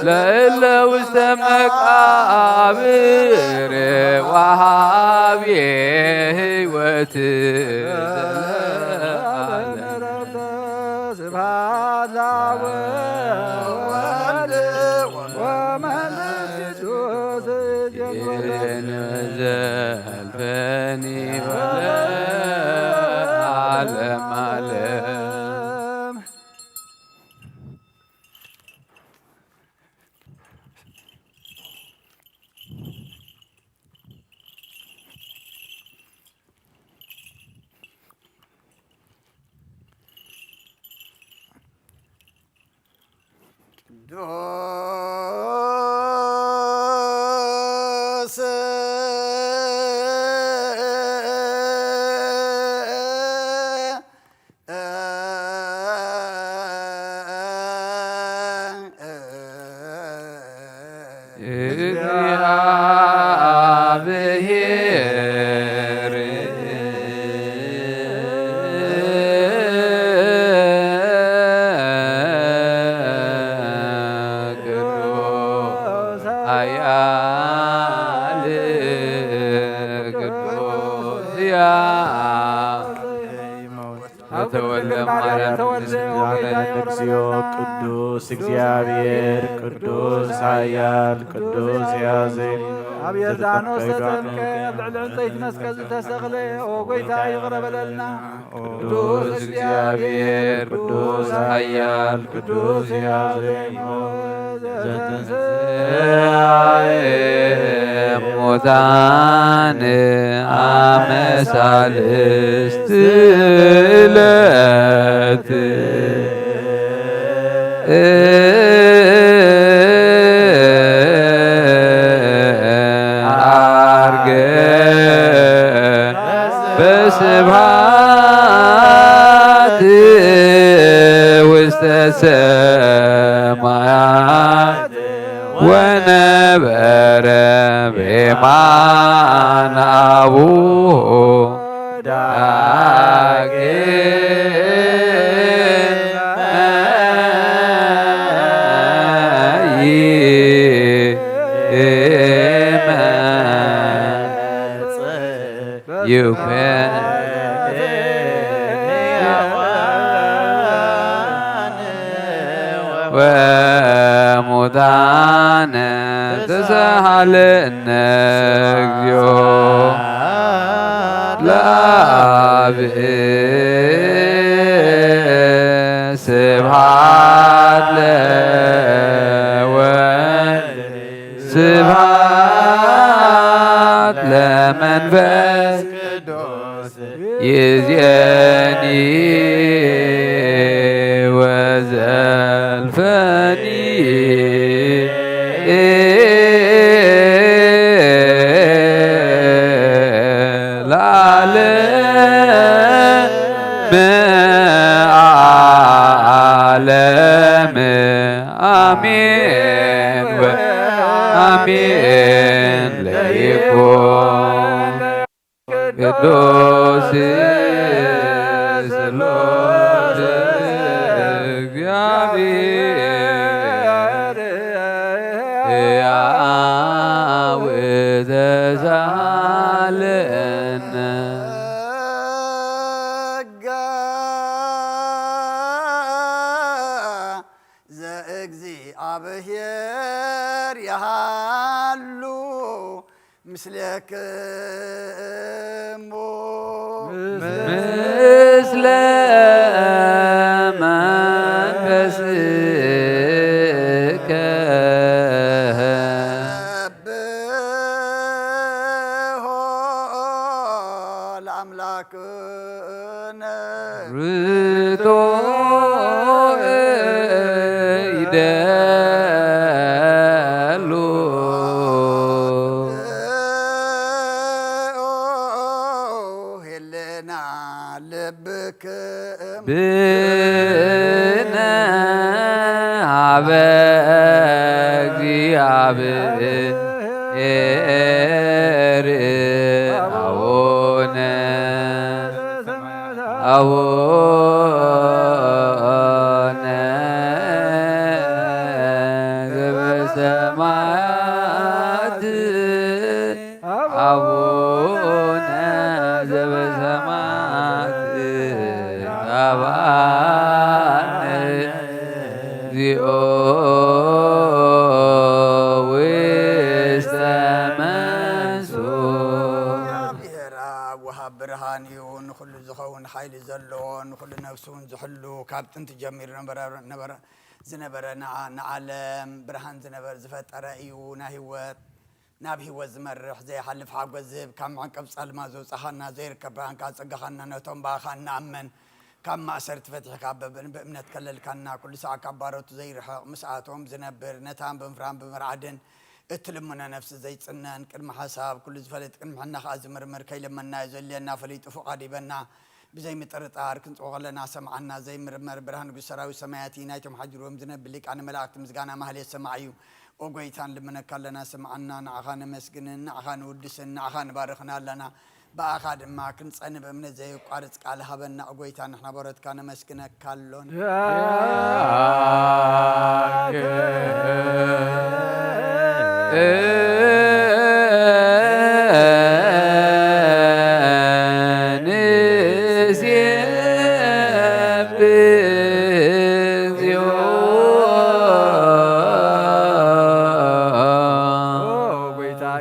ለእለ ውስተ መቃብር ወሀብየ ሕይወት ዘለዓለም። ስብሐት ለአብ ወወልድ ወመንፈስ ቅዱስ። ዘልፈኒ ወለዓለም ዓለም። ቅዱስ እግዚአብሔር ቅዱስ ኃያል ቅዱስ ያ ተወልደ ማርያም ተወልደ። ኦ ጌታ ይቕረ በለልና። ቅዱስ እግዚኣብሔር፣ ቅዱስ ኃያል፣ ቅዱስ ያዜ ኣብ ዮርዳኖስ ተጠምቀ፣ ኣብ ልዕሊ ዕንፀይቲ መስቀል ዝተሰቕለ፣ ኦ ጐይታ ይቕረ በለልና። ቅዱስ እግዚኣብሔር፣ ቅዱስ ኃያል፣ ቅዱስ ያዜ ዘተንሥአ እሙታን አመ ሣልስት ዕለት ዐርገ በስብሐት ውስተ ሰማያት ወነበረ በየማነ አቡሁ ዳግመ ይመጽእ ይኩን ወሙታነ ተሳሃለነ እግዚኦ ለአብ ስብሐት ለወልድ ስብሐት ለመንፈስ ቅዱስ ይዜኒ ወዘልፈኒ ለዓለመ ዓለም። አሜን ወአሜን ለይኩን ቅዱስ ስሉስ እግዚአብሔር ሕያው ተሳለነ። ጸጋ ዘእግዚአብሔር ይሃሉ ምስሌክሙ። ምስለ መንፈስከ። ሰብሖ ለአምላክነ። ርቶ ይደሉ። ህልና ልብክም። ብነ ሀበ እግዚአብሔር አቡነ አቡነ ዘበሰማያት አቡነ ዘበሰማያት ይትቀባነ እግዚኦ ውስተ መንሱ። እግዚኣብሔር አብ ወሃብ ብርሃን እዩ፣ ንኹሉ ዝኸውን ሓይሊ ዘለዎ፣ ንኹሉ ነፍሱ እውን ዝሕሉ፣ ካብ ጥንቲ ጀሚሩ ነበረ፣ ነበረ፣ ዝነበረ፣ ንዓ-፣ ንዓለም ብርሃን ዝነበረ፣ ዝፈጠረ እዩ። ናይ ህይወት፣ ናብ ህይወት ዝመርሕ፣ ዘይሓልፍ ሓጎስ ዝህብ፣ ካብ መዕቀብ ጸልማ ዘውጻኻና፣ ዘይርከብ ብርሃን ካጸጋኻና፣ ነቶም ብኣኻ እንኣምን፣ ካብ ማእሰርቲ ፈቲሕካ፣ በብን ብእምነት ከለልካና፣ ኩሉ ሰዓት ካብ ባሮቱ ዘይርሕቕ፣ ምስኣቶም ዝነብር፣ ነታን ብምፍራን ብምርዓድን እትልምኖ ነፍሲ ዘይጽነን፣ ቅድሚ ሓሳብ ኩሉ ዝፈልጥ፣ ቅድሚ ሕና ከኣ ዝምርምር፣ ከይለመንናዮ ዘድልየና ፈሊጡ ፍቓድ ሂበና፣ ብዘይ ምጥርጣር ክንጽዎ ከለና ሰምዓና፣ ዘይምርመር ብርሃን ንጉስ ሰራዊት ሰማያት እዩ፣ ናይቶም ሓዲርዎም ዝነብር ሊቃነ መላእክቲ ምስጋና ማህሌት ሰማዕ እዩ። ኦ ጐይታ፣ ንልምነካ ኣለና፣ ስምዓና፣ ንዓኻ ነመስግንን፣ ንዓኻ ንውድስን፣ ንዓኻ ንባርኽን ኣለና። ብኣኻ ድማ ክንጸንብ እምነት ዘየቋርጽ ቃል ሃበና። ኦ ጐይታ፣ ንሕና በረትካ ነመስግነካ ኣሎና።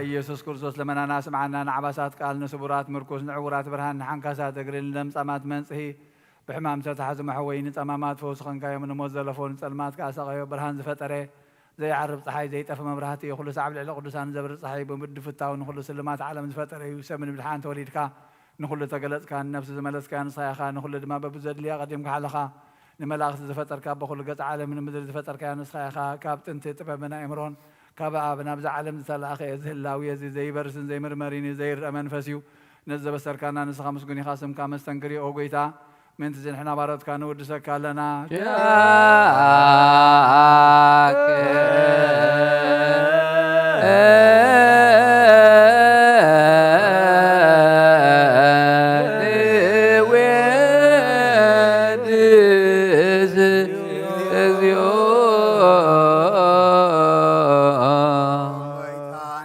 ኢየሱስ ክርስቶስ ለመናና ስምዓና፣ ንዓባሳት ቃል፣ ንስቡራት ምርኩስ፣ ንዕውራት ብርሃን፣ ንሓንካሳት እግሪ፣ ንለምጻማት መንጽሂ፣ ብሕማም ዝተታሕዙ መሕወዪ፣ ንጸማማት ፈውሲ ኾንካዮም፣ ንሞት ዘለፎ፣ ንጸልማት ከኣ ሰቐዮ፣ ብርሃን ዝፈጠረ፣ ዘይዓርብ ጸሓይ፣ ዘይጠፊ መብራህቲ እዩ። ኩሉ ሳዕ ኣብ ልዕሊ ቅዱሳን ዘብርህ ጸሓይ፣ ብምድፍታው ንኹሉ ስልማት ዓለም ዝፈጠረ እዩ። ሰብ ንምድሓን ተወሊድካ፣ ንኹሉ ተገለጽካ፣ ንነፍሲ ዝመለስካያ ንስኻ ኢኻ፣ ንኹሉ ድማ በብዘድልያ ቀዲምካ ሓለኻ። ንመላእኽቲ ዝፈጠርካ፣ በኹሉ ገጽ ዓለም ንምድሪ ዝፈጠርካያ ንስኻ ኢኻ። ካብ ጥንቲ ጥበብን ኣእምሮን ካብ ኣብ ናብዛ ዓለም ዝተላእኸ፣ እዚ ህላዌ እዚ ዘይበርስን ዘይምርመርን እዩ፣ ዘይረአ መንፈስ እዩ። ነዚ ዘበሰርካና ንስኻ ምስጉን ኢኻ፣ ስምካ መስተንክር እዩ፣ ኦ ጐይታ። ምእንቲ እዚ ንሕና ባሮትካ ንውድሰካ ኣለና።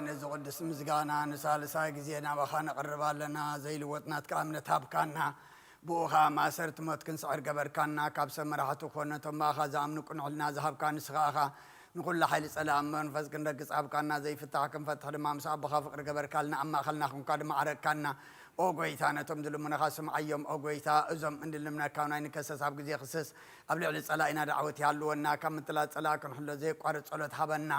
ነዚ ቅዱስ ምስጋና ንሳልሳይ ግዜ ናባኻ ነቕርብ ኣለና። ዘይልወጥ ናትካ እምነት ሃብካና። ብኡ ኸኣ ማእሰርቲ ሞት ክንስዕር ገበርካና። ካብ ሰብ መራሕቲ ኮነ ነቶም ብኣኻ ዝኣምኑ ቅኑዕ ሕልና ዝሃብካ ንስኻ ኢኻ። ንኹሉ ሓይሊ ጸላእን መንፈስ ክንረግጽ ሃብካና። ዘይፍታሕ ክንፈትሕ ድማ ምስ ኣቦኻ ፍቕሪ ገበርካልና። ኣብ ማእከልና ኹንካ ድማ ዓረቅካና። ኦ ጐይታ፣ ነቶም ዝልምኑኻ ስምዓዮም። ኦ ጐይታ፣ እዞም እንልምነካ ናይ ንከሰስ ኣብ ግዜ ክስስ ኣብ ልዕሊ ጸላኢና ዳዕወት ይሃልወና። ካብ ምትላል ጸላእ ክንሕሎ ዘየቋርጽ ጸሎት ሃበና።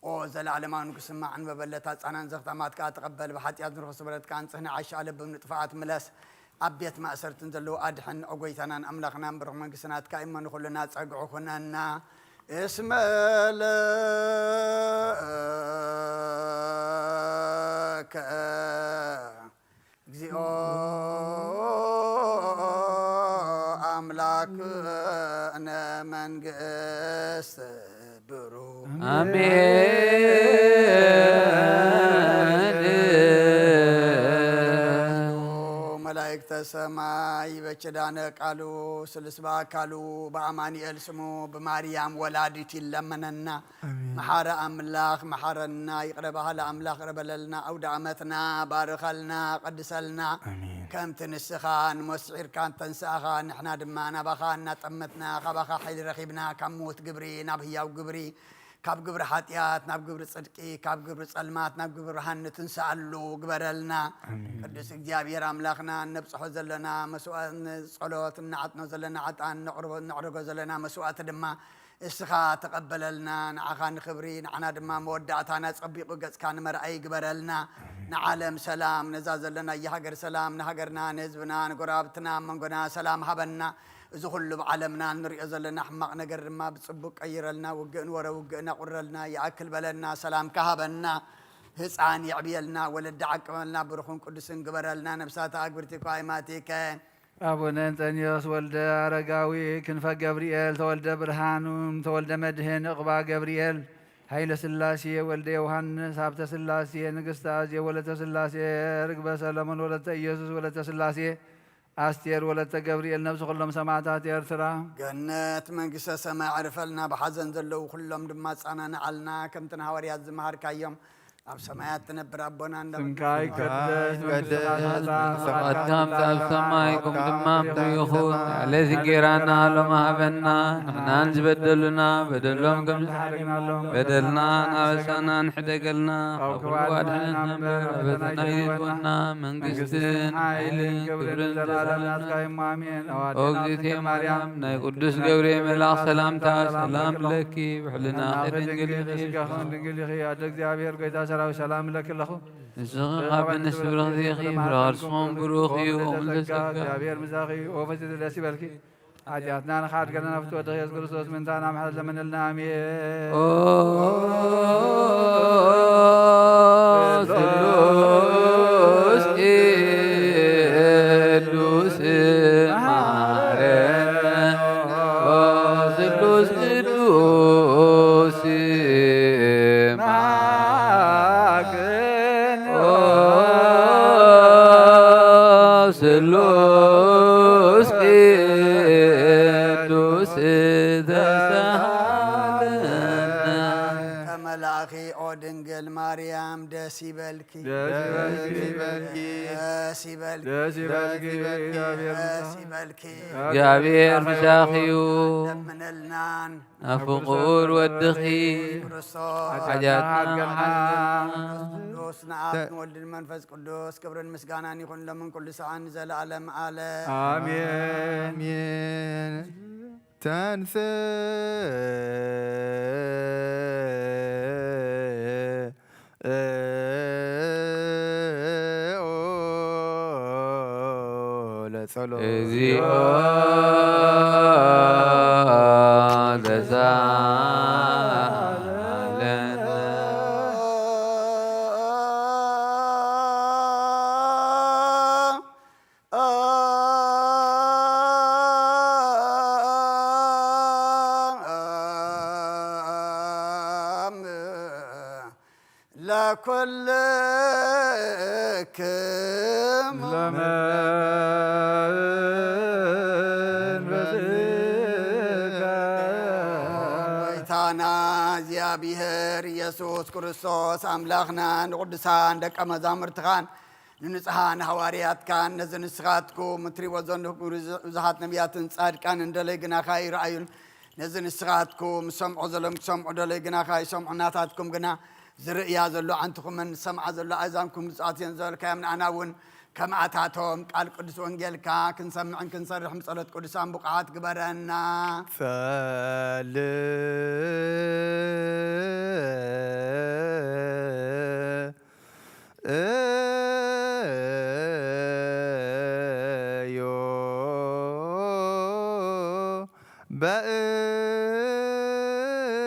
ኦ ዘለዓለማዊ ንጉስ፣ እማዕን መበለታት ጻናን ዘኽታማት ከኣ ተቐበል። ብሓጢኣት ንርኹስ ስብረትካ ኣንጽህ፣ ንዓሻ ለብም ንጥፍኣት ምለስ። ኣብ ቤት ማእሰርትን ዘለዉ ኣድሕን። ኦ ጐይታናን ኣምላኽናን፣ ብሩኽ መንግስቲ ናትካ እሞ ንኹልና ጸግዑ ኩነና። እስመ ለከ እግዚኦ ኣምላክነ መንግስት ብሩ። ኣሜን። መላእክተ ሰማይ በኪዳነ ቃሉ ስሉስ በአካሉ በአማኑኤል ስሙ ብማርያም ወላዲት ይለመነና። ኣሜን። መሓረ ኣምላኽ መሓረና፣ ይቕረ በሃሊ ኣምላኽ ይቕረ በለልና፣ ኣውደ ዓመትና ባርኸልና፣ ቀድሰልና። ኣሜን። ከምቲ ንስኻ ንሞት ስዒርካ እንተንስኣኻ፣ ንሕና ድማ ናባኻ እናጠመትና፣ ካባኻ ሓይሊ ረኺብና፣ ካብ ምዉት ግብሪ ናብ ህያው ግብሪ፣ ካብ ግብሪ ሓጢኣት ናብ ግብሪ ጽድቂ፣ ካብ ግብሪ ጸልማት ናብ ግብሪ ብርሃን ንትንስኣሉ ግበረልና። ኣሜን። ቅዱስ እግዚኣብሔር ኣምላኽና፣ እነብጽሖ ዘለና መስዋዕት፣ ንጸሎት፣ እንዓጥኖ ዘለና ዕጣን፣ ነቕርቦ፣ ነዕርጎ ዘለና መስዋዕቲ ድማ እስኻ ተቐበለልና። ንዓኻ ንኽብሪ፣ ንዓና ድማ መወዳእታና ጸቢቑ ገጽካ ንመርኣይ ግበረልና። ንዓለም ሰላም፣ ነዛ ዘለናያ ሃገር ሰላም፣ ንሃገርና፣ ንህዝብና፣ ንጎረባብትና፣ ኣብ መንጎና ሰላም ሃበና። እዚ ኩሉ ብዓለምና እንሪኦ ዘለና ሕማቕ ነገር ድማ ብጽቡቕ ቀይረልና። ውግእ ንወረ ውግእ ነቑረልና፣ ይኣክል በለና፣ ሰላምካ ሃበና። ህፃን የዕብየልና፣ ወለዲ ዓቅበልና፣ ብሩኽን ቅዱስን ግበረልና። ነብሳታ ኣግብርቲ ኳይማቲከ ኣቡነ እንጠንዮስ ወልደ ኣረጋዊ ክንፈ ገብርኤል ተወልደ ብርሃኑ ተወልደ መድህን ዕቕባ ገብርኤል ኃይለ ሥላሴ ወልደ ዮሐንስ ሀብተ ሥላሴ ንግሥተ አዜብ ወለተ ሥላሴ ርግበ ሰለሞን ወለተ ኢየሱስ ወለተ ሥላሴ ኣስቴር ወለተ ገብርኤል ነብሲ ኩሎም ሰማዕታት ኤርትራ። ገነት መንግስተ ሰማይ ዕርፈልና። ብሓዘን ዘለዉ ኩሎም ድማ ኣጸናንዓልና። ከምቲ ንሃዋርያት ዝመሃርካዮም ኣብ ሰማያት ትነብር ኣቦና እንዳ ስምካ ይቀደስ፣ መንግስትኻ ትምጻእ፣ ፍቓድካ ትምጻእ ኣብ ሰማይ ከም ድማ ኣብ ምድሪ ይኹን። ዕለት እንጌራና ሎሚ ሃበና፣ ንሕናን ዝበደሉና በደሎም ከም ዝሓደግናሎም በደልና እናበሳና ንሕደገልና፣ ካብ ክፉእ ኣድሕነና እምበር፣ ኣብ ፈተና ኣይተእትወና፣ መንግስትን ሓይልን ክብርን ንዘለዓለም ናትካ እዩ። ኣሜን። ኦ እግዝእትየ ማርያም፣ ናይ ቅዱስ ገብርኤል መልኣኽ ሰላምታ ሰላም ለኪ፣ ብሕልናኺ ድንግል ኢኺ፣ ስጋኺ ድንግል ኢኺ። ኣደ እግዚኣብሔር ጎይታ ሰራዊት ሰላም እብለኪ ኣለኹ። ንስኺ ካብ ኣንስቲ ብርኽቲ ኢኺ፣ ፍረ ከርስኺ ብሩኽ እዩ። ኦ ምልዕተ ጸጋ፣ እግዚኣብሔር ምሳኺ እዩ። ኦ ፍጽምቲ ደስ ይበልኪ። ሓጢኣትና ንኽሓድገልና ናብቲ ወድኺ የሱስ ክርስቶስ ምእንታና ምሕረት ለምንልና። ኣሜን። ኦ ስሉስ ቅዱስ መሓረነ። ኦ ስሉስ ቅዱስ መሓረነ። ኦ ስሉስ ቅዱስ ተሳሃለና። ከመላእኺ ኦ ድንግል ማርያም ደስ ይበልኪ። ደስ ይበልኪ። ደስ ይበልኪ። ደስ ይበልኪ። ደስ ይበልኪ። ደስ ይበልኪ። እግዚኣብሔር ምሳኺ እዩ። ለምንልናን። ኣብ ፍቑር ወድኺ ክርስቶስ ሓጢኣትና ሓድገልና። ቅዱስ ንኣብ ንወልድን መንፈስ ቅዱስ ክብርን ምስጋናን ይኹን ሎምን ኩሉ ሰዓን ንዘለኣለም ኣለ ኣሜን። ኣሜን። ተንስእ ለጸሎት። እግዚኦ ተሳለነ። ለኩልክሙ ለመንበርከ። ጎይታና እግዚኣብሔር ኢየሱስ ክርስቶስ ኣምላኽና ንቅዱሳን ደቀ መዛሙርትኻን ንንጹሓን ሃዋርያትካን ነዚ ንስኻትኩም እትሪእዎ ዘለኹም ብዙሓት ነቢያትን ጻድቃንን ደለይ ግናኻ ይረኣዩን ነዚ ንስኻትኩም ዝሰምዑ ዘለኹም ክሰምዑ ደለይ ግናኻ ይሰምዑ ናታትኩም ግና ዝርእያ ዘሎ ዓንትኹምን ዝሰምዓ ዘሎ ኣእዛንኩም ብፁዓት እየን ዝበልካዮም ንኣና እውን ከምኣታቶም ቃል ቅዱስ ወንጌልካ ክንሰምዕን ክንሰርሕን ብጸሎት ቅዱሳን ብቑዓት ግበረና። ጸልእ እዮ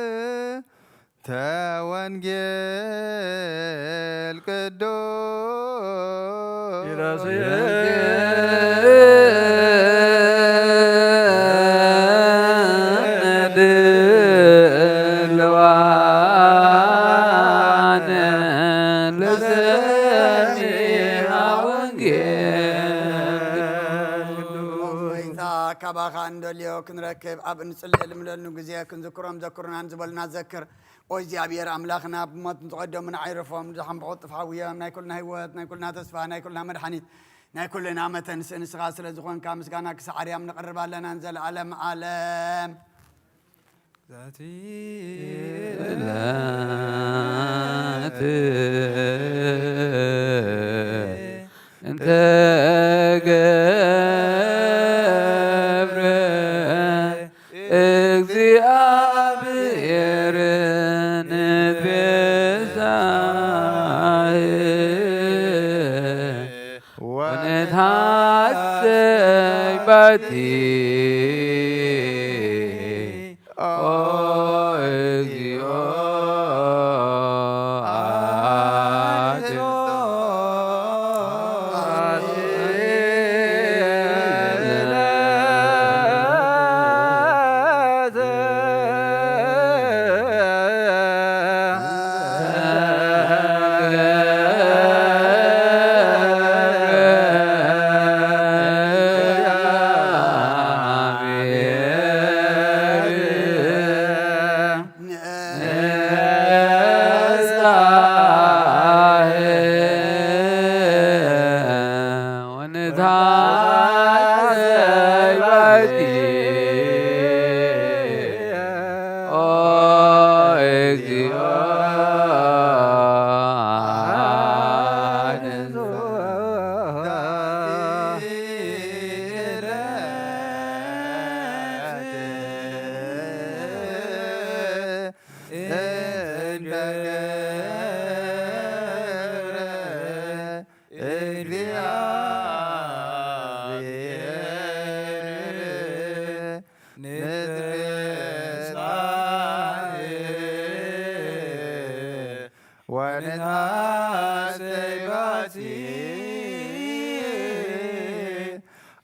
በእንተ ወንጌል ቅዱስ ድልዋን ለሰሚዐ ወንጌል። ጎይታ ካባኻ እንደልዮ ክንረክብ ኣብ እንጽልየሉ ምለኑ ግዜ ክንዝክሮም ዘክሩናን ዝበሉና ዘክር። ኦ እግዚኣብሔር ኣምላኽና ብሞት ንዝቐደሙና ኣይረፎም፣ ንድሓን ብቕልጡፍ ሓውዮም። ናይ ኩልና ህይወት፣ ናይ ኩልና ተስፋ፣ ናይ ኩልና መድሓኒት፣ ናይ ኩልና መተንስእ ንስኻ ስለ ዝኾንካ ምስጋና ክሳዕ ኣርያም ነቕርብ ኣለና ንዘለኣለም ዓለም። ዛቲ ዕለት እንተ ገብረ እግዚኣብሔር ንቤዛህ ወነትሐሰይ ባቲ ኦ እግዚኦ ወንትሐሰይ ባቲ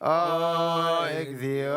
ኦ እግዚኦ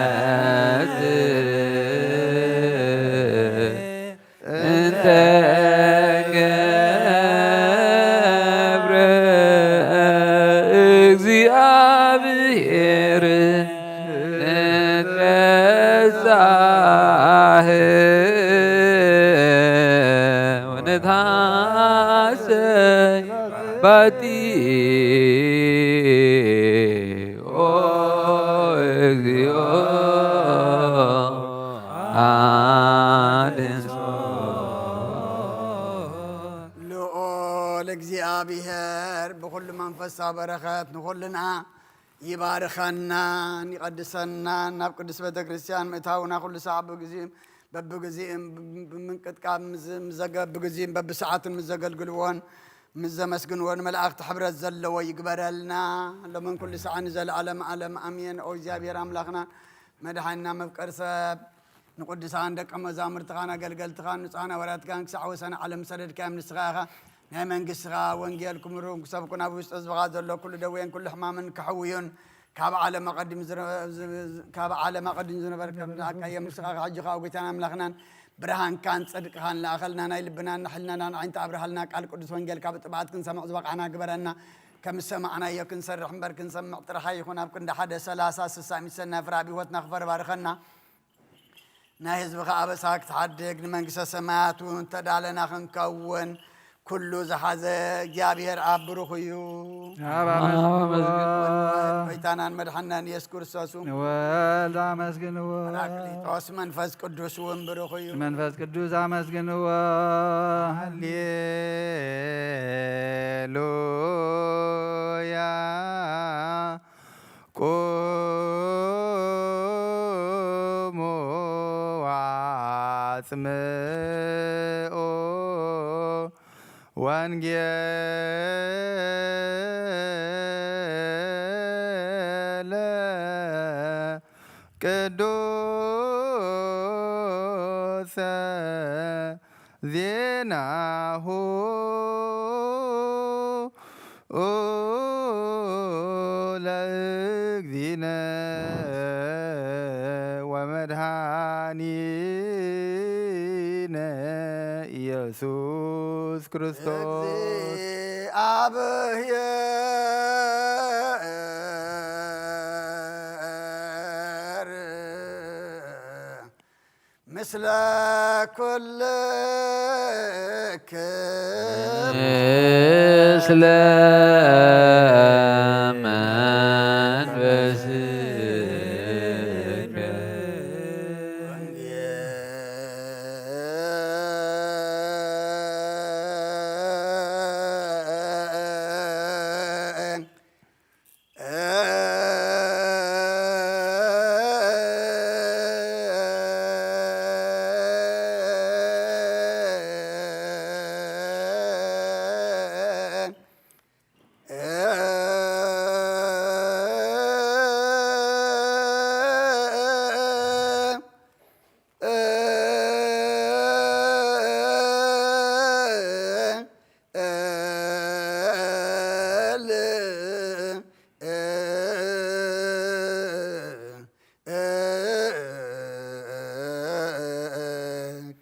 ይለጽ እንተ ገብረ እግዚአብሔር ንትፈሳህ ወንትሐሰይ ባቲ ኦ እግዚኦ አድንሶ። ልዑል እግዚኣብሔር ብኹሉ መንፈሳዊ በረኸት ንኹልና ይባርኸናን ይቐድሰናን፣ ናብ ቅዱስ ቤተ ክርስቲያን ምእታውና ኩሉ ሰዓት ብግዚኡ በብግዚኡ ብምንቅጥቃብ ምስ ዘገ-፣ ብግዚኡ በብሰዓቱን ምስ ዘገልግልዎን ምስ ዘመስግንዎን መላእኽቲ ሕብረት ዘለዎ ይግበረልና። ሎምን ኩሉ ሰዓት ንዘለዓለም ዓለም ኣሜን። ኦ እግዚኣብሔር ኣምላኽና መድሓኒና መፍቀር ሰብ ንቅዱሳን ደቀ መዛሙርትኻን ኣገልገልትኻን ንጹሓን ሃዋርያትካን ክሳዕ ወሰን ዓለም ሰደድካዮም ንስኻ ኢኻ። ናይ መንግስትኻ ወንጌል ክምሩን ክሰብኩን ኣብ ውሽጢ ህዝብኻ ዘሎ ኩሉ ደዌን ኩሉ ሕማምን ክሕውዩን ካብ ዓለም ኣቐዲሙ ዝረ-፣ ዝ-፣ ዝ-፣ ካብ ዓለም ኣቐዲሙ ዝነበረ ከም ዝነኣካዮም ንስኻ ሕጂ ኸኣ ጎይታን ኣምላኽናን ብርሃንካን ጽድቅኻን ለኣኸልና። ናይ ልብናን ናይ ሕልናናን ዓይንቲ ኣብርሃልና። ቃል ቅዱስ ወንጌል ካብ ጥብዓት ክንሰምዕ ዝበቓዕና ግበረና። ከም ዝሰማዕናዮ ክንሰርሕ እምበር ክንሰምዕ ጥራሕ ኣይኹን። ኣብ ክንዲ ሓደ ሰላሳ ስሳ ሚሰና ፍረ ኣብ ህይወትና ክፈርባርኸና። ናይ ህዝብኻ ኣበሳ ክትሓድግ ንመንግስተ ሰማያት እውን ተዳለና ክንከውን ኩሉ ዝሓዘ እግዚኣብሔር ኣብ ብሩኽ እዩ። ኣብ ኣመስግንዎ። ኣመስግንዎ። ጎይታናን መድሓናን ኢየሱስ ክርስቶስ እውን ንወልድ ኣመስግንዎ። ጳራቅሊጦስ መንፈስ ቅዱስ እውን ብሩኽ እዩ። መንፈስ ቅዱስ ኣመስግንዎ። ሃሌሉያ። ቁሙ ወአጽምዑ ወንጌለ ቅዱሰ ዜናሁ ለእግዚእነ ወመድኃኒነ ኢየሱስ ክርስቶስ። እግዚአብሔር ምስለ ኩልክም። ምስለ መንፈስከ።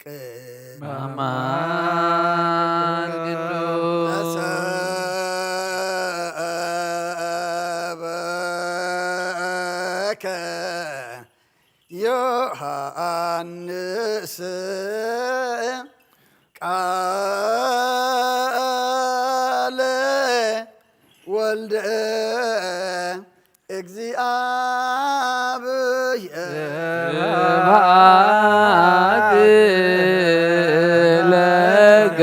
ሰበከ ዮሐንስ ቃለ ወልደ እግዚአብሔር። ስብሐት ለከ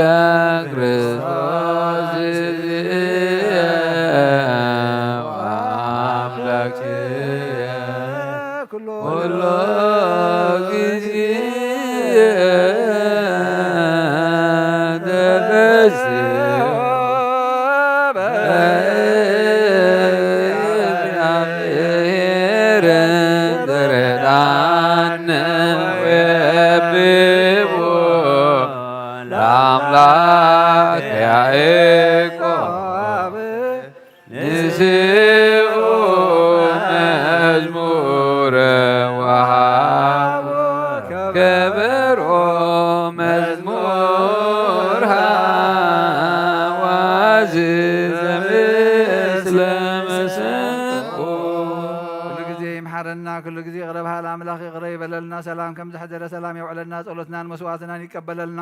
ክርስቶስ አምላክየ ኩሎ ጊዜ ተፈስሕ በእግዚአብሔር ትረዳነ ወየብቦ ለአምላክ ያዕቆብ ንስኡ መዝሙር ሃዋዝ ዘምስለ መሰንቆ። ኩሉ ግዜ ይምሓረና፣ ኩሉ ግዜ ይቕረ በሃል ኣምላኽ ይቕረ ይበለልና። ሰላም ከም ዝሐደረ ሰላም የውዕለና። ጸሎትናን መስዋዕትናን ይቀበለልና።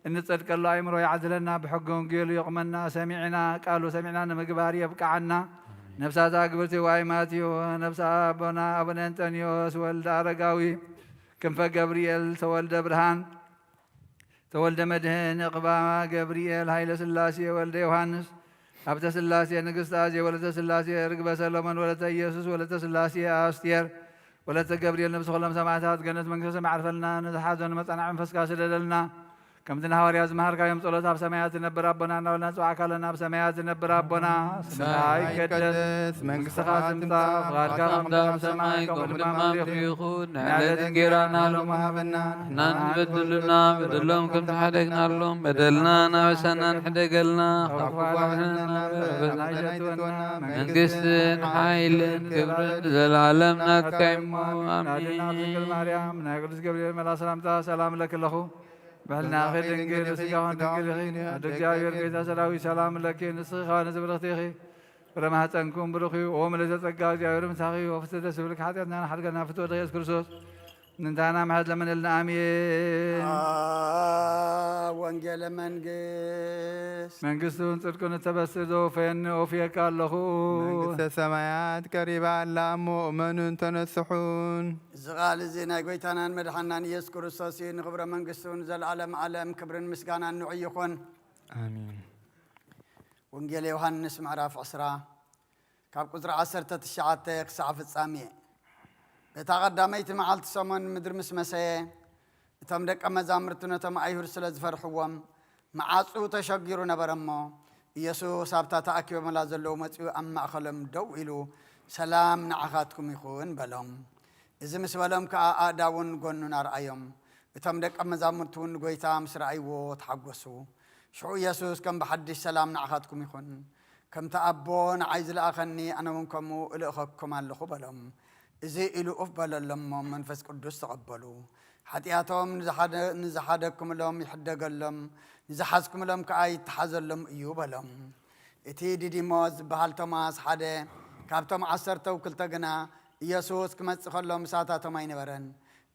እንጸድቀሉ ኣእምሮ ይዓድለና፣ ብሕገ ወንጌሉ የቑመና፣ ሰሚዕና፣ ቃሉ ሰሚዕና ንምግባር የብቅዓና። ነፍሳት ኣግብርቲ ዋይ ማትዮ፣ ነፍሲ ኣቦና ኣቡነ እንጠንዮስ ወልደ ኣረጋዊ፣ ክንፈ ገብርኤል ተወልደ ብርሃን፣ ተወልደ መድህን፣ እቕባ ገብርኤል፣ ኃይለ ሥላሴ ወልደ ዮሐንስ፣ ሀብተ ሥላሴ፣ ንግሥት አዜ ወለተ ሥላሴ፣ ርግበ ሰሎሞን ወለተ ኢየሱስ ወለተ ሥላሴ፣ ኣስቴር ወለተ ገብርኤል፣ ነብሲ ኩሎም ሰማዕታት ገነት መንግስተ ሰማይ ዓርፈልና፣ ነዚ ሓዘኑ መጸናዕ መንፈስካ ስደደልና። ከምቲ ንሃዋርያ ዝመሃርካዮም ጸሎት ኣብ ሰማያት ትነብር ኣቦና እናበልና ንጽዋዕካ ኣለና። ኣብ ሰማያት ትነብር ኣቦና፣ ስምካ ይቀደስ፣ መንግስትኻ ትምጻእ፣ ፍቓድካ ከም ኣብ ሰማይ ከምኡ ድማ ኣብ ምድሪ ይኹን። ንዕለት እንጌራና ሎሚ ሃበና። ንሕና ንበድሉና በደሎም ከም ተሓደግናሎም በደልና ናበሳና ንሕደገልና። ካብ ክፉ ኣድሕነና እምበር፣ ፈተና ኣይተእትወና። መንግስትን ሓይልን ክብርን ንዘለዓለም ናትካ እዩ እሞ፣ ኣሜን። ናድና ድንግል ማርያም፣ ናይ ቅዱስ ገብርኤል መልኣክ ሰላምታ ሰላም እለኪ ኣለኹ። ብሕልናኺ ድንግል፣ ስጋኹን ድንግል ኢኺ። ኣደ እግዚኣብሔር፣ ጌታ ሰራዊት፣ ሰላም እለኪ። ንስኺ ከኣ ንዝብርኽቲ ኢኺ። ፍረ ማህፀንኩም ብሩኽ እዩ። ኦ ምልዕተ ጸጋ፣ እግዚኣብሔር ምሳኺ እዩ። ወፍስህ ደስ ይብልኪ፣ ሓጢኣትና ሓድገና ፍትወ ኢየሱስ ክርስቶስ። ምእንታና ምሕረት ለምንልና። ኣሜን። ወንጌለ መንግስት። መንግስቱን ጽድቁን እተበስር ዘወፈየኒ ወፍየካ ኣለኹ። መንግስተ ሰማያት ቀሪባ ኣላ እሞ እመኑን ተነስሑን። እዚ ቃል እዚ ናይ ጎይታናን መድሓናን ኢየሱስ ክርስቶስ እዩ። ንኽብረ መንግስቱን ዘለዓለም ዓለም ክብርን ምስጋናን ንዑ ይኹን። ኣሜን። ወንጌል ዮሃንስ ምዕራፍ ዕስራ ካብ ቁጽሪ ዓሰርተ ትሽዓተ ክሳዕ ፍጻሜ። በታ ቀዳመይቲ መዓልቲ ሰሙን ምድሪ ምስ መሰየ፣ እቶም ደቀ መዛሙርቲ ነቶም ኣይሁድ ስለ ዝፈርሕዎም፣ መዓጹ ተሸጊሩ ነበረ እሞ፣ ኢየሱስ ኣብታ ተኣኪቦምላ ዘለዉ መጺኡ ኣብ ማእከሎም ደው ኢሉ፣ "ሰላም ንዓኻትኩም ይኹን" በሎም። እዚ ምስ በሎም ከኣ ኣእዳዉን ጎኑን ኣርኣዮም። እቶም ደቀ መዛሙርቲ እውን ንጐይታ ምስ ረኣይዎ ተሓጐሱ። ሽዑ ኢየሱስ ከም ብሓድሽ "ሰላም ንዓኻትኩም ይኹን። ከምቲ ኣቦ ንዓይ ዝለኣኸኒ ኣነ እውን ከምኡ እልእኸኩም ኣለኹ" በሎም። እዚ ኢሉ ኡፍ በለሎም እሞ መንፈስ ቅዱስ ተቐበሉ። ሓጢኣቶም ንዝሓደ-፣ ንዝሓደግኩምሎም ይሕደገሎም፣ ንዝሓዝኩምሎም ከኣ ይተሓዘሎም እዩ በሎም። እቲ ዲዲሞስ ዝበሃል ቶማስ ሓደ ካብቶም ዓሰርተው ክልተ ግና ኢየሱስ ክመጽእ ከሎ ምሳታቶም ኣይነበረን።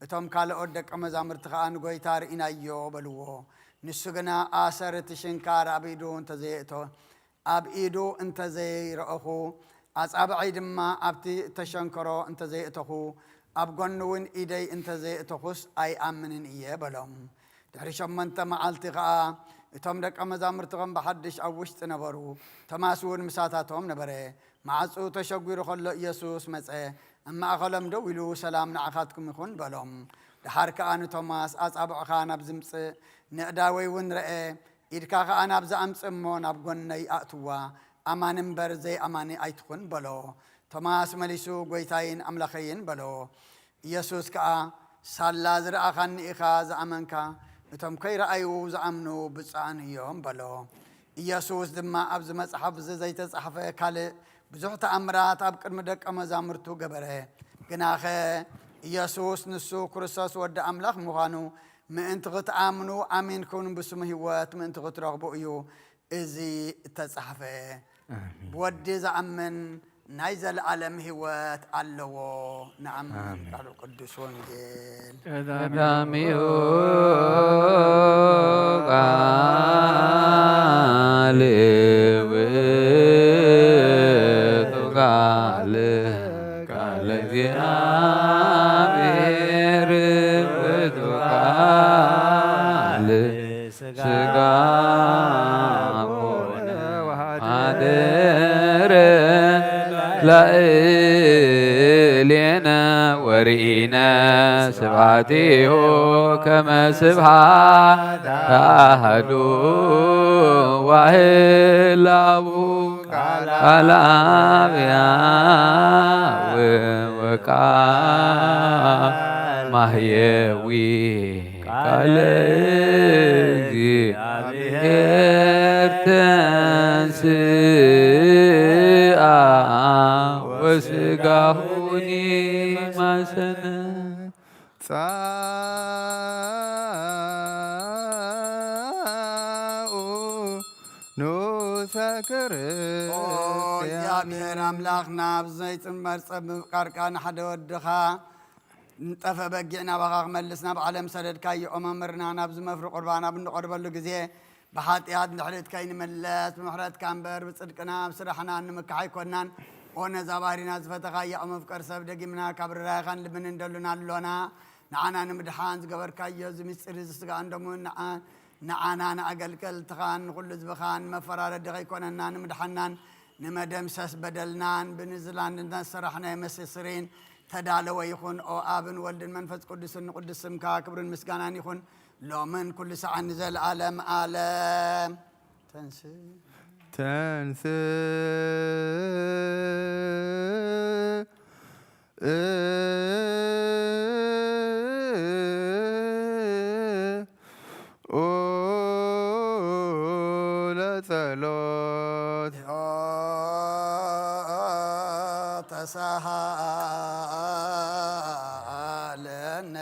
እቶም ካልኦት ደቀ መዛሙርቲ ኸኣ ንጐይታ ርኢናዮ በልዎ። ንሱ ግና ኣሰር እቲ ሽንካር ኣብ ኢዱ እንተዘየእቶ-፣ ኣብ ኢዱ እንተዘይረእኹ፣ ኣጻብዐይ ድማ ኣብቲ እተሸንከሮ እንተዘየእተኹ፣ ኣብ ጐኑ እውን ኢደይ እንተዘየእተኹስ ኣይኣምንን እየ በሎም። ድሕሪ ሸሞንተ መዓልቲ ኸኣ እቶም ደቀ መዛሙርቲ ከም ብሓድሽ ኣብ ውሽጢ ነበሩ። ቶማስ እውን ምሳታቶም ነበረ። ማዕጹ ተሸጒሩ ኸሎ ኢየሱስ መጸ፣ ኣብ ማእከሎም ደው ኢሉ፣ "ሰላም ንዓኻትኩም ይኹን" በሎም። ደሓር ከኣ ንቶማስ፣ "ኣጻብዕኻ ናብዚ ምጽእ፣ ነእዳወይ እውን ረኤ፣ ኢድካ ኸኣ ናብዚ ኣምጽእ እሞ ናብ ጐነይ ኣእትዋ፣ ኣማኒ እምበር ዘይኣማኒ ኣይትኹን" በሎ። ቶማስ መሊሱ፣ "ጐይታይን ኣምላኸይን" በሎ። ኢየሱስ ከኣ፣ "ሳላ ዝረኣኻኒ ኢኻ ዝኣመንካ፣ እቶም ከይረኣዩ ዝኣምኑ ብፁዓን እዮም" በሎ። ኢየሱስ ድማ፣ "ኣብዚ መጽሓፍ እዚ ዘይተጻሕፈ ካልእ ብዙሕ ተኣምራት ኣብ ቅድሚ ደቀ መዛሙርቱ ገበረ። ግናኸ ኢየሱስ ንሱ ክርስቶስ ወዲ ኣምላኽ ምዃኑ ምእንቲ ክትኣምኑ ኣሚንኩም ብስሙ ህይወት ምእንቲ ክትረኽቡ እዩ እዚ እተጻሕፈ። ኣሜን። ብወዲ ዝኣምን ናይ ዘለኣለም ህይወት ኣለዎ። ንኣምን ኣሜን። ቃሉ ቅዱስ ወንጌል። ቀዳሚኡ ቃል ውእቱ ቃል፣ ቃል እግዚአብሔር ውእቱ ቃል ሥጋ ኮነ ወሐደረ ላዕሌነ ወርኢነ ስብሐቲሁ ከመ ስብሐት አሐዱ ዋህላቡ ቃል አብ ያህዌ ወቃል ማህየዊ ቃለ እግዚአብሔር ተንሥአ ወሥጋሁኒ ማሰነ። ጻ ኦ እግዚኣብሔር ኣምላኽና፣ ኣብዚ ዘይጽመር ጸብ ምፍቃርካ ንሓደ ወድኻ ንጠፈ በጊዕ ናባኻ ክመልስ ናብ ዓለም ሰደድካዮ። ኦ መምህርና፣ ናብዚ መፍሪ ቁርባን ኣብ እንቐርበሉ ግዜ ብሓጢኣት ንድሕሪት ከይንምለስ ብምሕረትካ እምበር ብጽድቅና ኣብ ስራሕና እንምካሕ ኣይኮናን። ኦ ነዛ ባህሪና ዝፈተኻያ፣ ኦ መፍቀር ሰብ፣ ደጊምና ካብ ርራይኻን ልምን እንደሉና ኣሎና። ንዓና ንምድሓን ዝገበርካዮ እዚ ምስጢር እዚ ስጋን ደሙን ንዓ-፣ ንዓና ንኣገልገልትኻን ንኹሉ ህዝብኻን መፈራረዲ ከይኮነና ንምድሓናን ንመደምሰስ በደልናን ብንዝላን እናሰራሕናዮ መስተስሪን ተዳለወ ይኹን። ኦ ኣብን ወልድን መንፈስ ቅዱስን ንቅዱስ ስምካ ክብርን ምስጋናን ይኹን ሎምን ኩሉ ሰዓት ንዘለኣለም ኣለም። ተንስ ተንስ እ ኡ ለጸሎት ተሳሃለነ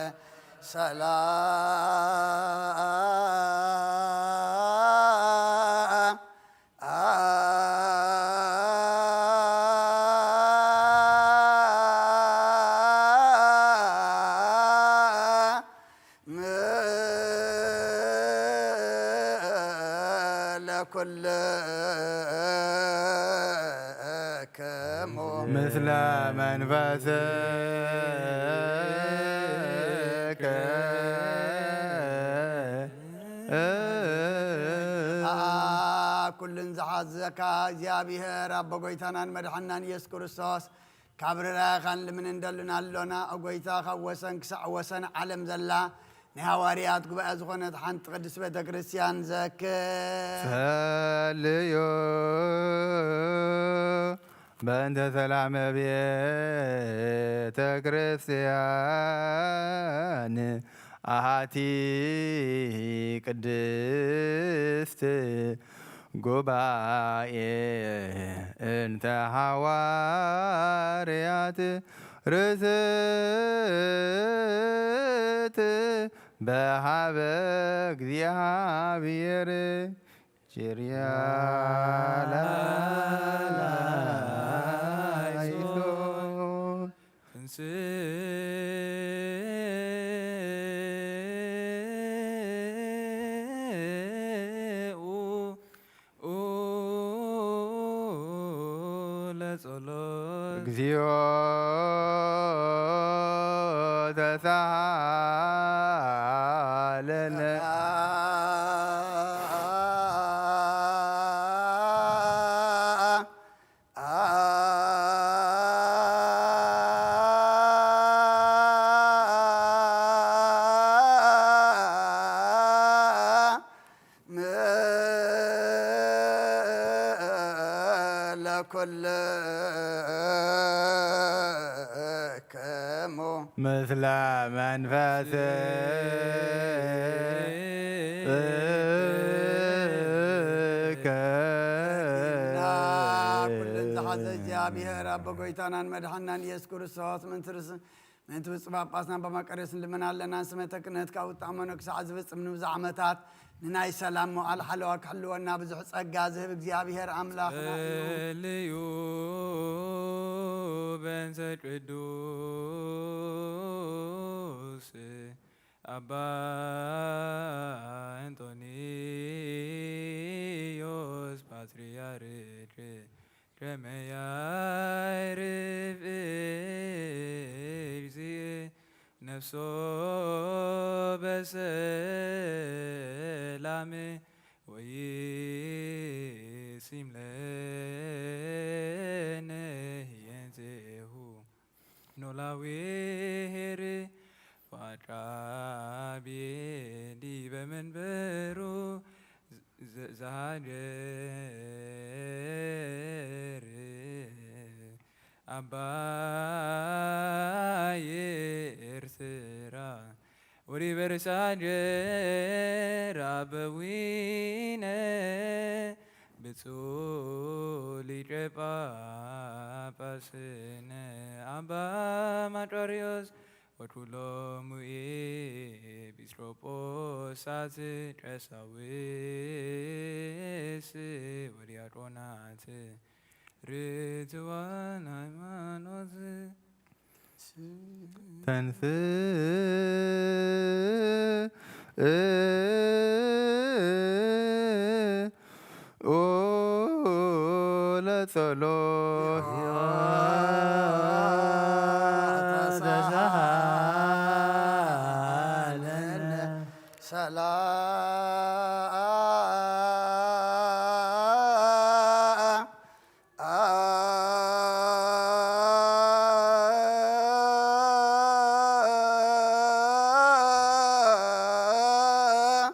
ሰላም ለኩልክሙ ምስለ መንፈስከ ኩልን ዝሓዘካ እግዚኣብሔር ኣቦ ጎይታናን መድሓናን ኢየሱስ ክርስቶስ ካብ ርራይኻን ልምን እንደሉና ኣሎና። ኦ ጎይታ፣ ካብ ወሰን ክሳዕ ወሰን ዓለም ዘላ ናይ ሃዋርያት ጉባኤ ዝኾነት ሓንቲ ቅድስት ቤተ ክርስቲያን ዘክር። ጸልዩ በእንተ ሰላመ ቤተ ክርስቲያን ኣሃቲ ቅድስት ጉባኤ እንተ ሃዋርያት ርስት በሃበ እግዚኣብሔር ችርያ ላይሶ። ተንሥኡ ለጸሎት። እግዚኦ ተሳሃለነ። ለኩልክሙ ምስለ መንፈስከ። እና ኩለን ዝሓዘ እግዚኣብሔር ኣቦ ጎይታናን መድሓናን ኢየሱስ ክርስቶስ ምእንቲ ርእስ-፣ ምእንቲ ብፁዕ ጳጳስና ኣባ መቃርዮስ ንልምን ኣለና። ንስመተ ክህነትካ ውጣ መኖ ክሳዕ ዝፍጽም ንብዙሕ ዓመታት ንናይ ሰላም መዋዕል ሓለዋ ክሕልወና ብዙሕ ጸጋ ዝህብ እግዚኣብሔር ኣምላኽና እዩ። ጸልዩ በእንተ ቅዱስ ኣባ እንጦንዮስ ፓትርያርክ ከመ ያዕርፍ እግዚእ ነፍሶ በሰላም ወይሲም ለነ ህየንቴሁ። ኖላዊ ኄር ወዐቃቤ ዲበ መንበሩ ዘ-፣ ዘሃገር ኣባይ ኤርትራ ወዲበ ርእሰ ሃገር ኣበዊነ ብፁዕ ሊቀ ጳጳስነ ኣባ መቃርዮስ ወኩሎሙ ኤጲስቆጶስ ቅዱሳት ቀሳውስት ወዲያቆናት ርቱዓን ሃይማኖት ተንስ ለጸሎት ተሳሃለነ ሰላም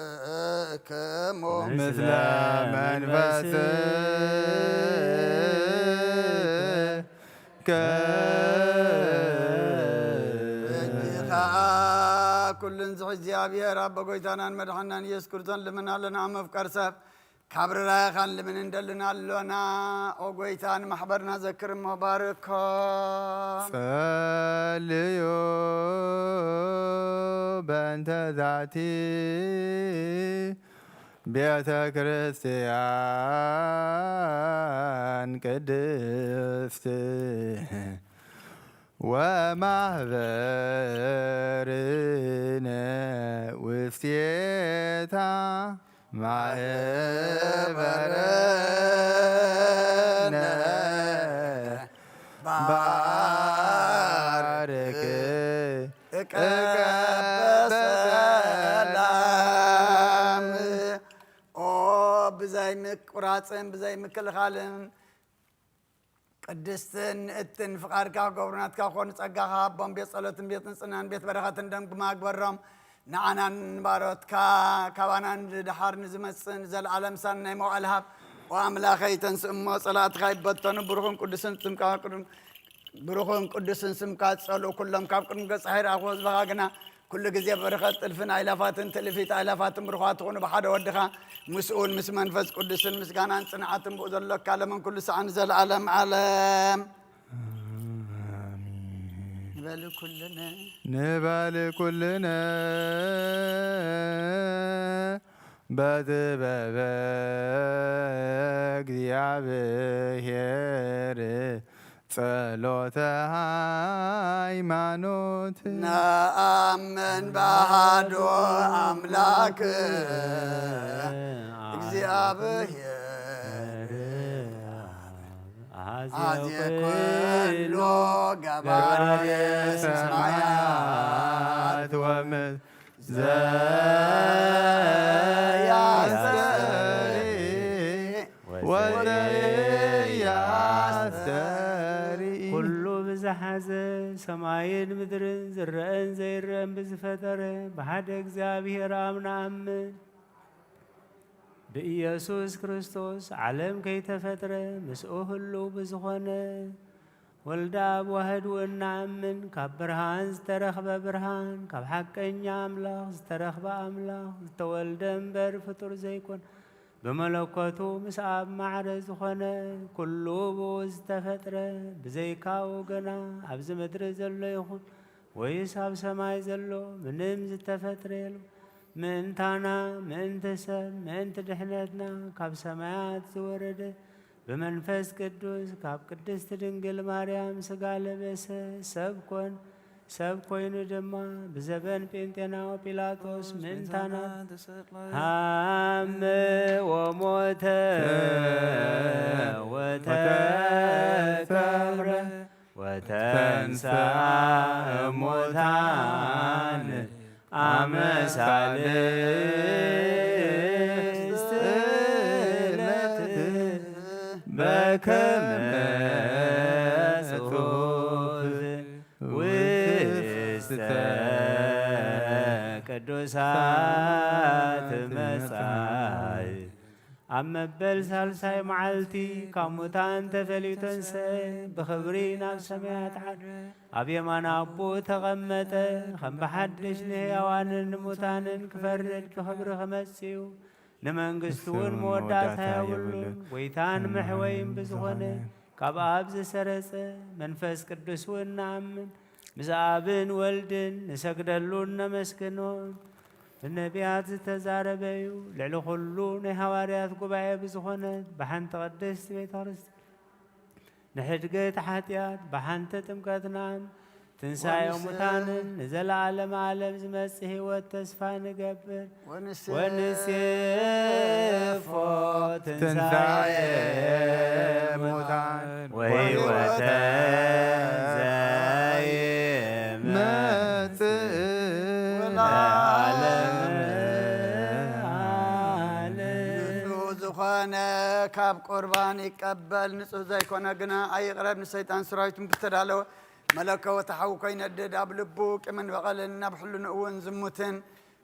ለኩልክሙ ምስለ መንፈስከ እንዲኻ ኩልን ዝሕ እግዚኣብሔር ኣቦ ጎይታናን መድሓናን ኢየሱስ ክርስቶስ ልምን ኣለና። መፍቀር ሰብ ካብ ርራይኻን ልምን እንደልን ኣሎና። ኦ ጎይታ ንማሕበርና ዘክር እሞ ባርኮ። ጸልዩ በእንተ ዛቲ ቤተ ክርስቲያን ቅድስት ወማህበርነ ውስቴታ ማህበርነ ባርክ እቀበ ሰላም። ኦ ብዘይ ምቁራጽን ብዘይ ምክልኻልን ቅድስትን ንእትን ፍቓድካ ክገብሩ ናትካ ክኾኑ ጸጋኻ ሃቦም። ቤት ጸሎትን ቤት ንጽህናን ቤት በረኸትን ደምግማ ግበሮም። ንዓናን ንባሮትካ ካባናን ንድሓር ንዝመጽእ ንዘለኣለም ሳን ናይ መዋዕል ሃብ። ኦ ኣምላኸይ ተንስእ እሞ ጸላእትኻ ይበተኑ። ብሩኽን ቅዱስን ስምካ ቅዱም ብሩኽን ቅዱስን ስምካ ዝጸልኡ ኩሎም ካብ ቅድሚ ገጽ ኣይረኣኹ። ህዝብኻ ግና ኩሉ ግዜ በረኸት ጥልፍን ኣይላፋትን ትልፊት ኣይላፋትን ብሩኻት ትኹኑ ብሓደ ወድኻ ምስኡን ምስ መንፈስ ቅዱስን ምስጋናን ጽንዓትን ብኡ ዘሎካ ለምን ኩሉ ሰዓን ዘለዓለም ዓለም። ንበል ኩልነ ንበል ኩልነ በጥበበ እግዚኣብሔር ጸሎተ ሃይማኖት ነኣምን በሃዶ ኣምላክ እግዚኣብሔር ኣዜ ኩሎ ገባሬ ሰማያት ወምድር ዘያስተሪ ወዘያስተሪ ኩሉ ብዝሓዘ ሰማይን ምድርን ዝረአን ዘይረአን ብዝፈጠረ ብሓደ እግዚኣብሔር ኣብ ንኣምን። ብኢየሱስ ክርስቶስ ዓለም ከይተፈጥረ ምስኡ ህልው ብዝኾነ ወልደ ኣብ ዋህድ እውን ንኣምን። ካብ ብርሃን ዝተረኽበ ብርሃን፣ ካብ ሓቀኛ ኣምላኽ ዝተረኽበ ኣምላኽ፣ ዝተወልደ እምበር ፍጡር ዘይኮነ፣ ብመለኮቱ ምስ ኣብ ማዕረ ዝኾነ፣ ኩሉ ብኡ ዝተፈጥረ፣ ብዘይካኡ ገና ኣብዚ ምድሪ ዘሎ ይኹን ወይስ ኣብ ሰማይ ዘሎ ምንም ዝተፈጥረ የልቦ። ምእንታና፣ ምእንቲ ሰብ፣ ምእንቲ ድሕነትና ካብ ሰማያት ዝወረደ ብመንፈስ ቅዱስ ካብ ቅድስት ድንግል ማርያም ሥጋ ለበሰ፣ ሰብ ኮን። ሰብ ኮይኑ ድማ ብዘበን ጴንጤናዊ ጲላጦስ ምእንታና ሃመ ወሞተ ወተከብረ ወተንሥአ እሙታን አመ ሳልስት ዕለት በከመ ጽሑፍ ውስተ ቅዱሳት መጻሕፍት። ኣብ መበል ሳልሳይ መዓልቲ ካብ ሙታን ተፈልዩ ተንስአ፣ ብኽብሪ ናብ ሰማያት ዓረገ፣ ኣብ የማን ኣቦኡ ተቐመጠ። ከም ብሓድሽ ንህያዋንን ንሙታንን ክፈርድ ብኽብሪ ክመጽእ እዩ። ንመንግስቱ እውን መወዳእታ የብሉን። ጎይታን መሕወይን ብዝኾነ ካብ ኣብ ዝሰረጸ መንፈስ ቅዱስ እውን ንኣምን። ምስ ኣብን ወልድን ንሰግደሉን ነመስግኖን። ብነቢያት ዝተዛረበ እዩ። ልዕሊ ኩሉ ናይ ሃዋርያት ጉባኤ ብዝኾነት ብሓንቲ ቅድስት ቤተ ክርስቲያን ንሕድገት ሓጢኣት ብሓንቲ ጥምቀትናን ትንሳኤ ሙታንን ንዘለዓለም ዓለም ዝመጽእ ህይወት ተስፋ ንገብር። ወንሴፎ ትንሳኤ ሙታን ወህይወተ ዘይመጽእ ለዓለም ዓለም። ንጹህ ዝኾነ ካብ ቁርባን ይቀበል፣ ንጹህ ዘይኮነ ግና ኣይቕረብ። ንሰይጣን ሰራዊትን ብተዳለወ መለኮታዊ ሓዊ ኮይነድድ፣ ኣብ ልቡ ቂምን በቐልን፣ ኣብ ሕልንኡ እውን ዝሙትን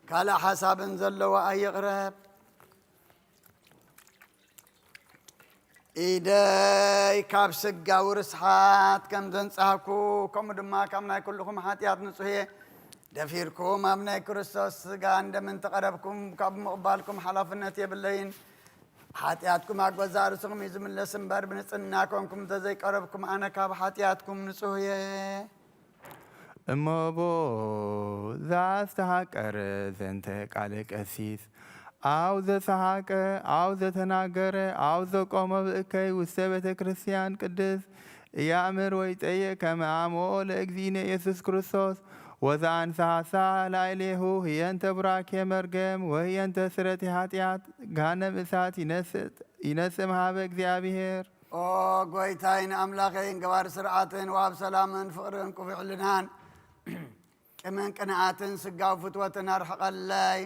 ካልእ ሓሳብን ዘለዎ ኣይቕረብ። ኢደይ ካብ ስጋዊ ርስሓት ከም ዘንጻህኩ፣ ከምኡ ድማ ካብ ናይ ኩልኹም ሓጢኣት ንጹህ እየ። ደፊርኩም ኣብ ናይ ክርስቶስ ስጋ እንደምን ተቐረብኩም፣ ካብ ምቕባልኩም ሓላፍነት የብለይን። ሓጢኣትኩም ኣብ ገዛእ ርእስኹም እዩ ዝምለስ እምበር፣ ብንጽህና ኮንኩም እንተዘይቀረብኩም፣ ኣነ ካብ ሓጢኣትኩም ንጹህ እየ። እሞ ቦ ዘአስተሐቀረ ዘንተ ቃለ ቀሲስ፣ አው ዘሰሐቀ፣ አው ዘተናገረ፣ አው ዘቆመ ብእከይ ውስተ ቤተ ክርስቲያን ቅድስት፣ ኢያእምር ወይጸይእ ከመ አምኦ ለእግዚእነ ኢየሱስ ክርስቶስ፣ ወዘአንሰሐ ላዕሌሁ ህየንተ ቡራኬ መርገም ወህየንተ ስረቲ ኃጢአት፣ ገሃነም እሳት ይነስእ፣ ይነስእ እምሃበ እግዚአብሔር። ኦ ጎይታይ ንኣምላኸይን ገባሪ ስርዓትን ወሃብ ሰላምን ፍቕርን ቅፉዕ ሕልናን ቅምን ቅንኣትን ስጋዊ ፍትወትን ኣርሕቐለይ።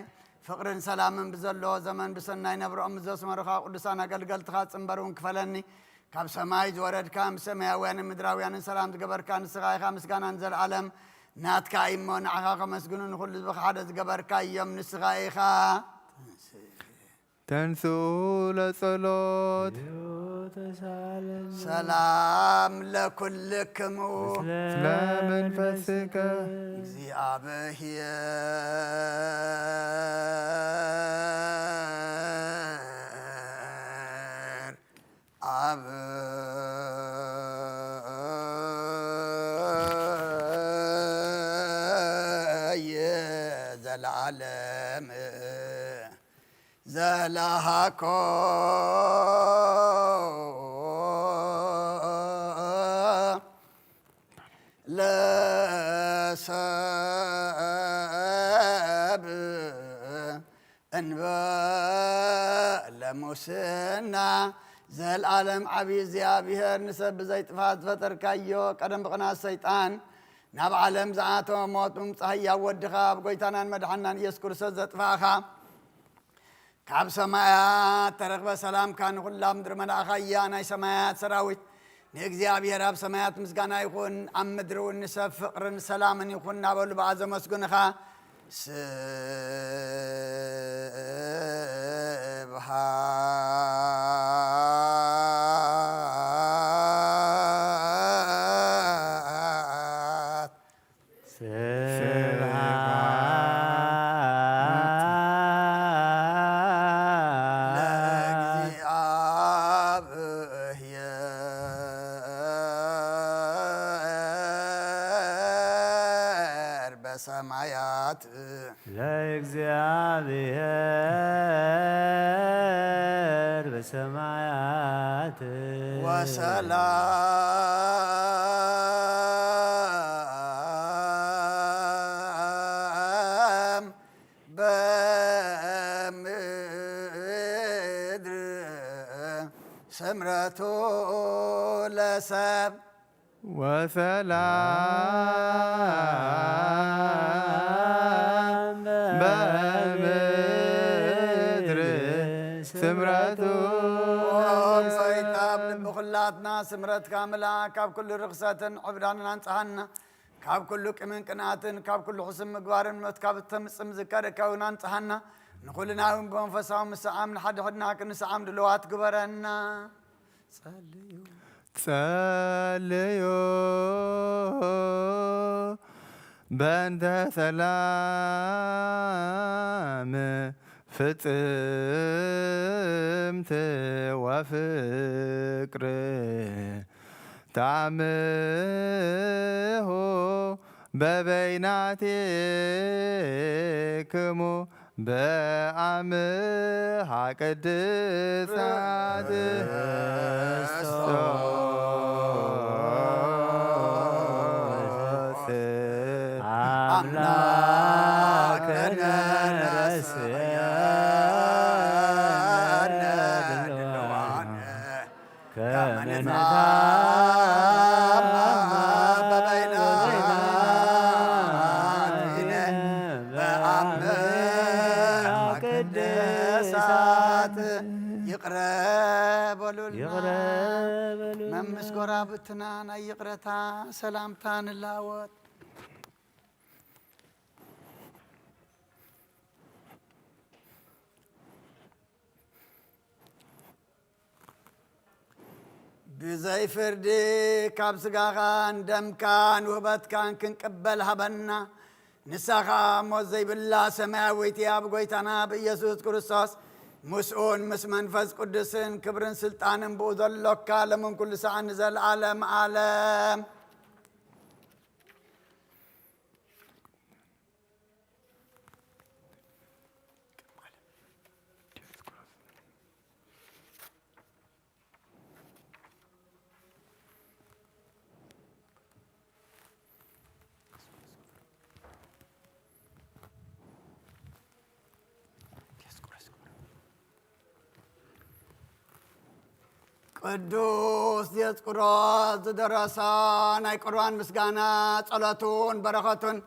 ፍቕርን ሰላምን ብዘለዎ ዘመን ብሰናይ ነብርኦም ዘስመሩኻ ቅዱሳን ኣገልገልትኻ ጽንበር እውን ክፈለኒ። ካብ ሰማይ ዝወረድካ ምስ ሰማያውያንን ምድራውያንን ሰላም ዝገበርካ ንስኻ ኢኻ። ምስጋናን ዘለዓለም ናትካ እዩ እሞ ንዓኻ ከመስግኑ ንኹሉ ህዝብኻ ሓደ ዝገበርካ እዮም ንስኻ ኢኻ። ተንስኡ ለጸሎት። ተሳለን ሰላም ለኩልክሙ። ስለ መንፈስከ። እግዚአብሔር አብ። ዘላለም ዘለሃኮ ለሰብ እንበለ ሙስና። ዘልዓለም ዓብዪ እግዚኣብሔር ንሰብ ብዘይ ጥፋት ዝፈጠርካዮ ቀደም ብቕናት ሰይጣን ናብ ዓለም ዝኣተወ ሞት ብምምጻእ ህያው ወድኻ ኣብ ጎይታናን መድሓናን ኢየሱስ ክርስቶስ ዘጥፋእኻ ካብ ሰማያት ተረኽበ ሰላምካ ንኹላ ምድሪ መላእኻ እያ። ናይ ሰማያት ሰራዊት ንእግዚኣብሔር ኣብ ሰማያት ምስጋና ይኹን፣ ኣብ ምድሪ እውን ንሰብ ፍቕርን ሰላምን ይኹን እናበሉ ብኣ ዘመስግንኻ። ስብሐት ስብሐት ለእግዚአብሔር በሰማያት ለእግዚአብሔር በሰማያት ወሰላም በምድር ስምረቱ ለሰብ ወሰላም በምድር ስምረቱ። ኦ ጎይታ፣ ኣብ ልቢ ኩላትና ስምረትካ ምልኣ፣ ካብ ኩሉ ርኽሰትን ዕብዳንን ኣንጽሃና፣ ካብ ኩሉ ቂምን ቅንኣትን፣ ካብ ኩሉ ሕሱም ምግባርን ሞት ካብ እተምጽእ ምዝካር ደካዊን ኣንጽሃና። ንኹልና እውን ብመንፈሳዊ ምስዓም ንሓድሕድና ክንስዓም ድልዋት ግበረና። ጸልዩ ጸልዩ በእንተ ሰላም ፍጽምት ወፍቅር ታምሁ በበይናቲክሙ በአምሃ ቅድሳት። አምላክነ ረስየነ ድልዋነ ከመ ንታመ በበይናቲነ በአምሃ ቅድሳት። ይቕረ በሉልና። ይቕረ በሉልና። መምስ ጎራብትና ናይ ይቕረታ ሰላምታ ንለዋወጥ። ብዘይ ፍርዲ ካብ ስጋኻን ደምካን ውህበትካን ክንቅበል ሃበና። ንሳ ኸኣ ሞት ዘይብላ ሰማያዊት እያ። ብጎይታና ብኢየሱስ ክርስቶስ ምስኡን ምስ መንፈስ ቅዱስን ክብርን ስልጣንን ብኡ ዘሎካ ሎምን ኩሉ ሰዓት ንዘለዓለም ዓለም። ቅዱስ ዲዮስቆሮስ ዝደረሶ ናይ ቁርባን ምስጋና ጸሎቱን በረኸቱን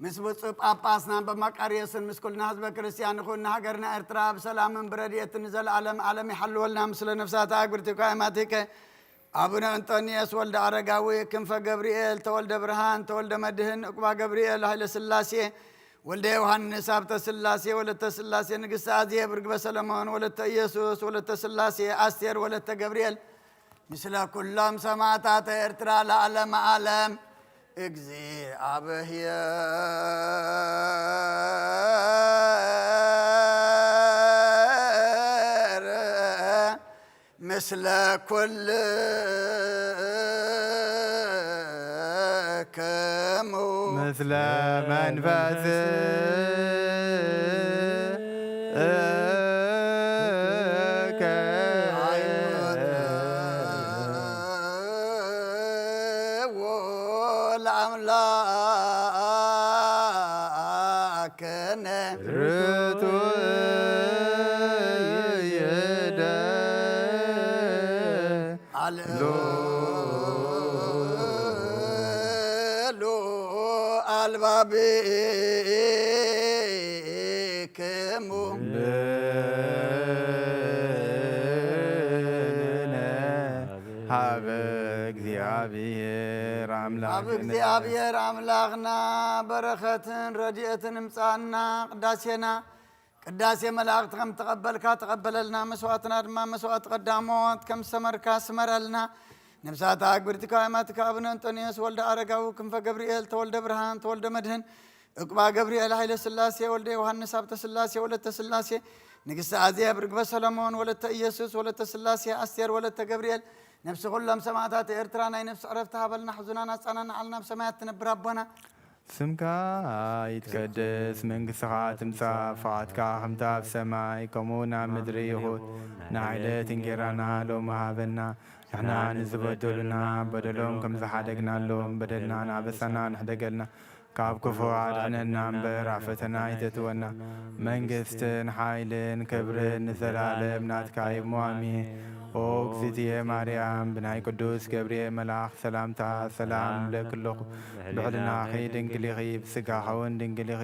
ምስ ብፁዕ ጳጳስና በመቃርዮስን ምስ ኩልና ህዝበ ክርስቲያን ይኹን። ንሃገርና ኤርትራ ብሰላምን ብረድኤትን ንዘለዓለም ዓለም ይሓልወልና። ምስለ ነፍሳት ኣግብርቲከ ኣማቲከ ኣቡነ እንጦንዮስ ወልደ ኣረጋዊ፣ ክንፈ ገብርኤል፣ ተወልደ ብርሃን፣ ተወልደ መድህን፣ ዕቁባ ገብርኤል፣ ሃይለ ስላሴ፣ ወልደ ዮሃንስ፣ ሃብተ ስላሴ፣ ወለተ ስላሴ፣ ንግስቲ ኣዜብ፣ ርግበ ሰለሞን፣ ወለተ ኢየሱስ፣ ወለተ ስላሴ፣ ኣስቴር፣ ወለተ ገብርኤል፣ ምስለ ኩሎም ሰማዕታት ኤርትራ ለዓለመ ዓለም። እግዚኣብሔር ምስለ ኩልክሙ። ምስለ መንፈስከ ኣይሞትዎ ለአምላክነ ርቱዕ ይደ አልሉ አልባብክሙ ብነ ሀበ እግዚኣብሔር አምላክነ። ኣብ እግዚኣብሔር ኣምላኽና በረኸትን ረድኤትን እምጻና። ቅዳሴና ቅዳሴ መላእኽቲ ከም ተቐበልካ ተቐበለልና። መስዋዕትና ድማ መስዋዕቲ ቀዳሞት ከም ዝሰመርካ ስመረልና። ነፍሳታ ኣግብርቲካ ኣማትካ ኣቡነ እንጦንዮስ ወልደ ኣረጋዊ፣ ክንፈ ገብርኤል፣ ተወልደ ብርሃን፣ ተወልደ መድህን፣ ዕቁባ ገብርኤል፣ ሃይለ ስላሴ፣ ወልደ ዮሃንስ፣ ሃብተ ስላሴ፣ ወለተ ስላሴ፣ ንግስቲ ኣዜብ፣ ርግበ ሰለሞን፣ ወለተ ኢየሱስ፣ ወለተ ስላሴ፣ ኣስቴር፣ ወለተ ገብርኤል፣ ነፍሲ ኩሎም ሰማዕታት ኤርትራ ናይ ነፍሲ ዕረፍቲ ሃበልና። ሕዙናን ኣጻናንዓልና፣ ኣብ ሰማያት ትነብር ኣቦና። ስምካ ይትቀደስ፣ መንግስትኻ ትምጻእ፣ ፍቓድካ ከምታ ኣብ ሰማይ ከምኡ እውን ኣብ ምድሪ ይኹን። ንዓይለት እንጌራና ሎሚ ሃበና፣ ንሕና ንዝበደሉና በደሎም ከም ዝሓደግናሎም በደልናን ኣበሳናን ሕደገልና፣ ካብ ክፉ ኣድሕነና እምበር ኣብ ፈተና ኣይተእትወና። መንግስትን ሓይልን ክብርን ንዘላለም ናትካ እዩ እሞ ኣሜን። ኦ እግዝእትየ ማርያም፣ ብናይ ቅዱስ ገብርኤል መልኣኽ ሰላምታ ሰላም እብለኪ ኣለኹ። ብሕልናኺ ድንግል ኢኺ፣ ብስጋኺ እውን ድንግል ኢኺ።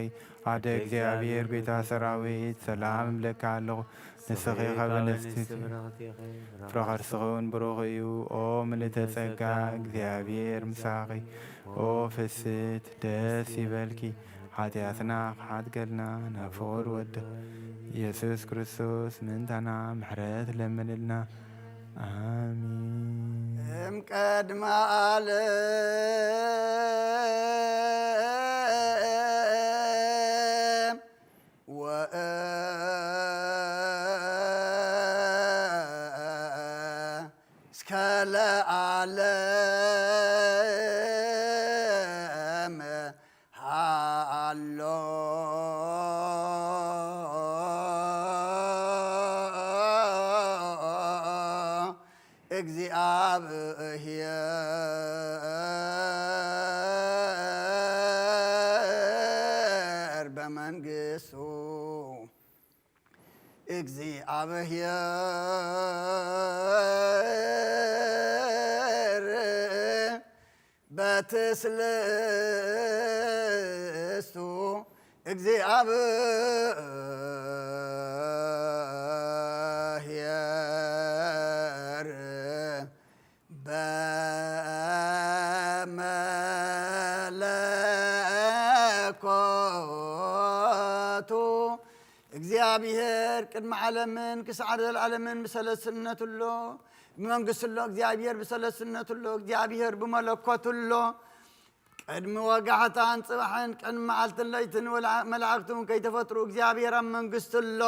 ኣደ እግዚኣብሔር ጐይታ ሰራዊት ሰላም እብለኪ ኣለኹ። ንስኺ ካብ ኣንስቲ ፍረ ከርስኺ እውን ብሩኽ እዩ። ኦ ምልእተ ጸጋ፣ እግዚኣብሔር ምሳኺ። ኦ ፍስሕቲ ደስ ይበልኪ፣ ሓጢኣትና ክሓድገልና ናብ ፍቑር ወድኺ ኢየሱስ ክርስቶስ ምእንታና ምሕረት ለምንልና። ኣሜን። እም ቀድመ ዓለም ወእም እስከ ዓለም ሃሎ። እግዚኣብሔር በመንግስቱ፣ እግዚኣብሔር በትስልስቱ፣ እግዚኣብሔር በመለኮቱ፣ እግዚኣብሔር ቅድሚ ዓለምን ክሳዕ ዘለዓለምን ብሰለስነቱ ኣሎ፣ ብመንግስቱ ኣሎ። እግዚኣብሔር ብሰለስነቱ ኣሎ፣ እግዚኣብሔር ብመለኮቱ ኣሎ። ቅድሚ ወጋሕታን ጽባሕን፣ ቅድሚ መዓልትን ለይትን ወላ-፣ መላእክቱ እውን ከይተፈጥሩ እግዚኣብሔር ኣብ መንግስቱ ኣሎ።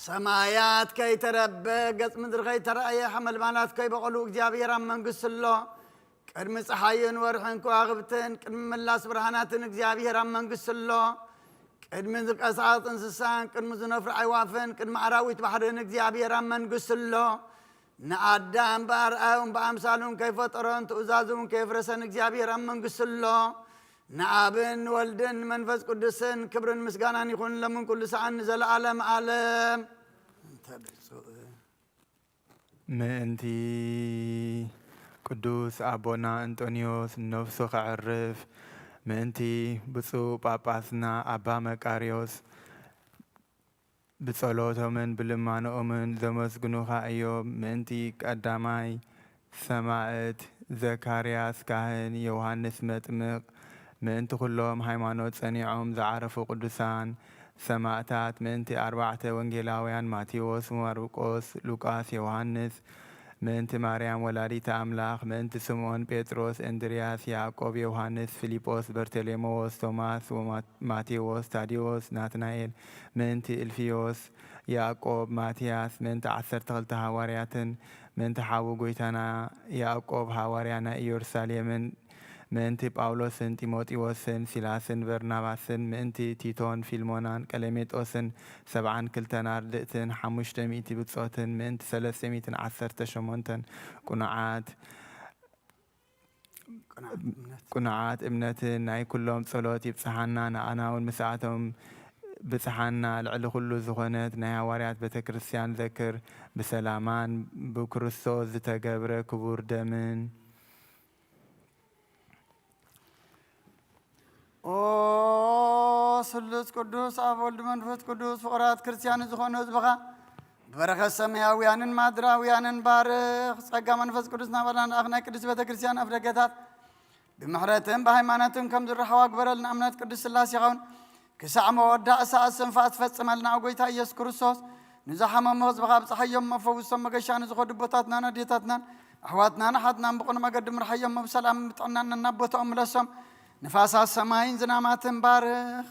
ሰማያት ከይተረበ፣ ገጽ ምድሪ ከይተራእየ፣ ሓመልማላት ከይበቐሉ እግዚኣብሔር ኣብ መንግስቱ ኣሎ። ቅድሚ ጸሓይን ወርሕን ከዋኽብትን፣ ቅድሚ ምላስ ብርሃናትን እግዚኣብሔር ኣብ መንግስቱ ኣሎ። ቅድሚ ዝንቀሳቐስ እንስሳን፣ ቅድሚ ዝነፍሩ ኣዕዋፍን፣ ቅድሚ ኣራዊት ባሕርን እግዚኣብሔር ኣብ መንግስቱ ኣሎ። ንኣዳም ብኣርኣያኡን ብኣምሳሉን ከይፈጠሮን ትእዛዙን ከየፍረሰን እግዚኣብሔር ኣብ መንግስቱ ኣሎ። ንኣብን ንወልድን ንመንፈስ ቅዱስን ክብርን ምስጋናን ይኹን፣ ሎምን ኩሉ ሰዓን ንዘለዓለም ዓለም። እንተ ብፁዕ ምእንቲ ቅዱስ ኣቦና እንጦንዮስ ነፍሱ ከዕርፍ፣ ምእንቲ ብፁዕ ጳጳስና ኣባ መቃርዮስ ብጸሎቶምን ብልማኖኦምን ዘመስግኑኻ እዮም። ምእንቲ ቀዳማይ ሰማዕት ዘካርያስ ካህን፣ ዮሃንስ መጥምቕ፣ ምእንቲ ኩሎም ሃይማኖት ጸኒዖም ዝዓረፉ ቅዱሳን ሰማእታት፣ ምእንቲ ኣርባዕተ ወንጌላውያን ማቴዎስ፣ ማርቆስ፣ ሉቃስ፣ ዮሃንስ፣ ምእንቲ ማርያም ወላዲተ ኣምላኽ፣ ምእንቲ ስምዖን ጴጥሮስ፣ እንድርያስ፣ ያዕቆብ፣ ዮሃንስ፣ ፊልጶስ፣ በርተሌሜዎስ፣ ቶማስ፣ ወማ-፣ ማቴዎስ፣ ታዴዎስ፣ ናትናኤል፣ ምእንቲ እልፍዮስ፣ ያዕቆብ፣ ማትያስ፣ ምእንቲ ዓሰርተ ክልተ ሃዋርያትን፣ ምእንቲ ሓዉ ጐይታና ያዕቆብ ሃዋርያ ናይ ኢየሩሳሌምን፣ ምእንቲ ጳውሎስን ጢሞቴዎስን፣ ሲላስን በርናባስን፣ ምእንቲ ቲቶን፣ ፊልሞናን፣ ቀሌሜጦስን፣ ሰብዓን ክልተን ኣርድእትን፣ ሓሙሽተ ሚእቲ ብጾትን፣ ምእንቲ ሰለስተ ሚእትን ዓሰርተ ሸሞንተን ቅኑዓት፣ ቅኑዓት እምነት። ቅኑዓት እምነትን ናይ ኩሎም ጸሎት ይብጽሓና፣ ንኣና እውን ምስኣቶም ብጽሓና። ልዕሊ ኩሉ ዝኾነት ናይ ሃዋርያት ቤተ ክርስቲያን ዘክር፣ ብሰላማን ብክርስቶስ ዝተገብረ ክቡር ደምን። ኦ ስሉስ ቅዱስ ኣብ ወልድ መንፈስ ቅዱስ፣ ፍቑራት ክርስቲያን ዝኾኑ ህዝብኻ ብበረኸት ሰማያውያንን ማድራውያንን ባርኽ። ጸጋ መንፈስ ቅዱስ ናባና ንኣኽ ናይ ቅድስት ቤተ ክርስቲያን ኣፍ ደገታት ብምሕረትን ብሃይማኖትን ከም ዝረኸባ ግበረልና። እምነት ቅዱስ ስላሴ ይኸውን ክሳዕ መወዳእ ሰዓት ስንፋ ትፈጽመልና። ኦ ጎይታ ኢየሱስ ክርስቶስ፣ ንዝሓመሙ ህዝብኻ ኣብጽሓዮም፣ መፈውሶም መገሻ ንዝኸዱ ኣቦታትናን ኣዴታትናን ኣሕዋትናን ኣሓትናን ብቕኑዕ መገዲ ምርሓዮም፣ ብሰላም ብጥዕናን ናብ ቦታኦም ምለሶም። ንፋሳት ሰማይን ዝናማትን ባርኽ።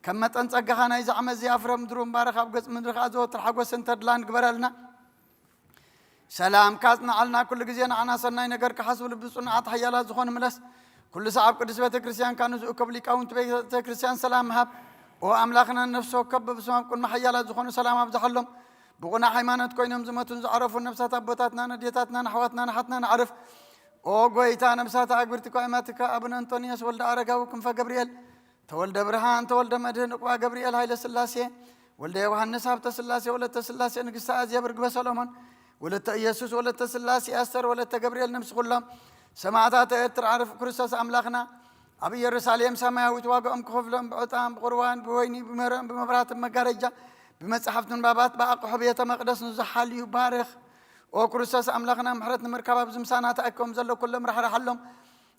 ከም መጠን ጸጋኻ ናይዚ ዓመት እዚኣ ፍረ ምድሩ ምባርኽ፣ ኣብ ገጽ ምድሪ ከኣ ዘወትር ሓጎስን ተድላን ግበረልና። ሰላም ካጽንዓልና፣ ኩሉ ግዜ ንዓና ሰናይ ነገር ክሓስቡ ልቢ ጽኑዓት ሓያላት ዝኾኑ ምለስ። ኩሉ ሰዓብ ቅዱስ ቤተ ክርስቲያን ካኑ ዝእከብ ሊቃውንቲ ቤተ ክርስቲያን ሰላም ምሃብ። ኦ ኣምላኽና፣ ነፍሲ ወከፍ በብስሞም ቅድሚ ሓያላት ዝኾኑ ሰላም ኣብዝሓሎም። ብቑና ሃይማኖት ኮይኖም ዝሞቱን ዝዓረፉን ነፍሳት ኣቦታትናን ኣዴታትናን ኣሕዋትናን ኣሓትናን ኣዕርፍ። ኦ ጎይታ፣ ነፍሳት ኣግብርቲ ኳይማትካ ኣቡነ እንጦንዮስ ወልደ ኣረጋዊ ክንፈ ገብርኤል፣ ተወልደ ብርሃን፣ ተወልደ መድህን፣ ዕቁባ ገብርኤል፣ ሃይለ ስላሴ፣ ወልደ ዮሃንስ፣ ሃብተ ስላሴ፣ ወለተ ስላሴ፣ ንግስቲ ኣዜብ፣ ርግበ ሰሎሞን፣ ወለተ ኢየሱስ፣ ወለተ ስላሴ፣ ኣስተር፣ ወለተ ገብርኤል፣ ነፍሲ ኩሎም ሰማዕታት ኤርትራ፣ ዓርፍ ክርስቶስ ኣምላኽና ኣብ ኢየሩሳሌም ሰማያዊት ዋጋኦም ክኸፍሎም ብዕጣን፣ ብቁርባን፣ ብወይኒ፣ ብመረን፣ ብመብራህትን መጋረጃ፣ ብመጻሕፍቲ ምንባባት፣ ብኣቕሑ ቤተ መቕደስ ንዝሓልዩ ባርኽ። ኦ ክርስቶስ ኣምላኽና፣ ምሕረት ንምርካብ ኣብዚ ምሳና ተኣኪቦም ዘለዉ ኩሎም ራሕርሓሎም።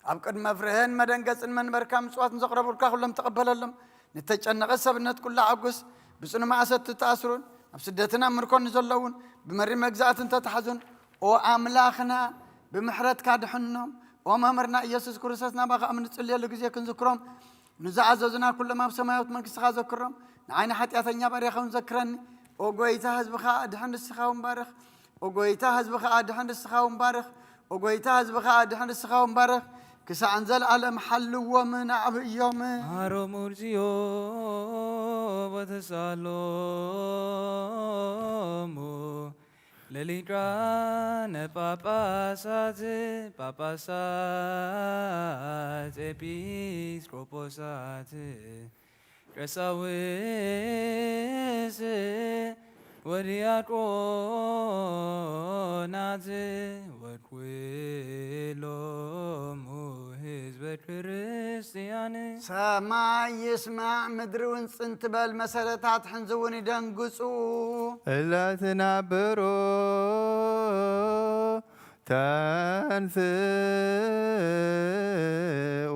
ኣብ ቅድሚ መፍርህን መደንገጽን መንበርካ ምጽዋት ንዘቕረቡልካ ኩሎም ተቐበለሎም። ንተጨነቐ ሰብነት ኩሉ ኣዕጉስ። ብጽኑ ማእሰርቲ ተኣስሩን ኣብ ስደትን ኣብ ምርኮን ንዘለዉን ብመሪር መግዛእትን ተታሕዙን፣ ኦ ኣምላኽና፣ ብምሕረትካ ድሕኖም። ኦ መምህርና ኢየሱስ ክርስቶስ፣ ናባኻ ኣብ ንጽልየሉ ግዜ ክንዝክሮም፣ ንዝኣዘዙና ኩሎም ኣብ ሰማያዊት መንግስትኻ ዘክሮም። ንዓይ ንሓጢኣተኛ ባርያኻ እውን ዘክረኒ። ኦ ጎይታ፣ ህዝብኻ ኣድሕን፣ ንስኻ እውን ባርኽ። ኦ ጎይታ፣ ህዝብኻ ኣድሕን፣ ንስኻ እውን ባርኽ። ኦ ጎይታ፣ ህዝብኻ ኣድሕን፣ ንስኻ እውን ባርኽ። ክሳዕ ንዘለኣለም ሓልዎም፣ ንዓብዮም። ማሮም ውርዝዮ በተሳሎሙ ለሊቃነ ጳጳሳት፣ ጳጳሳት፣ ኤጲስቆጶሳት፣ ቀሳውስት ወዲያቆናት ወኩሎሙ ህዝበ ክርስቲያን። ሰማይ ይስማዕ፣ ምድሪ እውን ጽን ትበል፣ መሰረታት ሕንዚ እውን ይደንግጹ። እለ ትነብሩ ተንስኡ።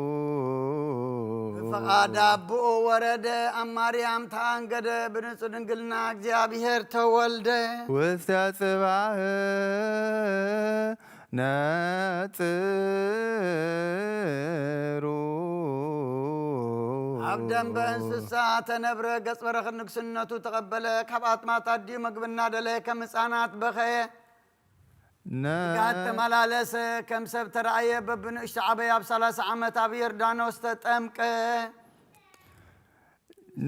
ብፍቓድ ኣቦኡ ወረደ፣ ኣብ ማርያም ተኣንገደ፣ ብንጹህ ድንግልና እግዚኣብሔር ተወልደ። ውስተ ጽባህ ነጽሩ። ኣብ ደንበ እንስሳ ተነብረ፣ ገጽ በረኸት ንግስነቱ ተቐበለ። ካብ ኣጥማት ኣዲኡ ምግቢ እናደለየ ከም ህፃናት በኸየ። ነ- ጋት ተመላለሰ፣ ከም ሰብ ተራእየ። በብንእሽቶ ዓበየ ኣብ ሰላሳ ዓመት ኣብ ዮርዳኖስ ተጠምቀ።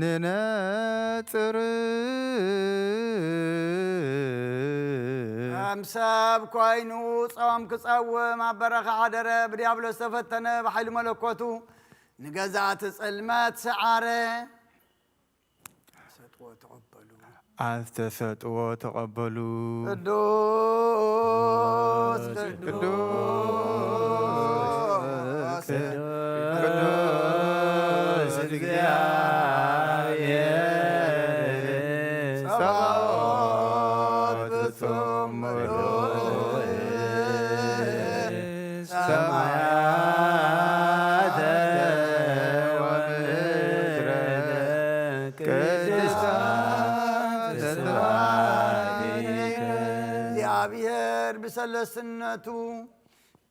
ንነጽር። ከም ሰብ ኮይኑ ጾም ክጸውም ኣብ በረኻ ሓደረ። ብዲያብሎስ ተፈተነ፣ ብሓይሊ መለኮቱ ንገዛእቲ ጽልመት ሰዓረ። ሰጥዎ ተቐበሉ። ኣስተሰጥዎ ተቐበሉ። ቅዱስ ቅዱስ ቅዱስ እግዚኣብሔር ጸባኦት ፍጹም ምሉእ ሰማያተ ወምድረ ቅድስት ስብሐቲከ። እግዚኣብሔር ብሰለስትነቱ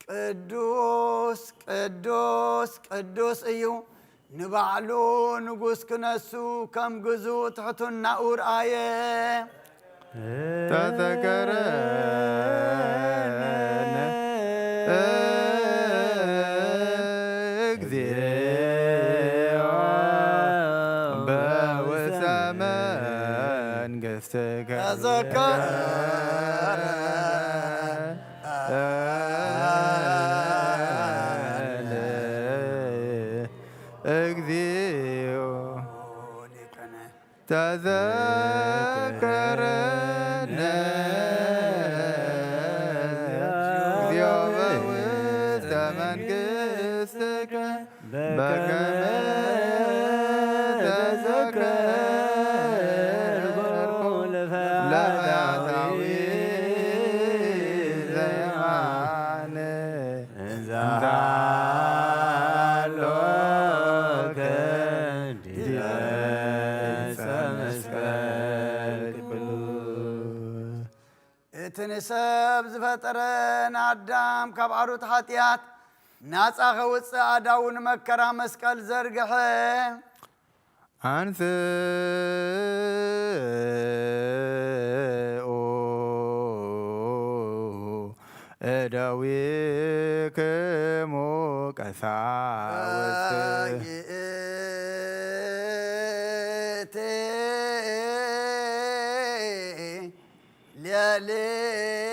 ቅዱስ ቅዱስ ቅዱስ እዩ። ንባዕሉ ንጉስ ክነሱ ከም ግዙእ ትሕትናኡ ርኣየ። ተዘከረነ እግዚኦ በውስተ መንግሥትከ። ተዘከረነ እግዚኦ ሊቀነ ተዘከረነ እግዚኦ በውስተ መንግሥትከ በከመ ተዘከርኩ ለፈያታዊ ዘየማነ እንዘ ሃሎከ ዲበ ዕፀ መስቀል ቅዱስ። እቲ ንሰብ ዝፈጠረ ንኣዳም ካብ ዓሩት ሓጢኣት ናጻ ከውፅእ ኣዳዉ ንመከራ መስቀል ዘርግሐ። አንስኡ እደዊክሙ ቀሳውስት። ይእቲ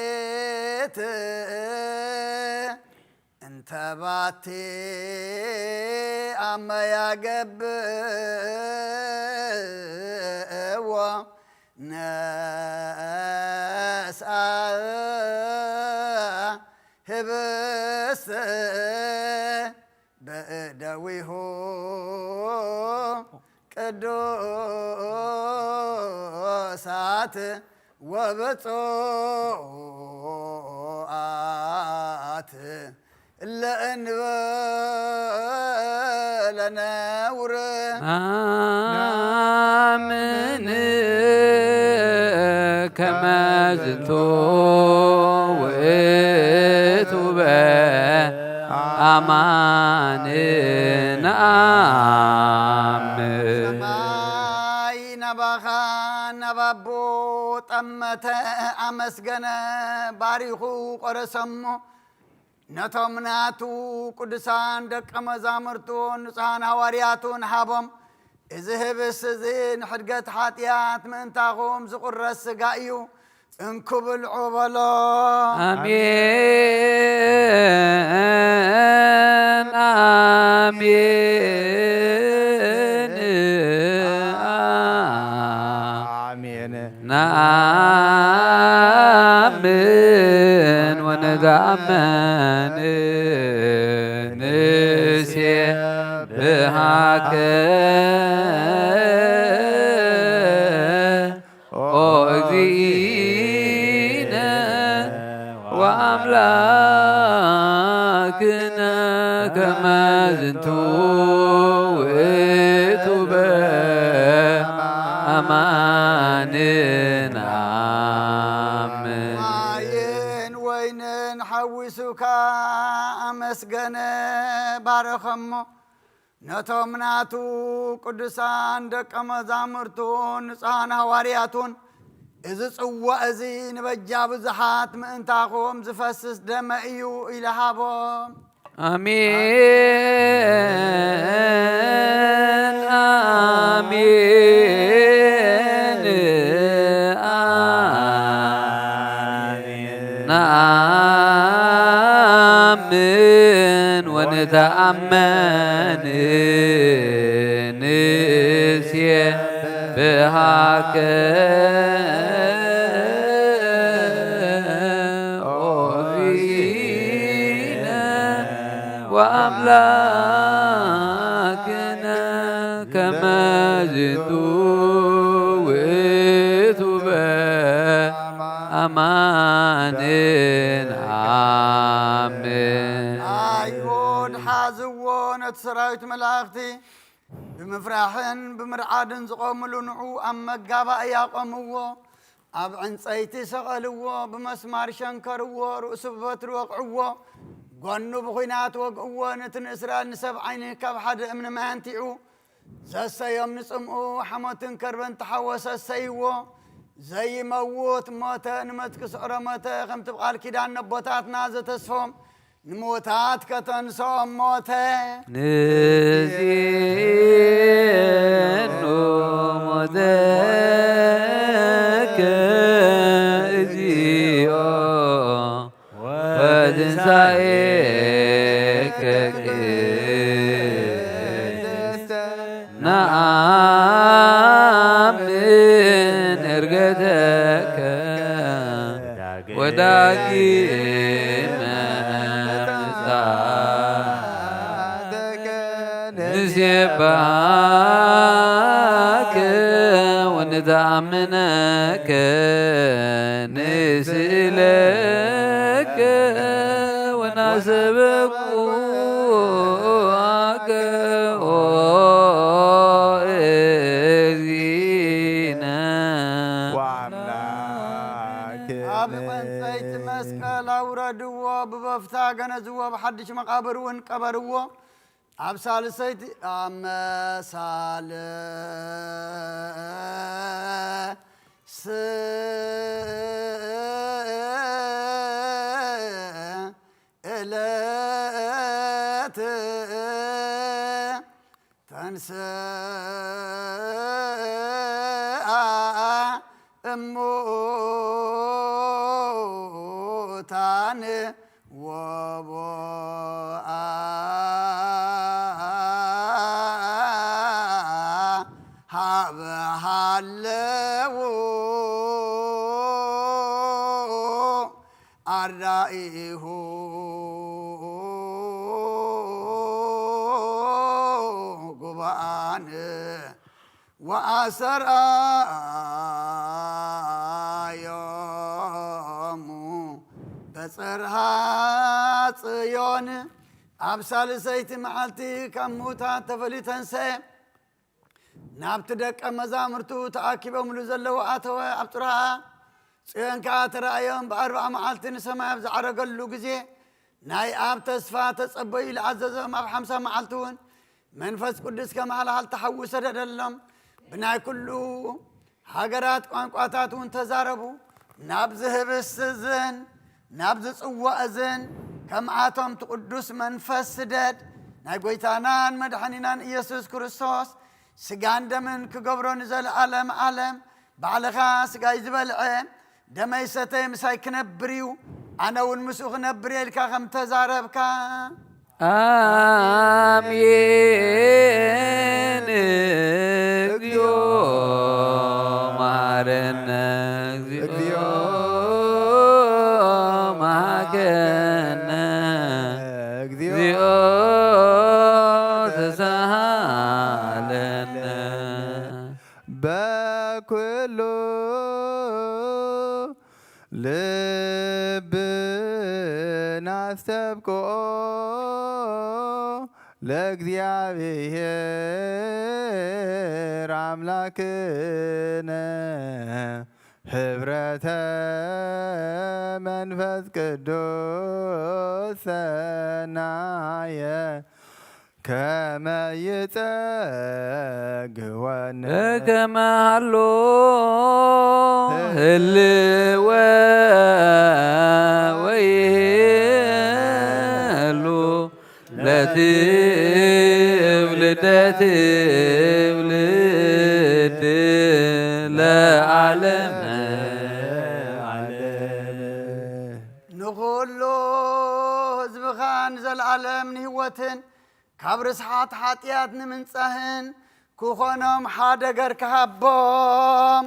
ሌሊት እንተ ባቲ ኣመ ያገብእዎ ነስኣ ህብስት በእደዊሁ ቅዱሳት ወብፁዓት ለእንበለ ነውር። አምን ከመ ዝንቱ ውእቱ በአማን ነአምን። ሰማይ ናባኻ ናብ ኣቦ ጠመተ፣ ኣመስገነ፣ ባሪኹ ቆረሰሞ። ነቶም ናቱ ቅዱሳን ደቀ መዛሙርቱን ንጹሓን ሃዋርያቱን ሃቦም። እዚ ህብስት እዚ ንሕድገት ሓጢኣት ምእንታኹም ዝቑረስ ስጋ እዩ። እንኩ ብልዑ በሎ። ኣሜን፣ ኣሜን፣ ኣሜን። ነኣምን ወንትኣመን ንሴብሃከ ኦ እግዚእነ ወኣምላክነ ከመ ዝንቱ ውእቱ በአማን ነአምን። ማይን ወይንን ሓዊሱካ ኣመስገነ፣ ባረኸሞ። ነቶም ናቱ ቅዱሳን ደቀ መዛሙርቱን ንጹሓን ሃዋርያቱን፣ "እዚ ጽዋእ እዚ ንበጃ ብዙሓት ምእንታኹም ዝፈስስ ደመ እዩ" ኢሉ ሃቦም። ኣሜን፣ ኣሜን፣ ኣሜን። ነኣምን ወንተኣመን ንሴብሃከ ኦ እግዚእነ ወኣምላክነ ከመ ዝንቱ ውእቱ በአማን ነአምን። ኣይሁድ ሓዝዎ፣ ነቲ ሰራዊት መላእኽቲ ብምፍራሕን ብምርዓድን ዝቖምሉ ንዑ ኣብ መጋባእያ ኣቖምዎ። ኣብ ዕንጸይቲ ሰቐልዎ፣ ብመስማር ሸንከርዎ፣ ርእሱ ብበትሪ ወቕዕዎ፣ ጎኑ ብኹናት ወግእዎ። ነቲ ንእስራኤል ንሰብዓይን ካብ ሓደ እምኒ ማይ ኣንቲዑ ዘሰዮም ንጽምኡ ሓሞትን ከርበን ተሓወሰ ሰይዎ። ዘይመውት ሞተ፣ ንመትኪ ስዕሮ ሞተ፣ ከምቲ ብቓል ኪዳን ነቦታትና ዘተስፎም ንምዉታት ከተንስኦም ሞተ። ንዜኑ ሞተከ እግዚኦ ወትንሳኤከ ቅድስተ ነአምን ዕርገተከ ወዳግመ ምጽኣትከ ንሴብሐከ ወንተአምነከ ንስእለከ ወናሰበኩከ ኦ እግዚእነ። ወአምላክነ። ኣብ ዕንጸይቲ መስቀል ኣውረድዎ፣ ብበፍታ ገነዝዎ፣ ብሓድሽ መቓብር እውን ቀበርዎ። ኣብ ሳልሰይቲ ኣመሳልስ እለት ተንስአ እሙታን ወቦአ ሀበ ሀለዉ አርዳኢሁ ጉባአን ወአሰርአዮሙ በጽርሃ ጽዮን። ኣብ ሳልሰይቲ መዓልቲ ካብ ምዉታት ተፈልዩ ተንሰአ። ናብቲ ደቀ መዛሙርቱ ተኣኪቦምሉ ዘለዉ ኣተወ። ኣብ ጽርሃ ጽዮን ከኣ ተራእዮም። ብኣርብዓ መዓልቲ ንሰማይ ኣብ ዝዓረገሉ ግዜ ናይ ኣብ ተስፋ ተጸበዩ ኢሉ ኣዘዞም። ኣብ ሓምሳ መዓልቲ እውን መንፈስ ቅዱስ ከም ሃልሃል ተሓዊ ሰደደሎም። ብናይ ኩሉ ሃገራት ቋንቋታት እውን ተዛረቡ። ናብዚ ህብስቲ እዝን ናብዚ ጽዋእ እዝን ከምኣቶም እቲ ቅዱስ መንፈስ ስደድ። ናይ ጐይታናን መድሓኒናን ኢየሱስ ክርስቶስ ስጋን ደምን ክገብሮ ንዘለኣለም ዓለም ባዕልኻ ስጋይ ዝበልዐ ደመይ ሰተየ ምሳይ ክነብር እዩ፣ ኣነ እውን ምስኡ ክነብር እየ ኢልካ ከም ተዛረብካ። ኣሜን። እግዚኦ መሐረነ፣ እግዚኦ መሐረነ፣ እግዚኦ ተሳሃለነ። በኩሉ ልብና ኣስተብቅዖ ለእግዚኣብሔር ኣምላክነ ህብረተ መንፈስ ቅዱስ ሰናየ ከመ ይጸግወነ ከመ ሃሎ ህልወ ወይህሉ ለትውልደ ትውልድ ለዓለመ ዓለም። ንኹሉ ህዝብኻ ንዘለዓለም ንህይወትን ካብ ርስሓት ሓጢኣት ንምንጻህን ክኾኖም ሓደ ገርካ ሃቦም።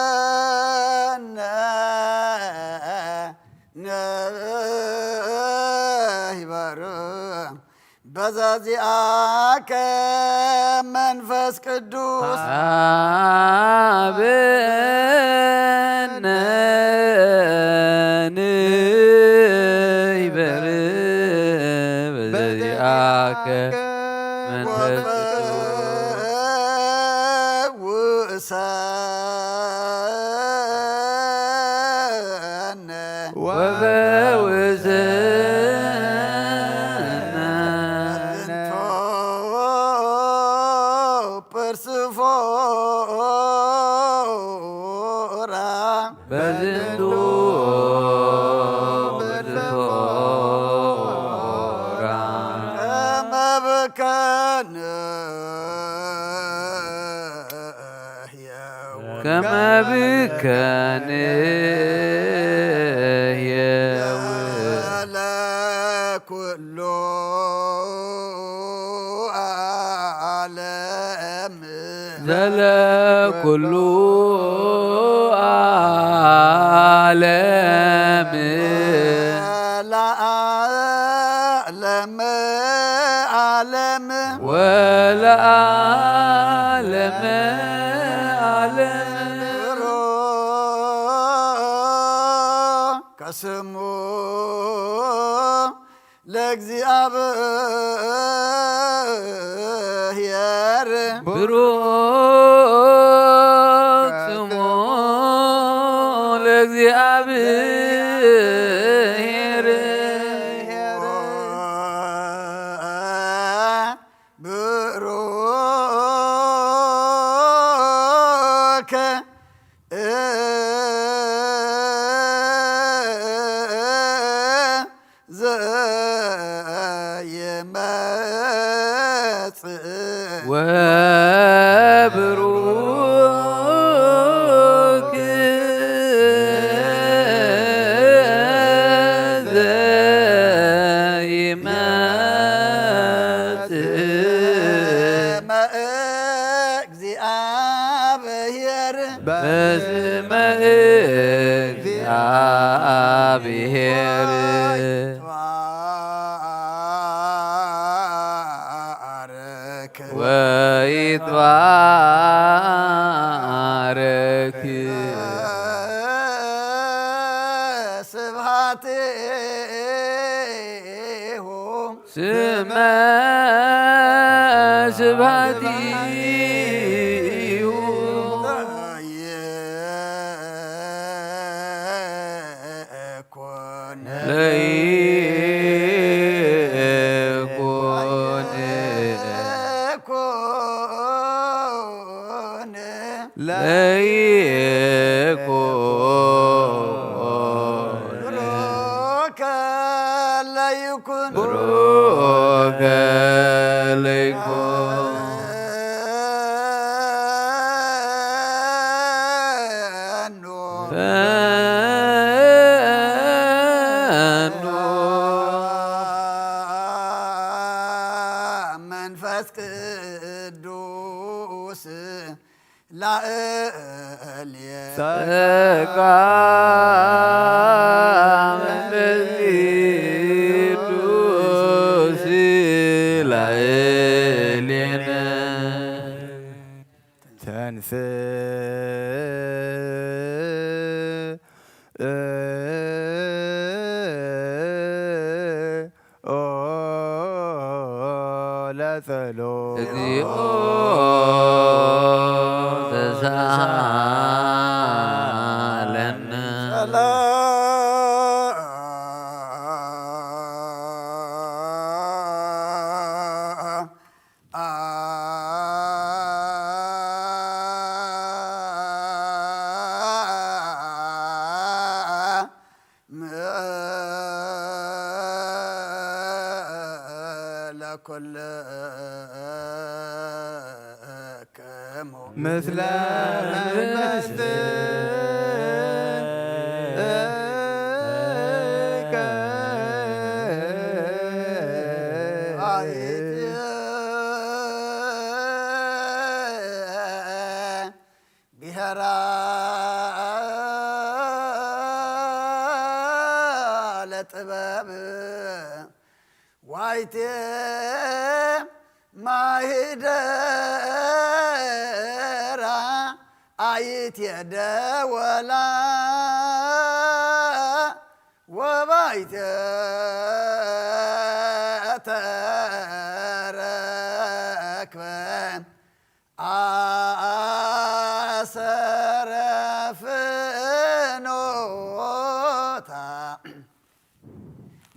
ሃበነ ንህበሩ በዛዚኣከ መንፈስ ቅዱስ ሃበነ ንበርህ በዛዚኣከ መንፈስ ቅዱስ ወፈውሰ ወፈውሰነ ዝንቶ ፐርስፎራ በዝንቱ ፐርስፎራ ከመ ብከነ ከመ ብከነ ለኩሉ ዓለም ዘለኩሉ ዓለም ለዓለመ ዓለም ወለዓለመ ዓለም ከስሙ ለእግዚኣብሔር ብሩክ ስሙ ለእግዚኣብሔር ብሩክ ዘይመጽእ ወብሩክ ዘይመጽእ በእግዚኣብሔር በስመ እግዚኣብሔር ይትባረክ ወይትባረክ ስብሐት ስመ ስብሐቲሁ ይኩን ለይ ለይኩን ብሩከ ለይኩን ብሩከ ለይኩን ፈኑ ፈኑ መንፈስ ቅዱስ ላእሌ ጸጋ መንፈስ ቅዱስ ላእሌነ ተንስ ኦ ለጸሎ እግዚኦ ተሳለነ ለኩልክሙ ምስለ መንፈስከ ብሔራ ለጥበብ ዋይቴ ማሂደራ ኣይትየደወላ ወባይቴ ተረክበ ኣሰረ ፍኖታ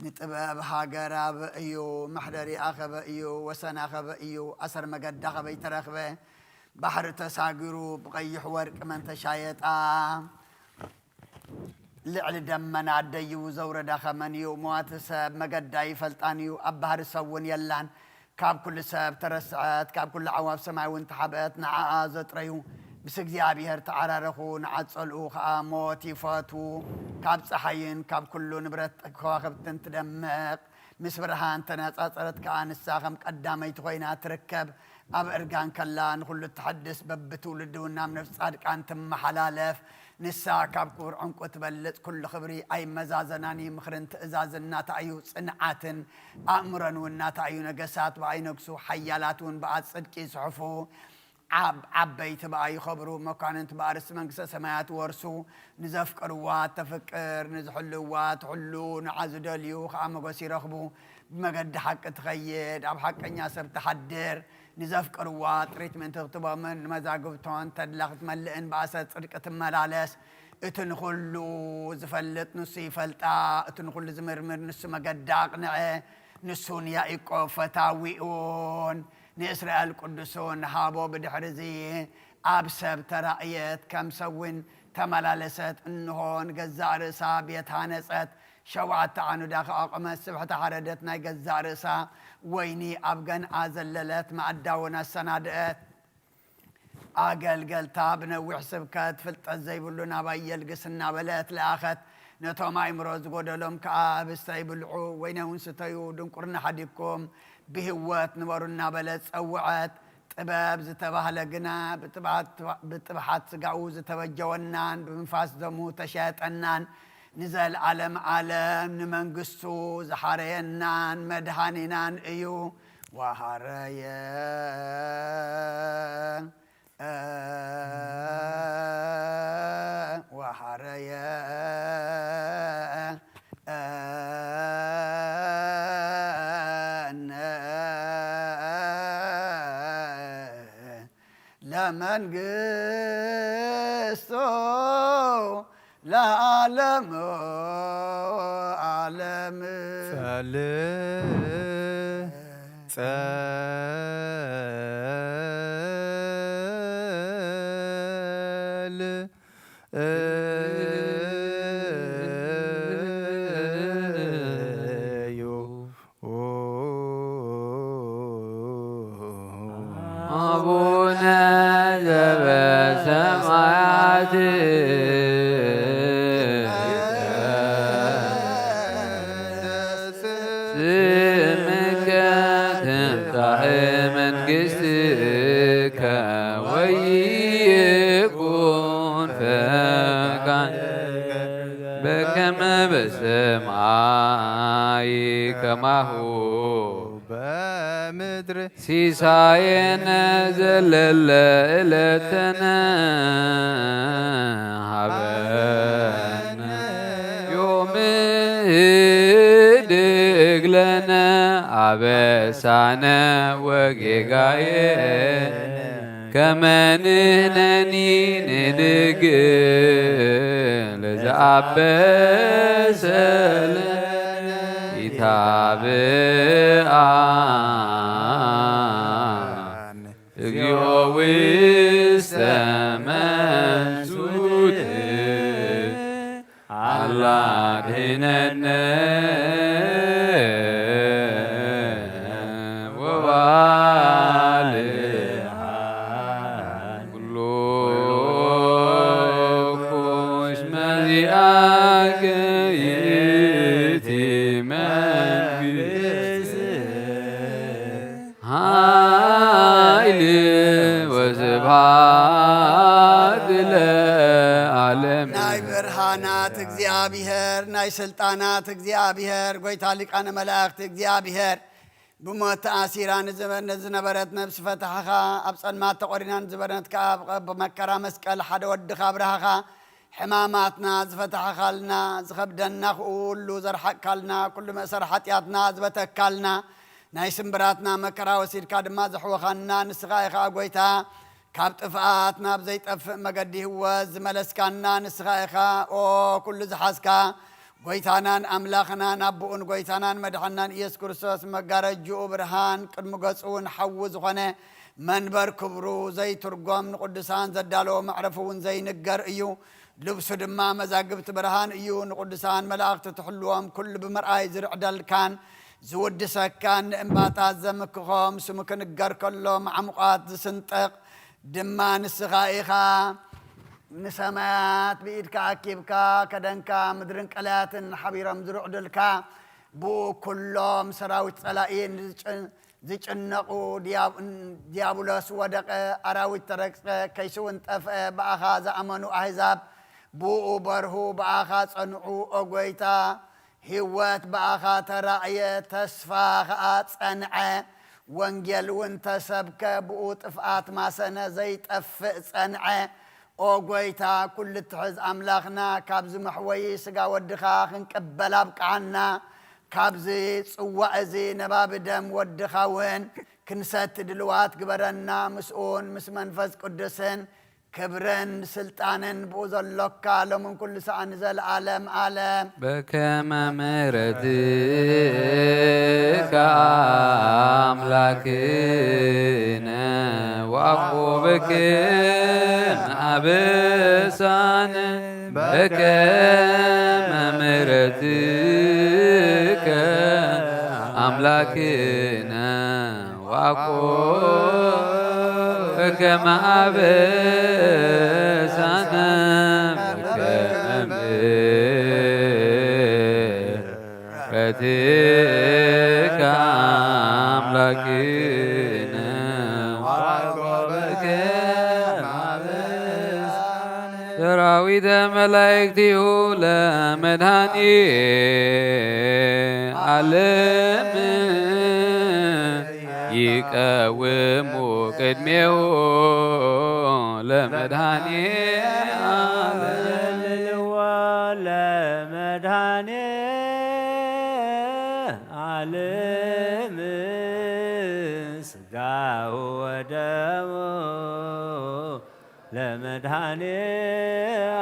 ንጥበብ ሃገር ኣበ እዩ፣ መሕደሪ ኣኸበ እዩ፣ ወሰን ኣኸበ እዩ፣ ኣሰር መገዲ ኣኸበ ይተረኽበ፣ ባሕሪ ተሳጊሩ ብቐይሕ ወርቂ መን ተሻየጣ፣ ልዕሊ ደመና ደይቡ ዘውረዳ ኸመን እዩ፣ መዋቲ ሰብ መገዳ ይፈልጣን እዩ፣ ኣብ ባህሪ ሰብ እውን የላን። ካብ ኩሉ ሰብ ተረስዐት፣ ካብ ኩሉ ዓዋፍ ሰማይ እውን ተሓብአት። ንዓኣ ዘጥረዩ ምስ እግዚኣብሔር ተዓራረኹ፣ ንዓጸልኡ ኸኣ ሞት ይፈትዉ። ካብ ጸሓይን ካብ ኩሉ ንብረት ከዋኽብትን ትደምቕ። ምስ ብርሃን ተነጻጸረት ከኣ ንሳ ኸም ቀዳመይቲ ኾይና ትርከብ። ኣብ እርጋን ከላ ንኹሉ እትሐድስ፣ በብትውልዲ እውን ናብ ነፍሲ ጻድቃን ትመሓላለፍ። ንሳ ካብ ክቡር ዕንቁ ትበልጽ፣ ኩሉ ክብሪ ኣይመዛዘናን እዩ። ምኽርን ትእዛዝን ናታ እዩ፣ ጽንዓትን ኣእምሮን እውን ናታ እዩ። ነገሳት ብኣ ይነግሱ፣ ሓያላት እውን ብኣ ጽድቂ ይጽሕፉ። ዓብ-፣ ዓበይቲ ብኣ ይኸብሩ፣ መኳንንት ብኣ ርስቲ መንግስተ ሰማያት ይወርሱ። ንዘፍቅርዋ ተፍቅር፣ ንዝሕልዋ ትሕሉ፣ ንዓ ዝደልዩ ኸዓ ሞገስ ይረኽቡ። ብመገዲ ሓቂ ትኸይድ፣ ኣብ ሓቀኛ ሰብ ትሓድር። ንዘፍቅርዋ ጥሪት ምእንቲ ክትቦምን ንመዛግብቶን ተድላ ክትመልእን ብኣሰር ጽድቂ ትመላለስ። እቲ ንኹሉ ዝፈልጥ ንሱ ይፈልጣ፣ እቲ ንኹሉ ዝምርምር ንሱ መገዳ ኣቕንዐ። ንሱ ንያኢቆብ ፈታዊኡን ንእስራኤል ቅዱሱን ሃቦ። ብድሕሪ እዚ ኣብ ሰብ ተራእየት፣ ከም ሰብ እውን ተመላለሰት። እንሆ ንገዛእ ርእሳ ቤት ሃነጸት፣ ሸውዓተ ዓኑዳ ከኣ ኣቖመት። ስብሕቲ ሓረደት፣ ናይ ገዛእ ርእሳ ወይኒ ኣብ ገንኣ ዘለለት፣ መኣዳ እውን ኣሰናድአት። ኣገልገልታ ብነዊሕ ስብከት ፍልጠት ዘይብሉ ናባይ የልግስ እናበለት ለኣኸት። ነቶም ኣእምሮ ዝጎደሎም ከኣ ህብስተ ይብልዑ፣ ወይነ እውን ስተዩ፣ ድንቁርና ሓዲግኩም ብህይወት ንበሩ እናበለት ጸውዐት። ጥበብ ዝተባህለ ግና ብጥብዓት-፣ ብጥብሓት ስጋኡ ዝተበጀወናን ብምንፋስ ደሙ ተሸየጠናን ንዘለዓለም ዓለም ንመንግስቱ ዝሓረየናን መድሃኒናን እዩ። ወሃረየ ወሃረየ ለመንግስቱ ለዓለሙ ዓለም። ጸል-፣ ጸ-፣ እዩ። አቡነ ዘበሰማያት ስምከ ትምጻእ መንግስትከ ወይኩን ፈቃድከ በከመ በሰማይ ከማሁ በምድር። ሲሳየነ ዘለለ ዕለተነ ሀበነ ዮም ህድግ ለነ አበሳነ ወጌጋየነ ከመ ንሕነኒ ንድግ ለዘአበሰ ለነ ኢታብአነ እግዚኦ ውስተ መንሱት አላ ድህነነ ወባልዓን ኩሉ ኩሽ መዚአከ ይእቲ መንግስት ኃይል ወስብሐት ለዓለም። ናይ ብርሃናት እግዚኣብሔር፣ ናይ ስልጣናት እግዚኣብሔር፣ ጎይታ ሊቃነ መላእክት እግዚኣብሔር፣ ብሞት ተኣሲራ ንዝበ-፣ ንዝነበረት ነብሲ ፈታሕኻ፣ ኣብ ጸልማት ተቖሪና ንዝበነት ከኣ ኣብ፣ ኣብ መከራ መስቀል ሓደ ወድኻ ኣብርሃኻ፣ ሕማማትና ዝፈታሕኻልና፣ ዝኸብደና ኩሉ ዘርሓቅካልና፣ ኩሉ መእሰር ሓጢኣትና ዝበተካልና፣ ናይ ስምብራትና መከራ ወሲድካ ድማ ዘሕወኻና ንስኻ ኢኻ ጎይታ። ካብ ጥፍኣት ናብ ዘይጠፍእ መገዲ ህይወት ዝመለስካና ንስኻ ኢኻ። ኦ ኩሉ ዝሓዝካ ጎይታናን ኣምላኽናን ኣቦኡን ጎይታናን መድሓናን ኢየሱስ ክርስቶስ መጋረጅኡ ብርሃን ቅድሚ ገጹ እውን ሓዊ ዝኾነ መንበር ክብሩ ዘይትርጎም ንቅዱሳን ዘዳለዎ መዕረፊ እውን ዘይንገር እዩ። ልብሱ ድማ መዛግብቲ ብርሃን እዩ። ንቅዱሳን መላእኽቲ ትሕልዎም ኩሉ ብምርኣይ ዝርዕደልካን ዝውድሰካን ንእምባታት ዘምክኾም ስሙ ክንገር ከሎ ማዕሙቓት ዝስንጥቕ ድማ ንስኻ ኢኻ። ንሰማያት ብኢድካ ኣኪብካ ከደንካ፣ ምድርን ቀላያትን ሓቢሮም ዝርዕዱልካ፣ ብኡ ኩሎም ሰራዊት ጸላኢ ንዝጭ-፣ ዝጭነቑ ድያ-፣ ድያብሎስ ወደቐ፣ ኣራዊት ተረግጸ፣ ከይሲ እውን ጠፍአ። ብኣኻ ዝኣመኑ ኣህዛብ ብኡ በርሁ፣ ብኣኻ ጸንዑ። ኦ ጐይታ፣ ህይወት ብኣኻ ተራእየ፣ ተስፋ ኸኣ ጸንዐ፣ ወንጌል እውን ተሰብከ፣ ብኡ ጥፍኣት ማሰነ፣ ዘይጠፍእ ጸንዐ። ኦ ጐይታ፣ ኩሉ እትሕዝ ኣምላኽና፣ ካብዚ መሕወዪ ስጋ ወድኻ ክንቅበል ኣብቅዓና፣ ካብዚ ጽዋእ እዚ ነባቢ ደም ወድኻ እውን ክንሰቲ ድልዋት ግበረና፣ ምስኡን ምስ መንፈስ ቅዱስን ክብርን ስልጣንን ብኡ ዘሎካ ሎምን ኩሉ ሰዓት ንዘለዓለም ዓለም። በከመ ምሕረትከ አምላክነ ወአቆብክነ አበሳነ በከመ ምሕረትከ አምላክነ ዋኮ ከመ አበሳነ በከመ ምሕረትከ አምላክነ ዋኮ ከመ አበሳነ ሰራዊተ መላእክቲሁ ለመድኃኔ ዓለም ይቀውሙ ቅድሜሁ ለመድኃኔ ዓለም። ለመድኃኔ ዓለም ስጋሁ ወደሙ ለመድኃኔ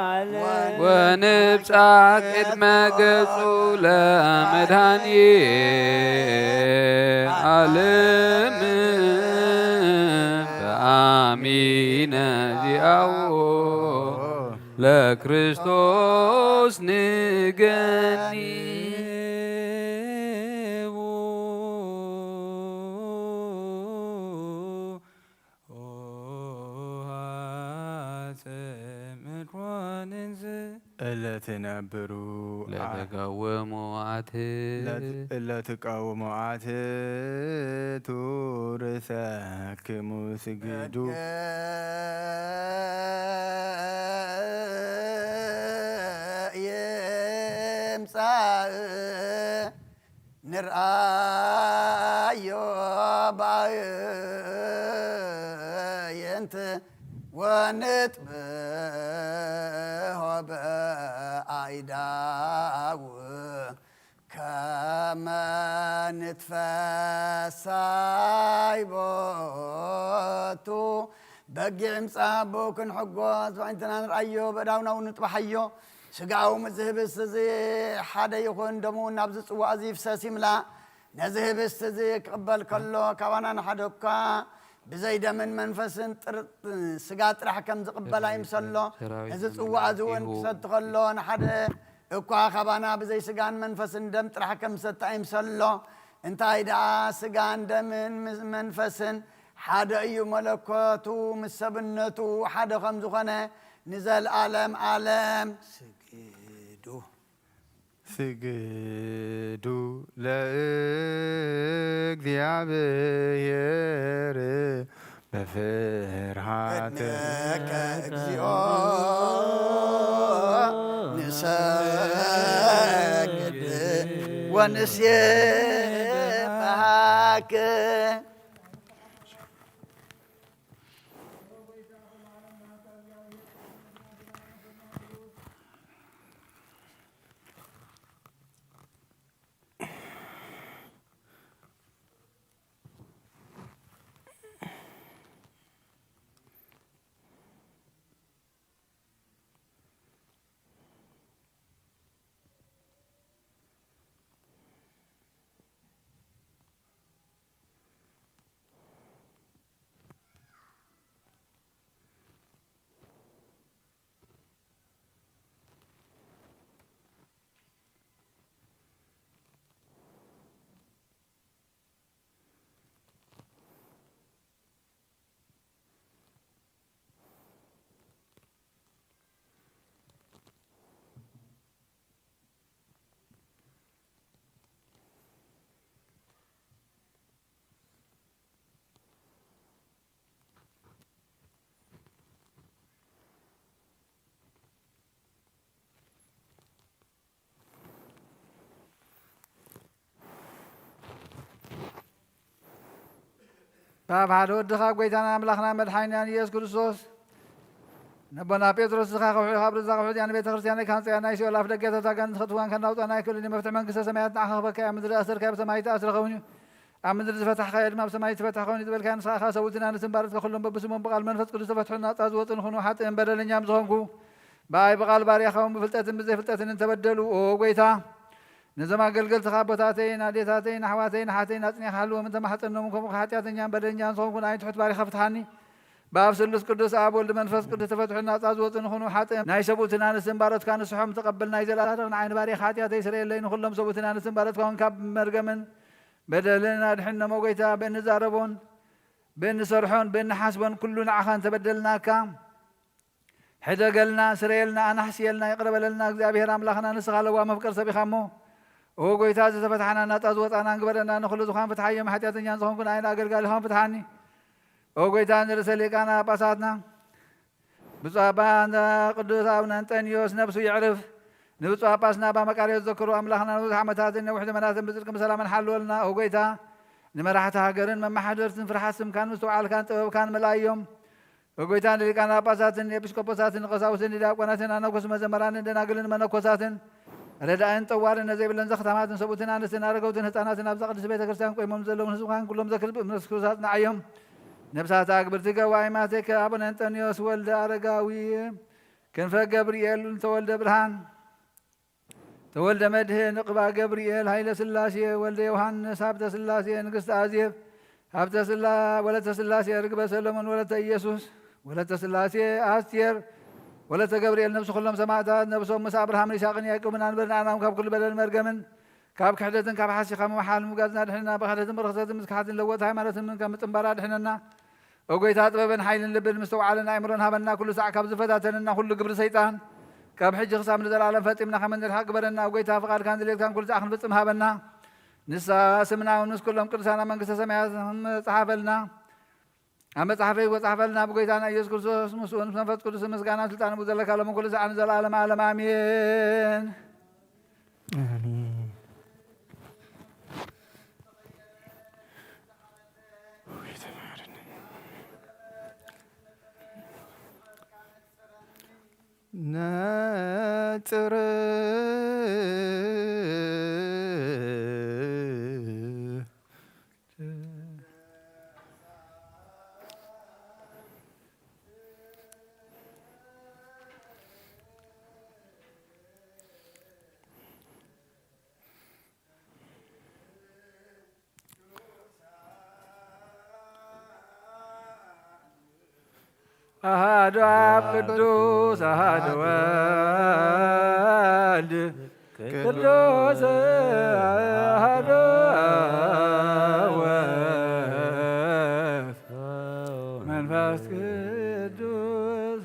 ዓለም ወንብጻሕ ቅድመ ገጹ ለመድኃኔ ዓለም በአሚነ ዚአሁ ለክርስቶስ ንገኒ። እለ ትነብሩ ለተቃወሙ ኣትት። እለ ትቃወሙ ኣትት ርእሰክሙ ስግዱ። ይምጻእ ንርኣዮ ብኣዕይንት ወንጥብሖ ብኣይዳው ከመ ንትፈሳይ ቦቱ። በጊዕ ይምጻእ ኣቦ ክንሕጎስ ብኣዕይንትና ንርኣዮ ብኣእዳውና እውን ንጥባሓዮ። ስጋኡ ምስዚ ህብስቲ እዚ ሓደ ይኹን፣ ደሙ እውን ናብዚ ጽዋእ እዚ ይፍሰስ ይምላእ። ነዚ ህብስቲ እዚ ክቕበል ከሎ ካባና ንሓደ እኳ ብዘይ ደምን መንፈስን ጥር-፣ ስጋ ጥራሕ ከም ዝቕበል ኣይምሰሎ። ነዚ ጽዋእ እዚ እውን ክሰቲ ከሎ ንሓደ እኳ ካባና ብዘይ ስጋን መንፈስን ደም ጥራሕ ከም ዝሰቲ ኣይምሰሎ። እንታይ ደኣ ስጋን ደምን ምስ መንፈስን ሓደ እዩ፣ መለኮቱ ምስ ሰብነቱ ሓደ ከም ዝኾነ ንዘልኣለም ኣለም ስግዱ። ስግዱ ለእግዚኣብሔር በፍርሃት። ቅድሜከ እግዚኦ ንሰግድ ወንሴብሐከ። በኣብ ሓደ ወድኻ ጎይታና ኣምላኽና መድሓኒናን ኢየሱስ ክርስቶስ ነቦና ጴጥሮስ ዝኻ ከውሒ ካብ ርዛ ከውሒ እዚኣ ንቤተ ክርስቲያን ካንጽያ ናይ ሲኦል ኣፍ ደገታት ኣጋንንቲ ክትዋን ከናውጣና ኣይክእልን እዩ። መፍትሒ መንግስተ ሰማያት ንዓኻ ክበካ እያ። ምድሪ ኣሰርካያ ብሰማይ ተኣስረ ኸውን እዩ። ኣብ ምድሪ ዝፈታሕካዮ ድማ ብሰማይ ትፈትሕ ኸውን እዩ ዝበልካዮ ንስኻ ኢኻ። ሰብኡትና ንስንባረትካ ኩሎም በብስሞም ብቓል መንፈስ ቅዱስ ተፈትሑ ናጻ ዝወጹ ንኹኑ ሓጥእን በደለኛም ዝኾንኩ ብኣይ ብቓል ባርያኻ እውን ብፍልጠትን ብዘይፍልጠትን እንተበደሉ ኦ ጎይታ ነዞም ኣገልገልትኻ ኣቦታተይን ኣዴታተይን ኣሕዋተይን ኣሓተይን ኣጽኒኻ ሃልዎም እንተማሕጸኖም ከምኡ ሓጢኣተኛን በደለኛን ዝኾንኩ ናይ ትሑት ባሪኻ ፍትሓኒ። ብኣብ ስሉስ ቅዱስ ኣብ ወልድ መንፈስ ቅዱስ ተፈትሑ ናጻ ዝወጹ ንኹኑ ሓጥእ ናይ ሰብኡትን ኣንስትን ባሮትካ ንስሖም ተቐብል ናይ ዘላለም ንዓይ ንባሪኻ ሓጢኣተይ ስረየለይ ንኹሎም ሰብኡትን ኣንስትን ባሮትካ እውን ካብ መርገምን በደልን ኣድሕኖም ኦ ጎይታ ብእንዛረቦን ብእንሰርሖን ብእንሓስቦን ኩሉ ንዓኻ እንተበደልናካ ሕደገልና ስረየልና ኣናሕስየልና ይቕረ በለልና እግዚኣብሔር ኣምላኽና ንስኻ ለዋ መፍቀር ሰብ ኢኻ እሞ ኦ ጎይታ ዝተፈትሓና ናጻ ዝወጻና እንግበረና ንኹሉ ዝኾን ፍትሓዮም ሓጢኣተኛን ዝኾንኩ ንዓይን ኣገልጋሊኻን ፍትሓኒ ኦ ጎይታ ንርእሰ ሊቃና ጳጳሳትና ብፁዕ ኣባ እንዳ ቅዱስ ኣቡነ እንጠንዮስ ነብሱ ይዕርፍ ንብፁዕ ጳጳስና ኣባ መቃርዮስ ዘክሩ ኣምላኽና ነብዙሕ ዓመታትን ነዊሕ ዘመናትን ብጽድቅን ብሰላምን ሓልወልና ኦ ጎይታ ንመራሕቲ ሃገርን መመሓደርትን ፍርሓት ስምካን ምስትውዓልካን ጥበብካን ምልኣዮም ኦ ጎይታ ንሊቃነ ጳጳሳትን ኤጲስቆጶሳትን ቀሳውስትን ዲያቆናትን ኣነኮስ መዘመራንን ደናግልን መነኮሳትን ረዳእን ጠዋርን ነዘይብለን ዘኽታማትን ሰብኡትን ኣንስትን ኣረገውትን ህፃናትን ኣብዛ ቅድስት ቤተ ክርስቲያን ቆይሞም ዘለውን ህዝብኻን ኩሎም ዘክር ብእምነት ክርስቶስ ኣጽንዓዮም። ነብሳት ኣግብርቲ ገዋይ ማቴከ ኣቡነ እንጠንዮስ ወልደ ኣረጋዊ ክንፈ ገብርኤል ተወልደ ብርሃን ተወልደ መድህን እቕባ ገብርኤል ሃይለ ስላሴ ወልደ ዮሃንስ ሃብተ ስላሴ ንግስቲ ኣዜብ ሃብተ ስላ ወለተ ስላሴ ርግበ ሰሎሞን ወለተ ኢየሱስ ወለተ ስላሴ ኣስቴር ወለተ ገብርኤል ነብሲ ኩሎም ሰማዕታት፣ ነብሶም ምስ ኣብርሃምን ይስሐቅን ያዕቆብን ኣንበርን ኣናም ካብ ኩሉ በደል መርገምን ካብ ክሕደትን ካብ ሓሲኻ ምምሓል ምውጋዝና ድሕንና፣ ብኽሕደትን ብርኽሰትን ምስክሓትን ለወጥ ሃይማኖትን ምን ካብ ምጽንባራ ድሕነና። ኦ ጎይታ፣ ጥበብን ሓይልን ልብን ምስትውዓልን ኣእምሮን ሃበና፣ ኩሉ ሳዕ ካብ ዝፈታተንና ኩሉ ግብሪ ሰይጣን ካብ ሕጂ ክሳብ ንዘለኣለም ፈጺምና ከም እንድርሓቅ ግበረና። ኦ ጎይታ፣ ፍቓድካን ድሌትካን ኩሉ ሳዕ ክንፍጽም ሃበና። ንሳ ስምና እውን ምስ ኩሎም ቅዱሳን ኣብ መንግስተ ሰማያት መጽሓፈልና። ኣብ መጽሓፈይ ወጻሕፈልና ብጎይታና ኢየሱስ ክርስቶስ ምስኡን ምስ መንፈስ ቅዱስ ምስጋና ስልጣን ብኡ ዘለካ ሎም ኩሉ ሰዓን ዘለዓለም ዓለም ኣሜን። ኣሜን። ነጽር ኣሃዱ ኣብ ቅዱስ ኣሃዱ ወልድ ቅዱስ ኣሃዱ ወልድ መንፈስ ቅዱስ።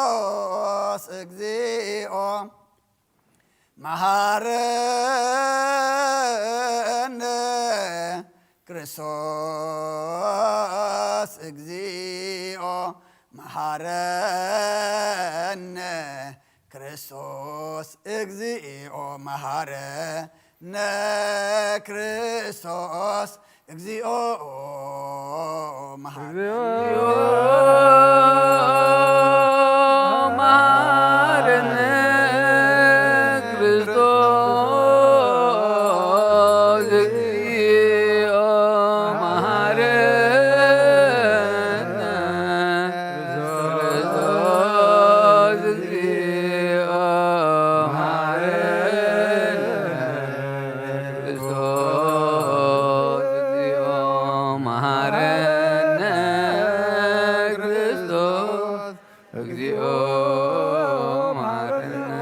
ክርስቶስ እግዚኦ መሃረነ። ክርስቶስ እግዚኦ መሃረነ። ክርስቶስ እግዚኦ መሃረነ። ክርስቶስ እግዚኦ መሃረነ። መሃረነ። ክርስቶስ እግዚኦ መሃረነ። ክርስቶስ እግዚኦ መሃረነ። ክርስቶስ እግዚኦ መሃረነ። ክርስቶስ እግዚኦ መሃረነ።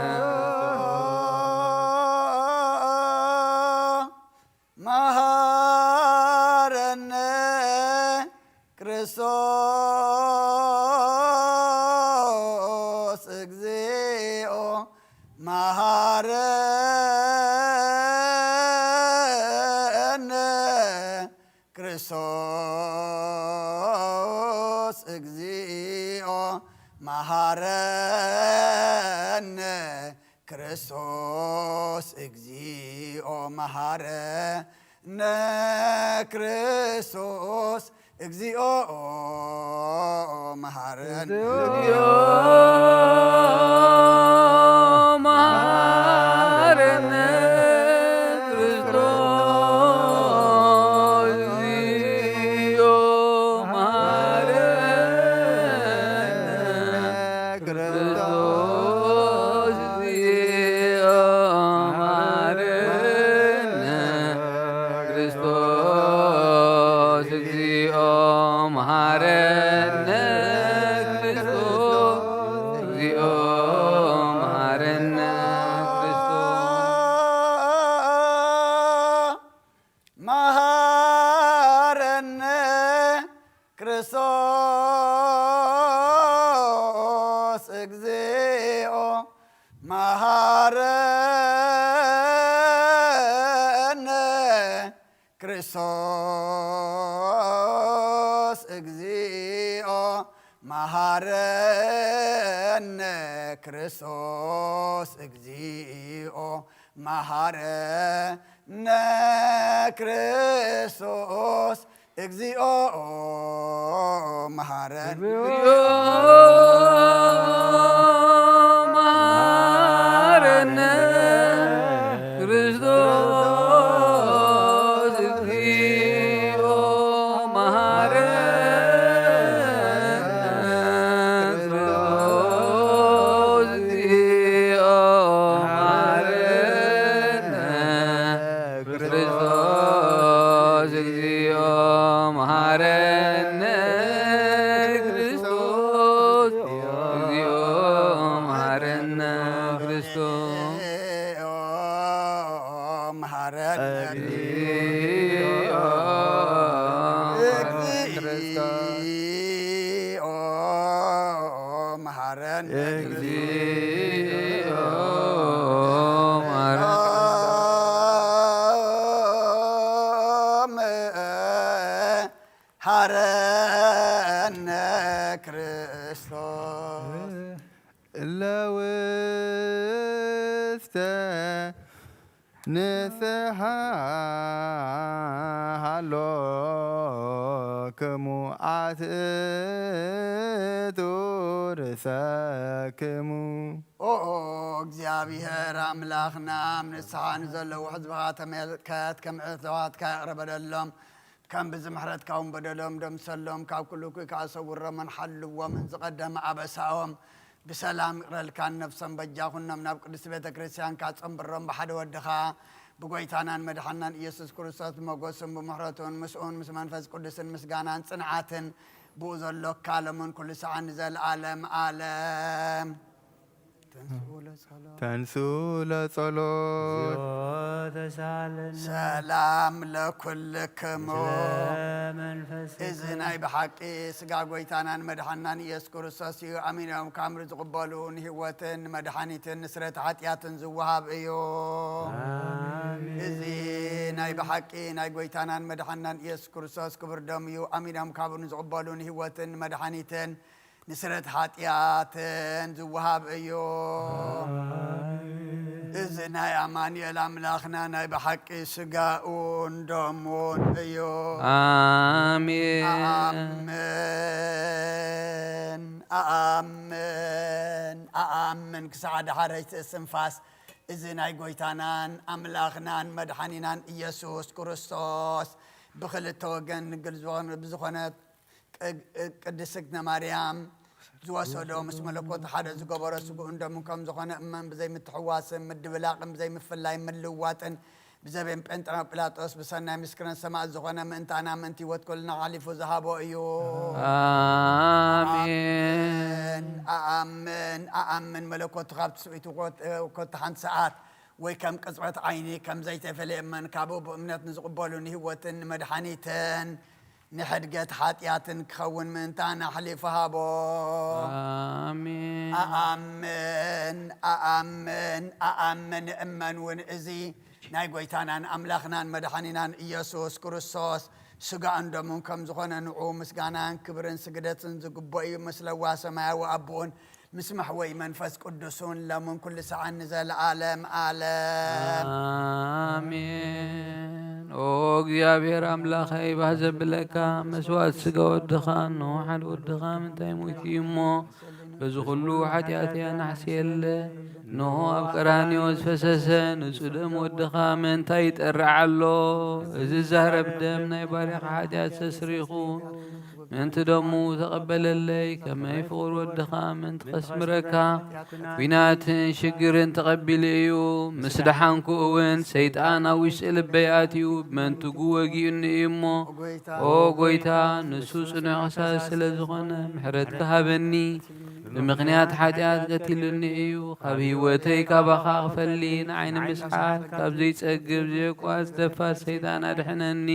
መሃረነ። ክርስቶስ እግዚኦ መሃረነ። ክርስቶስ እግዚኦ መሃረነ። ክርስቶስ እግዚኦ መሃረነ። ክርስቶስ እግዚኦ መሃረነ። እግዚኦ መሃረነ። ክርስቶስ እግዚኦ መሃረነ። ክርስቶስ እግዚኦ መሃረነ። ክርስቶስ እግዚኦ መሃረነ። ክርስቶስ እግዚኦ መሃረነ። ክርስቶስ መሃረነ። ክርስቶስ እግዚኦ መሃረነ። ክርስቶስ እግዚኦ መሃረነ። ክርስቶስ እግዚኦ መሃረነ። ክርስቶስ እግዚኦ መሃረነ። እግዚኦ መሃረነ። ክርስቶስ እግዚኦ መሃረነ። ክርስቶስ እግዚኦ መሃረነ። ክርስቶስ እግዚኦ መሃረነ። ክርስቶስ እግዚኦ መሃረነ። ክርስቶስ መሃረነ። እግዚኦ መሃረነ። እግዚኦ መሃረነ። ሃረነ ክርስቶስ። እለ ውስተ ንስሓ ሃሎክሙ ኣትእቱ ርእሰክሙ። ኦ እግዚኣብሔር ኣምላኽና፣ ኣብ ንስሓ ንዘለዉ ሕዝብኻ ተመልከት፣ ከም ዕትዋትካ ይቕረ በለሎም። ከም ብዚ ምሕረትካ እውን በደሎም ደምሰሎም፣ ካብ ኩሉ እኩይ ከኣ ሰውሮምን ሓልዎምን፣ ዝቐደመ ኣበሳኦም ብሰላም ይቕረልካን ነፍሶም በጃ ኩኖም ናብ ቅድስቲ ቤተ ክርስቲያንካ ጸንብሮም፣ ብሓደ ወድኻ ብጎይታናን መድሓናን ኢየሱስ ክርስቶስ ብመጎስን ብምሕረቱን ምስኡን ምስ መንፈስ ቅዱስን ምስጋናን ጽንዓትን ብኡ ዘሎካ ሎምን ኩሉ ሰዓን ንዘለዓለም ዓለም። ተንሥኡ ተንሱ ለጸሎት። እግዚኦ ተሳለነ። ሰላም ለኩልክሙ። ምስለ መንፈስከ። እዚ ናይ ብሓቂ ስጋ ጎይታናን መድሓናን ኢየሱስ ክርስቶስ እዩ። ኣሚኖም ካብ ዝቕበሉ ንህይወትን ንመድሓኒትን ንስረት ሓጢኣትን ዝወሃብ እዩ። ኣሜን። እዚ ናይ ብሓቂ ናይ ጎይታናን መድሓናን ኢየሱስ ክርስቶስ ክቡር ደም እዩ። ኣሚኖም ካብ ዝቕበሉ ንህይወትን ንመድሓኒትን ንስረት ሓጢኣትን ዝወሃብ እዩ። ኣሜን። እዚ ናይ ኣማኑኤል ኣምላኽና ናይ ብሓቂ ስጋኡን ደሙን እዩ። ኣሜን። ኣኣምን፣ ኣኣምን፣ ኣኣምን ክሳዕ ዳሕረይቲ እስትንፋስ እዚ ናይ ጎይታናን ኣምላኽናን መድሓኒናን ኢየሱስ ክርስቶስ ብኽልተ ወገን ንግል ዝኾነ-፣ ብዝኾነት ቅ-፣ ቅድስት ማርያም ዝወሰዶ ምስ መለኮት ሓደ ዝገበሮ ስግኡን ደሙን ከም ዝኾነ እመን ብዘይምትሕዋስን ምድብላቕን ብዘይምፍላይን ምልውዋጥን ብዘቤን ጴንጤናዊ ጲላጦስ ብሰናይ ምስክርን ሰማዕት ዝኾነ ምእንታና ምእንቲ ህይወት ኩልና ሓሊፉ ዝሃቦ እዩ። ኣሜን። ኣኣምን፣ ኣኣምን፣ ኣኣምን መለኮቱ ካብ ትስብእቱ ኮት-፣ ኮታ ሓንቲ ሰዓት ወይ ከም ቅጽበት ዓይኒ ከም ዘይተፈልየ እመን ካብኡ ብእምነት ንዝቕበሉ ንህይወትን ንመድሓኒትን ንሕድገት ሓጢኣትን ክኸውን ምእንታን ኣሕሊፉ ሃቦ። ኣሜን። ኣኣምን፣ ኣኣምን፣ ኣኣምን እመን እውን እዚ ናይ ጎይታናን ኣምላኽናን መድሓኒናን ኢየሱስ ክርስቶስ ስጋኡን ደሙን ከም ዝኾነ ንዑ ምስጋናን ክብርን ስግደትን ዝግብኦ እዩ። ምስለዋ ሰማያዊ ኣቦኡን ምስ መሕወይ መንፈስ ቅዱስን ሎምን ኩሉ ሰዓን ንዘለዓለም ዓለም። ኣሜን። ኦ እግዚኣብሔር ኣምላኸይ፣ ባህ ዘብለካ መስዋእቲ ስጋ ወድኻ፣ እንሆ ሓደ ወድኻ ምንታይ ሞይቱ እዩ እሞ፣ በዚ ኩሉ ሓጢኣተይ ኣናሕስየለ። እንሆ ኣብ ቀራንዮ ዝፈሰሰ ንጹህ ደም ወድኻ ምእንታይ ይጠርዕ ኣሎ? እዚ ዝዛረብ ደም ናይ ባርያኻ ሓጢኣት ሰስሪኹ፣ ምእንቲ ደሙ ተቐበለለይ፣ ከመይ ፍቑር ወድኻ ምእንቲ ከስምረካ፣ ኲናትን ሽግርን ተቐቢሉ እዩ። ምስ ደሓንኩ እውን ሰይጣን ኣብ ውሽጢ ልበይ ኣትዩ፣ ብመንትጉ ወጊኡኒ እዩ እሞ፣ ኦ ጎይታ፣ ንሱ ጽኑዕ ከሳሲ ስለ ዝኾነ፣ ምሕረትካ ሃበኒ። ብምኽንያት ሓጢኣት ቀቲሉኒ እዩ። ካብ ህይወተይ ካባኻ ክፈሊ፣ ንዓይ ንምስሓት፣ ካብ ዘይጸግብ ዘየቋርጽ ደፋር ሰይጣን ኣድሕነኒ።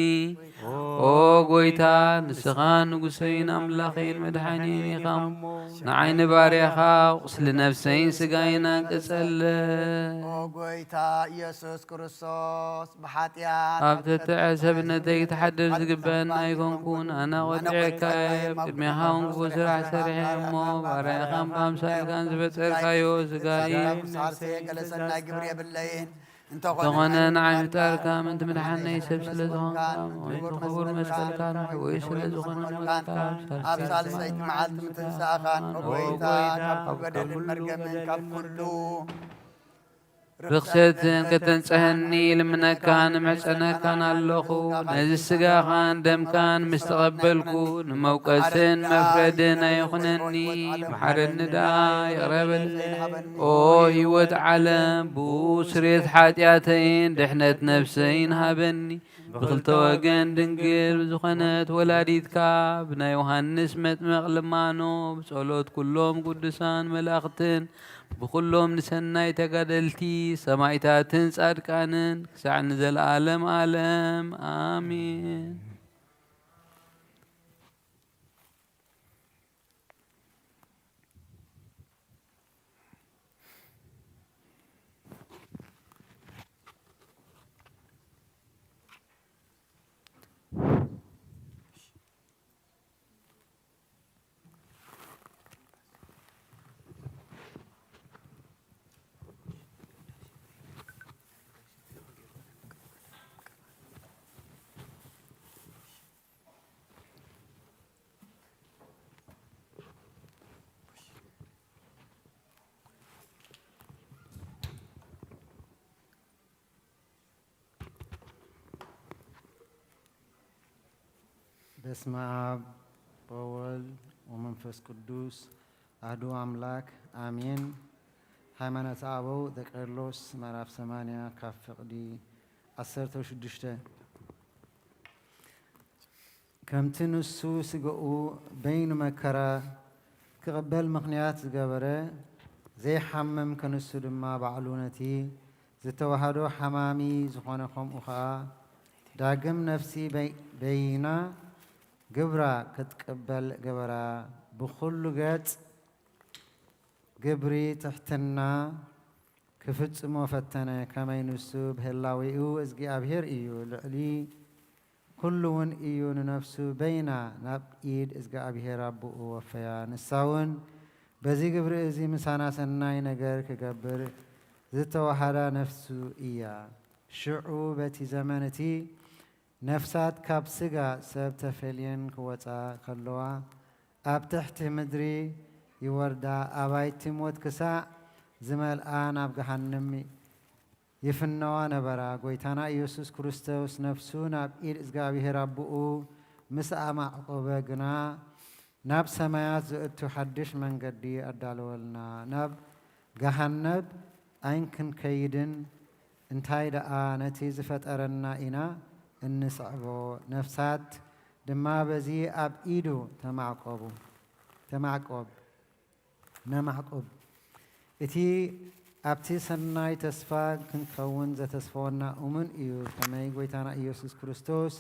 ኦ ጎይታ፣ ንስኻ ንጉሰይን ኣምላኸይን መድሓኒን ኢኻ እሞ፣ ንዓይ ንባርያኻ ቁስሊ ነፍሰይን ስጋይን ኣንቅጸለ። ኦ ጎይታ ኢየሱስ ክርስቶስ፣ ብሓጢኣት ኣብ ትሕቲ ሰብነተይ ክትሓድር ዝግበአኒ ኣይኮንኩን። ኣነ ቆጢዐካ እየ። ቅድሜኻ እውን ክፉእ ስራሕ ሰሪሐ እሞ፣ ባርያኻን ብኣምሳልካን ዝፈጠርካዮ ስጋይ ምስ ዓርሰየ ገለ ሰናይ ግብሪ የብለይን። እንተኾነ ንዓይ ምፍጣርካ ምእንቲ ምድሓነይ ሰብ ስለ ዝኾንካ፣ ምእንቲ ክቡር መስቀልካ ንሕወይ ስለ ዝኾነ ሞትካ፣ ኣብ ሳልሰይቲ መዓልቲ ምትንሳእኻን፣ ኦ ጎይታ፣ ካብ ኩሉ በደልን መርገምን ካብ ኩሉ ርኽሰትን ከተንጽሐኒ ይልምነካን እምሕጸነካን ኣለኹ። ነዚ ስጋኻን ደምካን ምስ ተቐበልኩ፣ ንመውቀስን መፍረድን ኣይኹነኒ። መሓረኒ ደኣ፣ ይቕረ በለኒ። ኦ ህይወት ዓለም፣ ብኡ ስርየት ሓጢኣተይን ድሕነት ነፍሰይን ሃበኒ። ብኽልተ ወገን ድንግል ዝኾነት ወላዲትካ፣ ብናይ ዮሃንስ መጥምቕ ልማኖ፣ ብጸሎት ኩሎም ቅዱሳን መላእኽትን፣ ብኹሎም ንሰናይ ተጋደልቲ ሰማዕታትን ጻድቃንን ክሳዕ ንዘለዓለም ዓለም ኣሜን። በስመ አብ ወወልድ ወመንፈስ ቅዱስ አሐዱ አምላክ አሜን። ሃይማኖተ አበው ዘቄርሎስ ምዕራፍ ሰማንያ ካብ ፍቕዲ ዓሰርተ ሽዱሽተ። ከምቲ ንሱ ስጋኡ በይኑ መከራ ክቕበል ምኽንያት ዝገበረ፣ ዘይሓምም ክንሱ ድማ ባዕሉ ነቲ ዝተዋህዶ ሓማሚ ዝኾነ፣ ከምኡ ኸኣ ዳግም ነፍሲ በይ-፣ በይና ግብራ ክትቅበል ገበራ። ብኹሉ ገጽ ግብሪ ትሕትና ክፍጽሞ ፈተነ፣ ከመይ ንሱ ብህላዌኡ እግዚኣብሔር እዩ፣ ልዕሊ ኩሉ እውን እዩ። ንነፍሱ በይና ናብ ኢድ እግዚኣብሔር ኣቦኡ ወፈያ። ንሳ እውን በዚ ግብሪ እዚ ምሳና ሰናይ ነገር ክገብር ዝተዋሃዳ ነፍሱ እያ። ሽዑ በቲ ዘመን እቲ ነፍሳት ካብ ስጋ ሰብ ተፈልየን ክወጻ ከለዋ፣ ኣብ ትሕቲ ምድሪ ይወርዳ፣ ኣባይቲ ሞት ክሳዕ ዝመልኣ ናብ ገሃንም ይፍነዋ ነበራ። ጎይታና ኢየሱስ ክርስቶስ ነፍሱ ናብ ኢድ እግዚኣብሔር ኣቦኡ ምስ ኣማዕቆበ ግና፣ ናብ ሰማያት ዘእቱ ሓድሽ መንገዲ ኣዳለወልና። ናብ ገሃነብ ኣይንክንከይድን፣ እንታይ ደኣ ነቲ ዝፈጠረና ኢና እንስዕቦ። ነፍሳት ድማ በዚ ኣብ ኢዱ ተማዕቆቡ፣ ተማዕቆብ፣ ነማዕቁብ። እቲ ኣብቲ ሰናይ ተስፋ ክንከውን ዘተስፈወና እሙን እዩ። ከመይ ጎይታና ኢየሱስ ክርስቶስ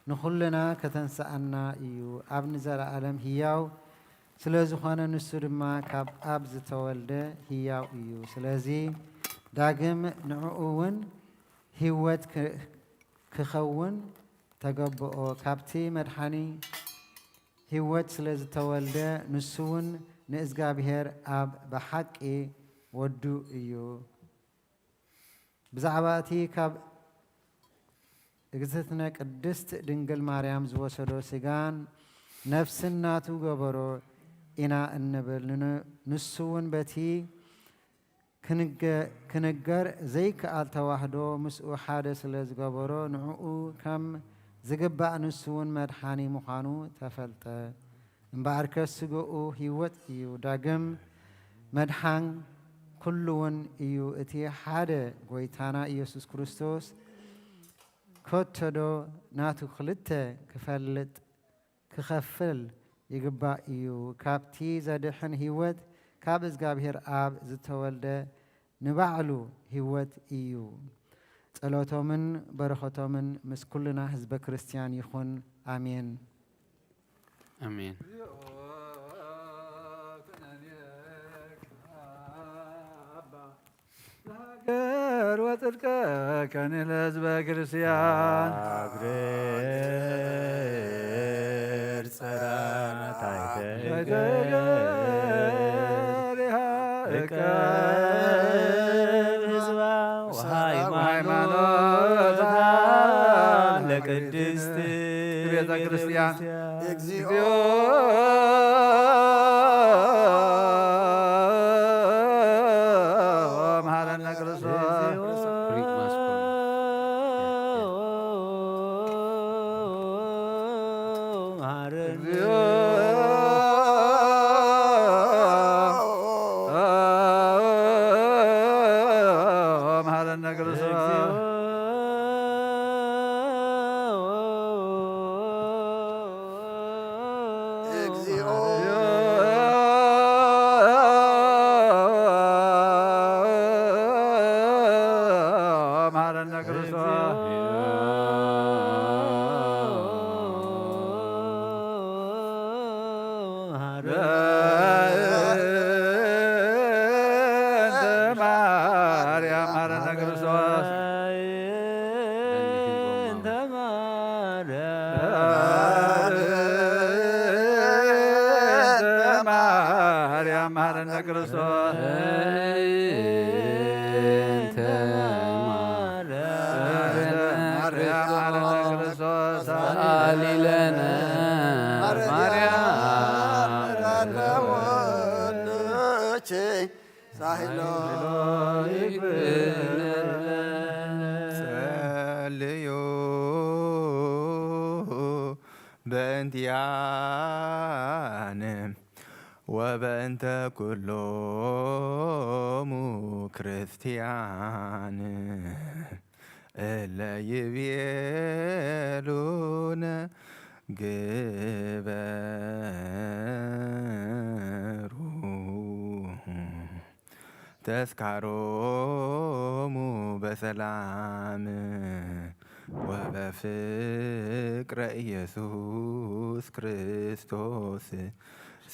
ንኹልና ከተንስኣና እዩ። ኣብ ንዘለኣለም ህያው ስለ ዝኾነ፣ ንሱ ድማ ካብ ኣብ ዝተወልደ ህያው እዩ። ስለዚ ዳግም ንዕኡ እውን ህይወት ክ-፣ ክኸውን ተገብኦ። ካብቲ መድሓኒ ህይወት ስለ ዝተወልደ፣ ንሱ እውን ንእዝጋብሄር ኣብ ብሓቂ ወዱ እዩ። ብዛዕባ እቲ ካብ እግዝእትነ ቅድስት ድንግል ማርያም ዝወሰዶ ስጋን ነፍስን ናቱ ገበሮ ኢና እንብል። ን-፣ ንሱ እውን በቲ ክንገ-፣ ክንገር ዘይከኣል ተዋህዶ ምስኡ ሓደ ስለ ዝገበሮ፣ ንዕኡ ከም ዝግባእ ንሱ እውን መድሓኒ ምዃኑ ተፈልጠ። እምበኣርከስ ስጋኡ ህይወት እዩ፣ ዳግም መድሓን ኩሉ እውን እዩ። እቲ ሓደ ጎይታና ኢየሱስ ክርስቶስ ከቶዶ ናቱ ክልተ ክፈልጥ ክኸፍል ይግባእ እዩ። ካብቲ ዘድሕን ህይወት ካብ እግዚኣብሔር ኣብ ዝተወልደ ንባዕሉ ህይወት እዩ። ጸሎቶምን በረኸቶምን ምስ ኩልና ህዝበ ክርስቲያን ይኹን። ኣሜን። ኣሜን። ለሀገር ወጽድቀ ከኒ ለህዝበ ክርስቲያን። አግሬር ጸራና ታይተ ታይተ ገሪሃ እቀ ህዝባ ወሃይማኖታ ለቅድስት ቤተ ክርስቲያን። እግዚኦ መሐረነ ክርስቶስ። እግዚኦ መሐረነ ክርስቶስ። እግዚኦ መሐረነ ክርስቶስ። በእንተ ማርያም መሐረነ ክርስቶስ። በእንተ ማርያም መሐረነ ክርስቶስ። በእንተ ማርያም መሐረነ ክርስቶስ። ሰአሊ ለነ ማርያም። ሳህሎ ይግብእነ። ጸልዩ በእንቲኣነ ወበእንተ ኩሎሙ ክርስቲያን እለ ይቤሉነ ግበሩ። ተስካሮሙ በሰላም ወበፍቅረ ኢየሱስ ክርስቶስ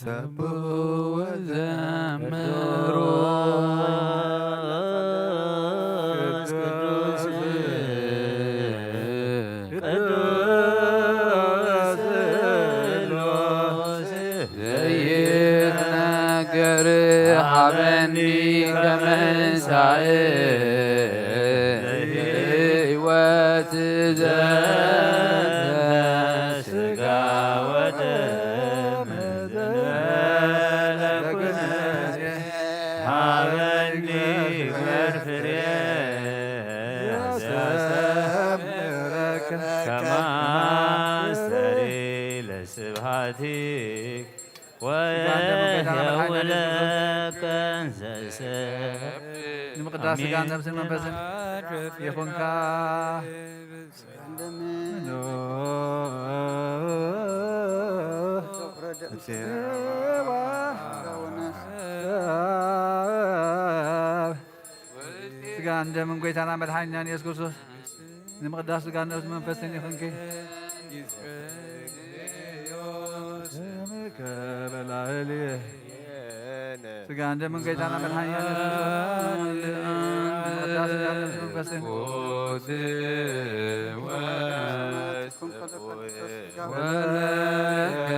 ሰብሑ ወዘምሩ ቅዱስ ቅዱስ ስሉስ ዘይትነገር ሀበኒ ከመንሳኤ ሕይወት ዘንተ ስጋ ወደም ዘንበለ ኩነኔ ሀበኒ ፍሬ ዘሰምረከ ከማስተሪ ለስብሐቲክ ወየውለከ ዘሰብ ንምቅዳስ ስጋን ነብስን መንፈስን ይኹንካ። ስጋን ደምን ጎይታና መድሓኒናን ኢየሱስ ክርስቶስ ንምቅዳስ ስጋን ነብስን መንፈስን ይኹንኪ። ስምከ በላዕሌነ። ስጋን ደምን ጎይታና መድሓኒናን ኢየሱስ ክርስቶስ ንምቅዳስ ስጋን ነብስን መንፈስን ወለከ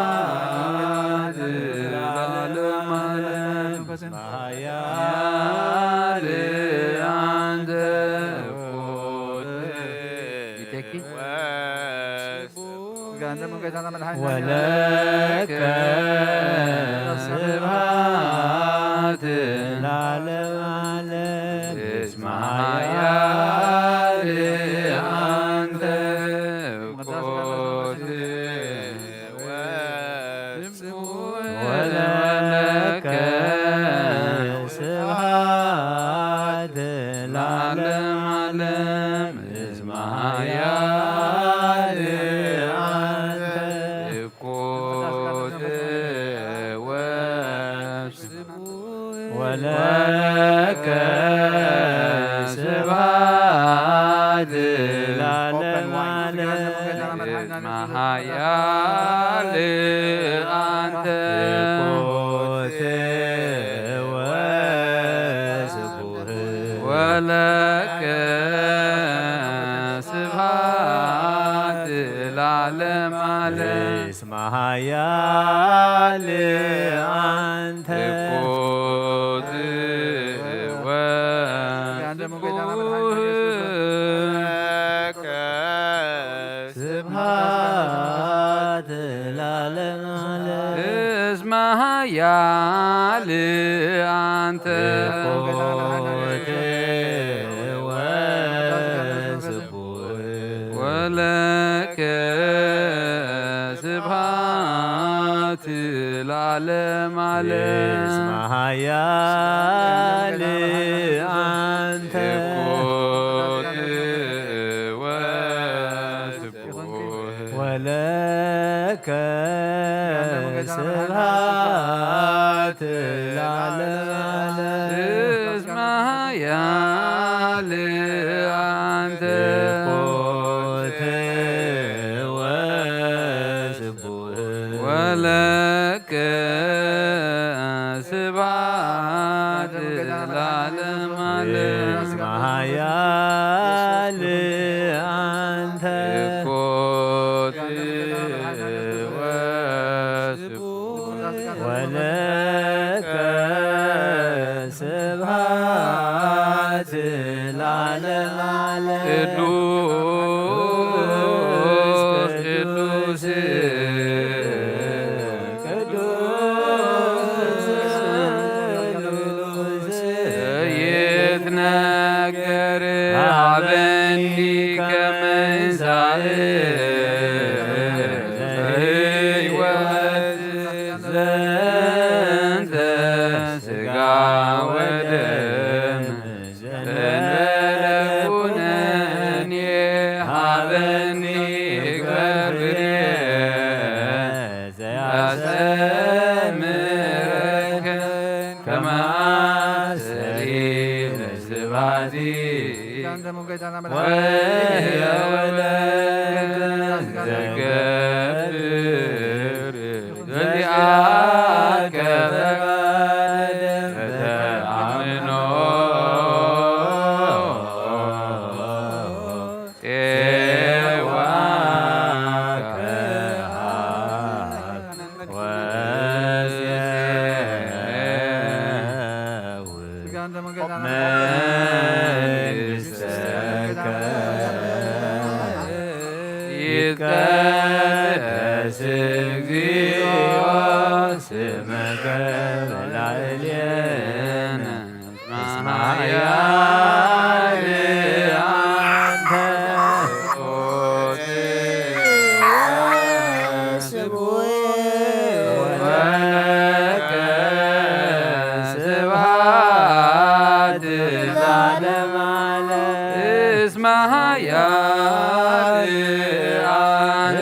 ስብሐት ለዓለመ ዓለም። ኃያል አንተ ኮን ይተኪ። ስጋን ደምን ጎይታና መድሓኒና ወለከ ስብሐት ለዓለመ ዓለም። እስመ ኃያል አንተ ኮን ወለከ ስብሐት ለዓለመ ዓለም። እስመ ኃያል አንተ ኮን ወለከ ስብሐት ለዓለመ ዓለም። እስመ ኃያል አንተ ኮን ወስቡሕ ወለከ ስብሐት ለዓለመ ዓለም። እስመ ኃያል አንተ ኮን ወስቡሕ ወለከ ስብሐት ለዓለመ ዓለም። እስመ ኃያል አንተ ኮን ወስቡሕ ወለከ ስብሐት ለዓለመ ዓለም። እስመ ኃያል አንተ ኮን ወስቡሕ ወለከ ስብሐት ለዓለመ ዓለም። እስመ ኃያል አንተ ኮን ወስቡሕ ወለከ ስብሐት ለዓለመ ዓለም። እስመ ኃያል አንተ ኮን ወስቡሕ ወለከ ስብሐት ለዓለመ ዓለም። ቅዱስ ቅዱስ ቅዱስ ቅዱስ ይትነገር ሀበኒ ከመንሳኤ ሕይወት ዘንተ ስጋ ወደም ዘንበለ ኩነኔ ሀበኒ ግበር ፍሬ ዘያሰምረከ ማሰሪ ለስብሐቲ ወየወለ ዘገብር በዚአከ ፈቃድ ተአምኖ ጼዋከ ወሴው መንግሥተከ ይትቀደስ እግዚኦ ስምከ በላዕሌነ እስመ ኃያል አንተ ስቡሕ ወለከ ስብሐት ለዓለመ ዓለም። እስመ ኃያል አንተ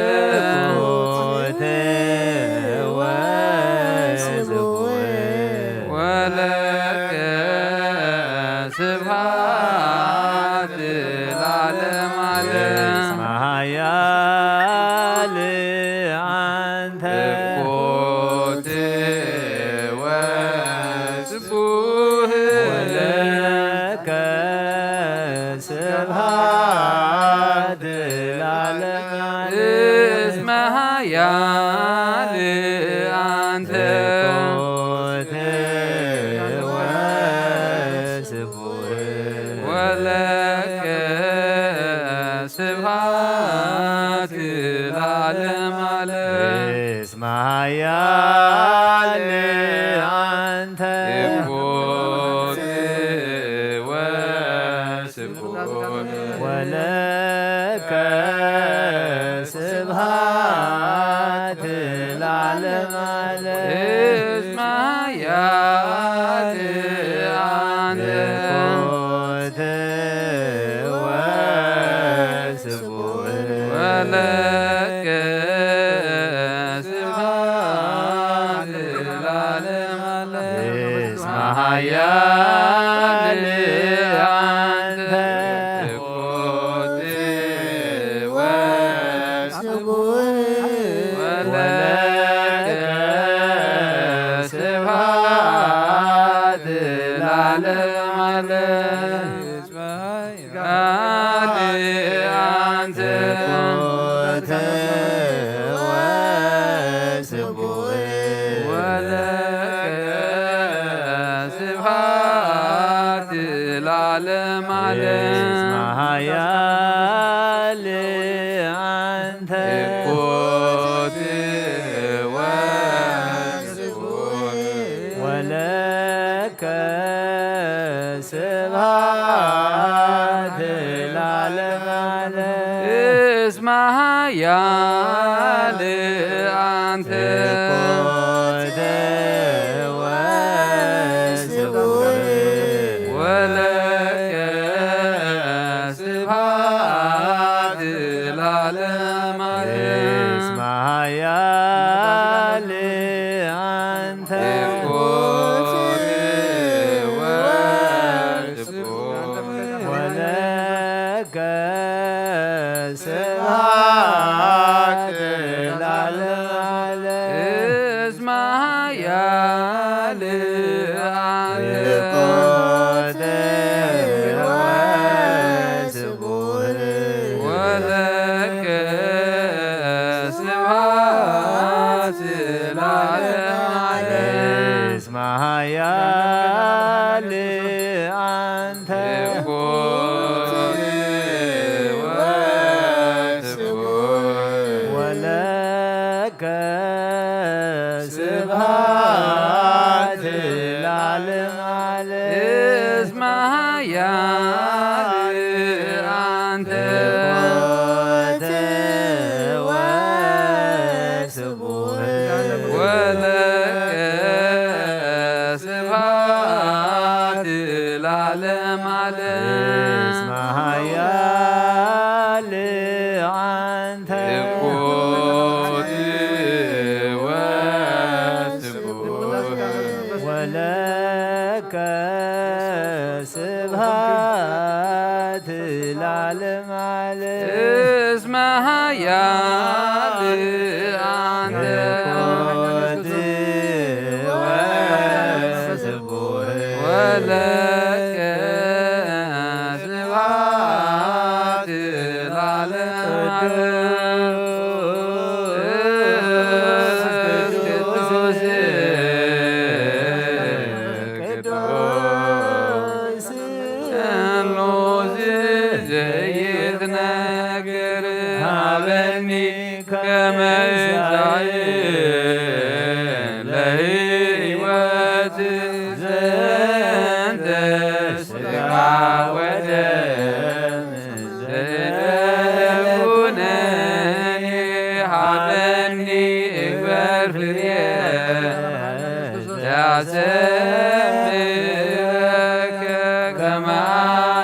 ወለከ ስብሐት ለዓለመ ዓለም። እስመ ኃያል አንተ እኮት ወስቡህ ወለከ ስብሐት ለዓለመ ዓለም። እስመ ኃያል አንተ እኮት ወስቡህ ወለከ ስብሐት ለዓለመ ዓለም። እስመ ኃያል አንተ እኮት ወስቡህ ወለከ ስብሐት ለዓለመ ዓለም። እስመ ኃያል አንተ እኮት ወስቡሕ ወለከ ስብሐት ለዓለመ ዓለም። እስመ ኃያል አንተ እኮት ወስቡሕ ወለከ ስብሐት ለዓለመ ዓለም። ኃያል አንተ እኮት ወስቡሕ ወለከ ስብሐት ለዓለመ ዓለም። እስመ ኃያል አንተ እኮት ወስቡሕ ወለከ ስብሐት ለዓለመ ዓለም። እስመ ኃያል አንተ እኮት ወስቡሕ ወለከ ስብሐት ለዓለመ ዓለም። እስመ ኃያል አንተ እኮት ወስቡሕ ወለከ ስብሐት ለዓለመ ዓለም። እስመ ኃያል አንተ እኮት ወስቡሕ ወለከ ስብሐት ለዓለመ ዓለም። እስመ ኃያል አንተ እኮት ወስቡሕ ወለከ ስብሐት ለዓለመ ዓለም። እስመ ኃያል አንተ እኮት ወስቡሕ ወለከ ስብሐት ለዓለመ ዓለም። እስመ ኃያል አንተ እኮት ወስቡሕ ወለ ለከ ስብሐት ለዓለመ ዓለም። እስመ ኃያል አንተ ወስቡሕ ወለከ ስብሐት ለዓለመ ዓለም። ቅዱስ ቅዱስ ቅዱስ ቅዱስ ዘይትነግር ሀበኒ ከመ ሻይ ለህይወት ዘንተ ስጋ ወደም ዘይኩነኒ ሀበኒ እግበር ፍሬ ያሰምረከ ከመ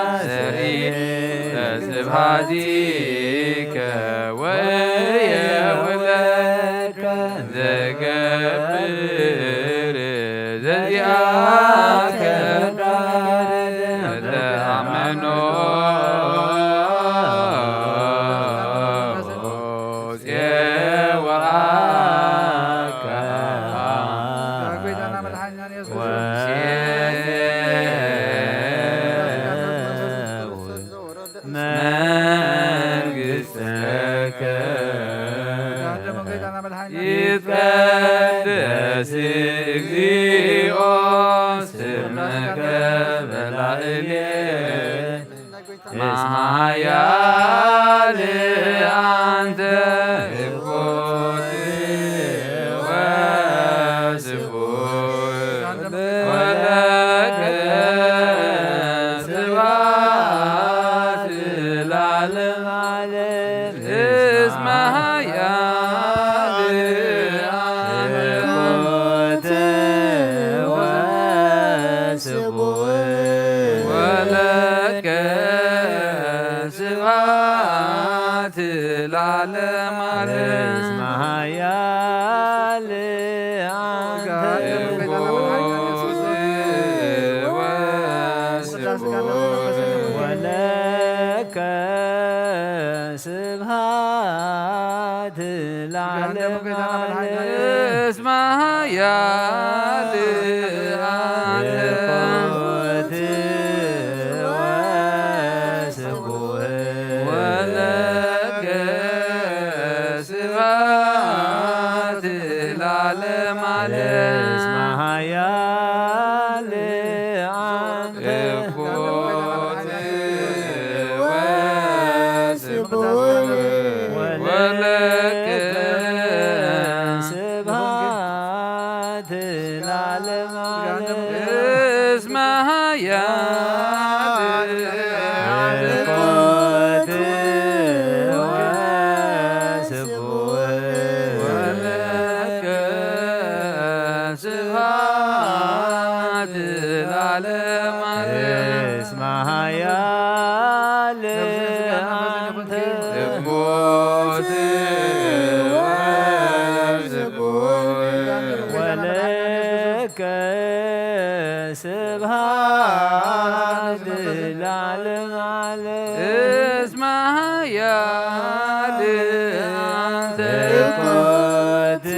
አስተርአየ ለስብሐቲከ ወየውለከ ዘገብር ዘዚአከ ተአመኖ ጼዋከ። መንግሥተከ ይትቀደስ እግዚኦ ስምከ በላዕሌ እስመ ኃያል አንተ እኩት ወስቡሕ ወለከ ስብሐት ለዓለመ ዓለም። እስመ ኃያል አንተ እኩት ወስቡሕ ወለከ ስብሐት ለዓለመ ዓለም። እስመ ኃያል አንተ ወለከ ስብሐት ለዓለመ ዓለም። እስመ ኃያል አንተ ወስቡሕ ወለከ ስብሐት ለዓለመ ዓለም። እስመ ኃያል አንተ እኩት ወስቡሕ ወለከ ስብሐት ለዓለመ ዓለም። እስመ ኃያል እኩት ወስቡሕ ወለከ ስብሐት ለዓለመ ዓለም። እስመ ኃያል አንተ እኩት ወስቡሕ ወለከ ስብሐት ለዓለመ ዓለም። እስመ ኃያል አንተ እኩት ወስቡሕ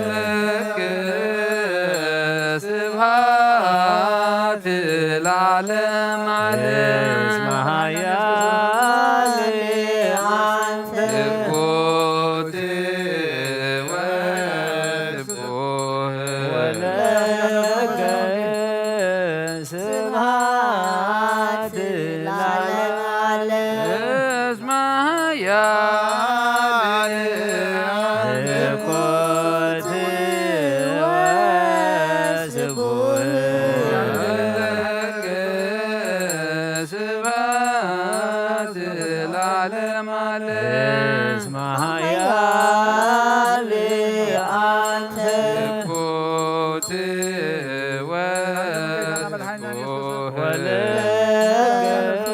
ወለከ ስብሐት ለዓለመ ዓለም። እስመ ኃያል አንተ እኩት ወስቡሕ ወለከ ስብሐት ለዓለመ ዓለም። እስመ ኃያል እኩት ወስቡሕ ወለከ ስብሐት ለዓለመ ዓለም። እስመ ኃያል አንተ እኩት ወስቡሕ ወለከ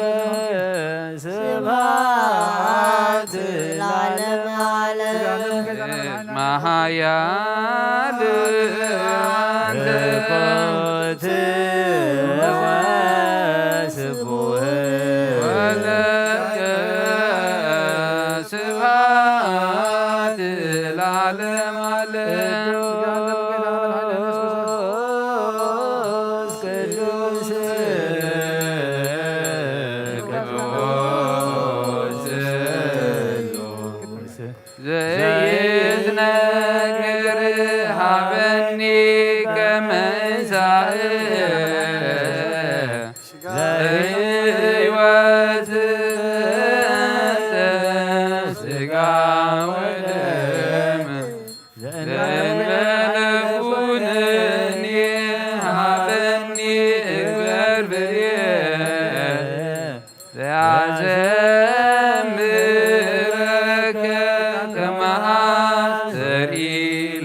ስብሐት ለዓለመ ዓለም። እስመ ኃያል አንተ ርኮት ወስቡህ ወለከ ስብሐት ለዓለመ ዓለም። ቅዱስ ቅዱስ ዘይትነግር ሀበኒ ከመንሳእ ዘህይወት ስጋ ወደም ዘእንበለኩንኒ ሀበኒ እግበር ብየ ዘያዘምረከ ከመ አስተርኢ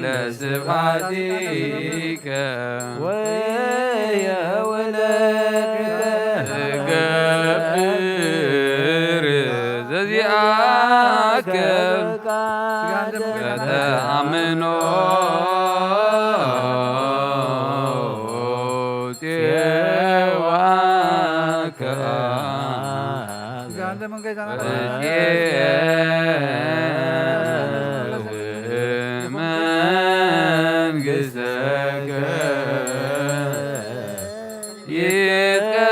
ለስብሐቲከ ወየውለድከ እገብር ዘዚአከ በተአምኖ ጼዋከ መንግሥተከ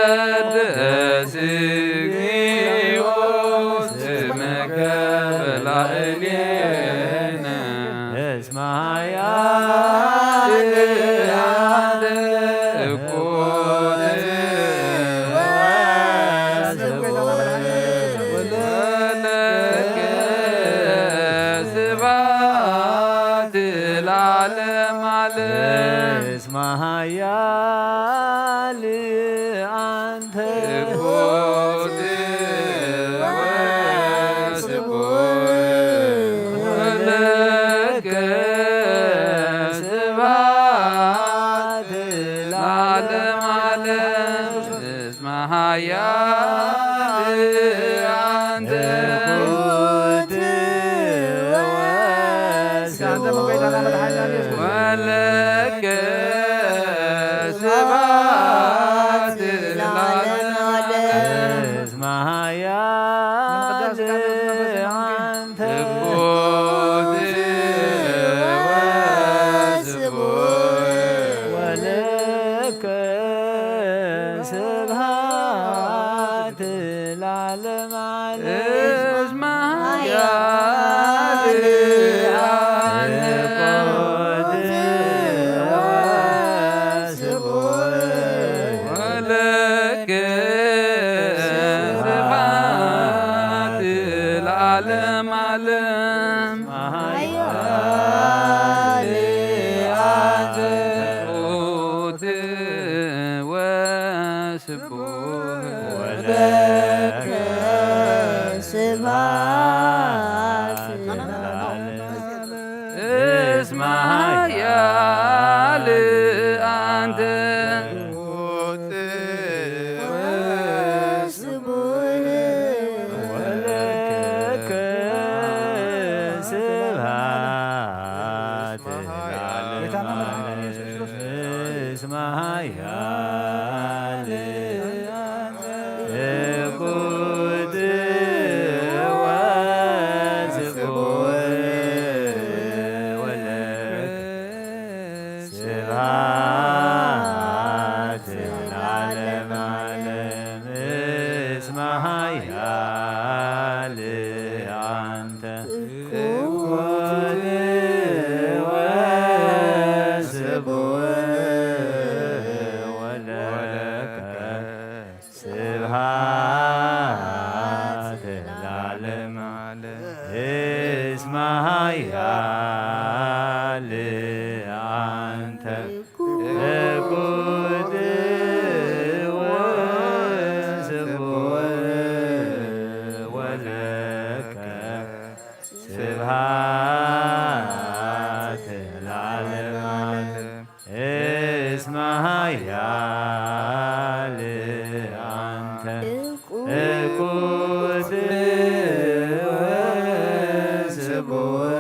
ይትቀደስ እግዚኦ ስምከ በላዕሌነ እስመ ኃያል አንተ እኩት ወስቡሕ ወለከ ስብሐት ለዓለመ ዓለም። እስመ ኃያል አንተ እኩት ወስቡሕ ወለከ ስብሐት ለዓለመ ዓለም። እስመ ኃያል አንተ ትኩት ወስቡሕ ወለከ ስብሐት ለዓለመ ዓለም። እስመ ኃያል አንተ ትኩት ወስቡሕ ወለከ ስብሐት ለዓለመ ዓለም። እስመ ኃያል አንተ ወለከ ስብሐት ለዓለመ ዓለም። ኃያል አንተ ትኩት ወስቡሕ ወለከ ስብሐት ለዓለመ ዓለም። እስመ ኃያል አንተ ወለከ ስብሐት ለዓለመ ዓለም። እስመ ኃያል ትኩት ወስቡሕ ወለከ ስብሐት ለዓለመ ዓለም። እስመ ኃያል አንተ ትኩት ወስቡሕ ወለከ ስብሐት ለዓለመ ዓለም። እስመ ኃያል አንተ ትኩት ወስቡሕ ወለከ ስብሐት ለዓለመ ዓለም። እስመ ኃያል አንተ ትኩት ወስቡሕ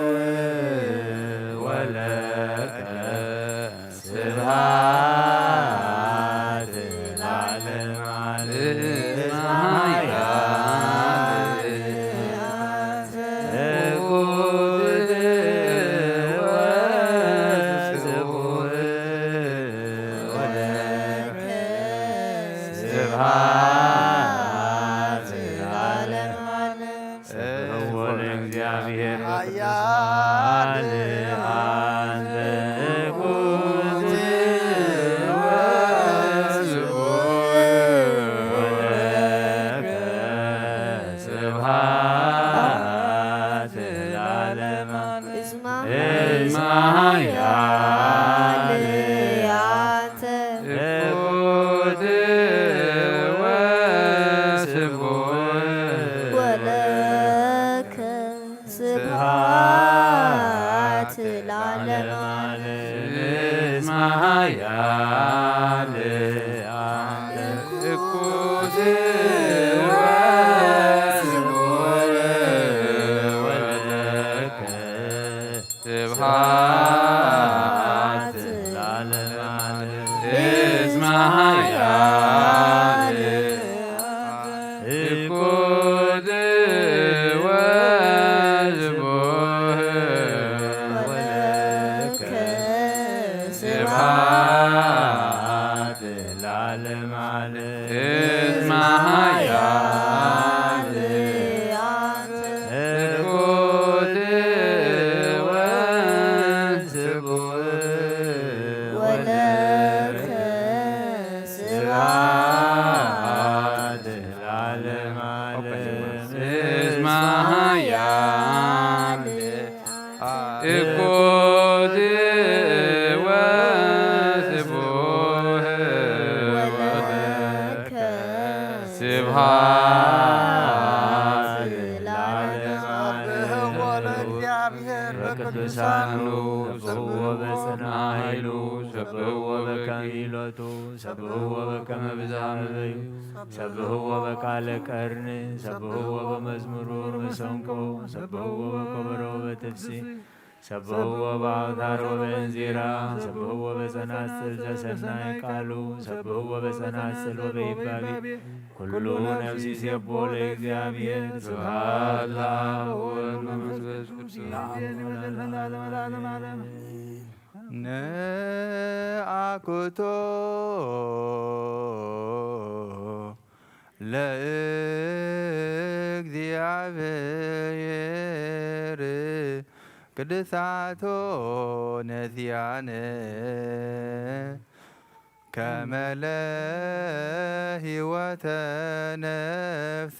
እስመ ኃያል አንተ። ስብሐት ለዓለመ ዓለም። እስመ ኃያል እኩት ወስቡሕ ወለከ ስብሐት ለዓለመ ዓለም። እስመ ኃያል እኩት ወስቡሕ ወለከ ስብሐት ለዓለመ ዓለም። እስመ ኃያል እኩት ወስቡሕ ወለከ ስብሐት ለዓለመ ዓለም። ሰብሕዎ ለእግዚአብሔር በቅዱሳኑ፣ ሰብሕዎ በጽንዓ ኃይሉ፣ ሰብሕዎ በካህሊሎቱ፣ ሰብሕዎ በከመ ብዝሃ መበዩ፣ ሰብሕዎ በቃለ ቀርን፣ ሰብሕዎ በመዝሙር ወበመሰንቆ፣ ሰብሕዎ በከበሮ ወበትፍሲ፣ ሰብሕዎ በአውታር ወበእንዚራ፣ ሰብሕዎ በጸናጽል ዘሰናይ ቃሉ፣ ሰብሕዎ በጸናጽል ወበይባቤ፣ ኩሉ ነፍስ ይሴብሖ ለእግዚአብሔር። ስብሐት ለአብ ወወልድ ወመንፈስ ቅዱስ። ነአኩቶ ለእግዚአብሔር ቅድሳቶ ነዚያነ ከመ ለህይወተ ነፍስ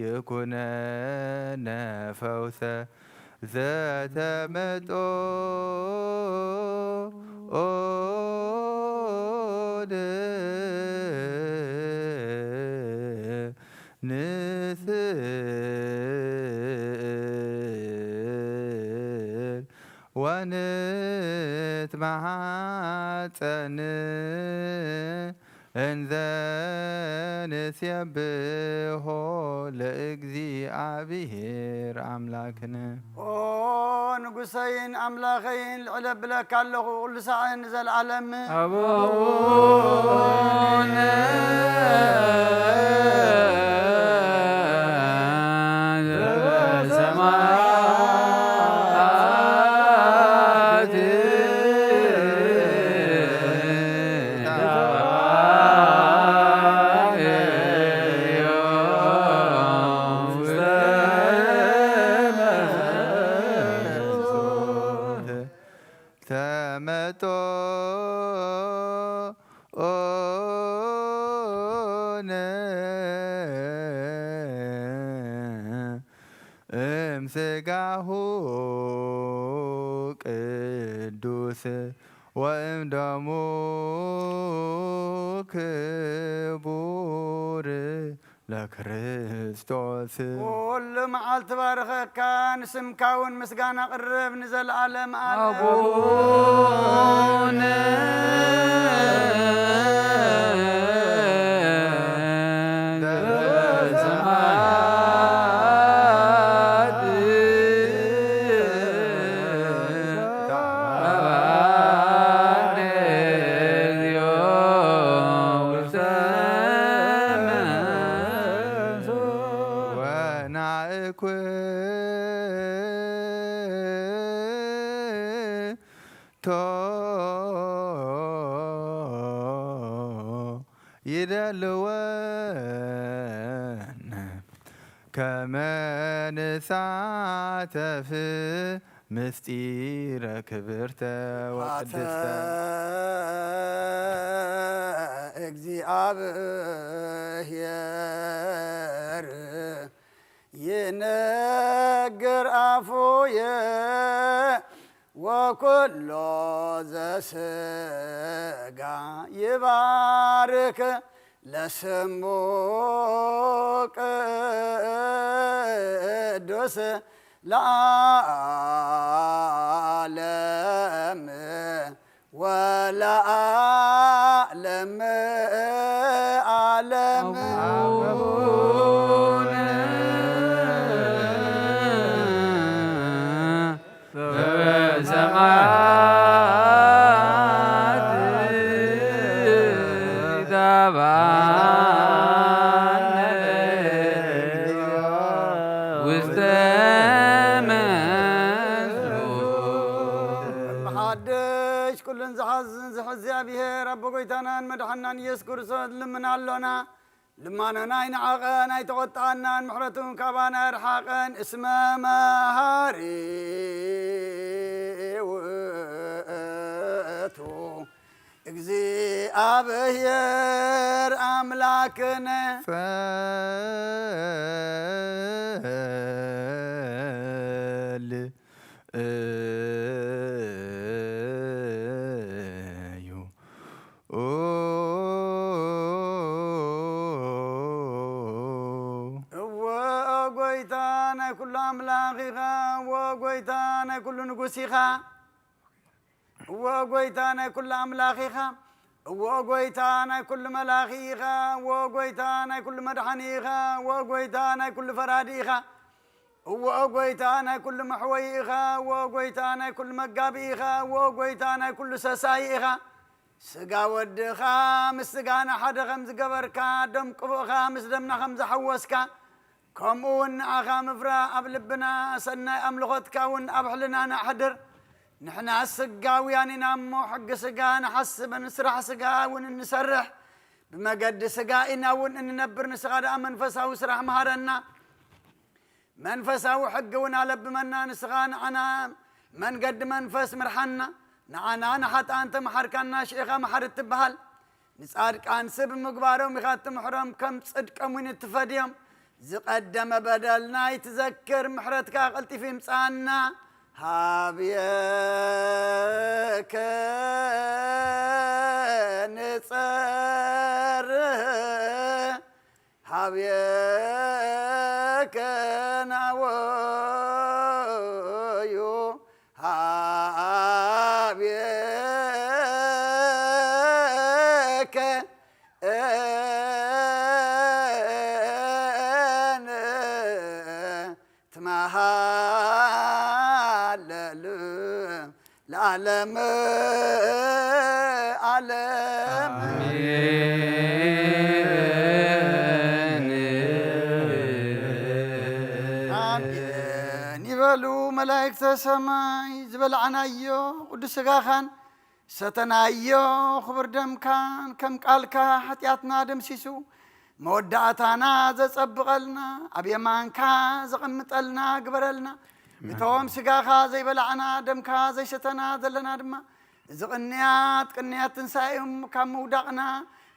ይኩነነ ፈውሰ ዘተመጦ ኦደ ንስእል ወንትመሃጸን እንዘ ንሴብሖ ለእግዚአብሔር ኣምላክነ። ኦ ንጉሰይን ኣምላኸይን፣ ልዕል ኣብለካ ኣለኹ፣ ኩሉ ሳዕ ንዘለዓለም። ኣቡነ ዘበሰማያት ተመጦ ኦነ እምስጋሁ ቅዱስ ወእምደሙ ክቡር ለክርስቶስ። ኩሉ መዓልቲ ባርኸካ፣ ንስምካ እውን ምስጋና ቅርብ ንዘለዓለም ዓለም። ኣቡነ ዘበሰማያት ተባረክ እግዚኦ ውስተ መንሱ ወናእኩቶ ይደልወነ ከመ ንሳተፍ ምስጢረ ክብርተ ወቅድስተ። ኃጥእ እግዚአብሔር ይነግር አፉየ ወኩሎ ዘስጋ ይባርክ ለስሙ ቅዱስ ለዓለም ወለዓለም ዓለም። አቡነ ዘበሰማያት ይትባረክ ውስተ መንሱ። ብሓድሽ ኩሉን ዝሓዝን ዝሕዚ እግዚኣብሔር ኣቦ ጎይታናን መድሓናን ኢየሱስ ክርስቶስ ልምና ኣሎና። ልማኖና ኣይንዓቐን ኣይተቖጥዓናን፣ ምሕረቱ ካባና ኣይርሓቐን። እስመ መሃሪ ውእቱ እግዚኣብሔር ኣምላክነ። ጸል እዩ። እወ ጎይታ ናይ ኩሉ ኣምላኽ ኢኻ። እወ ጎይታ ናይ ኩሉ ንጉስ ኢኻ። እወ ጎይታ ናይ ኩሉ ኣምላኽ ኢኻ። እወ ጎይታ ናይ ኩሉ መላኺ ኢኻ። እወ ጎይታ ናይ ኩሉ መድሓኒ ኢኻ። እወ ጎይታ ናይ ኩሉ ፈራዲ ኢኻ። እወ ጎይታ ናይ ኩሉ መሕወይ ኢኻ። እወ ጎይታ ናይ ኩሉ መጋቢ ኢኻ። እወ ጎይታ ናይ ኩሉ ሰሳይ ኢኻ። ስጋ ወድኻ ምስ ስጋና ሓደ ከም ዝገበርካ፣ ደም ቅቡእኻ ምስ ደምና ከም ዝሓወስካ፣ ከምኡ እውን ንኣኻ ምፍራ ኣብ ልብና፣ ሰናይ ኣምልኾትካ እውን ኣብ ሕልናና ኣሕድር። ንሕና ስጋውያን ኢና እሞ፣ ሕጊ ስጋ ንሓስብን ስራሕ ስጋ እውን እንሰርሕ፣ ብመገዲ ስጋ ኢና እውን እንነብር። ንስኻ ደኣ መንፈሳዊ ስራሕ መሃረና። መንፈሳዊ ሕጊ እውን ኣለብመና። ንስኻ ንዓና መንገዲ መንፈስ ምርሓና። ንዓና ንሓጥኣን ተመሓርካና፣ ሽኢኻ መሓሪ እትበሃል። ንጻድቃንሲ ብምግባሮም ኢኻ እትምሕሮም፣ ከም ጽድቆም እውን እትፈድዮም። ዝቐደመ በደልና ኣይትዘክር፣ ምሕረትካ ቀልጢፉ ይምጽኣና። ሃብየከ ንጸርህ፣ ሃብየከ ናወዩ፣ ሃብየከ እነ ትመሃለሉ ለዓለም ዓለም። ኣሜን። ኣሜን ይበሉ መላእክተ ሰማይ። ዝበላዕናዮ ቅዱስ ሥጋኻን ሰተናዮ ክቡር ደምካን ከም ቃልካ ሓጢኣትና ደምሲሱ፣ መወዳእታና ዘጸብቐልና፣ ኣብ የማንካ ዘቐምጠልና ግበረልና። እቶም ስጋኻ ዘይበላዕና፣ ደምካ ዘይሰተና ዘለና ድማ፣ እዚ ቅንያት፣ ቅንያት ትንሳኤ እዩ። ካብ ምውዳቕና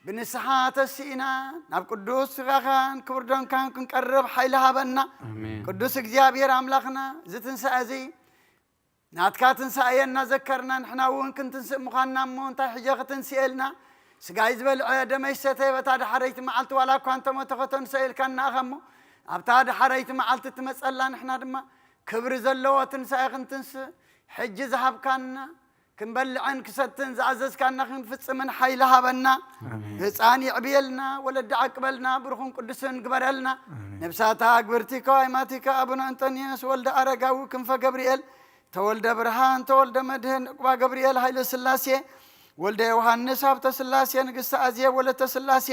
ብንስሓ ተሲእና፣ ናብ ቅዱስ ስጋኻን ክቡር ደምካን ክንቀርብ ሓይሊ ሃበና። ኣሜን። ቅዱስ እግዚኣብሔር ኣምላኽና፣ እዚ ትንሳኤ እዚ ናትካ ትንሳኤ እናዘከርና፣ ንሕና እውን ክንትንስእ ምዃንና እሞ፣ እንታይ ሕጂ ክትንስኤልና? ስጋይ ዝበልዐ ደመይ ዝሰተየ በታ ዳሕረይቲ መዓልቲ ዋላ እኳ እንተሞተ ከተንስኦ ኢልካና ኢኻ እሞ፣ ኣብታ ዳሕረይቲ መዓልቲ ትመጸላ፣ ንሕና ድማ ክብሪ ዘለዎ ትንሳኤ ክንትንስእ ሕጂ ዝሃብካና፣ ክንበልዕን ክሰትን ዝኣዘዝካና ክንፍጽምን ሓይሊ ሃበና። ኣሜን። ህፃን ይዕብየልና፣ ወለዲ ዓቅበልና፣ ብሩኽን ቅዱስን ግበረልና። ኣሜን። ነብሳታ ኣግብርቲካ ኣይማቲካ ኣቡነ እንጠንዮስ ወልደ ኣረጋዊ ክንፈ ገብርኤል ተወልደ ብርሃን፣ ተወልደ መድህን፣ ዕቁባ ገብርኤል፣ ሃይለ ስላሴ፣ ወልደ ዮሃንስ፣ ሃብተ ስላሴ፣ ንግስቲ ኣዜብ፣ ወለተ ስላሴ፣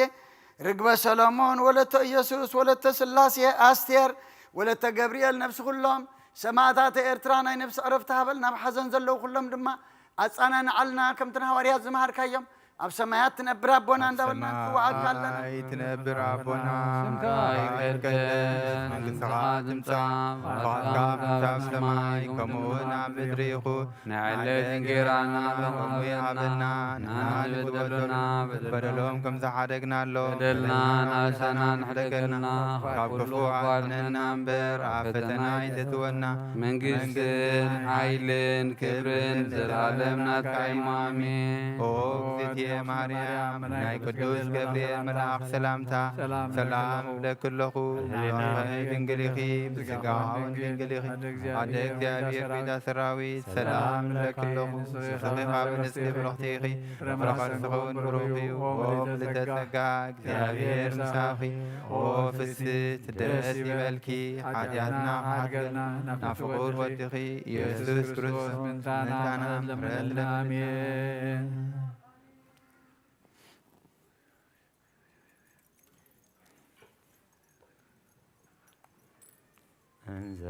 ርግበ ሰሎሞን፣ ወለተ ኢየሱስ፣ ወለተ ስላሴ፣ ኣስቴር፣ ወለተ ገብርኤል፣ ነብሲ ኩሎም ሰማእታተ ኤርትራ ናይ ነብሲ ዕረፍቲ ሃበልና። ኣብ ሓዘን ዘለዉ ኩሎም ድማ ኣጻናንዓልና። ከምቲ ንሃዋርያት ዝመሃርካዮም፣ ኣብ ሰማያት ትነብር ኣቦና ኣብ እንዳበልና ንጽውዓካ ኣለና። ሰማይ ትነብር ኣቦና፣ ስምካ ይቀደስ፣ መንግስትኻ ትምጻእ፣ ፍቓድካ ትምጻእ ኣብ ሰማይ ከምኡ እውን ኣብ ምድሪ ይኹን። ንዕለት እንጌራና ሎሚ ሃበና፣ ንሕና ንበደሎና በደሎም ከም ዝሓደግናሎም በደልና ንኣሳና ንሕደገልና፣ ካብ ክፉእ ኣድሕነና እምበር ኣብ ፈተና ኣይተእትወና። መንግስትን ሓይልን ክብርን ዘላለም ናትካ እዩ። ኣሜን። ኦ እግዝእትየ ማርያም ናይ ቅዱስ ገብርኤል መልኣኽ ሰላምታ ሰላም እብለኪ ኣለኹ። ብሩኽቲ ድንግል ኢኺ፣ ብስጋ እውን ድንግል ኢኺ። ኣደ እግዚኣብሔር ቤዛ ሰራዊት ሰላም እብለኪ ኣለኹ። ንስኺ ካብ ኣንስቲ ብሩኽቲ ኢኺ፣ ፍረ ከርስኺ እውን ብሩኽ እዩ። ኦ ምልዕተ ጸጋ እግዚኣብሔር ምሳኺ፣ ኦ ፍስሕቲ ደስ ይበልኪ፣ ሓጢኣትና ክሓድገልና ናብ ፍቁር ወድኺ ኢየሱስ ክርስቶስ ምእንታና ምሕረት ለምንልና። ኣሜን። እንዘ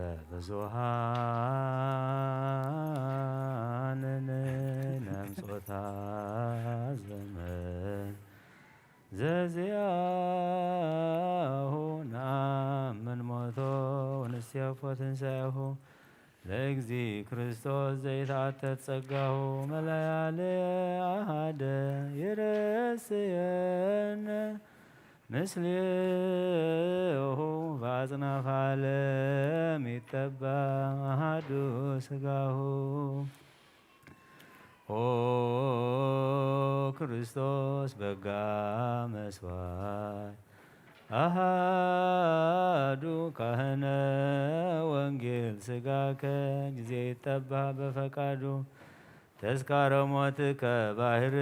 ብዙኃን ነምጾታ ዘመን ዘዚአሁ ነአምን ሞቶ ወንሴፎ ትንሣኤሁ ለእግዚእ ክርስቶስ ዘይተኣተት ጸጋሁ መለያለ አሃደ ይረስየነ ምስሌሁ በአጽናፈ ዓለም ይጠባ አሃዱ ሥጋሁ። ኦ ክርስቶስ በጋ መስዋዕት አሃዱ ካህነ ወንጌል ሥጋከ ጊዜ ይጠባ በፈቃዱ ተስካረ ሞትከ ባሕር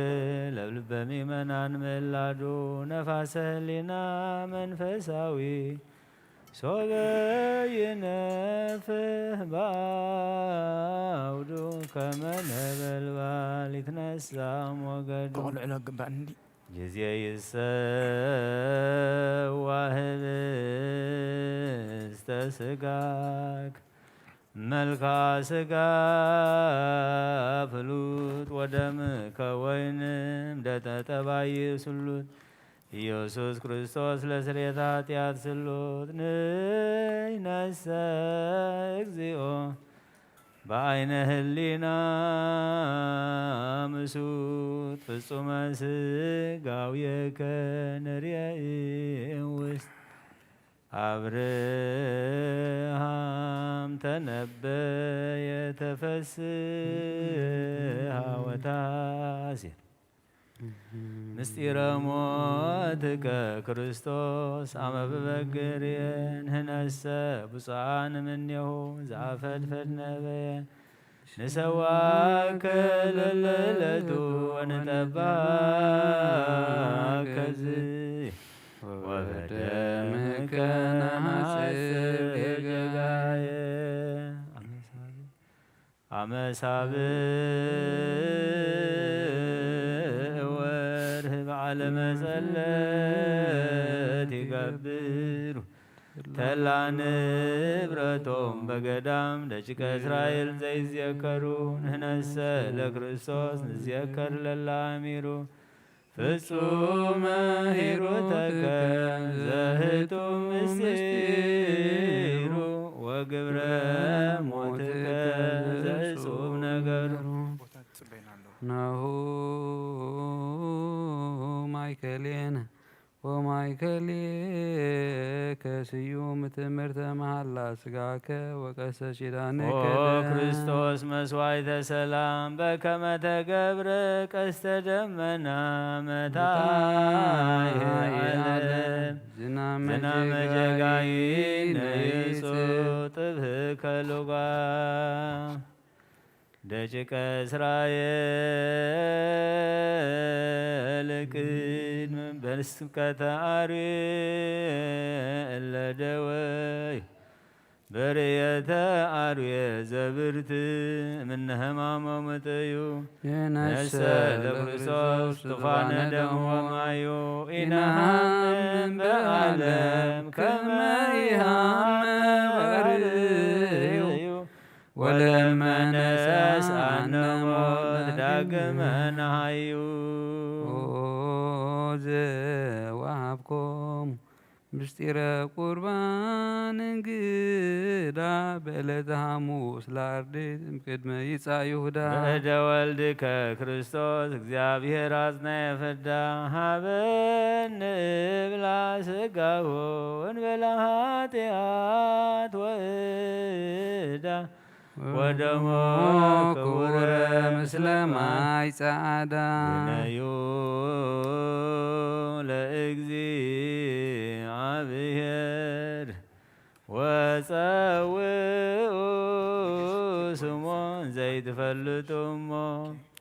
ለብልበ ምእመናን ምላዱ ነፋሰ ህሊና መንፈሳዊ ሶበ ይነፍህ በአውዱ ከመ ነበልባል ይትነሳ ሞገዱ። ከቕልዕሎ ግባእ እንዲ። ጊዜ ይሰዋ ህብስተ ስጋክ መልክዓ ስጋ ፍሉጥ ወደም ከወይንም ደጠጠባይ ስሉጥ ኢየሱስ ክርስቶስ ለስርየት ኃጢአት ስሉጥ ንሕነሰ እግዚኦ በአይነ ህሊና ምሱጥ ፍጹመ ስጋውየከ ንርየኢ ውስጥ አብርሃም ተነበየ ተፈስሐ ወታሴ ምስጢረ ሞትከ ክርስቶስ አመ ብበግርየ ንሕነሰ ብፁዓን እምኔሁ ዘአፈድፈድ ነበየ ንሰዋከ ለለዕለቱ ወንጠባከ ዝይ ወበደምከ ነሐስብ ጌጋየ። አመ ሳብዕ ወርህ በዓለ መጸለት ይገብሩ ተላ ንብረቶም በገዳም ደቂቀ እስራኤል ዘይዜከሩ ንሕነሰ ለክርስቶስ ንዜከር ለላ አሚሩ ፍጹመ ሂሩተከ ዘህቱም ምስጢሩ ወግብረ ሞትከ ዘእጹብ ነገሩ። ናሁ ማእከሌነ ወማእከሌከ ስዩም ትእምርተ መሃላ ስጋከ ወቀስተ ኪዳንከ ኦ ደም። ክርስቶስ መስዋዕተ ሰላም በከመ ተገብረ ቀስተ ደመና መታኢ መታኢ ዓለም። ዓለም። ዝናመ ዝናመ ጀጋይ ጀጋይ ነይጹ ነይጹ ጥብህከ ልጓ። ደቂቀ እስራኤል ቅድም በስብከተ አርዌ እለ ደወዩ በርእየተ አርዌ ዘብርት እምነ ሕማሞሙ ጥዩ። ንሕነሰ ንሕነሰ ለክርስቶስ ለክርስቶስ ጡፋነ ጡፋነ ደሙ ደሙ ወማዩ ኢነሐምም ኢነሐምም በዓለም በዓለም ከመ ከመ ኢሃመ ኢሃመ ወርዩ ወርዩ ወለመነሰስ አነ ሞት ዳግመ ነሃዩ። ኦ ዘወሃብኮሙ ምስጢረ ቁርባን እንግዳ በዕለተ ሐሙስ ለአርድእት እምቅድመ ይጻእ ይሁዳ። በእደ ወልድከ ክርስቶስ እግዚአብሔር አጽናየ ፍዳ ሀበን ንብላ ስጋሁ እንበላ ኃጢአት ወእዳ ወደሞ ክቡረ ምስለ ማይ ጸዓዳ። ግነዩ ለእግዚኣብሔር ወጸውኡ ስሞ ዘይትፈልጡ እሞ፣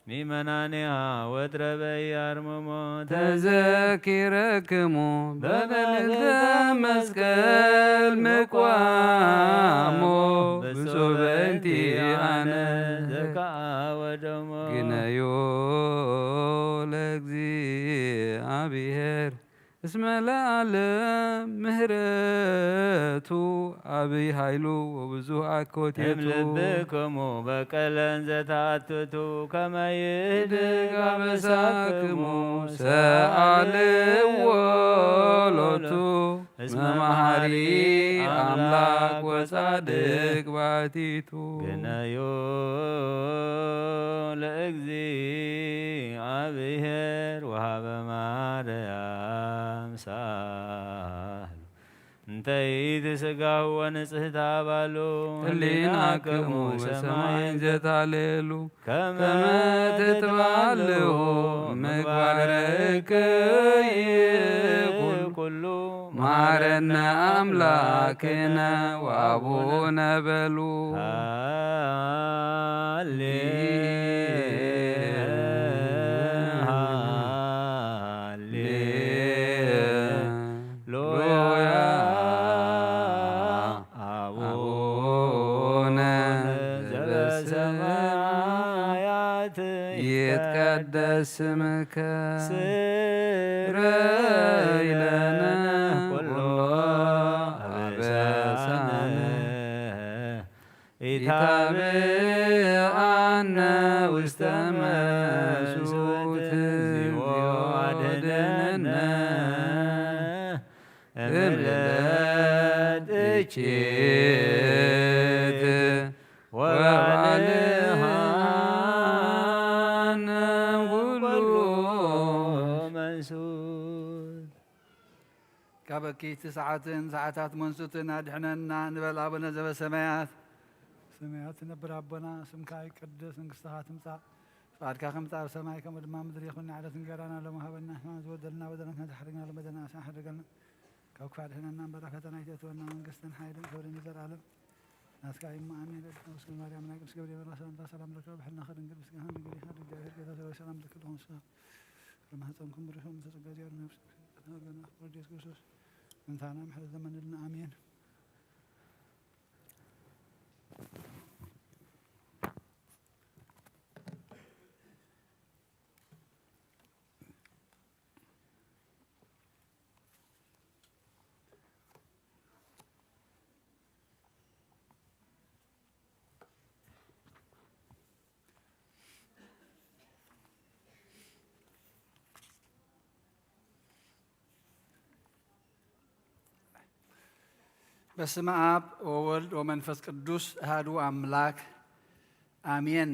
ሚመናኒሃ ወትረበይ ኣርምሞ ተዘኪረክሙ በመልዕልተ መስቀል ምቋሞ ብፁዕ በእንቲ ኣነ ዘከዓ ወደሞ። ግነዮ ለእግዚኣብሔር እስመ ለዓለም ምህረቱ፣ ኣብይ ኃይሉ ወብዙሕ ኣኮቴቱ። እምልብክሙ በቀለን ዘተኣትቱ ከመ ይህድግ ኣበሳክሙ ሰኣልዎ ሎቱ። እስመ መሓሪ ኣምላክ ወጻድቅ ባቲቱ። ግነዩ ለእግዚኣብሔር ወሃበ ማርያም ሳሉ እንተ ኢትስጋሁ ወንጽሕታ ባሉ። ህሊናክሙ በሰማይ ዘታሌሉ ከመ ትትባልዎ ምግባርክይ ኩሉ። መሃረነ ኣምላክነ ወአቡነ በሉ። ሃሌ ሃሌሉያ። አቡነ ዘበሰማያት ይትቀደስ ስምከ ስረይ ለነ ኩሎ አበሳነ ኢታብአነ ውስተ መንሱት እግዚኦ አድነነ እምለት እኪት ወባልሃነ ኩሉ መንሱት። ካብ እኪት ሰዓትን ሰዓታት መንሱትን ኣድሕነና ንበል። ኣቡነ ዘበሰማያት፣ ሰማያት ትነብር ኣቦና፣ ስምካ ይቀደስ፣ መንግስትኻ ትምጻእ፣ ፍቓድካ ከምቲ ኣብ ሰማይ ከምኡ ድማ ኣብ ምድሪ ይኹን። ንዕለት እንጀራና ሎሚ ሃበና፣ ንሕና ዝበደልና በደልና፣ ከመ ንሕና ንሓድግ በደለናን ኣበሳና፣ ኣይትሓድገና፣ ካብ ክፉእ ኣድሕነና እምበር፣ ኣብ ፈተና ኣይተእትወና፣ መንግስትን ሓይልን ክብርን ንዘለኣለም ናትካ እዩ እሞ፣ ኣሜን። ቅድስት ማርያም፣ ናይ ቅዱስ ገብርኤል መልኣክ ሰላምታ፣ ሰላም ለኪ፣ ብሕልናኺ ድንግል፣ ብስጋኺ ድንግል ኢኺ፣ ዲያብሔር ጌታ ሰራዊት፣ ሰላም ለኪ፣ ኩን ስጋ ፍሬ ማህፀንኩም ብሩክ፣ እምተ ጸጋ፣ እግዚአብሔር ነፍስ፣ ጸጋ፣ ጸጋ፣ ጸጋ፣ ኢየሱስ ክርስቶስ፣ ምንታና ምሕረት ለመንልና፣ ኣሜን። በስመ አብ ወወልድ ወመንፈስ ቅዱስ አሐዱ አምላክ አሜን።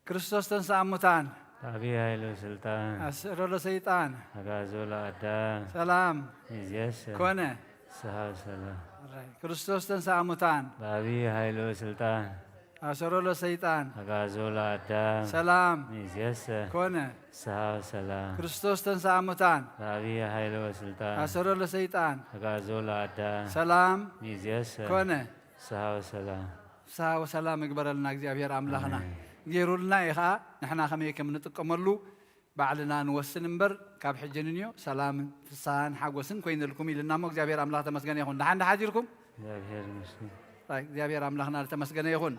ክርስቶስ ተንሥአ እሙታን። በአቢይ ኃይል ወስልጣን። አሰሮ ለሰይጣን። አግዓዞ ለአዳም። ሰላም። ይእዜሰ። ኮነ። ፍስሐ ወሰላም። ራይ። ክርስቶስ ተንሥአ እሙታን። በአቢይ ኃይል ወስልጣን። አሰሮ ለሰይጣን። አግዓዞ ለአዳም። ሰላም። ይእዜሰ። ኮነ። ፍስሐ ወሰላም። ክርስቶስ ተንሥአ እሙታን። በአቢይ ኃይል ወስልጣን። አሰሮ ለሰይጣን። አግዓዞ ለአዳም። ሰላም። ይእዜሰ። ኮነ። ፍስሐ ወሰላም። ፍስሐ ወሰላም ይግበረልና እግዚኣብሔር ኣምላኽና። ኣሜን። ገይሩልና እዩ ኸዓ፣ ንሕና ከመይ ከም ንጥቀመሉ ባዕልና ንወስን እምበር፣ ካብ ሕጂ ንንዮ ሰላምን ፍስሐን ሓጎስን ኮይነልኩም ኢልና እሞ፣ እግዚኣብሔር ኣምላኽ ተመስገነ ይኹን። ደሓን ደሓን ሓዲርኩም? እግዚኣብሔር ይመስገን። ኣይ፣ እግዚኣብሔር ኣምላኽና ዝተመስገነ ይኹን።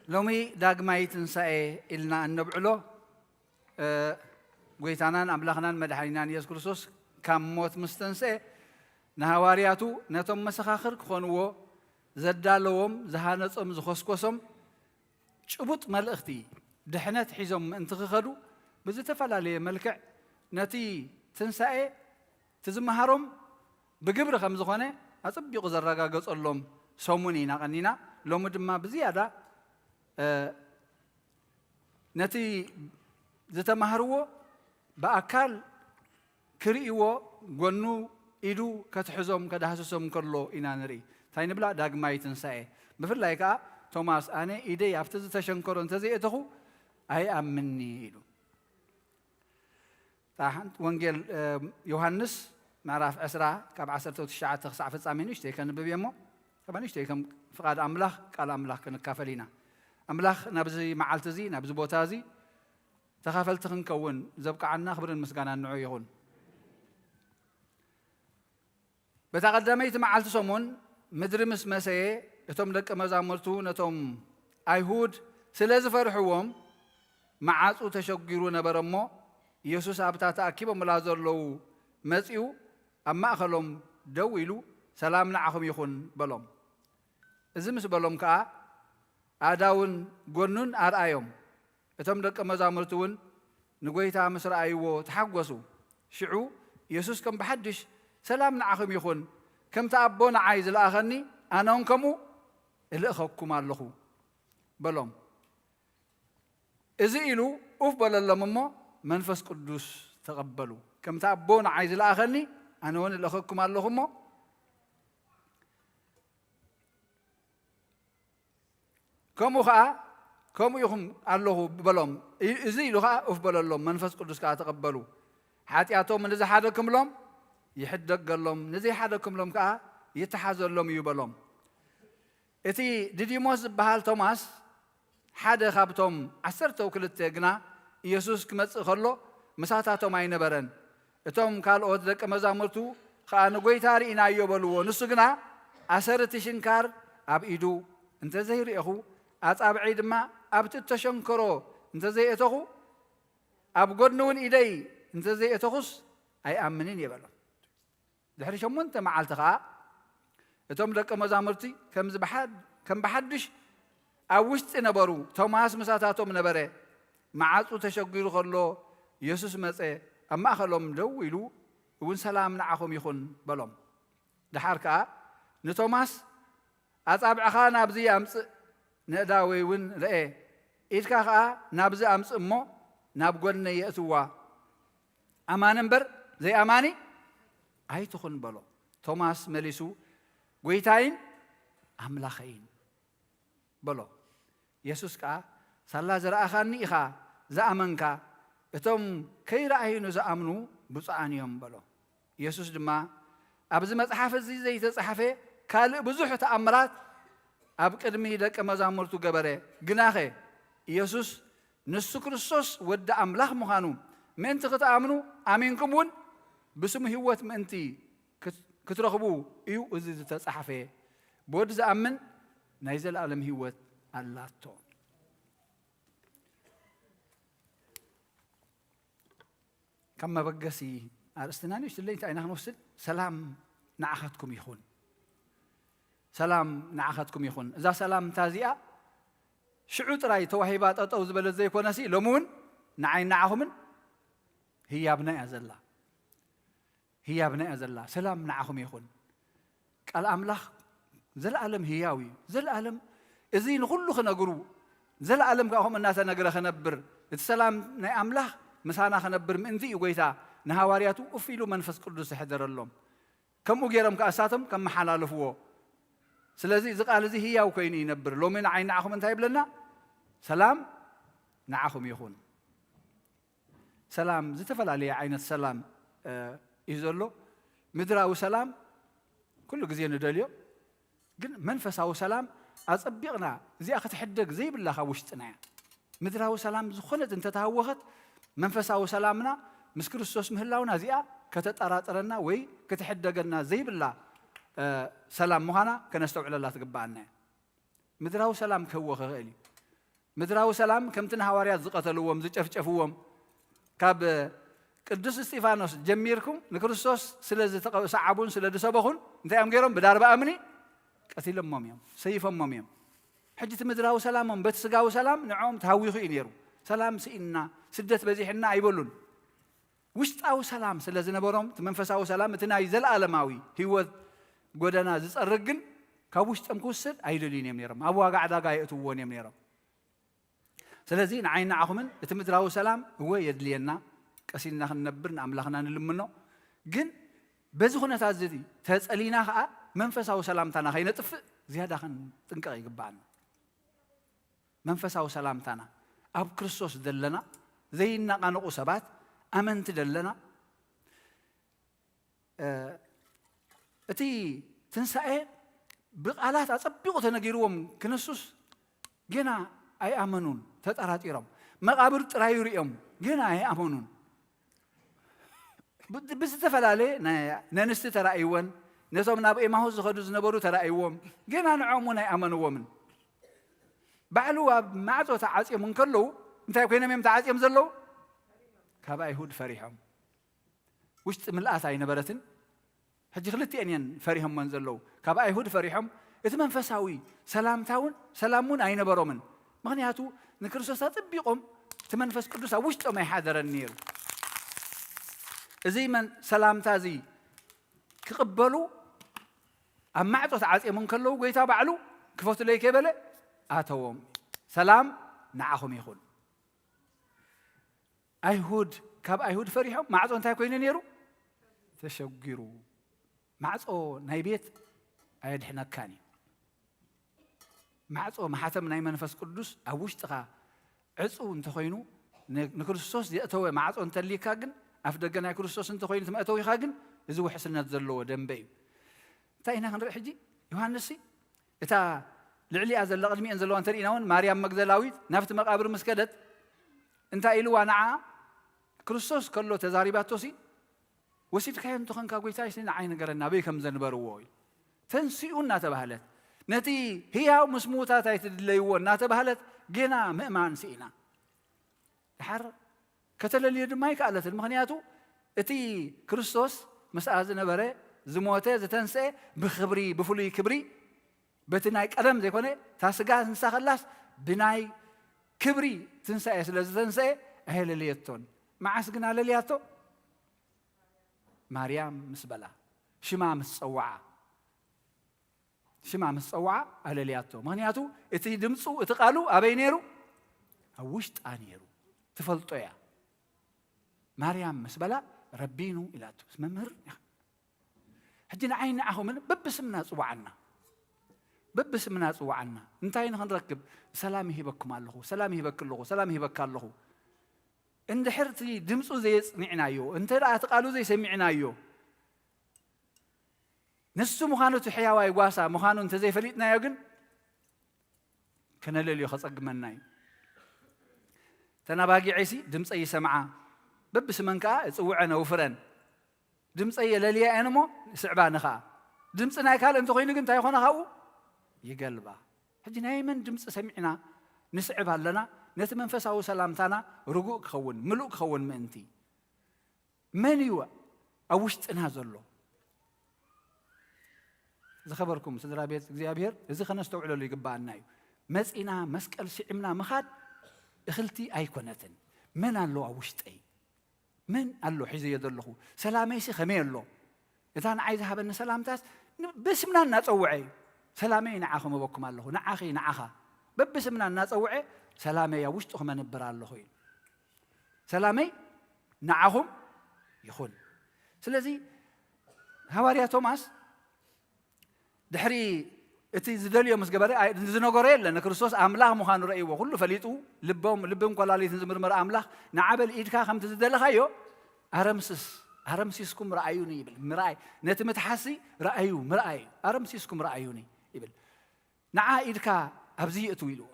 ሎሚ ዳግማይ ትንሳኤ ኢልና እነብዕሎ፣ እ፣ ጎይታናን ኣምላኽናን መድሓኒናን ኢየሱስ ክርስቶስ ካብ ሞት ምስ ተንስኤ፣ ንሃዋርያቱ ነቶም መሰኻኽር ክኾንዎ ዘዳለዎም፣ ዝሃነጾም፣ ዝኾስኮሶም ጭቡጥ መልእኽቲ ድሕነት ሒዞም ምእንቲ ክኸዱ፣ ብዝተፈላለየ መልክዕ ነቲ ትንሳኤ፣ እቲ ዝመሃሮም ብግብሪ ከም ዝኾነ ኣጸቢቑ ዘረጋገጸሎም ሰሙን ኢና ቀኒና። ሎሚ ድማ ብዝያዳ፣ እ፣ ነቲ ዝተማህርዎ ብኣካል ክርእይዎ፣ ጎኑ ኢዱ ከትሕዞም ከዳህስሶም ከሎ ኢና ንርኢ። እንታይ ንብላ? ዳግማይ ትንሳኤ። ብፍላይ ከኣ ቶማስ፣ ኣነ ኢደይ ኣብቲ ዝተሸንከሮ እንተዘይእተኹ ኣይኣምንኒ ኢሉ። እታ ሓንቲ ወንጌል፣ እ፣ ዮሃንስ ምዕራፍ ዕስራ ካብ ዓሰርተ ትሽዓተ ክሳዕ ፍጻሜ ንእሽተይ ከንብብ እየ እሞ፣ ካብ ንእሽተይ ከም ፍቓድ ኣምላኽ ቃል ኣምላኽ ክንካፈል ኢና። ኣምላኽ ናብዚ መዓልቲ እዚ፣ ናብዚ ቦታ እዚ ተኻፈልቲ ክንከውን ዘብቅዓና ክብርን ምስጋናን ንዑ ይኹን። በታ ቀዳመይቲ መዓልቲ ሰሙን ምድሪ ምስ መሰየ፣ እቶም ደቀ መዛሙርቱ ነቶም ኣይሁድ ስለ ዝፈርሕዎም፣ መዓጹ ተሸጒሩ ነበረ እሞ፣ የሱስ ኣብታ ተኣኪቦምላ ዘለዉ መጺኡ፣ ኣብ ማእከሎም ደው ኢሉ፣ "ሰላም ንዓኹም ይኹን" በሎም። እዚ ምስ በሎም ከኣ፣ ኣእዳውን ጐኑን ኣርኣዮም። እቶም ደቀ መዛሙርቲ እውን ንጐይታ ምስ ረኣይዎ ተሓጐሱ። ሽዑ የሱስ ከም ብሓድሽ፣ "ሰላም ንዓኹም ይኹን፣ ከምቲ ኣቦ ንዓይ ዝለኣኸኒ፣ ኣነ እውን ከምኡ እልእኸኩም ኣለኹ" በሎም። እዚ ኢሉ ኡፍ በለሎም እሞ መንፈስ ቅዱስ ተቐበሉ። "ከምቲ ኣቦ ንዓይ ዝለኣኸኒ፣ ኣነ እውን እልእኸኩም ኣለኹ እሞ" ከምኡ ኸዓ፣ "ከምኡ ኢኹም ኣለኹ" በሎም። እ-፣ እዚ ኢሉ ኸዓ ኡፍ በለሎም፣ መንፈስ ቅዱስ ከኣ ተቐበሉ። "ሓጢኣቶም ንዝሓደክምሎም ይሕደገሎም፣ ንዘይሓደክምሎም ከኣ ይተሓዘሎም እዩ" በሎም። እቲ ዲዲሞስ ዝበሃል ቶማስ፣ ሓደ ካብቶም ዓሰርተው ክልተ ግና፣ ኢየሱስ ክመጽእ ከሎ ምሳታቶም ኣይነበረን። እቶም ካልኦት ደቀ መዛሙርቱ ኸኣ ንጐይታ ርኢናዮ በልዎ። ንሱ ግና ኣሰር እቲ ሽንካር ኣብ ኢዱ እንተ ዘይርኤኹ፣ ኣጻብዐይ ድማ ኣብቲ እተሸንከሮ እንተ ዘይእተኹ፣ ኣብ ጐድኒ እውን ኢደይ እንተ ዘይእተኹስ ኣይኣምንን እየ በሎም። ድሕሪ ሸሞንተ መዓልቲ ኸኣ እቶም ደቀ መዛሙርቲ ከምዚ ብሓድ-፣ ከም ብሓድሽ ኣብ ውሽጢ ነበሩ። ቶማስ ምሳታቶም ነበረ። መዓጹ ተሸጒሩ ኸሎ የሱስ መጸ፣ ኣብ ማእከሎም ደው ኢሉ እውን "ሰላም ንዓኹም ይኹን" በሎም። ደሓር ከኣ ንቶማስ፣ "ኣጻብዕኻ ናብዚ ኣምጽእ፣ ነእዳወይ እውን ርኤ፣ ኢድካ ኸኣ ናብዚ ኣምጽእ እሞ ናብ ጐነይ የእትዋ፣ ኣማኒ እምበር ዘይኣማኒ ኣይትኹን" በሎ። ቶማስ መሊሱ፣ "ጐይታይን ኣምላኸይን" በሎ። የሱስ ከኣ፣ "ሳላ ዝረኣኻኒ ኢኻ ዝኣመንካ፣ እቶም ከይረኣዩ ንዝኣምኑ ብፁዓን እዮም" በሎ። የሱስ ድማ፣ "ኣብዚ መጽሓፍ እዚ ዘይተጻሕፈ ካልእ ብዙሕ ተኣምራት ኣብ ቅድሚ ደቀ መዛሙርቱ ገበረ። ግናኸ ኢየሱስ ንሱ ክርስቶስ ወዲ ኣምላኽ ምዃኑ ምእንቲ ክትኣምኑ፣ ኣሚንኩም እውን ብስሙ ህይወት ምእንቲ ክት-፣ ክትረኽቡ እዩ እዚ ዝተጻሕፈ። ብወዲ ዝኣምን ናይ ዘለኣለም ህይወት ኣላቶ።" ካብ መበገሲ ኣርእስትና ንእሽትለይ እንታይ ኢና ክንወስድ? ሰላም ንዓኻትኩም ይኹን። ሰላም ንዓኻትኩም ይኹን። እዛ ሰላምታ እዚኣ ሽዑ ጥራይ ተዋሂባ ጠጠው ዝበለት ዘይኮነሲ፣ ሎሚ እውን ንዓይን ንዓኹምን ህያብና እያ ዘላ። ህያብና እያ ዘላ። ሰላም ንዓኹም ይኹን። ቃል ኣምላኽ ዘለኣለም ህያው እዩ። ዘለኣለም እዚ ንኹሉ ክነግሩ፣ ዘለኣለም ከኣ ከምኡ እናተነግረ ክነብር፣ እቲ ሰላም ናይ ኣምላኽ ምሳና ክነብር ምእንቲ እዩ ጐይታ ንሃዋርያቱ እፍ ኢሉ መንፈስ ቅዱስ ዘሕደረሎም። ከምኡ ገይሮም ከኣ እሳቶም ከመሓላልፍዎ። ስለዚ እዚ ቃል እዚ ህያው ኮይኑ ይነብር። ሎሚ ንዓይ ንዓኹም እንታይ ይብለና? ሰላም ንዓኹም ይኹን። ሰላም፣ ዝተፈላለየ ዓይነት ሰላም፣ እ፣ እዩ ዘሎ። ምድራዊ ሰላም ኩሉ ግዜ ንደልዮ፣ ግን መንፈሳዊ ሰላም ኣጸቢቕና፣ እዚኣ ክትሕደግ ዘይብላ ካብ ውሽጥና እያ። ምድራዊ ሰላም ዝኾነት እንተተሃወኸት፣ መንፈሳዊ ሰላምና ምስ ክርስቶስ ምህላውና እዚኣ ከተጠራጥረና ወይ ክትሕደገና ዘይብላ፣ እ፣ ሰላም ምዃና ከነስተውዕለላ ትግብኣና እያ። ምድራዊ ሰላም ክህወኽ ይኽእል እዩ። ምድራዊ ሰላም ከምቲ ንሃዋርያት ዝቐተልዎም፣ ዝጨፍጨፍዎም፣ ካብ ቅዱስ እስጢፋኖስ ጀሚርኩም ንክርስቶስ ስለ ዝተቐ-፣ ሰዓቡን ስለ ዝሰበኹን እንታይ እዮም ገይሮም? ብዳርባ እምኒ ቀቲሎሞም እዮም፣ ሰይፎሞም እዮም። ሕጂ እቲ ምድራዊ ሰላሞም በቲ ስጋዊ ሰላም ንዕኦም ተሃዊኹ እዩ ነይሩ። ሰላም ስኢንና፣ ስደት በዚሕና ኣይበሉን። ውሽጣዊ ሰላም ስለ ዝነበሮም፣ እቲ መንፈሳዊ ሰላም፣ እቲ ናይ ዘለኣለማዊ ህይወት ጎደና ዝጸርግ ግን ካብ ውሽጦም ክውሰድ ኣይደልዩን እዮም ነይሮም። ኣብ ዋጋ ዕዳጋ የእትውዎን እዮም ነይሮም። ስለዚ ንዓይን ንዓኹምን እቲ ምድራዊ ሰላም እወ የድልየና፣ ቀሲንና ክንነብር ንኣምላኽና ንልምኖ። ግን በዚ ኩነታት እዚ ተጸሊና ኸኣ መንፈሳዊ ሰላምታና ከይነጥፍእ ዝያዳ ክንጥንቀቕ ይግባኣና። መንፈሳዊ ሰላምታና ኣብ ክርስቶስ ዘለና ዘይናቓነቑ ሰባት፣ ኣመንቲ ዘለና፣ እ፣ እቲ ትንሳኤ ብቓላት ኣጸቢቑ ተነጊርዎም ክነሱስ ገና ኣይኣመኑን፣ ተጠራጢሮም። መቓብር ጥራዩ ሪኦም ገና ኣይኣመኑን። ብ-፣ ብዝተፈላለየ ናይ፣ ነንስቲ ተራእይወን፣ ነቶም ናብ ኤማሁስ ዝኸዱ ዝነበሩ ተራእይዎም፣ ገና ንዖም እውን ኣይኣመንዎምን። ባዕሉ ኣብ ማዕጾ ተዓጽዮም እንከለዉ፣ እንታይ ኮይኖም እዮም ተዓጽዮም ዘለዉ? ካብ ኣይሁድ ፈሪሖም። ውሽጢ ምልኣት ኣይነበረትን። ሕጂ ክልቲኤን እየን ፈሪሖሞን ዘለዉ። ካብ ኣይሁድ ፈሪሖም፣ እቲ መንፈሳዊ ሰላምታ እውን፣ ሰላም እውን ኣይነበሮምን። ምኽንያቱ ንክርስቶስ ኣጸቢቖም፣ እቲ መንፈስ ቅዱስ ኣብ ውሽጦም ኣይሓደረን ነይሩ። እዚ መን-፣ ሰላምታ እዚ ክቕበሉ ኣብ ማዕጾ ተዓጽዮም እንከለዉ፣ ጎይታ ባዕሉ ክፈቱለይ ከይበለ ኣተዎም። ሰላም ንዓኹም ይኹን። ኣይሁድ፣ ካብ ኣይሁድ ፈሪሖም ማዕጾ እንታይ ኮይኑ ነይሩ? ተሸጊሩ። ማዕጾ ናይ ቤት ኣየድሕነካን እዩ። ማዕጾ ማሕተም ናይ መንፈስ ቅዱስ ኣብ ውሽጥኻ ዕጹው እንተኾይኑ፣ ን-፣ ንክርስቶስ ዘእተወ ማዕጾ እንተልይካ ግን፣ ኣፍ ደገ ናይ ክርስቶስ እንተኾይኑ እቲ መእተዊኻ ግን፣ እዚ ውሕስነት ዘለዎ ደንበ እዩ። እንታይ ኢና ክንርኢ ሕጂ? ዮሃንስ ሲ እታ ልዕሊኣ ዘላ ቅድሚኤን ዘለዋ እንተርኢና እውን፣ ማርያም መግደላዊት ናብቲ መቃብር ምስ ከደት እንታይ ኢልዋ ንዓ? ክርስቶስ ከሎ ተዛሪባቶ ሲ፣ "ወሲድካዮ እንተኾንካ ጎይታይ ሲ ንዓይ ንገረና ኣበይ ከም ዘንበርዎ?" ኢሉ። "ተንሲኡ" እናተባህለት፣ "ነቲ ህያው ምስ ምዉታት ኣይትድለይዎ" እናተባህለት ገና ምእማን ስኢና። ድሓር ከተለልዮ ድማ ኣይከኣለትን። ምኽንያቱ እቲ ክርስቶስ ምስኣ ዝነበረ፣ ዝሞተ፣ ዝተንስኤ ብኽብሪ፣ ብፍሉይ ክብሪ፣ በቲ ናይ ቀደም ዘይኮነ፣ እታ ስጋ ትንሳ ከላስ ብናይ ክብሪ ትንሳኤ ስለ ዝተንስኤ ኣየለለየቶን። መዓስ ግን ኣለልያቶ? ማርያም ምስ በላ፣ ሽማ ምስ ጸውዓ። ሽማ ምስ ጸውዓ ኣለልያቶ። ምኽንያቱ እቲ ድምፁ፣ እቲ ቃሉ ኣበይ ነይሩ? ኣብ ውሽጣ ነይሩ። ትፈልጦ እያ። ማርያም ምስ በላ፣ "ረቢኑ" ኢላቶ። "መምህር" ኢኻ። ሕጂ ንዓይ ንዓኹምን በብስምና ጽውዓና። በብስምና ጽውዓና። እንታይ ንኽንረክብ? "ሰላም ይሂበኩም ኣለኹ፣ ሰላም ይሂበኪ ኣለኹ፣ ሰላም ይሂበካ ኣለኹ." እንድሕር እቲ ድምፁ ዘየጽኒዕናዮ፣ እንተ ደኣ እቲ ቃሉ ዘይሰሚዕናዮ፣ ንሱ ምዃኑ እቲ ሕያዋይ ጓሳ ምዃኑ እንተዘይፈሊጥናዮ ግን፣ ከነለልዮ ከጸግመና እዩ። ተናባጊዐይሲ ድምፀይ ይሰምዓ፣ በብስመን ከኣ እጽውዐን ኣውፍረን። ድምፀይ የለልያ እየን እሞ ይስዕባኒ ከኣ። ድምፂ ናይ ካልእ እንተኾይኑ ግን እንታይ ይኾና ካብኡ? ይገልባ። ሕጂ ናይ መን ድምፂ ሰሚዕና ንስዕብ ኣለና? ነቲ መንፈሳዊ ሰላምታና ርጉእ ክኸውን፣ ምሉእ ክኸውን ምእንቲ። መን እዩ ኣብ ውሽጥና ዘሎ? ዝኸበርኩም ስድራ ቤት እግዚኣብሔር፣ እዚ ከነስተውዕለሉ ይግባኣና እዩ። መጺና መስቀል ስዒምና ምኻድ እኽልቲ ኣይኮነትን። መን ኣሎ ኣብ ውሽጠይ? መን ኣሎ ሒዘዮ ዘለኹ? ሰላመይሲ ከመይ ኣሎ? እታ ንዓይ ዝሃበኒ ሰላምታስ ን-፣ ብስምና እናጸውዐ እዩ። "ሰላመይ ንዓኹም እበኩም ኣለኹ፣ ንዓኺ፣ ንዓኻ" በብስምና እናጸውዐ ሰላመይ ኣብ ውሽጥኹም ኣንብር ኣለኹ ኢሉ። "ሰላመይ ንዓኹም ይኹን።" ስለዚ ሃዋርያ ቶማስ ድሕሪ እቲ ዝደልዮ ምስ ገበረ፣ ኣይ-፣ ዝነገሮ የለን። ንክርስቶስ ኣምላኽ ምዃኑ ረእይዎ፣ ኩሉ ፈሊጡ፣ ልቦም፣ ልብን ኰላሊትን ዝምርምር ኣምላኽ፣ "ንዓ በል ኢድካ ከምቲ ዝደለኻዮ ኣረምስስ፣ ኣረምሲስኩም ረኣዩኒ" ይብል። ምርኣይ፣ ነቲ ምትሓስሲ ረኣዩ፣ ምርኣይ፣ "ኣረምሲስኩም ረኣዩኒ" ይብል። "ንዓ ኢድካ ኣብዚ ይእትው" ኢልዎ።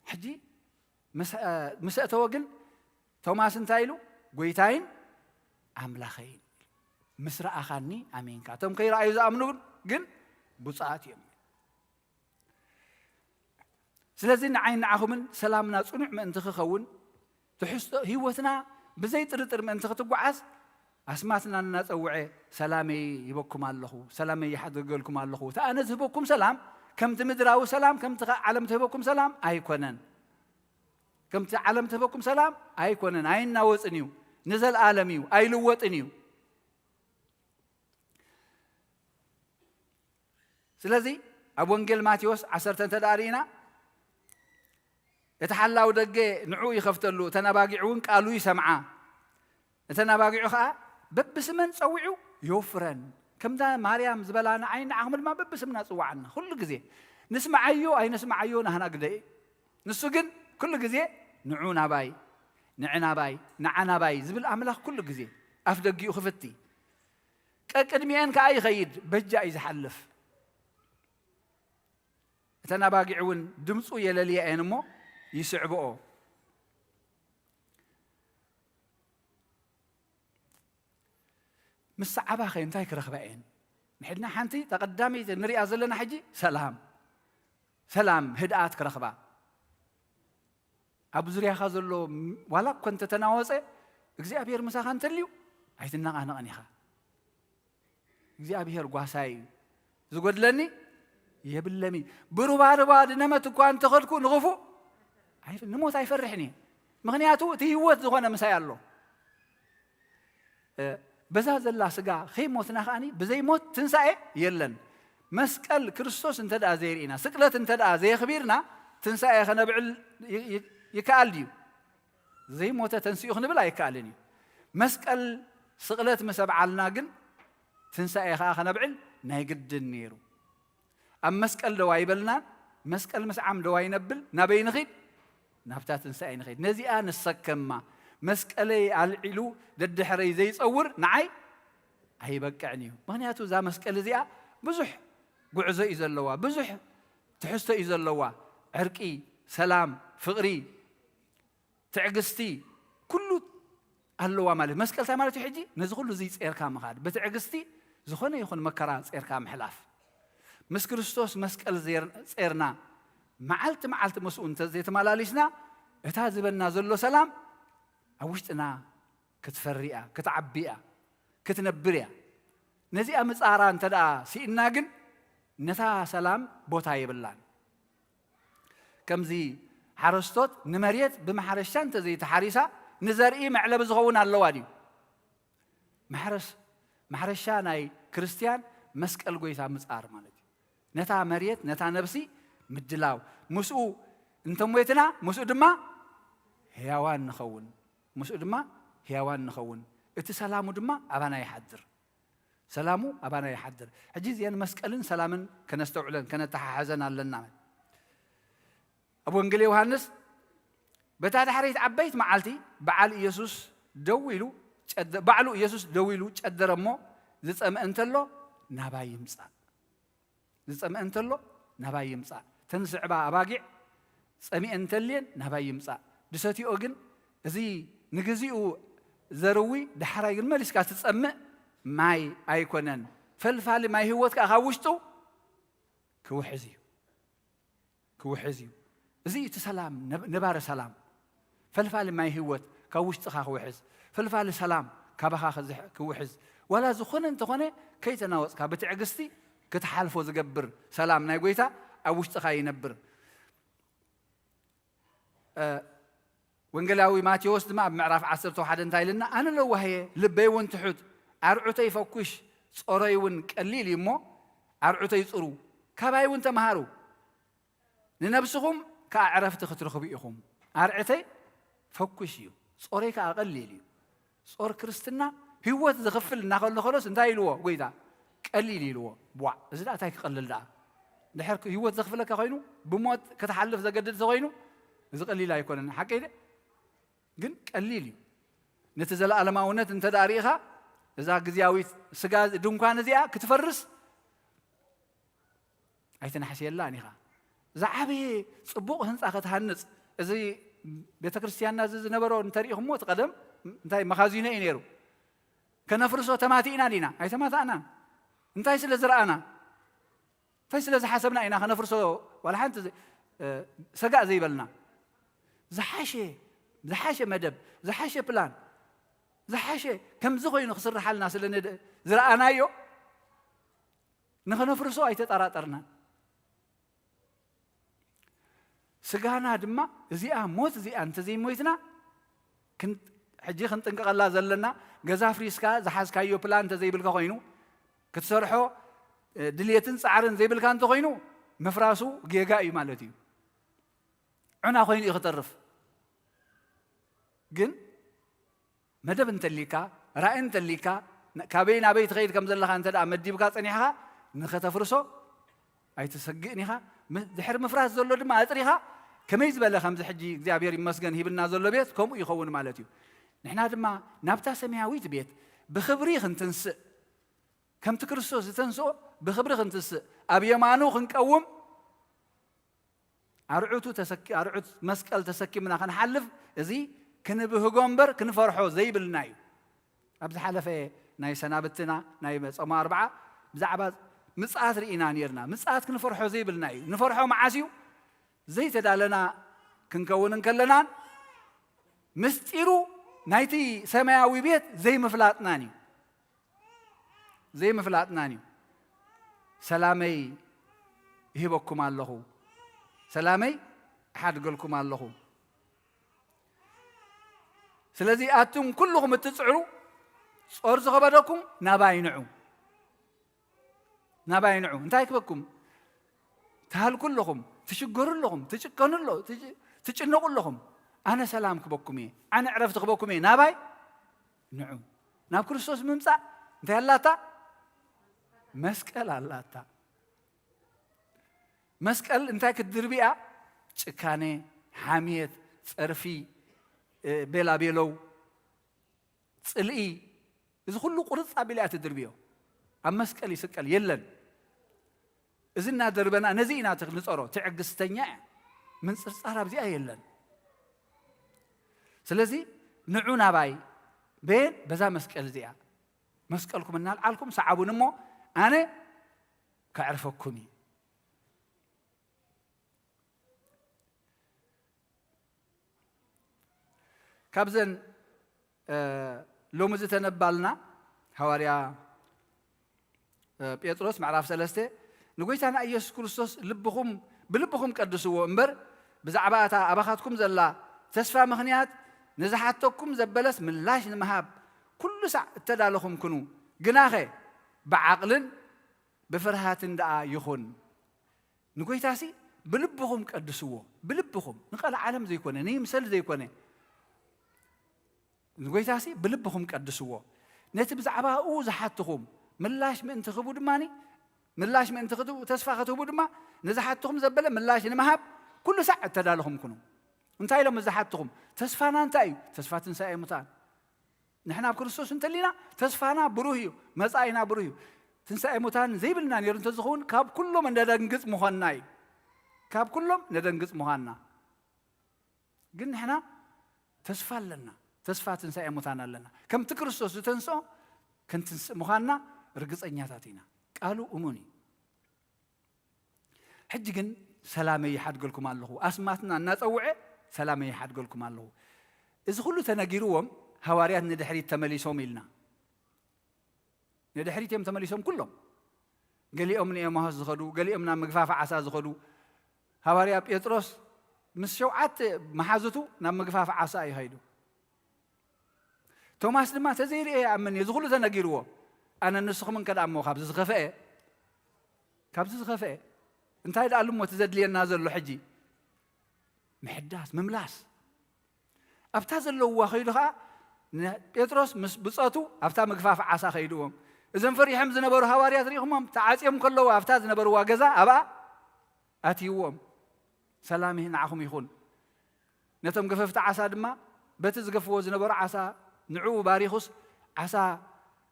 ሕጂ ምስ፣ እ፣ ምስ ኣእተወ ግን ቶማስ እንታይ ኢሉ? "ጐይታይን ኣምላኸይን" ኢሉ። "ምስ ረኣኻኒ ኣሚንካ። እቶም ከይረኣዩ ዝኣምኑ ግን ብፁዓት እዮም" ኢሉ። ስለዚ ንዓይን ንዓኹምን ሰላምና ጽኑዕ ምእንቲ ክኸውን፣ ትሕዝቶ ህይወትና ብዘይ ጥርጥር ምእንቲ ክትጓዓዝ፣ ኣስማትና እናጸውዐ፣ "ሰላመይ ሂበኩም ኣለኹ፣ ሰላመይ ይሓድርገልኩም ኣለኹ። እቲ ኣነ ዝህበኩም ሰላም፣ ከምቲ ምድራዊ ሰላም፣ ከምቲ ኸ-፣ ዓለም ትህበኩም ሰላም ኣይኮነን። ከምቲ ዓለም ትህበኩም ሰላም ኣይኮነን፣ ኣይናወጽን እዩ፣ ንዘለኣለም እዩ፣ ኣይልወጥን እዩ።" ስለዚ ኣብ ወንጌል ማቴዎስ ዓሰርተ እንተ ደኣ ርኢና፣ እቲ ሓላው ደገ ንዕኡ ይኸፍተሉ፣ እተን ኣባጊዕ እውን ቃሉ ይሰምዓ። እተን ኣባጊዑ ኸኣ በብስመን ጸዊዑ የውፍረን፣ ከምዛ ማርያም ዝበላ ንዓይ ንዓኹም ድማ በብስምና ጽዋዓና። ኩሉ ግዜ ንስምዓዮ ኣይንስምዓዮ ናህና ግደ እዩ። ንሱ ግን ኩሉ ግዜ ንዑ ናባይ፣ ንዕ ናባይ፣ ንዓ ናባይ ዝብል ኣምላኽ ኩሉ ግዜ ኣፍ ደጊኡ ክፍቲ። ቀቅድሚኤን ከኣ ይኸይድ፣ በጃ እዩ ዝሓልፍ። እተን ኣባጊዕ እውን ድምፁ የለልያ እየን እሞ ይስዕብኦ። ምስ ሰዓባ ኸ እንታይ ክረኽባ እየን? ንሕድና ሓንቲ ተቐዳመይቲ ንሪኣ ዘለና ሕጂ ሰላም፣ ሰላም፣ ህድኣት ክረኽባ። ኣብ ዙርያኻ ዘሎ ም-፣ ዋላ እኮ እንተተናወጸ፣ እግዚኣብሔር ምሳኻ እንተልዩ ኣይትነቓነቕን ኢኻ። እግዚኣብሔር ጓሳይ እዩ፣ ዝጎድለኒ የብለሚ። ብሩባርባ ድነመት እኳ እንተኸድኩ ንኽፉእ ኣይፍ-፣ ንሞት ኣይፈርሕን እየ። ምኽንያቱ እቲ ህይወት ዝኾነ ምሳይ ኣሎ። እ፣ በዛ ዘላ ስጋ ከይሞትና ከኣኒ ብዘይ ሞት ትንሳኤ የለን። መስቀል ክርስቶስ እንተ ደኣ ዘይርኢና፣ ስቅለት እንተ ደኣ ዘየኽቢርና፣ ትንሳኤ ከነብዕል ይ-፣ ይ-፣ ይከኣል ድዩ? ዘይሞተ ተንሲኡ ክንብል ኣይከኣልን እዩ። መስቀል ስቕለት ምስ ኣብዓልና ግን ትንሳኤ ከኣ ከነብዕል ናይ ግድን ነይሩ። ኣብ መስቀል ደው ኣይበልናን፣ መስቀል ምስዓም ደው ኣይነብል፣ ናበይ ንኺድ? ናብታ ትንሳኤ ንኺድ። ነዚኣ ንሰከማ። መስቀለይ ኣልዒሉ ደድሕረይ ዘይጸውር ንዓይ ኣይበቅዕን እዩ። ምኽንያቱ እዛ መስቀል እዚኣ ብዙሕ ጉዕዞ እዩ ዘለዋ፣ ብዙሕ ትሕዝቶ እዩ ዘለዋ። ዕርቂ፣ ሰላም፣ ፍቕሪ፣ ትዕግስቲ፣ ኩሉ ኣለዋ ማለት። መስቀል እንታይ ማለት እዩ ሕጂ? ነዚ ኩሉ እዚ ጼርካ ምኻድ፣ ብትዕግስቲ ዝኾነ ይኹን መከራ ጼርካ ምሕላፍ። ምስ ክርስቶስ መስቀል ዜር-፣ ጼርና፣ መዓልቲ መዓልቲ ምስኡ እንተ ዘይተመላሊስና፣ እታ ዝበና ዘሎ ሰላም ኣብ ውሽጥና ክትፈሪ እያ፣ ክትዓቢ እያ፣ ክትነብር እያ። ነዚኣ ምጻራ እንተ ደኣ ስኢንና ግን፣ ነታ ሰላም ቦታ የብላን። ከምዚ ሓረስቶት ንመሬት ብማሕረሻ እንተ ዘይተሓሪሳ፣ ንዘርኢ መዕለቢ ዝኸውን ኣለዋ ድዩ? ማሕረስ-፣ ማሕረሻ ናይ ክርስትያን መስቀል ጎይታ ምጻር ማለት እዩ። ነታ መሬት፣ ነታ ነብሲ ምድላው። ምስኡ እንተ ሞይትና፣ ምስኡ ድማ ሕያዋን ንኸውን። ምስኡ ድማ ሕያዋን ንኸውን። እቲ ሰላሙ ድማ ኣባና ይሓድር። ሰላሙ ኣባና ይሓድር። ሕጂ እዚአን መስቀልን ሰላምን ከነስተውዕለን፣ ከነተሓሕዘን ኣለና። ኣብ ወንጌል ዮሃንስ፣ በታ ዳሕረይቲ ዓበይቲ መዓልቲ በዓል ኢየሱስ ደው ኢሉ ጨደ-፣ ባዕሉ ኢየሱስ ደው ኢሉ ጨደረ እሞ፣ ዝጸምአ እንተሎ ናባይ ይምጻእ። ዝጸምአ እንተሎ ናባይ ይምጻእ። እተን ዝስዕባ ኣባጊዕ ጸሚኤን እንተልየን ናባይ ይምጻእ። ድሰትኦ ግን እዚ ንግዚኡ ዘርዊ፣ ዳሕራይ ግን መሊስካ ትጸምእ ማይ ኣይኮነን። ፈልፋሊ ማይ ህይወት ከኣ ካብ ውሽጡ ክውሕዝ እዩ። ክውሕዝ እዩ። እዚ እቲ ሰላም፣ ነብ-፣ ነባሪ ሰላም። ፈልፋሊ ማይ ህይወት ካብ ውሽጥኻ ክውሕዝ፣ ፈልፋሊ ሰላም ካባኻ ክዝሕ-፣ ክውሕዝ፣ ዋላ ዝኾነ እንተኾነ ከይተናወጽካ ብትዕግስቲ ክትሓልፎ ዝገብር ሰላም ናይ ጎይታ ኣብ ውሽጥኻ ይነብር። እ፣ ወንጌላዊ ማቴዎስ ድማ ኣብ ምዕራፍ ዓሰርተ ሓደ እንታይ ኢልና? "ኣነ ለዋህ እየ፣ ልበይ እውን ትሑት፣ ኣርዑተይ ፈኲሽ፣ ጾረይ እውን ቀሊል እዩ እሞ፣ ኣርዑተይ ጽሩ፣ ካባይ እውን ተምሃሩ፣ ንነብስኹም ከኣ ዕረፍቲ ክትረኽቡ ኢኹም። ኣርዕተይ ፈኲሽ እዩ፣ ጾረይ ከኣ ቀሊል እዩ።" ጾር ክርስትና ህይወት ዝኽፍል እናኸሎ ከሎስ እንታይ ኢልዎ ጎይታ? ቀሊል ኢልዎ። ቧዕ፣ እዚ ደኣ እንታይ ክቐልል ደኣ? ድሕር ህይወት ዘኽፍለካ ኮይኑ፣ ብሞት ክትሓልፍ ዘገድድ ተኾይኑ፣ እዚ ቀሊል ኣይኮነን። ሓቀይ ደ? ግን ቀሊል እዩ። ነቲ ዘለኣለማውነት እንተ ደኣ ርኢኻ፣ እዛ ግዝያዊት ስጋ ድንኳን እዚኣ ክትፈርስ ኣይትናሕስየላን ኢኻ። ዝዓበየ ጽቡቕ ህንጻ ክትሃንጽ፣ እዚ ቤተ ክርስቲያንና እዚ ዝነበሮ እንተሪኢኹሞ፣ እቲ ቀደም እንታይ መኻዚኖ እዩ ነይሩ። ከነፍርሶ ተማቲእና ዲና? ኣይተማታእናን። እንታይ ስለ ዝረኣና? እንታይ ስለ ዝሓሰብና ኢና ከነፍርሶ? ዋላ ሓንቲ ዘ-፣ እ፣ ሰጋእ ዘይበልና። ዝሓሸ፣ ዝሓሸ መደብ፣ ዝሓሸ ፕላን፣ ዝሓሸ ከምዚ ኮይኑ ክስርሓልና ስለ ንድ-፣ ዝረኣናዮ፣ ንኸነፍርሶ ኣይተጠራጠርናን። ስጋና ድማ እዚኣ ሞት እዚኣ እንተዘይሞይትና፣ ክን-፣ ሕጂ ክንጥንቀቐላ ዘለና፣ ገዛ ኣፍሪስካ ዝሓዝካዮ ፕላን እንተዘይብልካ ኮይኑ፣ ክትሰርሖ፣ እ፣ ድልየትን ጻዕርን ዘይብልካ እንተኾይኑ፣ ምፍራሱ ጌጋ እዩ ማለት እዩ። ዑና ኮይኑ እዩ ክተርፍ። ግን መደብ እንተሊካ፣ ራእይ እንተሊካ፣ ን-፣ ካበይ ናበይ ትኸይድ ከም ዘለኻ እንተ ደኣ መዲብካ ጸኒሕኻ፣ ንኸተፍርሶ ኣይትሰግእን ኢኻ። ም-፣ ድሕሪ ምፍራስ ዘሎ ድማ ኣጥሪኻ፣ ከመይ ዝበለ ከምዚ ሕጂ እግዚኣብሔር ይመስገን ሂብና ዘሎ ቤት ከምኡ ይኸውን ማለት እዩ። ንሕና ድማ ናብታ ሰማያዊት ቤት ብኽብሪ ክንትንስእ፣ ከምቲ ክርስቶስ ዝተንስኦ ብኽብሪ ክንትስእ፣ ኣብ የማኑ ክንቀውም፣ ኣርዑቱ ተሰኪ-፣ ኣርዑት መስቀል ተሰኪምና ክንሓልፍ፣ እዚ ክንብህጎ እምበር ክንፈርሖ ዘይብልና እዩ። ኣብ ዝሓለፈ ናይ ሰናብትና ናይ ጾመ ኣርብዓ ብዛዕባ ምጽኣት ርኢና ነይርና። ምጽኣት ክንፈርሖ ዘይብልና እዩ። ንፈርሖ መዓስ እዩ? ዘይተዳለና ክንከውን እንከለናን ምስጢሩ ናይቲ ሰማያዊ ቤት ዘይምፍላጥናን እዩ። ዘይምፍላጥናን እዩ። ሰላመይ ይህበኩም ኣለኹ፣ ሰላመይ እሓድገልኩም ኣለኹ። ስለዚ ኣቱም ኩልኹም እትጽዕሩ፣ ጾር ዝኸበደኩም ናባይ ንዑ፣ ናባይ ንዑ። እንታይ ክበኩም? ትሃልኩ ኣለኹም፣ ትሽገሩ ኣለኹም፣ ትጭከኑ ኣሎ-፣ ትጭ-፣ ትጭነቑ ኣለኹም። ኣነ ሰላም ክበኩም እየ፣ ኣነ ዕረፍቲ ክበኩም እየ። ናባይ ንዑ። ናብ ክርስቶስ ምምጻእ እንታይ ኣላታ? መስቀል ኣላታ። መስቀል እንታይ ክትድርብያ? ጭካኔ፣ ሓምየት፣ ጸርፊ፣ እ፣ ቤላቤለው፣ ጽልኢ፣ እዚ ኩሉ ቁርጽ ኣቢላ እያ ትድርብዮ። ኣብ መስቀል ይስቀል የለን። እዚ እናደርበና ነዚ ኢና ትክ-፣ ንጸሮ። ትዕግስተኛ እያ። ምንጽርጻር ኣብዚኣ የለን። ስለዚ ንዑ ናባይ፣ በየን? በዛ መስቀል እዚኣ። መስቀልኩም እናልዓልኩም ሰዓቡኒ እሞ ኣነ ከዕርፈኩም እዩ። ካብዘን፣ እ፣ ሎሚ ዝተነባልና ሃዋርያ፣ እ፣ ጴጥሮስ ምዕራፍ ሰለስተ፣ ንጎይታና ኢየሱስ ክርስቶስ ልብኹም፣ ብልብኹም ቀድስዎ እምበር፣ ብዛዕባ እታ ኣባኻትኩም ዘላ ተስፋ ምኽንያት ንዝሓተኩም ዘበለስ ምላሽ ንምሃብ ኩሉ ሳዕ እተዳለኹም ኩኑ። ግናኸ ብዓቕልን ብፍርሃትን ደኣ ይኹን። ንጎይታሲ ብልብኹም ቀድስዎ። ብልብኹም፣ ንቐልዓለም ዘይኮነ፣ ንይምሰል ዘይኮነ፣ ንጎይታሲ ብልብኹም ቀድስዎ። ነቲ ብዛዕባኡ ዝሓትኹም ምላሽ ምእንቲ ክህቡ ድማኒ፣ ምላሽ ምእንቲ ክትህቡ፣ ተስፋ ክትህቡ ድማ፣ ንዝሓትኹም ዘበለ ምላሽ ንምሃብ ኩሉ ሳዕ እተዳለኹም ኩኑ። እንታይ ኢሎም ዝሓትኹም? ተስፋና እንታይ እዩ? ተስፋ ትንሳኤ ሙታን። ንሕና ኣብ ክርስቶስ እንተሊና፣ ተስፋና ብሩህ እዩ፣ መጻኢና ብሩህ እዩ። ትንሳኤ ሙታን ዘይብልና ነይሩ እንተዝኸውን፣ ካብ ኩሎም ነደንግጽ ምዃንና እዩ። ካብ ኩሎም ነደንግጽ ምዃንና። ግን ንሕና ተስፋ ኣለና፣ ተስፋ ትንሳኤ ሙታን ኣለና። ከምቲ ክርስቶስ ዝተንስኦ ክንትንስእ ምዃንና ርግጸኛታት ኢና። ቃሉ እሙን እዩ። ሕጂ ግን ሰላመይ ይሓድገልኩም ኣለኹ። ኣስማትና እናጸውዐ ሰላመይ ይሓድገልኩም ኣለኹ። እዚ ኩሉ ተነጊርዎም ሃዋርያት ንድሕሪት ተመሊሶም ኢልና። ንድሕሪት እዮም ተመሊሶም ኩሎም። ገሊኦም ንኤማሁስ ዝኸዱ፣ ገሊኦም ናብ ምግፋፍ ዓሳ ዝኸዱ። ሃዋርያ ጴጥሮስ ምስ ሸውዓተ መሓዙቱ ናብ ምግፋፍ ዓሳ እዩ ኸይዱ። ቶማስ ድማ ተዘይርእየ ይኣምን እዩ፣ እዚ ኩሉ ተነጊርዎ። ኣነ ንስኹም እንከ ደኣ እሞ ካብዚ ዝኸፍአ፣ ካብዚ ዝኸፍአ እንታይ ደኣ እሞ እቲ ዘድልየና ዘሎ ሕጂ? ምሕዳስ፣ ምምላስ። ኣብታ ዘለውዋ ኸይዱ ኸዓ ንጴጥሮስ ምስ ብጾቱ ኣብታ ምግፋፍ ዓሳ ኸይድዎም። እዞም ፈሪሖም ዝነበሩ ሃዋርያት ርኢኹሞም ተዓጽዮም ከለዉ ኣብታ ዝነበርዋ ገዛ ኣብኣ ኣትይዎም። ሰላም ንዓኹም ይኹን። ነቶም ገፈፍቲ ዓሳ ድማ በቲ ዝገፍዎ ዝነበሩ ዓሳ ንዕኡ ባሪኹስ ዓሳ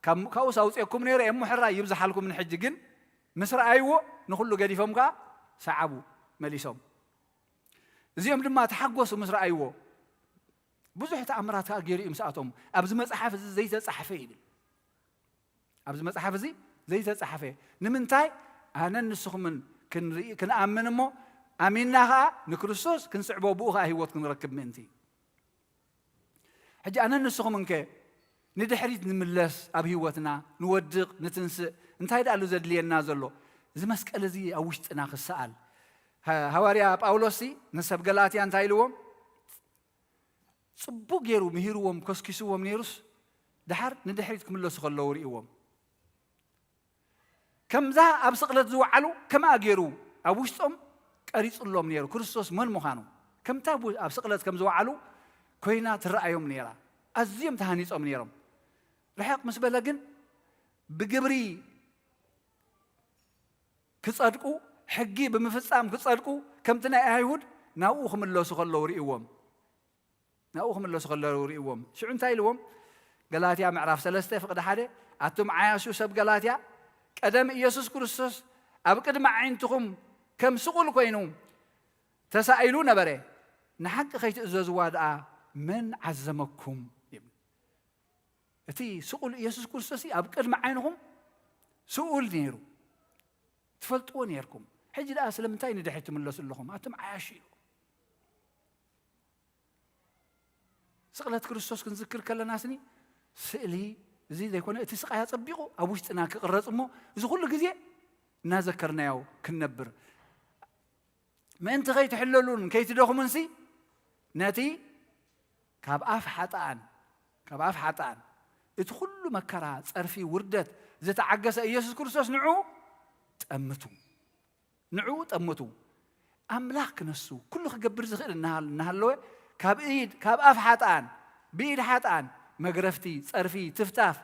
ካብ-፣ ካብኡስ ኣውፅኤኩም ነይረ እሞ ሕራይ ይብዝሓልኩም። ንሕጂ ግን ምስ ረኣይዎ ንኹሉ ገዲፎም ከዓ ሰዓቡ መሊሶም። እዚኦም ድማ ተሓጎሱ ምስ ረኣይዎ። ብዙሕ ተኣምራት ከዓ ገይሩ እዩ ምስኣቶም። ኣብዚ መፅሓፍ እዚ ዘይተፃሕፈ ይብል። ኣብዚ መጽሓፍ እዚ ዘይተጻሕፈ። ንምንታይ? ኣነን ንስኹምን ክንርኢ፣ ክንኣምን እሞ ኣሚንና ኸኣ ንክርስቶስ ክንስዕቦ፣ ብኡ ኸኣ ህይወት ክንረክብ ምእንቲ። ሕጂ ኣነን ንስኹምን ከ ንድሕሪት ንምለስ ኣብ ህይወትና፣ ንወድቕ፣ ንትንስእ፣ እንታይ ደኣ ኣሎ ዘድልየና ዘሎ? እዚ መስቀል እዚ ኣብ ውሽጥና ክሰኣል። ሃ-፣ ሃዋርያ ጳውሎስሲ ንሰብ ገላትያ እንታይ ኢልዎም? ጽቡቕ ገይሩ ምሂርዎም ከስኪስዎም ነይሩስ፣ ደሓር ንድሕሪት ክምለሱ ከለዉ ርእይዎም። ከምዛ ኣብ ስቕለት ዝወዓሉ ከምኣ ገይሩ ኣብ ውሽጦም ቀሪጽሎም ነይሩ፣ ክርስቶስ መን ምዃኑ። ከምታ ቡ-፣ ኣብ ስቕለት ከም ዝወዓሉ ኮይና ትረኣዮም ነይራ። ኣዝዮም ተሃኒጾም ነይሮም። ርሕቕ ምስ በለ ግን ብግብሪ ክጸድቁ፣ ሕጊ ብምፍጻም ክጸድቁ፣ ከምቲ ናይ ኣይሁድ ናብኡ ክምለሱ ከለዉ ርእይዎም። ናብኡ ክምለሱ ከለዉ ርእይዎም። ሽዑ እንታይ ኢልዎም? ገላትያ ምዕራፍ ሰለስተ ፍቕዲ ሓደ፣ ኣቱም ዓያሹ ሰብ ገላትያ፣ ቀደም ኢየሱስ ክርስቶስ ኣብ ቅድሚ ኣዒንትኹም ከም ስቑል ኮይኑ ተሳኢሉ ነበረ፣ ንሓቂ ከይትእዘዝዋ ደኣ መን ዓዘመኩም? ይብል። እቲ ስቑል ኢየሱስ ክርስቶስ ኣብ ቅድሚ ዓይንኹም ስኡል ነይሩ። ትፈልጥዎ ነይርኩም። ሕጂ ደኣ ስለምንታይ ንድሕሪት ትምለሱ ኣለኹም? ኣቱም ዓያሹ ኢሉ። ስቕለት ክርስቶስ ክንዝክር ከለና ስኒ ስእሊ እዚ ዘይኮነ እቲ ስቓይ ኣጸቢቑ ኣብ ውሽጥና ክቕረጽ እሞ እዚ ኩሉ ግዜ እናዘከርናዮ ክንነብር ምእንቲ ከይትሕለሉን ከይትደኽሙንሲ ነቲ ካብ ኣፍ ሓጥኣን ካብ ኣፍ ሓጥኣን እቲ ኩሉ መከራ፣ ጸርፊ፣ ውርደት ዝተዓገሰ ኢየሱስ ክርስቶስ ንዑ ጠምቱ። ንዕኡ ጠምቱ። ኣምላኽ ክነሱ፣ ኩሉ ክገብር ዝኽእል እናሃ-፣ እናሃለወ፣ ካብ ኢድ፣ ካብ ኣፍ ሓጥኣን፣ ብኢድ ሓጥኣን፣ መግረፍቲ፣ ጸርፊ፣ ትፍታፍ።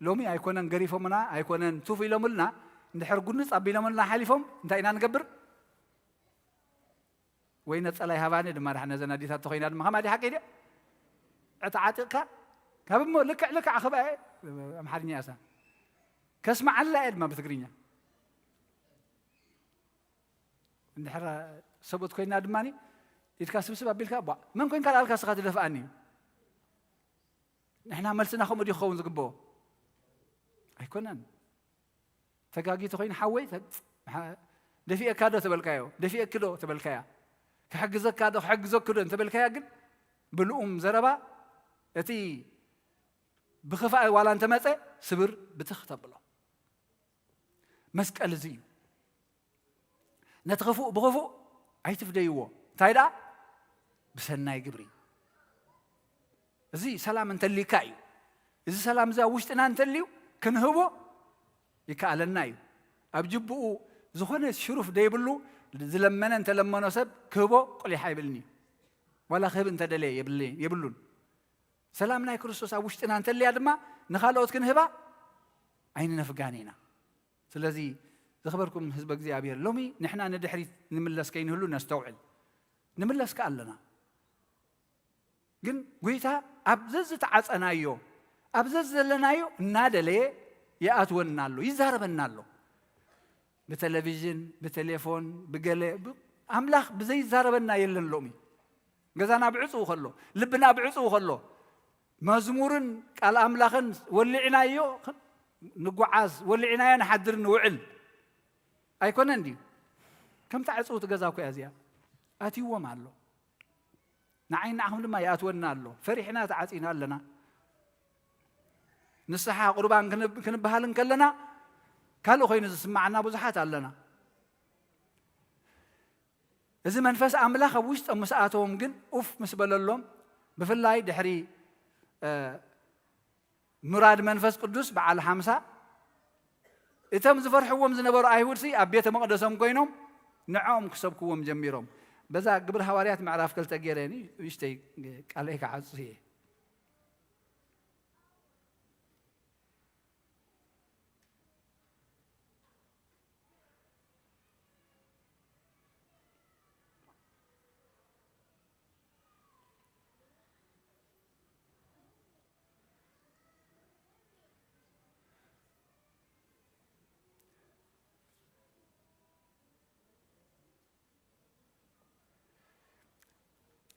ሎሚ ኣይኮነን ገሪፎምና፣ ኣይኮነን ቱፍ ኢሎምልና፣ እንድሕር ጉንጽ ኣቢሎምልና ሓሊፎም፣ እንታይ ኢና ንገብር? ወይ ነጸላ ይሃባኒ ድማ፣ ደሓን ነዘን ኣዴታት ተኾይና ድማ፣ ከማዲ ሓቂ ድያ? ዕታ ዓጢቕካ፣ ካብ እሞ ልክዕ፣ ልክዕ ኣኽብኣ እየ፣ ኣምሓርኛ እያ እሳ። ከስምዓላ እየ ድማ ብትግርኛ። እንድሕር ሰብኡት ኮይና ድማ፣ ኢድካ ስብስብ ኣቢልካ፣ "ቧ፣ መን ኮይንካ ደኣልካ እስኻ ትደፍኣኒ?" ንሕና መልስና ከምኡ ድዩ ክኸውን ዝግብኦ? ኣይኮነን። ተጋጊ ተኾይኑ፣ "ሓወይ፣ ተ-፣ ሓ-፣ ደፊኤካ ዶ?" ተበልካዮ፣ "ደፊኤኪ ዶ?" ተበልካያ፣ "ክሕግዘካ ዶ?" "ክሕግዘኪ ዶ?" እንተበልካያ ግን፣ ብልኡም ዘረባ፣ እቲ ብኽፋእ ዋላ እንተመጸ፣ ስብር ብትኽ ተብሎ። መስቀል እዚ እዩ። ነቲ ክፉእ ብኽፉእ ኣይትፍደይዎ። እንታይ ደኣ? ብሰናይ ግብሪ። እዚ ሰላም እንተሊካ እዩ። እዚ ሰላም እዚ ኣብ ውሽጥና እንተልዩ ክንህቦ ይከኣለና እዩ። ኣብ ጅብኡ ዝኾነ ሽሩፍ ደይብሉ ዝለመነ እንተለመኖ ሰብ ክህቦ ቁሊሕ ኣይብልን እዩ። ዋላ ክህብ እንተደለየ የብለ-፣ የብሉን። ሰላም ናይ ክርስቶስ ኣብ ውሽጥና እንተልያ ድማ ንኻልኦት ክንህባ ኣይንነፍጋን ኢና። ስለዚ ዝኸበርኩም ህዝበ እግዚኣብሔር፣ ሎሚ ንሕና ንድሕሪት ንምለስ ከይንህሉ ነስተውዕል። ንምለስ ከኣ ኣለና። ግን ጐይታ ኣብ ዘዝተዓጸናዮ፣ ኣብ ዘዝዘለናዮ እናደለየ ይኣትወና ኣሎ፣ ይዛረበና ኣሎ። ብቴሌቪዥን፣ ብቴሌፎን፣ ብገለ፣ ብ-፣ ኣምላኽ ብዘይዛረበና የለን ሎሚ። ገዛና ብዕጹው ከሎ፣ ልብና ብዕጹው ከሎ፣ መዝሙርን ቃል ኣምላኽን ወሊዕናዮ ንጓዓዝ፣ ወሊዕናዮ ንሓድር ንውዕል። ኣይኮነን ድዩ? ከምታ ዕጽውቲ ገዛ እኮ እያ እዚኣ። ኣትይዎም ኣሎ። ንዓይ ንዓኹም ድማ ይኣትወና ኣሎ። ፈሪሕና ተዓጺና ኣለና። ንስሓ ቁርባን ክንብ-፣ ክንበሃል እንከለና ካልእ ኮይኑ ዝስማዓና ብዙሓት ኣለና። እዚ መንፈስ ኣምላኽ ኣብ ውሽጦም ምስ ኣተዎም ግን ኡፍ ምስ በለሎም፣ ብፍላይ ድሕሪ፣ እ፣ ምራድ መንፈስ ቅዱስ በዓል ሓምሳ፣ እቶም ዝፈርሕዎም ዝነበሩ ኣይሁድሲ ኣብ ቤተ መቕደሶም ኮይኖም ንዕኦም ክሰብክዎም ጀሚሮም። በዛ ግብሪ ሃዋርያት ምዕራፍ ክልተ ገይረ ንእሽተይ ቃለይ ክዓጹ እየ።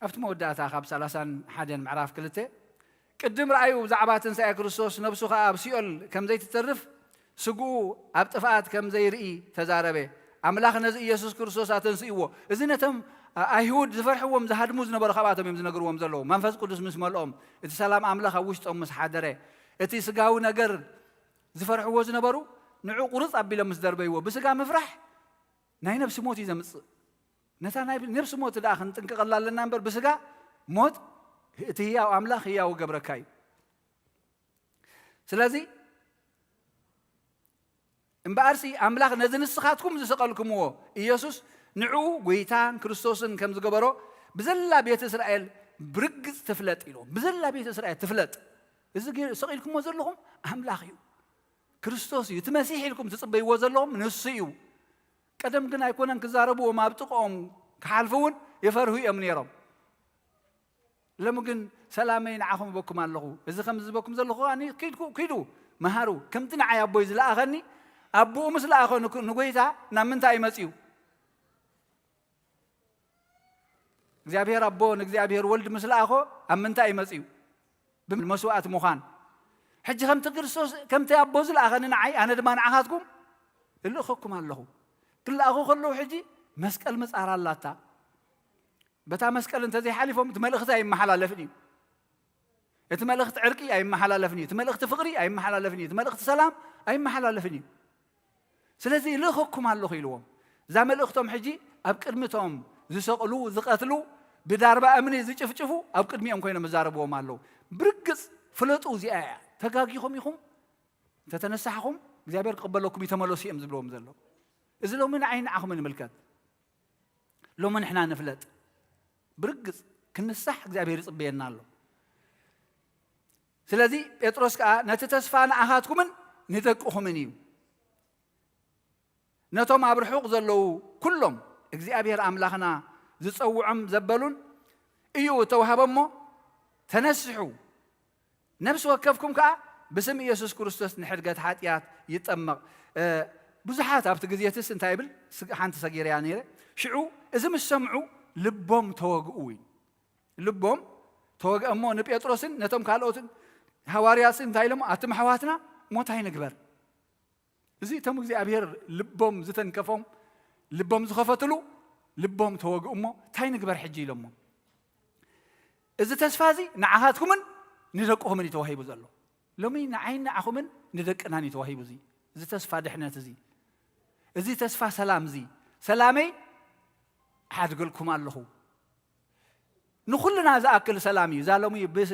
ኣብቲ መወዳእታ ካብ ሰላሳን ሓደን ምዕራፍ ክልተ፣ ቅድም ረኣዩ ብዛዕባ ትንሳኤ ክርስቶስ፣ ነብሱ ኸኣ ኣብ ሲኦል ከም ዘይትተርፍ፣ ስግኡ ኣብ ጥፍኣት ከም ዘይርኢ ተዛረበ። ኣምላኽ ነዚ ኢየሱስ ክርስቶስ ኣተንስእዎ። እዚ ነቶም ኣይሁድ ዝፈርሕዎም፣ ዝሃድሙ ዝነበሩ ካብኣቶም እዮም ዝነግርዎም ዘለዉ። መንፈስ ቅዱስ ምስ መልኦም፣ እቲ ሰላም ኣምላኽ ኣብ ውሽጦም ምስ ሓደረ፣ እቲ ስጋዊ ነገር ዝፈርሕዎ ዝነበሩ፣ ንዑ ቁርጽ ኣቢሎም ምስ ደርበይዎ፣ ብስጋ ምፍራሕ ናይ ነብሲ ሞት እዩ ዘምጽእ። ነታ ናይ ነብሲ ሞት ደኣ ክንጥንቀቐላ ኣለና እምበር፣ ብስጋ ሞት እቲ ህያው ኣምላኽ ህያው ገብረካ እዩ። ስለዚ እምበኣርሲ ኣምላኽ ነዚ ንስኻትኩም ዝሰቐልኩምዎ ኢየሱስ ንዕኡ ጐይታን ክርስቶስን ከም ዝገበሮ ብዘላ ቤት እስራኤል ብርግጽ ትፍለጥ ኢሉ። ብዘላ ቤት እስራኤል ትፍለጥ። እዚ ገ- ሰቒልኩሞ ዘለኹም ኣምላኽ እዩ፣ ክርስቶስ እዩ። እቲ መሲሕ ኢልኩም ትጽበይዎ ዘለኹም ንሱ እዩ። ቀደም ግን ኣይኮነን ክዛረብዎም፣ ኣብ ጥቕኦም ክሓልፉ እውን ይፈርሁ እዮም ነይሮም። ሎሚ ግን ሰላመይ ንዓኹም እበኩም ኣለኹ። እዚ ከም ዝበኩም ዘለኹ ኣኒ ኪድኩ ኪዱ መሃሩ። ከምቲ ንዓይ ኣቦይ ዝለኣኸኒ፣ ኣቦኡ ምስ ለኣኸ ንክ- ንጎይታ ናብ ምንታይ እዩ መጺኡ? እግዚኣብሔር ኣቦ ንእግዚኣብሔር ወልድ ምስ ለኣኾ ኣብ ምንታይ እዩ መጺኡ? ብመስዋእቲ ምዃን። ሕጂ ከምቲ ክርስቶስ ከምቲ ኣቦ ዝለኣኸኒ ንዓይ፣ ኣነ ድማ ንዓኻትኩም እልእኸኩም ኣለኹ። ክለኣኹ ከለዉ ሕጂ መስቀል ምጻር ኣላታ። በታ መስቀል እንተዘይሓሊፎም እቲ መልእኽቲ ኣይመሓላለፍን እዩ። እቲ መልእኽቲ ዕርቂ ኣይመሓላለፍን እዩ። እቲ መልእኽቲ ፍቕሪ ኣይመሓላለፍን እዩ። እቲ መልእኽቲ ሰላም ኣይመሓላለፍን እዩ። ስለዚ ይልእኸኩም ኣለኹ ኢልዎም። እዛ መልእኽቶም ሕጂ ኣብ ቅድሚቶም ዝሰቕሉ፣ ዝቐትሉ፣ ብዳርባ እምኒ ዝጭፍጭፉ ኣብ ቅድሚኦም ኮይኖም ይዛረብዎም ኣለዉ። ብርግጽ ፍለጡ፣ እዚኣ እያ። ተጋጊኹም ኢኹም፣ እንተተነሳሕኹም እግዚኣብሔር ክቕበለኩም እዩ፣ ተመለሱ እዮም ዝብልዎም ዘለዉ። እዚ ሎሚ ንዓይ ንዓኹም ንምልከት። ሎሚ ንሕና ንፍለጥ። ብርግጽ ክንሳሕ እግዚኣብሔር ይጽበየና ኣሎ። ስለዚ ጴጥሮስ ከኣ ነቲ ተስፋ ንኣኻትኩምን ንደቅኹምን እዩ። ነቶም ኣብ ርሑቕ ዘለዉ ኩሎም እግዚኣብሔር ኣምላኽና ዝጸውዖም ዘበሉን እዩ እተዋህበ እሞ፣ ተነስሑ፣ ነፍሲ ወከፍኩም ከኣ ብስም ኢየሱስ ክርስቶስ ንሕድገት ሓጢኣት ይጠመቕ። እ፣ ብዙሓት ኣብቲ ግዜ እትስ እንታይ ይብል? ስግ-፣ ሓንቲ ሰጊረያ ነይረ። ሽዑ እዚ ምስ ሰምዑ ልቦም ተወግኡ እዩ። ልቦም ተወግአ እሞ ንጴጥሮስን ነቶም ካልኦትን ሃዋርያትን እንታይ ኢሎም? ኣቱም ኣሕዋትና እሞ እንታይ ንግበር? እዚ እቶም እግዚኣብሔር ልቦም ዝተንከፎም፣ ልቦም ዝኸፈትሉ፣ ልቦም ተወግኡ እሞ እንታይ ንግበር ሕጂ ኢሎሞ። እዚ ተስፋ እዚ ንዓኻትኩምን ንደቅኹምን እዩ ተዋሂቡ ዘሎ። ሎሚ ንዓይን ንዓኹምን ንደቅናን እዩ ተዋሂቡ እዚ፣ እዚ ተስፋ ድሕነት እዚ፣ እዚ ተስፋ ሰላም እዚ። ሰላመይ እሓድገልኩም ኣለኹ። ንኹልና ዝኣክል ሰላም እዩ። እዛ ሎሚ ብስ-፣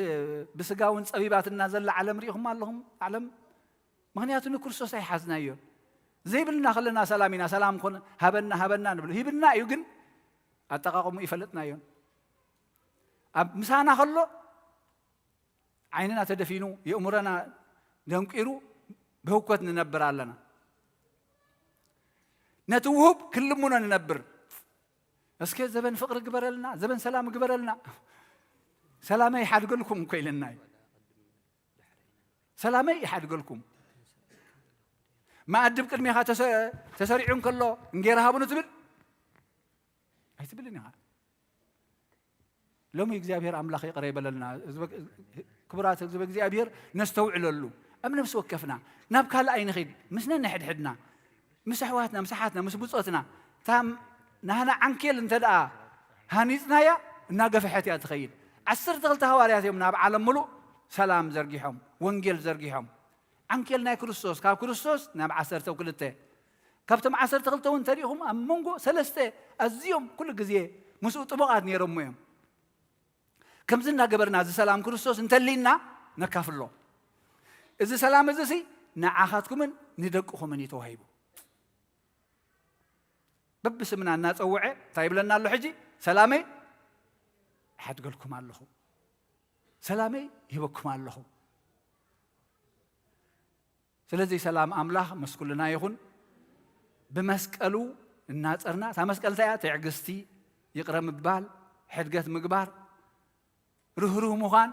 ብስጋውን ጸቢባትና ዘላ ዓለም ርኢኹም ኣለኹም? ዓለም፣ ምኽንያቱ ንክርስቶስ ኣይሓዝናዮን። ዘይብልና ከለና ሰላም ኢና፣ ሰላም ኮነ፣ ሃበና፣ ሃበና ንብሎ። ሂብና እዩ፣ ግን ኣጠቓቕሙ ይፈለጥናዮን። ኣብ ምሳና ከሎ ዓይንና ተደፊኑ፣ የእምሮና ደንቂሩ፣ ብህውከት ንነብር ኣለና። ነቲ ውሁብ ክንልምኖ ንነብር። እስከ ዘበን ፍቕሪ ግበረልና፣ ዘበን ሰላም ግበረልና። ሰላመይ ይሓድገልኩም እኮ ኢለና እዩ። ሰላመይ ይሓድገልኩም። መኣዲ ብቅድሜኻ ተሰ-፣ ተሰሪዑ እንከሎ እንጌራ ሃቡኒ ትብል? ኣይትብልን ኢኻ። ሎሚ እግዚኣብሔር ኣምላኽ ይቕረ ይበለልና። ህዝበ-፣ ክቡራት ህዝበ እግዚኣብሔር ነስተውዕለሉ። ኣብ ነፍሲ ወከፍና፣ ናብ ካልእ ኣይንኺድ። ምስ ነንሕድሕድና፣ ምስ ኣሕዋትና፣ ምስ ኣሓትና፣ ምስ ብጾትና፣ እታ ናህና ዓንኬል እንተ ደኣ ሃኒጽናያ፣ እናገፍሐት እያ ትኸይድ። ዓሰርተ ክልተ ሃዋርያት እዮም ናብ ዓለም ምሉእ ሰላም ዘርጊሖም፣ ወንጌል ዘርጊሖም። ዓንኬል ናይ ክርስቶስ፣ ካብ ክርስቶስ ናብ ዓሰርተ ክልተ፣ ካብቶም ዓሰርተ ክልተ እውን እንተሪኢኹም ኣብ መንጎ ሰለስተ ኣዝዮም ኩሉ ግዜ ምስኡ ጥቡቓት ነይሮሞ እዮም። ከምዚ እናገበርና እዚ ሰላም ክርስቶስ እንተሊና ነካፍሎ። እዚ ሰላም እዚ ሲ ንዓኻትኩምን ንደቅኹምን እዩ ተዋሂቡ። በብስምና እናጸውዐ እንታይ ይብለና ኣሎ ሕጂ? ሰላመይ እሓድገልኩም ኣለኹ፣ ሰላመይ ይህበኩም ኣለኹ። ስለዚ ሰላም ኣምላኽ ምስ ኩልና ይኹን። ብመስቀሉ እናጸርና፣ እታ መስቀል እንታይ እያ? ትዕግስቲ፣ ይቕረ ምባል፣ ሕድገት ምግባር፣ ርህሩህ ምዃን፣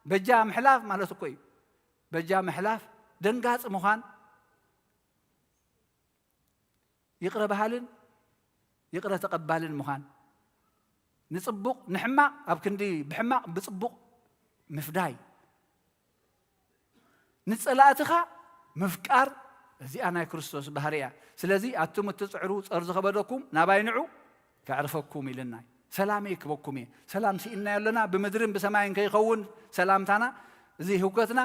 በጃ ምሕላፍ ማለት እኮ እዩ። በጃ ምሕላፍ፣ ደንጋጺ ምዃን፣ ይቕረ በሃልን ይቕረ ተቐባልን ምዃን፣ ንጽቡቕ ንሕማቕ ኣብ ክንዲ ብሕማቕ ብጽቡቕ ምፍዳይ፣ ንጸላእትኻ ምፍቃር፣ እዚኣ ናይ ክርስቶስ ባህሪ እያ። ስለዚ ኣቱም እትጽዕሩ ጸር ዝኸበደኩም ናባይ ንዑ ከዕርፈኩም ኢልና፣ ሰላመይ ክበኩም እየ። ሰላም ስኢንናዮ ኣለና፣ ብምድርን ብሰማይን ከይኸውን ሰላምታና፣ እዚ ህውከትና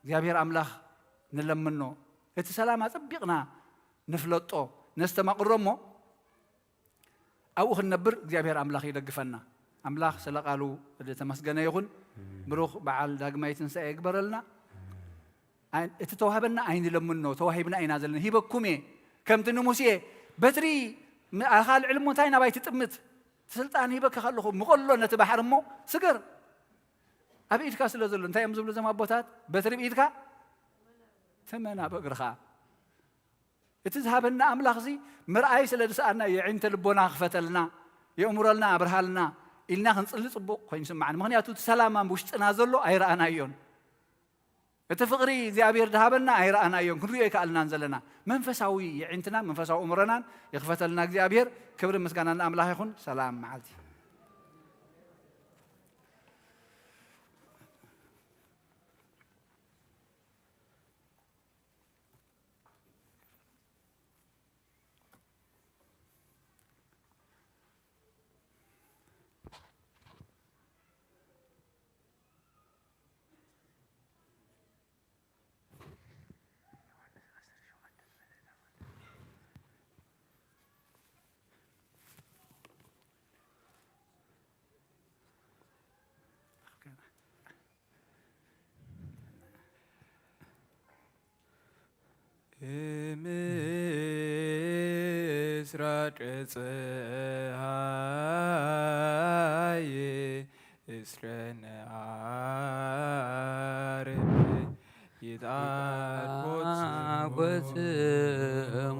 እግዚኣብሔር ኣምላኽ ንለምኖ። እቲ ሰላም ኣጸቢቕና ንፍለጦ፣ ነስተማቕሮ እሞ ኣብኡ ክንነብር እግዚኣብሔር ኣምላኽ ይደግፈና። ኣምላኽ ስለ ቃሉ ዝተመስገነ ይኹን። ብሩኽ በዓል ዳግማይ ትንሳኤ ይግበረልና። ኣይ-፣ እቲ ተዋህበና ኣይንለምኖ፣ ተዋሂብና ኢና ዘለና። ሂበኩም እየ። ከምቲ ንሙሴ በትሪ ም-፣ ኣኻ ልዕል እሞ እንታይ ናባይ ትጥምት? እቲ ስልጣን ሂበካ ከለኹ ምቐሎ ነቲ ባሕሪ እሞ ስገር። ኣብ ኢድካ ስለ ዘሎ፣ እንታይ እዮም ዝብሉ እዞም ኣቦታት? በትሪ ብኢድካ፣ ተመና ብእግርኻ። እቲ ዝሃበና ኣምላኽ እዚ ምርኣይ ስለ ዝሰኣና፣ የዒንተ ልቦና ክፈተልና፣ የእምሮልና ኣብርሃልና ኢልና ክንጽሊ ጽቡቕ ኮይኑ ይስምዓኒ። ምኽንያቱ እቲ ሰላም ኣብ ውሽጥና ዘሎ ኣይረኣናዮን። እቲ ፍቕሪ እግዚኣብሔር ዝሃበና ኣይረኣናዮን፣ ክንሪኦ ኣይከኣልናን ዘለና። መንፈሳዊ የዒንትና፣ መንፈሳዊ እምሮናን ይኽፈተልና እግዚኣብሔር። ክብሪ ምስጋና ንኣምላኽ ይኹን። ሰላም መዓልቲ። ምስራቅ ፀሐይ እስከ ነዓርብ ይትዓኮት ስሙ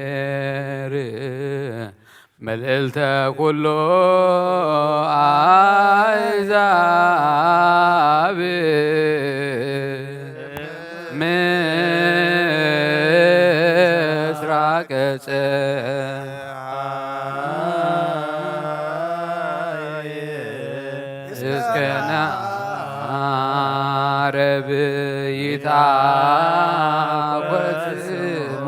ለእግዚአብሔር። መልዕልተ ኩሉ ኣሕዛብ ምስራቅ ፀሐይ እስከ ነዓርብ ይትዓኮት ስሙ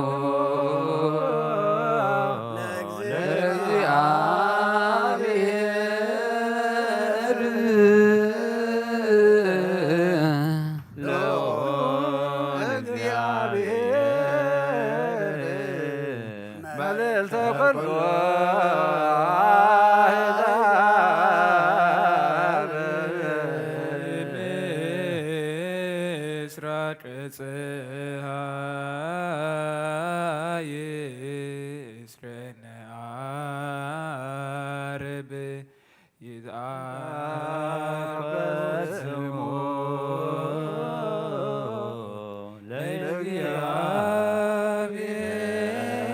ለእግዚአብሔር። ለእግዚአብሔር መልዕልተ ኩሉ ኣሕዛብ ምስራቅ ፀሐይ እስከ ነዓርብ ይትዓኮት ስሙ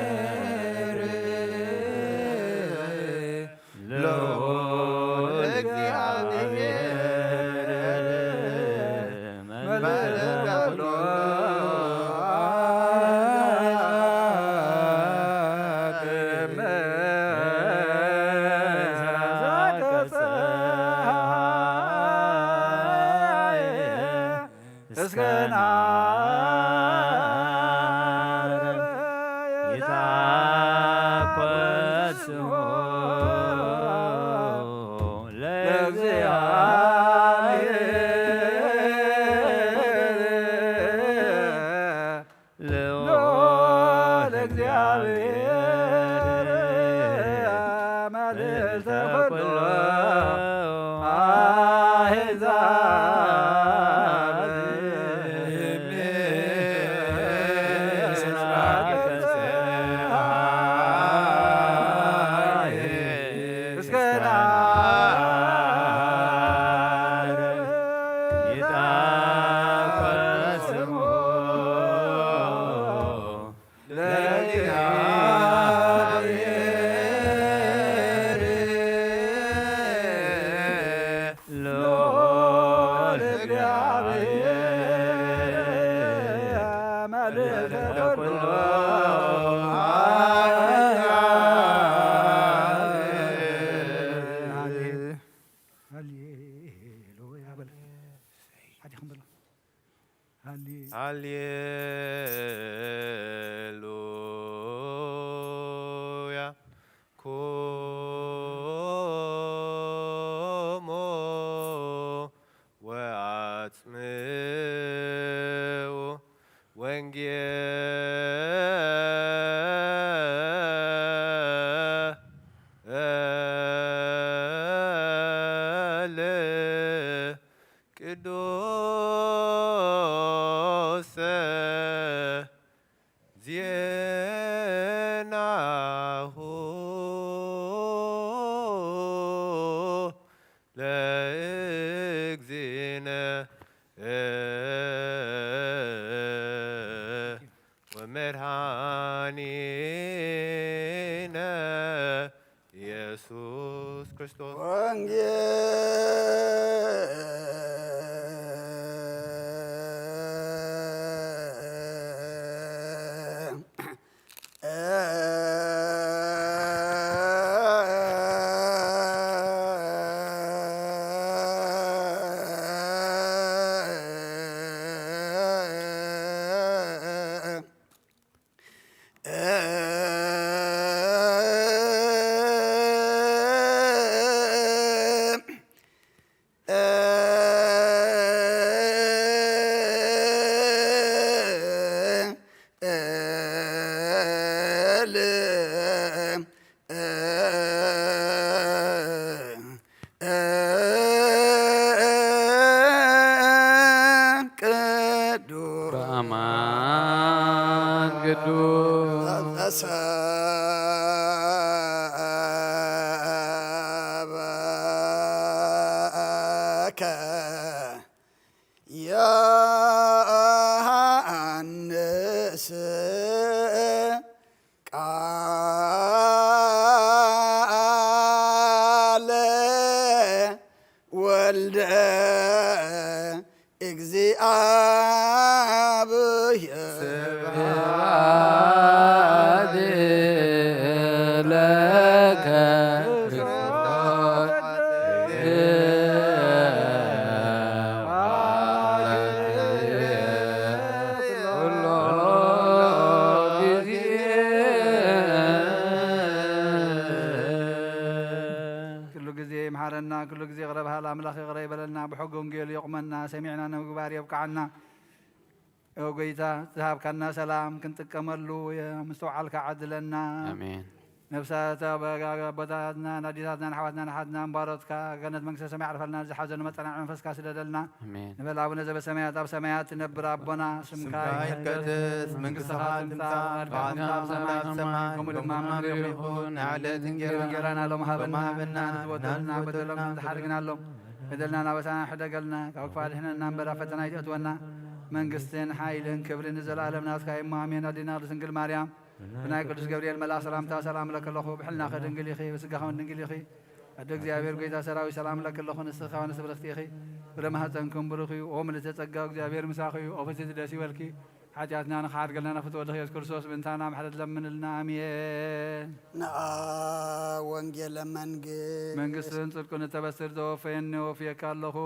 ለእግዚአብሔር። ልዑል እግዚአብሔር መልዕልተ ኩሉ እስከ ነዓርብ ይትዓኮት ስሙ ለእግዚአብሔር። ልዑል እግዚአብሔር መልዕልተ ኩሉ ኣሕዛብ ምስራቅ ፀሐይ እስከ ነዓርብ ይትዓኮት ስሙ ለእግዚአብሔር። ልዑል እግዚአብሔር መልዕልተ ኩሉ ኣሕዛብ። ሃሌሉያ በል። ሓዲኹም በሉ። ሃሌ- ሃሌሉያ። ኩሙ ወአጽምዑ ወንጌል ቅዱስ ዜናሁ ለእግዚእነ ወመድኃኒነ ኢየሱስ ክርስቶስ። ወንጌል ቅዱስ በአማን ቅዱስ ዘሰበከ ዮሐንስ ቃለ ወልደ እግዚአብሔር። ስብሐት ለከ ክርስቶስ ኩሎ ጊዜ። ኩሉ ግዜ ይምሓረና፣ ኩሉ ግዜ ይቕረ በሃል ኣምላኽ ይቕረ ይበለልና፣ ብሕጊ ወንጌሉ የቑመና፣ ሰሚዕና ንምግባር የብቅዓና። ኦ ጎይታ፣ ዝሃብካና ሰላም ክንጥቀመሉ የምስትውዓልካ ዓድለና። ኣሜን። ነፍሳት ኣቦታትና፣ ኣዴታትና፣ ኣሕዋትና፣ ኣሓትና፣ እምባሮትካ ገነት መንግስተ ሰማይ ዓርፈልና፣ ዝሓዘኑ መጸናዕ መንፈስካ ስደደልና። ኣሜን። ንበል ኣቡነ ዘበሰማያት፣ ኣብ ሰማያት ትነብር ኣቦና፣ ስምካ ስምካ ይትቀደስ፣ መንግስትኻ ትምጻእ፣ ፍቓድካ ከም ኣብ ሰማይ ከምኡ ድማ ኣብ ምድሪ ይኹን። ንዕለት እንጌራና እንጌራና ሎም ሃበና፣ ሎም ሃበና፣ ንሕና ንበደሎም ንሕና ንበደሎም ንበደሎም፣ ንሓድግና ሎም በደልና ኣበሳና ሕደገልና፣ ካብ ክፉእ ኣድሕነና እምበር ኣብ ፈተና ኣይተእትወና። መንግስትን ሓይልን ክብርን ንዘለኣለም ናትካ እዩ እሞ ኣሜን። ኣዴና ቅድስት ድንግል ማርያም ብናይ ቅዱስ ገብርኤል መልኣኽ ሰላምታ ሰላም እለኪ ኣለኹ። ብሕልናኺ ድንግል ኢኺ፣ ብስጋኺ እውን ድንግል ኢኺ። ኣደ እግዚኣብሔር ጎይታ ሰራዊት ሰላም እለኪ ኣለኹ። ንስኺ ከማን ፍርኽቲ ኢኺ፣ ፍረ ማህፀንክን ብሩኽ እዩ። ኦ ምልዕተ ጸጋ እግዚኣብሔር ምሳኺ እዩ። ኦ ፍስሕቲ ደስ ይበልኪ። ሓጢኣትና ንኽሓድገልና ናብ ፍትወ ወልድኺ ኢየሱስ ክርስቶስ ምእንታና ምሕረት ለምንልና። ኣሜን። ንኣ ወንጌለ መንግስት መንግስትን ጽድቅን እተበስር ዘወፈየኒ ወፍየካ ኣለኹ።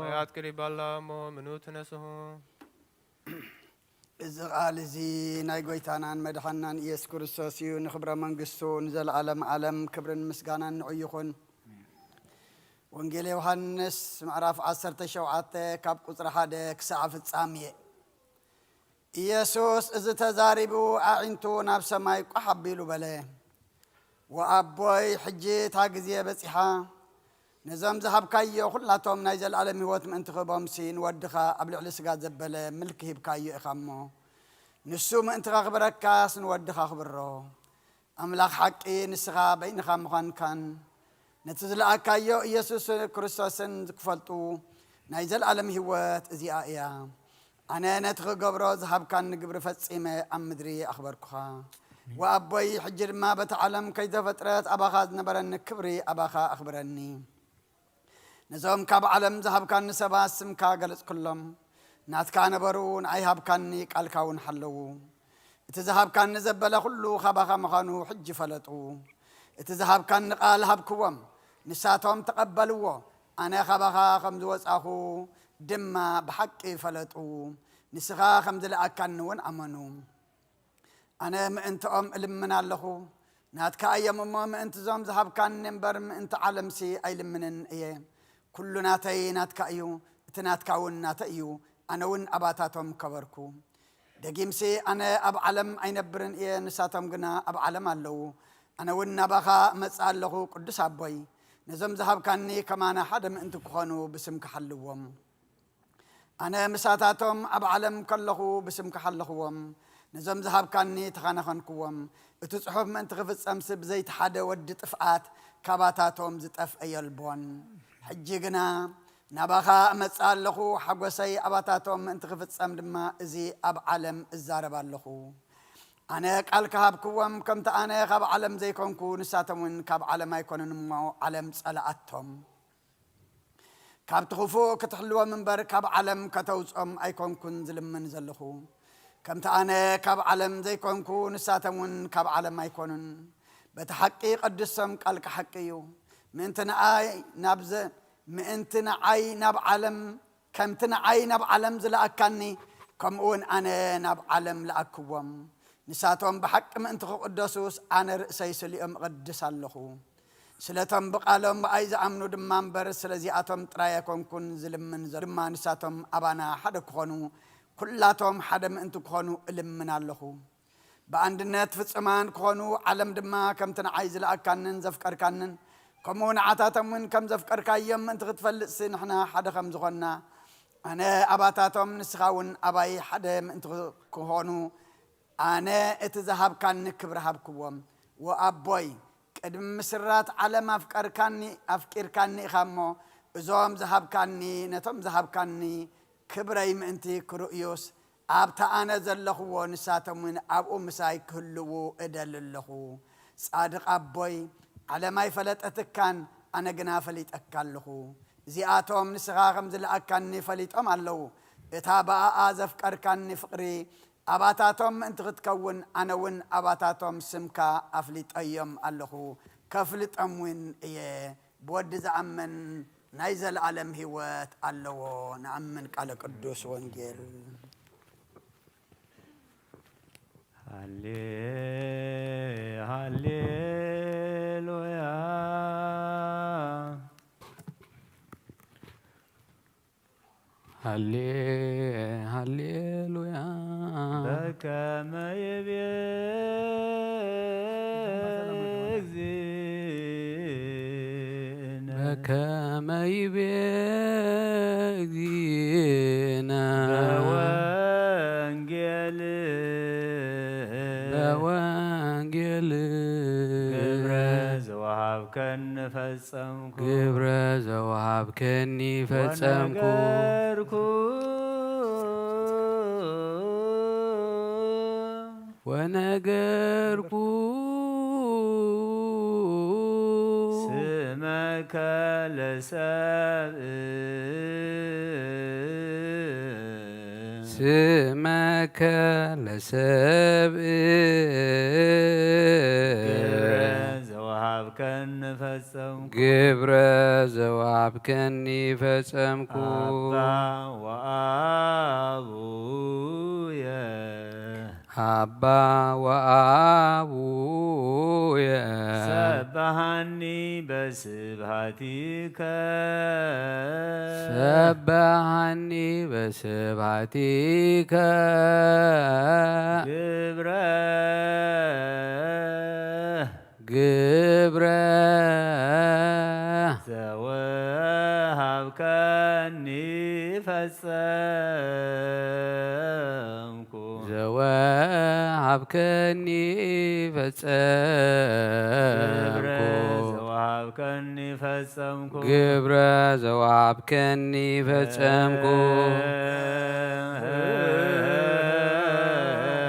ሰማያት ቅሪባ ኣላ እሞ ምኑ ትነስሑ። እዚ ቃል እዚ ናይ ጎይታናን መድሓናን ኢየሱስ ክርስቶስ እዩ። ንኽብረ መንግስቱ ንዘለዓለም ዓለም ክብርን ምስጋናን ንዑ ይኹን። ወንጌል ዮሃንስ ምዕራፍ ዓሰርተ ሸውዓተ ካብ ቁጽሪ ሓደ ክሳዕ ፍጻሜ። ኢየሱስ እዚ ተዛሪቡ ኣዒንቱ ናብ ሰማይ ቋሕ ኣቢሉ በለ፣ "ወኣቦይ፣ ሕጂ እታ ግዜ በጺሓ፣ ነዞም ዝሃብካዮ ኹላቶም ናይ ዘለኣለም ህይወት ምእንቲ ክህቦምሲ ንወድኻ ኣብ ልዕሊ ስጋ ዘበለ ምልኪ ሂብካዮ ኢኻ እሞ፣ ንሱ ምእንቲ ከኽብረካስ ንወድኻ ኣኽብሮ። ኣምላኽ ሓቂ ንስኻ በይንኻ ምዃንካን ነቲ ዝለኣካዮ ኢየሱስ ክርስቶስን ክፈልጡ ናይ ዘለኣለም ህይወት እዚኣ እያ። ኣነ ነቲ ክገብሮ ዝሃብካኒ ግብሪ ፈጺመ ኣብ ምድሪ ኣኽበርኩኻ። ወኣቦይ፣ ሕጂ ድማ በቲ ዓለም ከይተፈጥረት ኣባኻ ዝነበረኒ ክብሪ ኣባኻ ኣኽብረኒ። ነዞም ካብ ዓለም ዝሃብካኒ ሰባት ስምካ ገለጽኩሎም። ናትካ ነበሩ፣ ንኣይ ሃብካኒ፣ ቃልካ እውን ሓለዉ። እቲ ዝሃብካኒ ዘበለ ኩሉ ካባኻ ምዃኑ ሕጂ ፈለጡ። እቲ ዝሃብካኒ ቃል ሃብክዎም፣ ንሳቶም ተቐበልዎ። ኣነ ካባኻ ከም ዝወጻኹ ድማ ብሓቂ ፈለጡ። ንስኻ ከም ዝለኣካኒ እውን ኣመኑ። ኣነ ምእንትኦም እልምን ኣለኹ፣ ናትካ እዮም እሞ፣ ምእንቲ እዞም ዝሃብካኒ እምበር፣ ምእንቲ ዓለምሲ ኣይልምንን እየ። ኩሉ ናተይ ናትካ እዩ፣ እቲ ናትካ እውን ናተይ እዩ፣ ኣነ እውን ኣባታቶም ከበርኩ። ደጊምሲ፣ ኣነ ኣብ ዓለም ኣይነብርን እየ፣ ንሳቶም ግና ኣብ ዓለም ኣለዉ። ኣነ እውን ናባኻ እመጽእ ኣለኹ፣ ቅዱስ ኣቦይ፣ ነዞም ዝሃብካኒ ከማና ሓደ ምእንቲ ክኾኑ ብስምካ ሓልዎም። ኣነ ምሳታቶም ኣብ ዓለም ከለኹ ብስምካ ሓለኽዎም፣ ነዞም ዝሃብካኒ ተኻናኸንክዎም። እቲ ጽሑፍ ምእንቲ ክፍጸምሲ ብዘይቲ ሓደ ወዲ ጥፍኣት ካባታቶም ዝጠፍአ የልቦን። ሕጂ ግና ናባኻ እመጽእ ኣለኹ፣ ሓጎሰይ ኣባታቶም ምእንቲ ክፍጸም ድማ እዚ ኣብ ዓለም እዛረብ ኣለኹ። ኣነ ቃል ክሃብክዎም፣ ከምቲ ኣነ ካብ ዓለም ዘይኮንኩ፣ ንሳቶም እውን ካብ ዓለም ኣይኮኑን እሞ፣ ዓለም ጸላኣቶም። ካብቲ ክፉእ ክትሕልዎም እምበር፣ ካብ ዓለም ከተውጽኦም ኣይኮንኩን ዝልምን ዘለኹ። ከምቲ ኣነ ካብ ዓለም ዘይኮንኩ፣ ንሳቶም እውን ካብ ዓለም ኣይኮኑን። በቲ ሓቂ ቀድሶም፣ ቃልካ ሓቂ እዩ። ምእንቲ ንኣይ ናብ ዘ-፣ ምእንቲ ንዓይ ናብ ዓለም፣ ከምቲ ንዓይ ናብ ዓለም ዝለኣካኒ፣ ከምኡ እውን ኣነ ናብ ዓለም ለኣክዎም። ንሳቶም ብሓቂ ምእንቲ ክቕደሱስ፣ ኣነ ርእሰይ ስሊኦም እቐድስ ኣለኹ። ስለቶም ብቓሎም ብኣይ ዝኣምኑ ድማ እምበር፣ ስለዚኣቶም ጥራይ ኣይኮንኩን ዝልምን ዘሎ። ድማ ንሳቶም ኣባና ሓደ ክኾኑ፣ ኩላቶም ሓደ ምእንቲ ክኾኑ እልምን ኣለኹ። ብኣንድነት ፍጹማን ክኾኑ፣ ዓለም ድማ ከምቲ ንዓይ ዝለኣካንን ዘፍቀርካንን፣ ከምኡ ንዓታቶም እውን ከም ዘፍቀርካዮም ምእንቲ ክትፈልጥሲ፣ ንሕና ሓደ ከም ዝኾንና፣ ኣነ ኣባታቶም፣ ንስኻ እውን ኣባይ ሓደ ምእንቲ ክኾኑ፣ ኣነ እቲ ዝሃብካኒ ክብሪ ሃብክዎም። ወኣቦይ፣ ቅድሚ ምስራት ዓለም ኣፍቀርካኒ፣ ኣፍቂርካኒ ኢኻ እሞ፣ እዞም ዝሃብካኒ፣ ነቶም ዝሃብካኒ ክብረይ ምእንቲ ክርእዩስ፣ ኣብቲ ኣነ ዘለኽዎ ንሳቶም እውን ኣብኡ ምሳይ ክህልዉ እደሊ ኣለኹ። ጻድቕ ኣቦይ፣ ዓለም ኣይፈለጠትካን፣ ኣነ ግና ፈሊጠካ ኣለኹ። እዚኣቶም ንስኻ ከም ዝለኣካኒ ፈሊጦም ኣለዉ። እታ ብኣኣ ዘፍቀርካኒ ፍቕሪ ኣባታቶም ምእንቲ ክትከውን፣ ኣነ እውን ኣባታቶም ስምካ ኣፍሊጠዮም ኣለኹ፣ ከፍልጦም እውን እየ። ብወዲ ዝኣምን ናይ ዘለኣለም ህይወት ኣለዎ። ንኣምን። ቃለ ቅዱስ ወንጌል። ሃሌ፣ ሃሌሉያ። ሃሌ፣ ሃሌሉያ። በከመ ይቤ እግዚእነ። በከመ ይቤ እግዚእነ። በወንጌል። በወንጌል። ግብረ ዘወሃብከኒ ፈጸምኩ። ግብረ ዘወሃብከኒ ፈጸምኩ። ወነገርኩ። ወነገርኩ። ስመከ ለሰብእ። ስመከ ለሰብእ። ግብረ ዘወሃብከኒ ፈጸምኩ። ግብረ ዘወሃብከኒ ፈጸምኩ። አባ ወአቡየ። አባ ወአቡየ። ሰብሐኒ በስብሐቲከ። ሰብሐኒ በስብሐቲከ። ግብረ። ግብረ። ዘወሃብከኒ ፈጸምኩ። ዘወሃብከኒ ግብረ ፈጸምኩ። ዘወሃብከኒ ፈጸምኩ። ግብረ ዘወሃብከኒ ፈጸምኩ።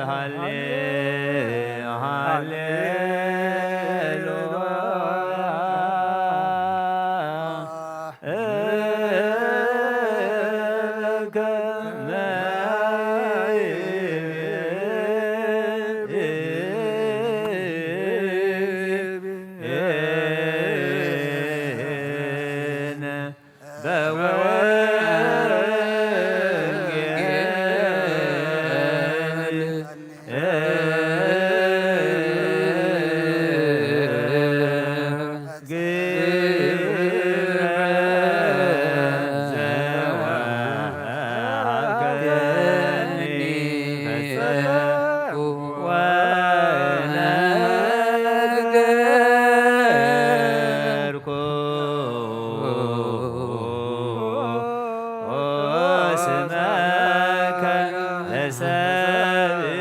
ሃሌ፣ ሃሌ፣ ሃሌሉያ። ስመከ ለሰብእ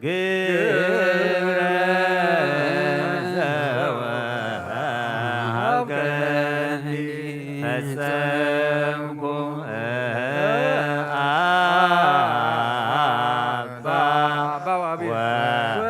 ግብረ ዘወሃብከኒ ፈጸምኩ። አባ ወአቡየ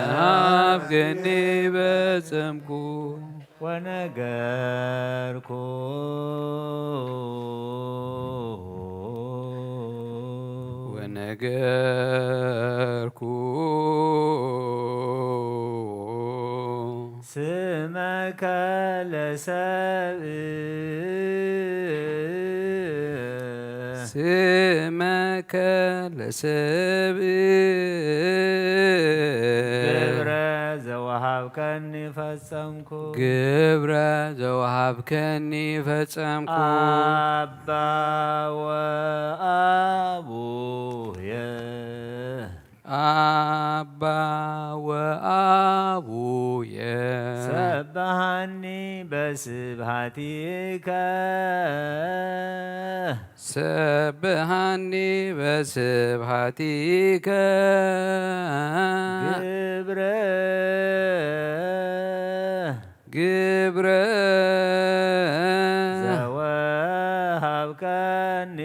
ወሃብከኒ ፈጸምኩ። ወነገርኩ ወነገርኩ ስመከ ለሰብእ ስመከ ለሰብእ ግብረ ዘወሃብከኒ ፈጸምኩ። ግብረ ዘወሃብከኒ ፈጸምኩ። አባ ወአቡየ አባ ወአቡየ ሰብሃኒ በስብሃቲከ ሰብሃኒ በስብሃቲከ ግብረ ግብረ ዘወሃብከኒ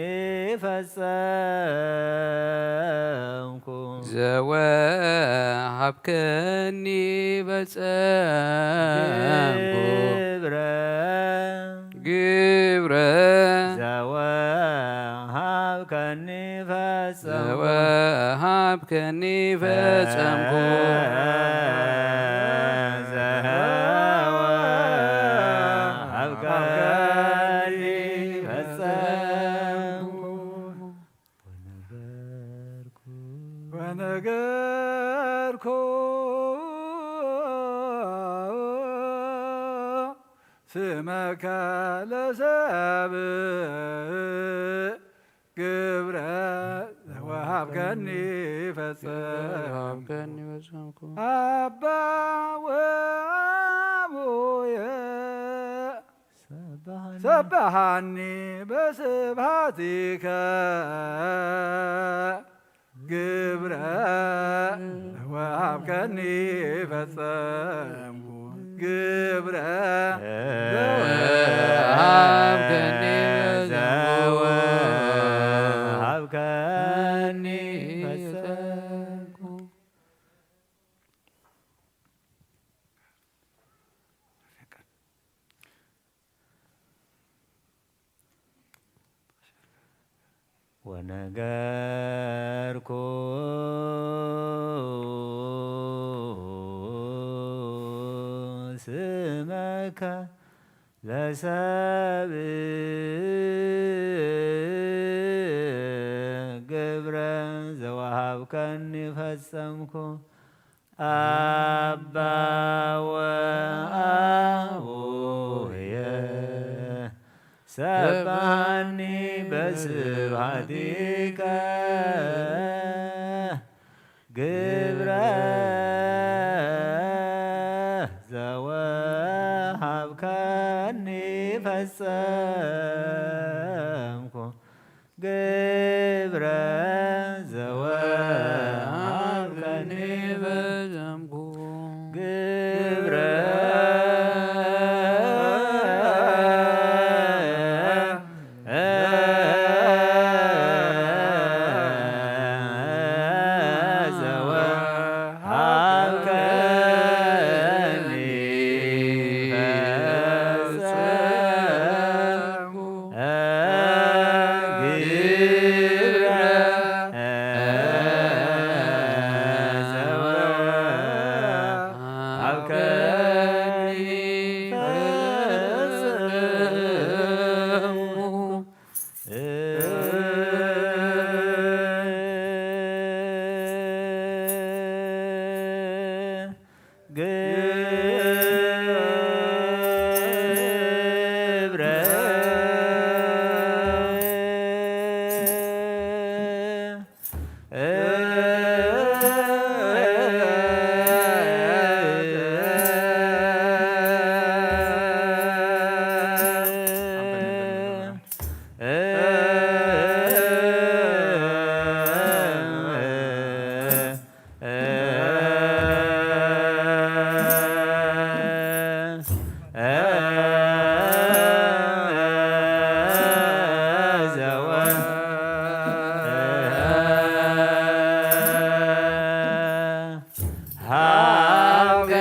ፈጸምኩ። ዘወሃብከኒ ፈጸምኩ። ግብረ ግብረ ዘወሃብከኒ ፈጸምኩ። ዘወሃብከኒ ፈጸምኩ። ዘወሃብከኒ ፈጸምኩ። ወነገርኩ ወነገርኩ ስመከ ለሰብእ ግብረ ዘወሃብከኒ ፈጸምኩ። ዘወሃብከኒ ፈጸምኩ። አባ ወአቡየ ሰብሐኒ ሰብሐኒ በስብሐቲከ ግብረ ወሃብከኒ ፈጸምኩ። ግብረ ወሃብከኒ ፈጸምኩ። ወሃብከኒ ፈጸምኩ። ወነገርኩ ስመከ ለሰብእ ግብረ ዘወሃብከኒ ፈጸምኩ። አባ ወአቡየ ሰብሐኒ በስብሐቲከ ግብረ ዘወሃብከኒ ፈጸምኩ። ግብረ ዘወሃብከኒ ፈጸምኩ። ግብረ ዘወሃብ ሃብከኒ።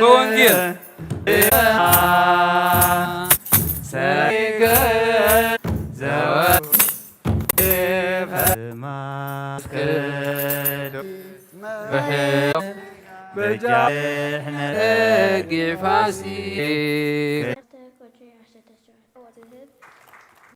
በወንጌል